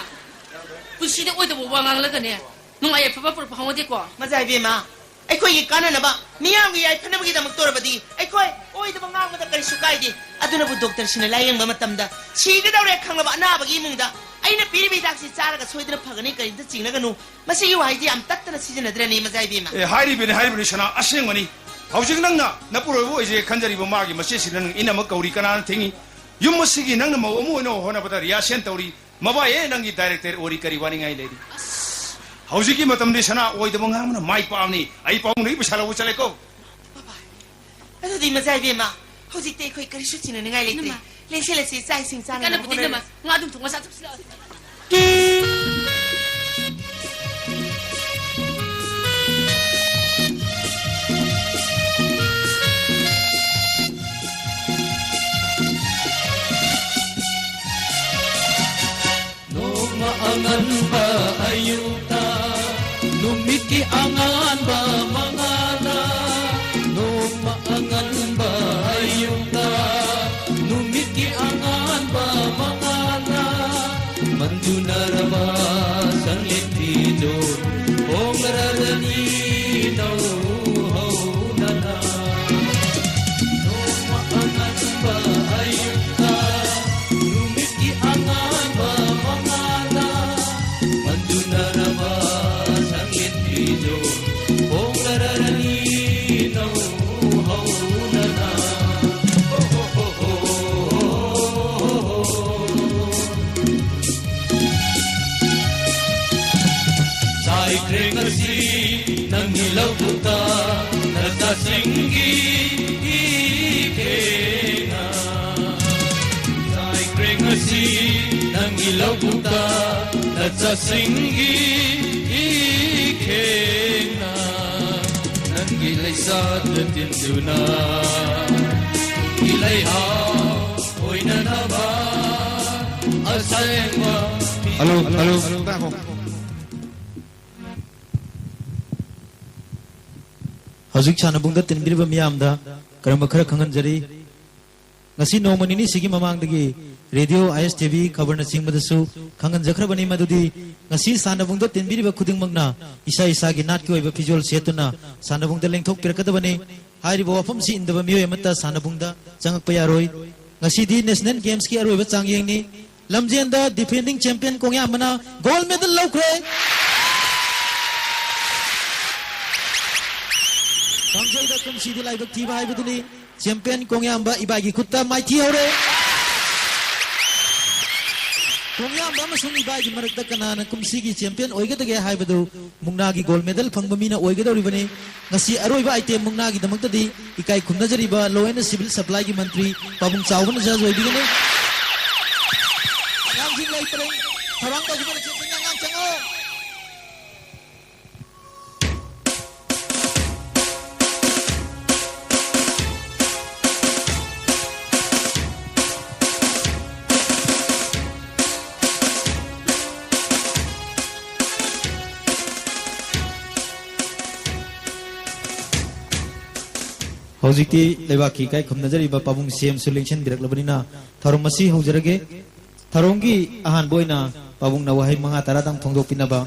ꯄꯨꯟꯁꯤꯗ ꯑꯣꯏꯗꯕ ꯋꯥ ꯉꯥꯡꯂꯒꯅꯦ, ꯅꯨꯡꯉꯥꯏ ꯌꯥꯏꯐꯕ ꯄꯨꯔꯛꯄ ꯍꯧꯅꯗꯦꯀꯣ꯫ ꯃꯖꯥ ꯏꯕꯦꯝꯃ, ꯑꯩꯈꯣꯏꯒꯤ ꯀꯥꯟꯅꯅꯕ, ꯃꯤꯌꯥꯝꯒꯤ ꯌꯥꯏꯐꯅꯕꯒꯤꯗꯃꯛꯇ ꯑꯣꯏꯔꯕꯗꯤ ꯑꯩꯈꯣꯏ ꯑꯣꯏꯗꯕ ꯉꯥꯡꯕꯗ ꯀꯔꯤꯁꯨ ꯀꯥꯏꯗꯦ꯫ ꯑꯗꯨꯅꯕꯨ ꯗꯣꯛꯇꯔꯁꯤꯅ ꯂꯥꯌꯦꯡꯕ ꯃꯇꯝꯗ ꯁꯤꯒꯗꯧꯔꯦ ꯈꯪꯂꯕ ꯑꯅꯥꯕꯒꯤ ꯏꯃꯨꯡꯗ ꯑꯩꯅ ꯄꯤꯔꯤꯕ ꯍꯤꯗꯥꯛꯁꯤ ꯆꯥꯔꯒ ꯁꯣꯏꯗꯅ ꯐꯒꯅꯤ, ꯀꯔꯤꯝꯇ ꯆꯤꯡꯅꯒꯅꯨ꯫ ꯃꯁꯤꯒꯤ ꯋꯥꯍꯩꯁꯤ ꯌꯥꯝ ꯇꯠꯇꯅ ꯁꯤꯖꯤꯟꯅꯗ꯭ꯔꯅꯦ, ꯃꯖꯥ ꯏꯕꯦꯝꯃ? ꯑꯦ, ꯍꯥꯏꯔꯤꯕꯅꯤ, ꯍꯥꯏꯔꯤꯕꯅꯤ, ꯁꯅꯥ, ꯑꯁꯦꯡꯕꯅꯤ꯫ ꯍꯧꯖꯤꯛ ꯅꯪꯅ ꯅꯄꯨꯔꯣꯏꯕ ꯑꯣꯏꯖꯒꯦ ꯈꯟꯖꯔꯤꯕ ꯃꯥꯒꯤ ꯃꯆꯦꯁꯤꯗ ꯅꯪ ꯏꯅꯝꯃ ꯀꯧꯔꯤ, ꯀꯅꯥꯅ ꯊꯤꯡꯉꯤ? ꯌꯨꯝ ꯑꯁꯤꯒꯤ ꯅꯪꯅ ꯃꯧ ꯑꯃ ꯑꯣꯏꯅꯕ ꯍꯣꯠꯅꯕꯗ ꯔꯤꯍꯥꯔꯁꯦꯜ ꯇꯧꯔꯤ꯫ ꯃꯕꯥ ꯑꯦ, ꯅꯪꯒꯤ ꯗꯥꯏꯔꯦꯛꯇꯔ ꯑꯣꯏꯔꯤ, ꯀꯔꯤ ꯋꯥꯅꯤꯡꯉꯥꯏ ꯂꯩꯔꯤ? ꯍꯧꯖꯤꯛꯀꯤ ꯃꯇꯝꯗꯤ ꯁꯅꯥ ꯑꯣꯏꯗꯕ ꯉꯥꯡꯕꯅ ꯃꯥꯏ ꯄꯥꯛꯑꯕꯅꯤ꯫ ꯑꯩ ꯄꯥꯕꯨꯡꯗꯒꯤ ꯄꯩꯁꯥ ꯂꯧꯕ ꯆꯠꯂꯦꯀꯣ꯫ ꯕꯕꯥ, ꯑꯗꯨꯗꯤ ꯃꯆꯥ ꯏꯕꯦꯝꯃ, ꯍꯧꯖꯤꯛꯇꯤ ꯑꯩꯈꯣꯏ ꯀꯔꯤꯁꯨ ꯆꯤꯡꯅꯅꯤꯡꯉꯥꯏ ꯂꯩꯇ꯭ꯔꯦ꯫ ꯏꯅꯝꯃ꯫ ꯂꯦꯡꯁꯦꯜꯂꯁꯤ, ꯆꯥꯛ ꯏꯁꯤꯡ ꯆꯥꯅꯕ ꯀꯥꯟꯅꯕꯗꯤ ꯍꯣꯠꯅꯔꯁꯤ꯫ ꯏꯅꯝꯃ, ꯉꯥ ꯑꯗꯨꯝ ꯊꯣꯡꯉ ꯆꯥꯊꯣꯛꯁꯤ ꯂꯥꯛꯑꯣ꯫ ꯑꯉꯥꯟꯕ ꯃꯉꯥꯜꯅ, ꯅꯣꯡꯃ ꯑꯉꯟꯕ ꯑꯌꯨꯛꯇ, ꯅꯨꯃꯤꯠꯀꯤ ꯑꯉꯥꯟꯕ ꯃꯉꯥꯜꯅ, ꯃꯟꯖꯨꯅꯔꯕ ꯁꯪꯂꯤꯠꯇꯤꯗꯣ ꯍꯣꯡꯂꯔꯅꯤ ꯅꯧꯍꯧꯅꯅ꯫ ꯅꯣꯡꯃ ꯑꯉꯟꯕ ꯑꯌꯨꯛꯇ, ꯅꯨꯃꯤꯠꯀꯤ ꯑꯉꯥꯟꯕ ꯃꯉꯥꯜꯅ, ꯃꯟꯖꯨꯅꯔꯕ ꯁꯪꯂꯤꯠꯇꯤꯗꯣ ꯍꯣꯡꯂꯔꯅꯤ ꯅꯧꯍꯧꯅꯅ꯫ ꯍꯣ, ꯍꯣ, ꯍꯣ, ꯍꯣ, ꯍꯣ, ꯍꯣ, ꯍꯣ꯫ ꯆꯥꯏꯈ꯭ꯔꯦ ꯉꯁꯤ ꯅꯪꯒꯤ ꯂꯧꯕꯨꯛꯇ ꯅꯆꯥꯁꯤꯡꯒꯤ ꯏꯈꯦꯡꯅ꯫ ꯆꯥꯏꯈ꯭ꯔꯦ ꯉꯁꯤ ꯅꯪꯒꯤ ꯂꯧꯕꯨꯛꯇ ꯅꯆꯥꯁꯤꯡꯒꯤ ꯏꯈꯦꯡꯅ꯫ ꯅꯪꯒꯤ ꯂꯩꯆꯠꯇ ꯇꯤꯟꯗꯨꯅ ꯏꯂꯩꯍꯥꯎ ꯑꯣꯏꯅꯅꯕ ꯑꯁꯦꯡꯕ ꯍꯜꯂꯣ, ꯍꯜꯂꯣ꯫ ꯍꯧꯖꯤꯛ ꯁꯥꯟꯅꯕꯨꯡꯗ ꯇꯤꯟꯕꯤꯔꯤꯕ ꯃꯤꯌꯥꯝꯗ ꯀꯔꯝꯕ ꯈꯔ ꯈꯪꯍꯟꯖꯔꯤ꯫ ꯉꯁꯤ ꯅꯣꯡꯃ ꯅꯤꯅꯤꯁꯤꯒꯤ ꯃꯃꯥꯡꯗꯒꯤ ꯔꯦꯗꯤꯑꯣ, ꯑꯥꯏ ꯑꯦꯁ ꯇꯤ ꯚꯤ, ꯈꯕꯔꯅꯆꯤꯡꯕꯗꯁꯨ ꯈꯪꯍꯟꯖꯈ꯭ꯔꯕꯅꯤ꯫ ꯃꯗꯨꯗꯤ ꯉꯁꯤ ꯁꯥꯟꯅꯕꯨꯡꯗ ꯇꯤꯟꯕꯤꯔꯤꯕ ꯈꯨꯗꯤꯡꯃꯛꯅ ꯏꯁꯥ ꯏꯁꯥꯒꯤ ꯅꯥꯠꯀꯤ ꯑꯣꯏꯕ ꯐꯤꯖꯣꯜ ꯁꯦꯠꯇꯨꯅ ꯁꯥꯟꯅꯕꯨꯡꯗ ꯂꯦꯡꯊꯣꯛꯄꯤꯔꯛꯀꯗꯕꯅꯤ꯫ ꯍꯥꯏꯔꯤꯕ ꯋꯥꯐꯝꯁꯤ ꯏꯟꯗꯕ ꯃꯤꯑꯣꯏ ꯑꯃꯠꯇ ꯁꯥꯟꯅꯕꯨꯡꯗ ꯆꯪꯉꯛꯄ ꯌꯥꯔꯣꯏ꯫ ꯉꯁꯤꯗꯤ ꯅꯦꯁꯅꯦꯜ ꯒꯦꯝꯁꯀꯤ ꯑꯔꯣꯏꯕ ꯆꯥꯡꯌꯦꯡꯅꯤ꯫ ꯂꯝꯖꯦꯟꯗ ꯗꯤꯐꯦꯟꯗꯤꯡ ꯆꯦꯝꯄꯤꯌꯟ ꯀꯣꯡꯌꯥꯝꯕꯅ ꯒꯣꯜ ꯃꯦꯗꯜ ꯂꯧꯈ꯭ꯔꯦ꯫ ꯀꯥꯡꯖꯩꯗ ꯀꯨꯝꯁꯤꯗꯤ ꯂꯥꯏꯕꯛ ꯊꯤꯕ ꯍꯥꯏꯕꯗꯨꯅꯤ꯫ ꯆꯦꯝꯄꯤꯌꯟ ꯀꯣꯡꯌꯥꯝꯕ ꯏꯕꯥꯏꯒꯤ ꯈꯨꯠꯇ ꯃꯥꯏꯊꯤ ꯍꯧꯔꯦ꯫ ꯀꯣꯡꯌꯥꯝꯕ ꯑꯃꯁꯨꯡ ꯏꯕꯥꯏꯒꯤ ꯃꯔꯛꯇ ꯀꯅꯥꯅ ꯀꯨꯝꯁꯤꯒꯤ ꯆꯦꯝꯄꯤꯌꯟ ꯑꯣꯏꯒꯗꯒꯦ ꯍꯥꯏꯕꯗꯨ ꯃꯨꯛꯅꯥꯒꯤ ꯒꯣꯜ ꯃꯦꯗꯜ ꯐꯪꯕ ꯃꯤꯅ ꯑꯣꯏꯒꯗꯧꯔꯤꯕꯅꯤ꯫ ꯉꯁꯤ ꯑꯔꯣꯏꯕ ꯑꯥꯏꯇꯦꯝ ꯃꯨꯛꯅꯥꯒꯤꯗꯃꯛꯇꯗꯤ ꯏꯀꯥꯏ ꯈꯨꯝꯅꯖꯔꯤꯕ ꯂꯣ ꯑꯦꯟ ꯁꯤꯚꯤꯜ ꯁꯄ꯭ꯂꯥꯏꯒꯤ ꯃꯟꯇ꯭ꯔꯤ ꯄꯥꯕꯨꯡ ꯆꯥꯎꯕꯅ ꯖꯖ ꯑꯣꯏꯕꯤꯒꯅꯤ꯫ ꯑꯉꯥꯡꯁꯤꯡ ꯂꯩꯇ꯭ꯔꯦ, ꯊꯧꯔꯥꯡ ꯇꯧꯈꯤꯕꯅ ꯆꯦꯟꯁꯤꯟꯅ ꯑꯉꯥꯡ ꯆꯪꯉꯣ꯫ ꯍꯧꯖꯤꯛꯇꯤ ꯂꯩꯕꯥꯛꯀꯤ ꯏꯀꯥꯏ ꯈꯨꯝꯅꯖꯔꯤꯕ ꯄꯥꯕꯨꯡ ꯁꯤ ꯑꯦꯝꯁꯨ ꯂꯦꯡꯁꯤꯟꯕꯤꯔꯛꯂꯕꯅꯤꯅ, ꯊꯧꯔꯝ ꯑꯁꯤ ꯍꯧꯖꯔꯒꯦ꯫ ꯊꯧꯔꯝꯒꯤ ꯑꯍꯥꯟꯕ ꯑꯣꯏꯅ ꯄꯥꯕꯨꯡꯅ ꯋꯥꯍꯩ ꯃꯉꯥ ꯇꯔꯥꯗꯪ ꯐꯣꯡꯗꯣꯛꯄꯤꯅꯕ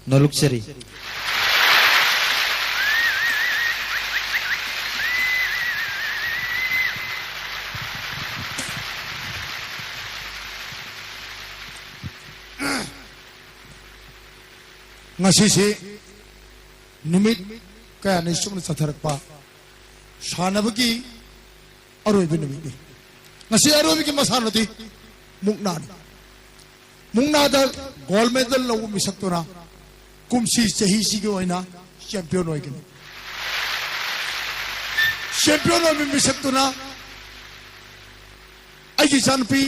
ꯅꯣꯜꯂꯨꯛꯆꯔꯤ꯫ ꯉꯁꯤꯁꯤ ꯅꯨꯃꯤꯠ ꯀꯌꯥꯅꯤ ꯆꯨꯞꯅ ꯆꯠꯊꯔꯛꯄ ꯁꯥꯟꯅꯕꯒꯤ ꯑꯔꯣꯏꯕ ꯅꯨꯃꯤꯠꯅꯤ꯫ ꯉꯁꯤ ꯑꯔꯣꯏꯕꯒꯤ ꯃꯁꯥꯟꯅꯗꯤ ꯃꯨꯛꯅꯥꯅꯤ꯫ ꯃꯨꯛꯅꯥꯗ ꯒꯣꯜ ꯃꯦꯗꯜ ꯂꯧꯕ ꯃꯤꯁꯛꯇꯨꯅ ꯀꯨꯝꯁꯤ ꯆꯍꯤꯁꯤꯒꯤ ꯑꯣꯏꯅ ꯆꯦꯝꯄꯤꯌꯟ ꯑꯣꯏꯒꯅꯤ꯫ ꯆꯦꯝꯄꯤꯌꯟ ꯑꯣꯏꯕ ꯃꯤꯁꯛꯇꯨꯅ ꯑꯩꯒꯤ ꯏꯆꯥꯅꯨꯄꯤ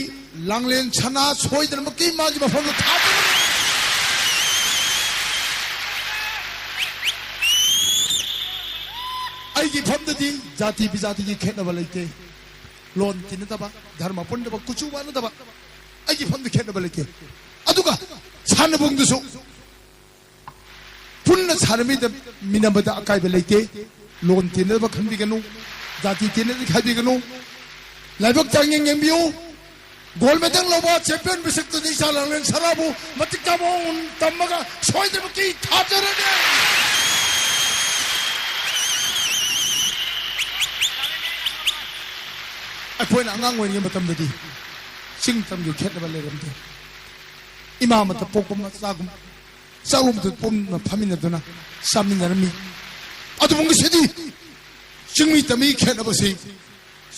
ꯂꯥꯡꯂꯦꯟ ꯁꯅꯥ ꯁꯣꯏꯗꯅꯃꯛꯀꯤ ꯃꯥꯒꯤ ꯃꯐꯝꯗ ꯊꯥꯗꯣꯔꯛꯀꯅꯤ꯫ ꯑꯩꯒꯤ ꯏꯐꯝꯗꯗꯤ ꯖꯥꯇꯤ ꯕꯤꯖꯥꯇꯤꯒꯤ ꯈꯦꯠꯅꯕ ꯂꯩꯇꯦ꯫ ꯂꯣꯟ ꯇꯤꯟꯅꯗꯕ, ꯙꯔꯃ ꯄꯨꯟꯗꯕ, ꯀꯨꯆꯨ ꯃꯥꯟꯅꯗꯕ, ꯑꯩꯒꯤ ꯏꯐꯝꯗ ꯈꯦꯠꯅꯕ ꯂꯩꯇꯦ꯫ ꯑꯗꯨꯒ ꯁꯥꯟꯅꯕꯨꯡꯗꯨꯁꯨ ꯄꯨꯟꯅ ꯁꯥꯟꯅꯃꯤꯟꯅꯕꯗ ꯑꯀꯥꯏꯕ ꯂꯩꯇꯦ꯫ ꯂꯣꯟ ꯇꯤꯟꯅꯗꯕ ꯈꯟꯕꯤꯒꯅꯨ, ꯖꯥꯇꯤ ꯇꯤꯟꯅꯗꯕ ꯈꯟꯕꯤꯒꯅꯨ꯫ ꯂꯥꯏꯕꯛ ꯆꯥꯡꯌꯦꯡ ꯌꯦꯡꯕꯤꯌꯨ꯫ ꯒꯣꯜ ꯃꯦꯗꯜ ꯂꯧꯕ ꯆꯦꯝꯄꯤꯌꯟ ꯃꯤꯁꯛꯇꯨꯗꯤ ꯏꯆꯥ ꯂꯥꯡꯂꯦꯟ ꯁꯅꯥꯕꯨ ꯃꯇꯤꯛ ꯆꯥꯕ ꯃꯑꯣꯡ ꯇꯝꯃꯒ ꯁꯣꯏꯗꯅꯃꯛꯀꯤ ꯊꯥꯖꯔꯅꯤ꯫ ꯑꯩꯈꯣꯏꯅ ꯑꯉꯥꯡ ꯑꯣꯏꯔꯤꯉꯩ ꯃꯇꯝꯗꯗꯤ ꯆꯤꯡ ꯇꯝꯒꯤ ꯈꯦꯠꯅꯕ ꯂꯩꯔꯝꯗꯦ꯫ ꯏꯃꯥ ꯑꯃꯠꯇ ꯄꯣꯛꯄ ꯃꯆꯥꯒꯨꯝ ꯆꯥꯛꯂꯨꯝꯗ ꯄꯨꯟꯅ ꯐꯝꯃꯤꯟꯅꯗꯨꯅ ꯆꯥꯃꯤꯟꯅꯔꯝꯃꯤ꯫ ꯑꯗꯨꯕꯨ ꯉꯁꯤꯗꯤ ꯆꯤꯡꯃꯤ ꯇꯝꯃꯤ ꯈꯦꯠꯅꯕꯁꯤ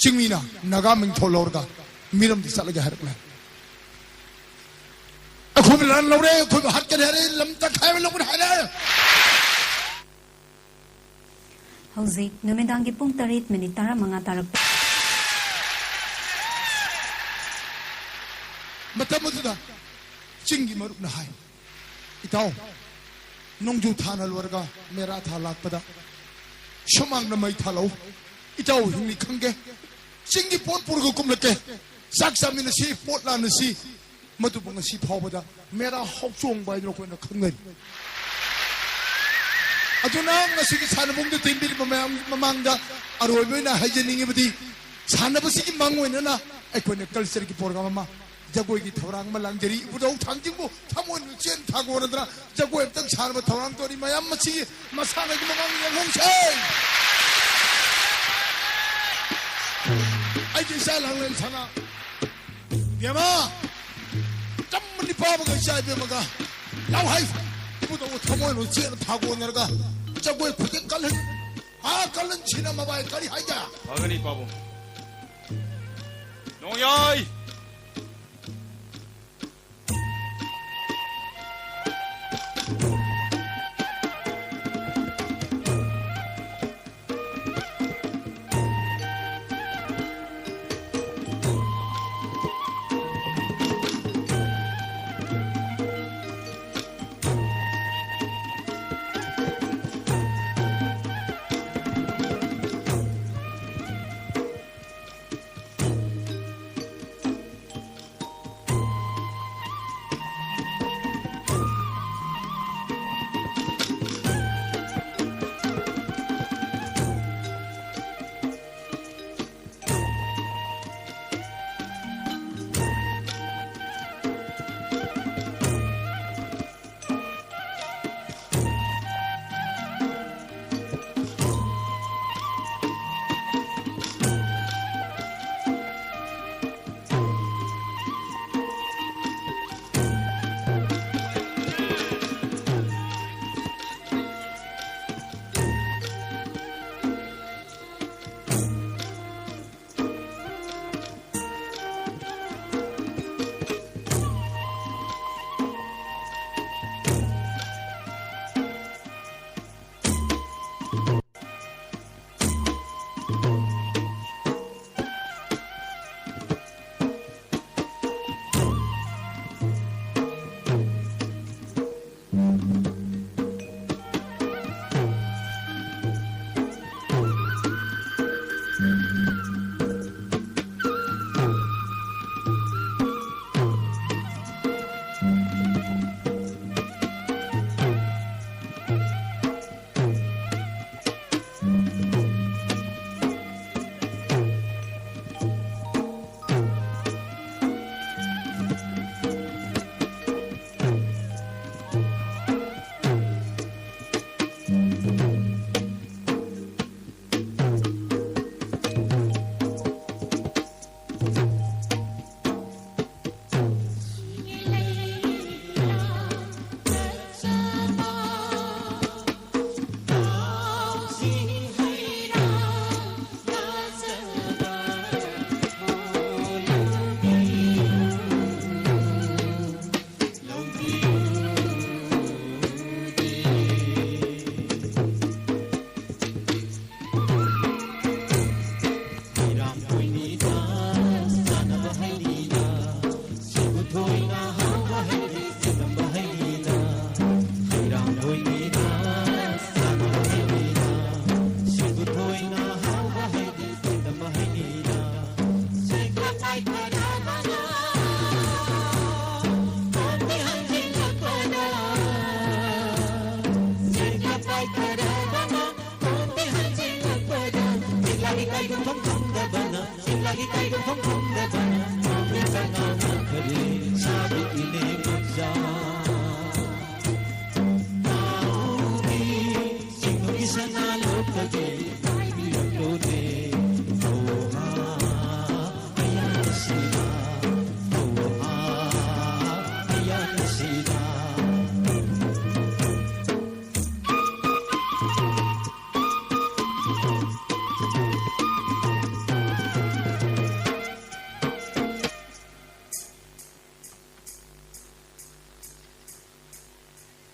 ꯆꯤꯡꯃꯤꯅ ꯅꯥꯒꯥ ꯃꯤꯡꯊꯣꯜ ꯂꯧꯔꯒ ꯃꯤꯔꯝꯗ ꯆꯠꯂꯒꯦ ꯍꯥꯏꯔꯛꯂꯦ꯫ ꯑꯩꯈꯣꯏꯕꯨ ꯂꯥꯟ ꯂꯧꯔꯦ, ꯑꯩꯈꯣꯏꯕꯨ ꯍꯥꯠꯀꯅꯤ ꯍꯥꯏꯔꯦ, ꯂꯝ ꯇꯪꯈꯥꯏ ꯑꯃ ꯂꯧꯒꯅꯤ ꯍꯥꯏꯔꯦ꯫ ꯍꯧꯖꯤꯛ ꯅꯨꯃꯤꯗꯥꯡꯒꯤ ꯄꯨꯡ ꯇꯔꯦꯠ ꯃꯤꯅꯤꯠ ꯇꯔꯥꯃꯉꯥ ꯇꯥꯔꯛꯄ꯫ ꯃꯇꯝ ꯑꯗꯨꯗ ꯆꯤꯡꯒꯤ ꯃꯔꯨꯞꯅ ꯍꯥꯏ, "ꯏꯇꯥꯎ, ꯅꯣꯡꯖꯨ ꯊꯥꯅ ꯂꯣꯏꯔꯒ ꯃꯦꯔꯥ ꯊꯥ ꯂꯥꯛꯄꯗ ꯁꯨꯃꯥꯡꯗ ꯃꯩ ꯊꯥꯜꯂꯛꯎ꯫ ꯏꯇꯥꯎ ꯍꯤꯡꯂꯤ ꯈꯪꯒꯦ꯫ ꯆꯤꯡꯒꯤ ꯄꯣꯠ ꯄꯨꯔꯒ ꯀꯨꯝꯂꯛꯀꯦ꯫ ꯆꯥꯛ ꯆꯥꯃꯤꯟꯅꯁꯤ, ꯄꯣꯠ ꯂꯥꯟꯅꯁꯤ꯫ ꯃꯗꯨꯕꯨ ꯉꯁꯤ ꯐꯥꯎꯕꯗ ꯃꯦꯔꯥ ꯍꯥꯎꯆꯣꯡꯕ ꯍꯥꯏꯗꯨꯅ ꯑꯩꯈꯣꯏꯅ ꯈꯪꯅꯔꯤ"꯫ ꯑꯗꯨꯅ ꯉꯁꯤꯒꯤ ꯁꯥꯟꯅꯕꯨꯡꯗ ꯇꯤꯟꯕꯤꯔꯤꯕ ꯃꯌꯥꯝ ꯃꯃꯥꯡꯗ ꯑꯔꯣꯏꯕ ꯑꯣꯏꯅ ꯍꯥꯏꯖꯅꯤꯡꯉꯤꯕꯗꯤ, ꯁꯥꯟꯅꯕꯁꯤꯒꯤ ꯃꯥꯡ ꯑꯣꯏꯅꯅ ꯑꯩꯈꯣꯏꯅ ꯀꯜꯆꯔꯒꯤ ꯄ꯭ꯔꯣꯒ꯭ꯔꯥꯝ ꯑꯃ, ꯖꯒꯣꯏꯒꯤ ꯊꯧꯔꯥꯡ ꯑꯃ ꯂꯥꯡꯖꯔꯤ꯫ ꯏꯕꯨꯙꯧ ꯊꯥꯡꯖꯤꯡꯕꯨ ꯊꯃꯣꯏ ꯅꯨꯡꯆꯦꯟ ꯊꯥꯒꯣꯟꯅꯗꯅ ꯖꯒꯣꯏ ꯑꯝꯇꯪ ꯁꯥꯅꯕ ꯊꯧꯔꯥꯡ ꯇꯧꯔꯤ꯫ ꯃꯌꯥꯝ ꯃꯁꯤꯒꯤ ꯃꯁꯥꯟꯅꯒꯤ ꯃꯃꯥꯡ ꯌꯦꯡꯍꯧꯁꯦ꯫ ꯑꯩꯒꯤ ꯏꯆꯥ ꯂꯥꯡꯂꯦꯟ ꯁꯅꯥ, ꯏꯕꯦꯝꯃ, ꯆꯝꯃ ꯅꯤꯄꯥꯕꯒ ꯏꯆꯥ ꯏꯕꯦꯝꯃꯒ ꯂꯥꯎ ꯍꯥꯏ꯫ ꯏꯕꯨꯙꯧ ꯊꯃꯣꯏ ꯅꯨꯡꯆꯦꯟ ꯊꯥꯒꯣꯟꯅꯔꯒ ꯖꯒꯣꯏ ꯈꯨꯗꯤꯡ ꯀꯜꯍꯟ꯫ ꯍꯥ, ꯀꯜꯍꯟꯁꯤꯅ ꯃꯕꯥꯏ ꯀꯔꯤ ꯍꯥꯏꯒꯦ? ꯐꯒꯅꯤ ꯄꯥꯕꯨꯡ꯫ ꯅꯣꯡꯌꯥꯏ!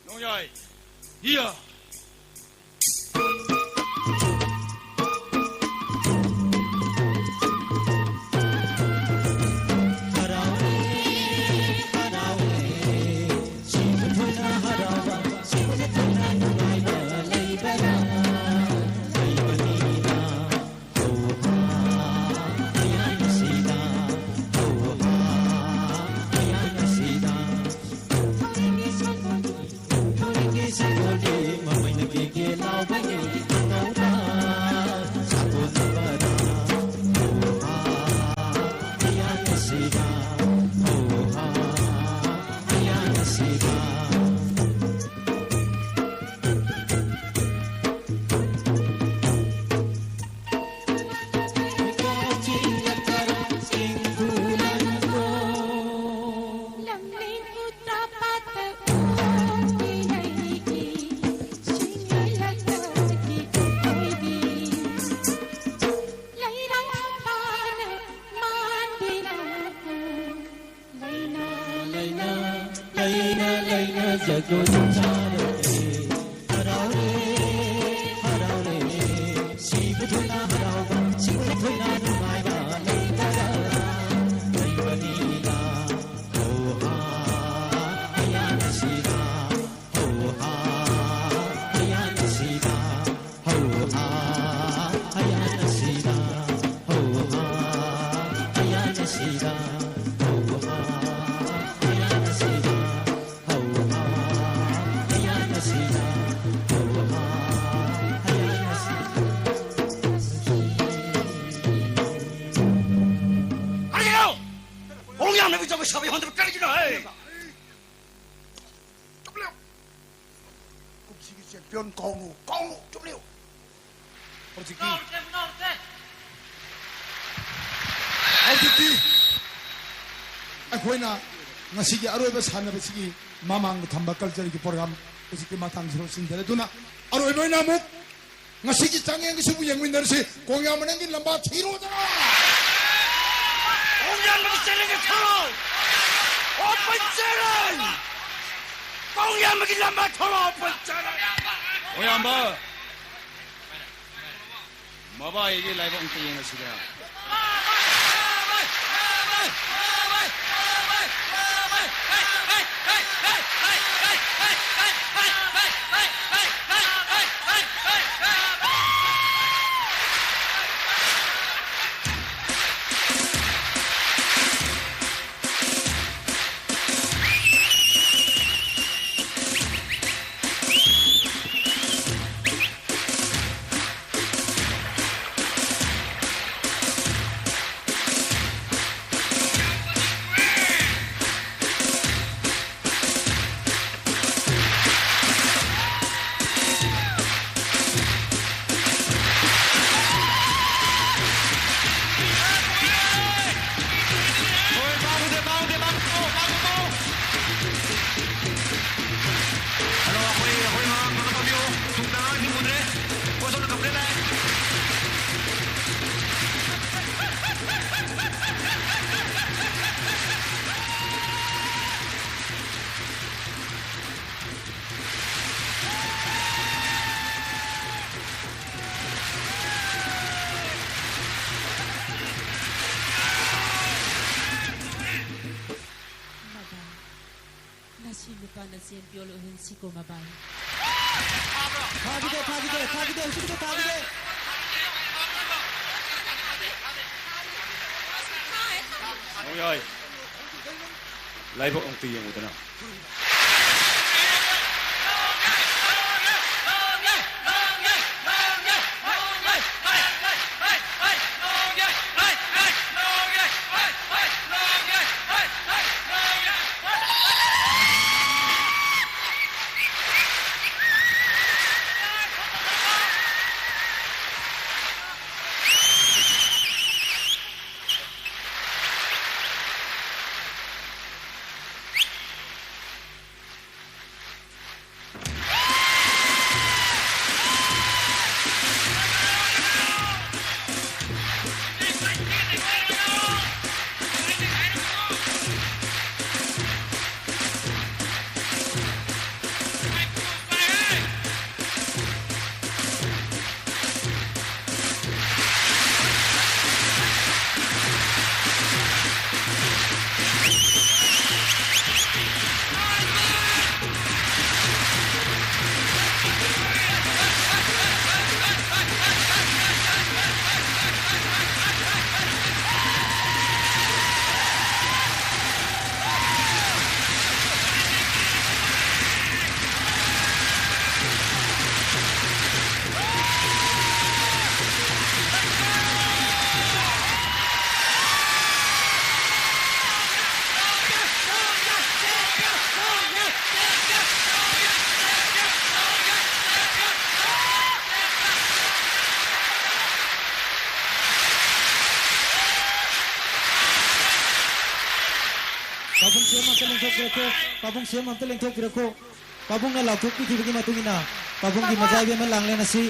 ꯅꯣꯡꯌꯥꯏ꯫ ꯏꯌꯥ꯫ ꯀꯔꯤꯒꯤꯅꯣ? ꯍꯩ! ꯆꯨꯞꯂꯤꯎ! ꯀꯨꯝꯁꯤꯒꯤ ꯆꯦꯝꯄꯤꯌꯟ ꯀꯥꯎꯅꯨ, ꯀꯥꯎꯅꯨ, ꯆꯨꯞꯂꯤꯎ! ꯍꯧꯖꯤꯛꯇꯤ, ꯍꯧꯖꯤꯛꯇꯤ ꯑꯩꯈꯣꯏꯅ ꯉꯁꯤꯒꯤ ꯑꯔꯣꯏꯕ ꯁꯥꯟꯅꯕꯁꯤꯒꯤ ꯃꯃꯥꯡꯗ ꯊꯝꯕ cultureꯒꯤ program ꯍꯧꯖꯤꯛꯀꯤ ꯃꯇꯥꯡꯁꯤ ꯂꯣꯏꯁꯤꯟꯖꯔꯦ꯫ ꯑꯗꯨꯅ ꯑꯔꯣꯏꯕ ꯑꯣꯏꯅ ꯑꯃꯨꯛ ꯉꯁꯤꯒꯤ ꯆꯥꯡꯌꯦꯡꯒꯤꯁꯤꯕꯨ ꯌꯦꯡꯃꯤꯟꯅꯔꯁꯤ꯫ ꯀꯣꯡꯌꯥꯝꯕ ꯅꯪꯒꯤ ꯂꯝꯕꯥ ꯊꯤꯔꯣꯗꯅ! ꯀꯣꯡꯌꯥꯝꯕꯒꯤ ꯆꯦꯂꯦꯟꯖ ꯊꯣꯛꯂꯛꯑꯣ! Open challenge! ꯀꯣꯡꯌꯥꯝꯕꯒꯤ ꯂꯝꯕꯥ ꯊꯣꯛꯂꯛꯑꯣ! Open challenge! ꯀꯣꯡꯌꯥꯝꯕ! ꯃꯕꯥꯏꯒꯤ ꯂꯥꯏꯕꯛ ꯑꯝꯇ ꯌꯦꯡꯉꯁꯤꯗ꯫ ꯍꯣꯏ, ꯃꯥꯡꯉꯨꯗꯦ, ꯃꯥꯡꯉꯨꯗꯦ, ꯃꯥꯡꯉꯨꯗꯦ, ꯃꯥꯡꯉꯨꯗꯦ꯫ ꯍꯜꯂꯣ, ꯑꯩꯈꯣꯏ, ꯑꯩꯈꯣꯏ ꯃꯃꯥꯡ ꯀꯩꯅꯣ ꯇꯧꯕꯤꯌꯨ꯫ ꯇꯨꯡꯗ ꯑꯉꯥꯡꯁꯤꯡ ꯎꯗ꯭ꯔꯦ꯫ ꯄꯣꯠ ꯁꯣꯝꯗ ꯀꯝꯄ꯭ꯂꯦꯟ ꯂꯥꯛꯑꯦ꯫ ꯃꯕꯥꯏ, ꯅꯁꯤ ꯅꯨꯄꯥꯅ ꯆꯦꯟ ꯄꯤꯌꯣꯜ ꯑꯣꯏꯍꯟꯁꯤꯀꯣ ꯃꯕꯥꯏ꯫ ꯐꯥꯈꯤꯗꯦ, ꯐꯥꯈꯤꯗꯦ, ꯐꯥꯈꯤꯗꯦ, ꯍꯧꯖꯤꯛꯀꯤꯗꯣ ꯐꯥꯈꯤꯗꯦ꯫ ꯍꯣꯏ, ꯍꯣꯏ꯫ ꯂꯥꯏꯕꯛ ꯑꯃꯨꯛꯇ ꯌꯦꯡꯉꯨꯗꯅ꯫ ꯁꯤ ꯑꯦꯝ ꯑꯝꯇ ꯂꯦꯡꯊꯣꯛꯄꯤꯔꯛꯈꯣ꯫ ꯄꯥꯕꯨꯡ ꯁꯤ ꯑꯦꯝ ꯑꯝꯇ ꯂꯦꯡꯊꯣꯛꯄꯤꯔꯛꯈꯣ꯫ ꯄꯥꯕꯨꯡꯅ ꯂꯥꯎꯊꯣꯛꯄꯤꯈꯤꯕꯒꯤ ꯃꯇꯨꯡ ꯏꯟꯅ ꯄꯥꯕꯨꯡꯒꯤ ꯃꯆꯥ ꯏꯕꯦꯝꯃ ꯂꯥꯡꯂꯦꯟ ꯑꯁꯤ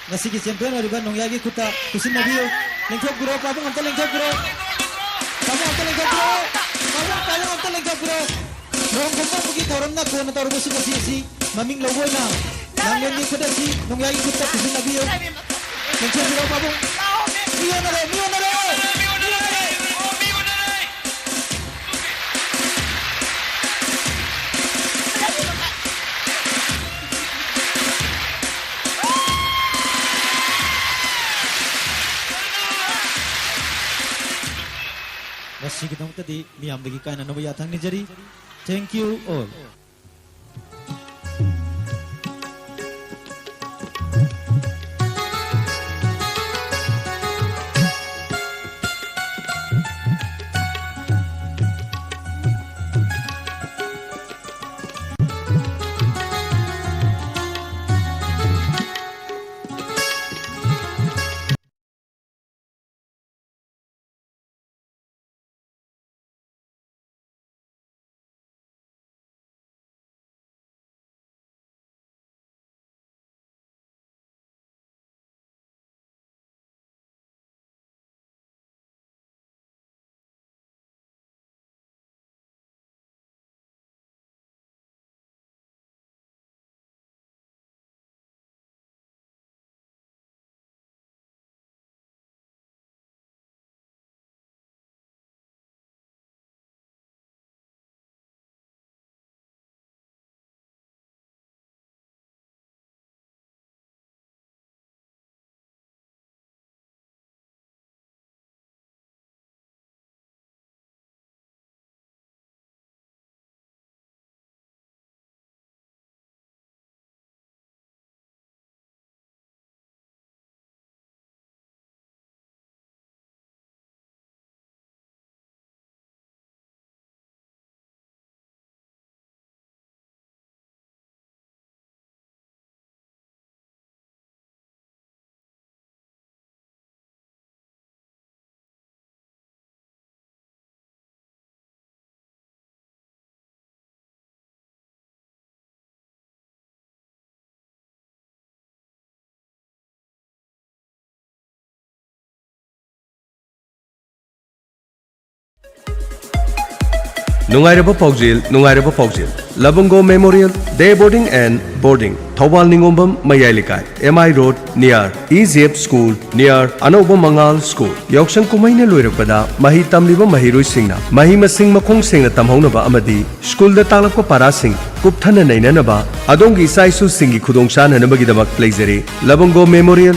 ꯉꯁꯤꯒꯤ ꯆꯦꯝꯄꯤꯌꯟ ꯑꯣꯏꯔꯤꯕ ꯅꯣꯡꯌꯥꯏꯒꯤ ꯈꯨꯠꯇ ꯄꯤꯁꯤꯟꯅꯕꯤꯌꯨ꯫ ꯂꯦꯡꯊꯣꯛꯄꯤꯔꯣ, ꯄꯥꯕꯨꯡ ꯑꯝꯇ ꯂꯦꯡꯊꯣꯛꯄꯤꯔꯣ꯫ ꯄꯥꯕꯨꯡ ꯑꯝꯇ ꯂꯦꯡꯊꯣꯛꯄꯤꯔꯣ꯫ ꯄꯥꯕꯨꯡ, ꯄꯥꯕꯨꯡ ꯑꯝꯇ ꯂꯦꯡꯊꯣꯛꯄꯤꯔꯣ꯫ ꯂꯨꯍꯣꯡ ꯈꯣꯡꯗꯣꯡꯕꯒꯤ ꯊꯧꯔꯝꯅ ꯀꯣꯟꯅ ꯇꯧꯔꯕꯁꯨ ꯉꯁꯤ ꯑꯁꯤ ꯃꯃꯤꯡ ꯂꯧꯕ ꯑꯣꯏꯅ ꯂꯥꯡꯂꯦꯟꯒꯤ ꯈꯨꯠ ꯑꯁꯤ ꯅꯣꯡꯌꯥꯏꯒꯤ ꯈꯨꯠꯇ ꯄꯤꯁꯤꯟꯅꯕꯤꯌꯨ꯫ ꯂꯦꯡꯊꯣꯛꯄꯤꯔꯣ, ꯄꯥꯕꯨꯡ꯫ ꯃꯤ ꯑꯣꯟꯅꯔꯦ, ꯃꯤ ꯑꯣꯟꯅꯔꯦ꯫ ꯃꯤ ꯑꯣꯟꯅꯔꯦ꯫ ꯉꯁꯤꯒꯤꯗꯃꯛꯇꯗꯤ ꯃꯤꯌꯥꯝꯗꯒꯤ ꯀꯥꯏꯅꯅꯕ ꯌꯥꯊꯪ ꯅꯤꯖꯔꯤ꯫ Thank you all. ꯅꯨꯡꯉꯥꯏꯔꯕ ꯄꯥꯎꯖꯦꯜ, ꯅꯨꯡꯉꯥꯏꯔꯕ ꯄꯥꯎꯖꯦꯜ꯫ ꯂꯕꯪꯒꯣ Memorial Day Boarding and Boarding, Thoubal ꯅꯤꯉꯣꯝꯕꯝ ꯃꯌꯥꯏ ꯂꯩꯀꯥꯏ, M I Road near E J F School near ꯑꯅꯧꯕ ꯃꯉꯥꯜ School꯫ ꯌꯥꯎꯁꯪ ꯀꯨꯝꯍꯩꯅ ꯂꯣꯏꯔꯛꯄꯗ ꯃꯍꯩ ꯇꯝꯂꯤꯕ ꯃꯍꯩꯔꯣꯏꯁꯤꯡꯅ ꯃꯍꯩ ꯃꯁꯤꯡ ꯃꯈꯣꯡ ꯁꯦꯡꯅ ꯇꯝꯍꯧꯅꯕ ꯑꯃꯗꯤ ꯁ꯭ꯀꯨꯜꯗ ꯇꯥꯛꯂꯛꯄ ꯄꯥꯔꯥꯁꯤꯡ ꯀꯨꯞꯊꯅ ꯅꯩꯅꯅꯕ ꯑꯗꯣꯝꯒꯤ ꯏꯆꯥ ꯏꯁꯨꯁꯤꯡꯒꯤ ꯈꯨꯗꯣꯡ ꯆꯥꯅꯅꯕꯒꯤꯗꯃꯛ ꯂꯩꯖꯔꯤ꯫ ꯂꯕꯪꯒꯣ Memorial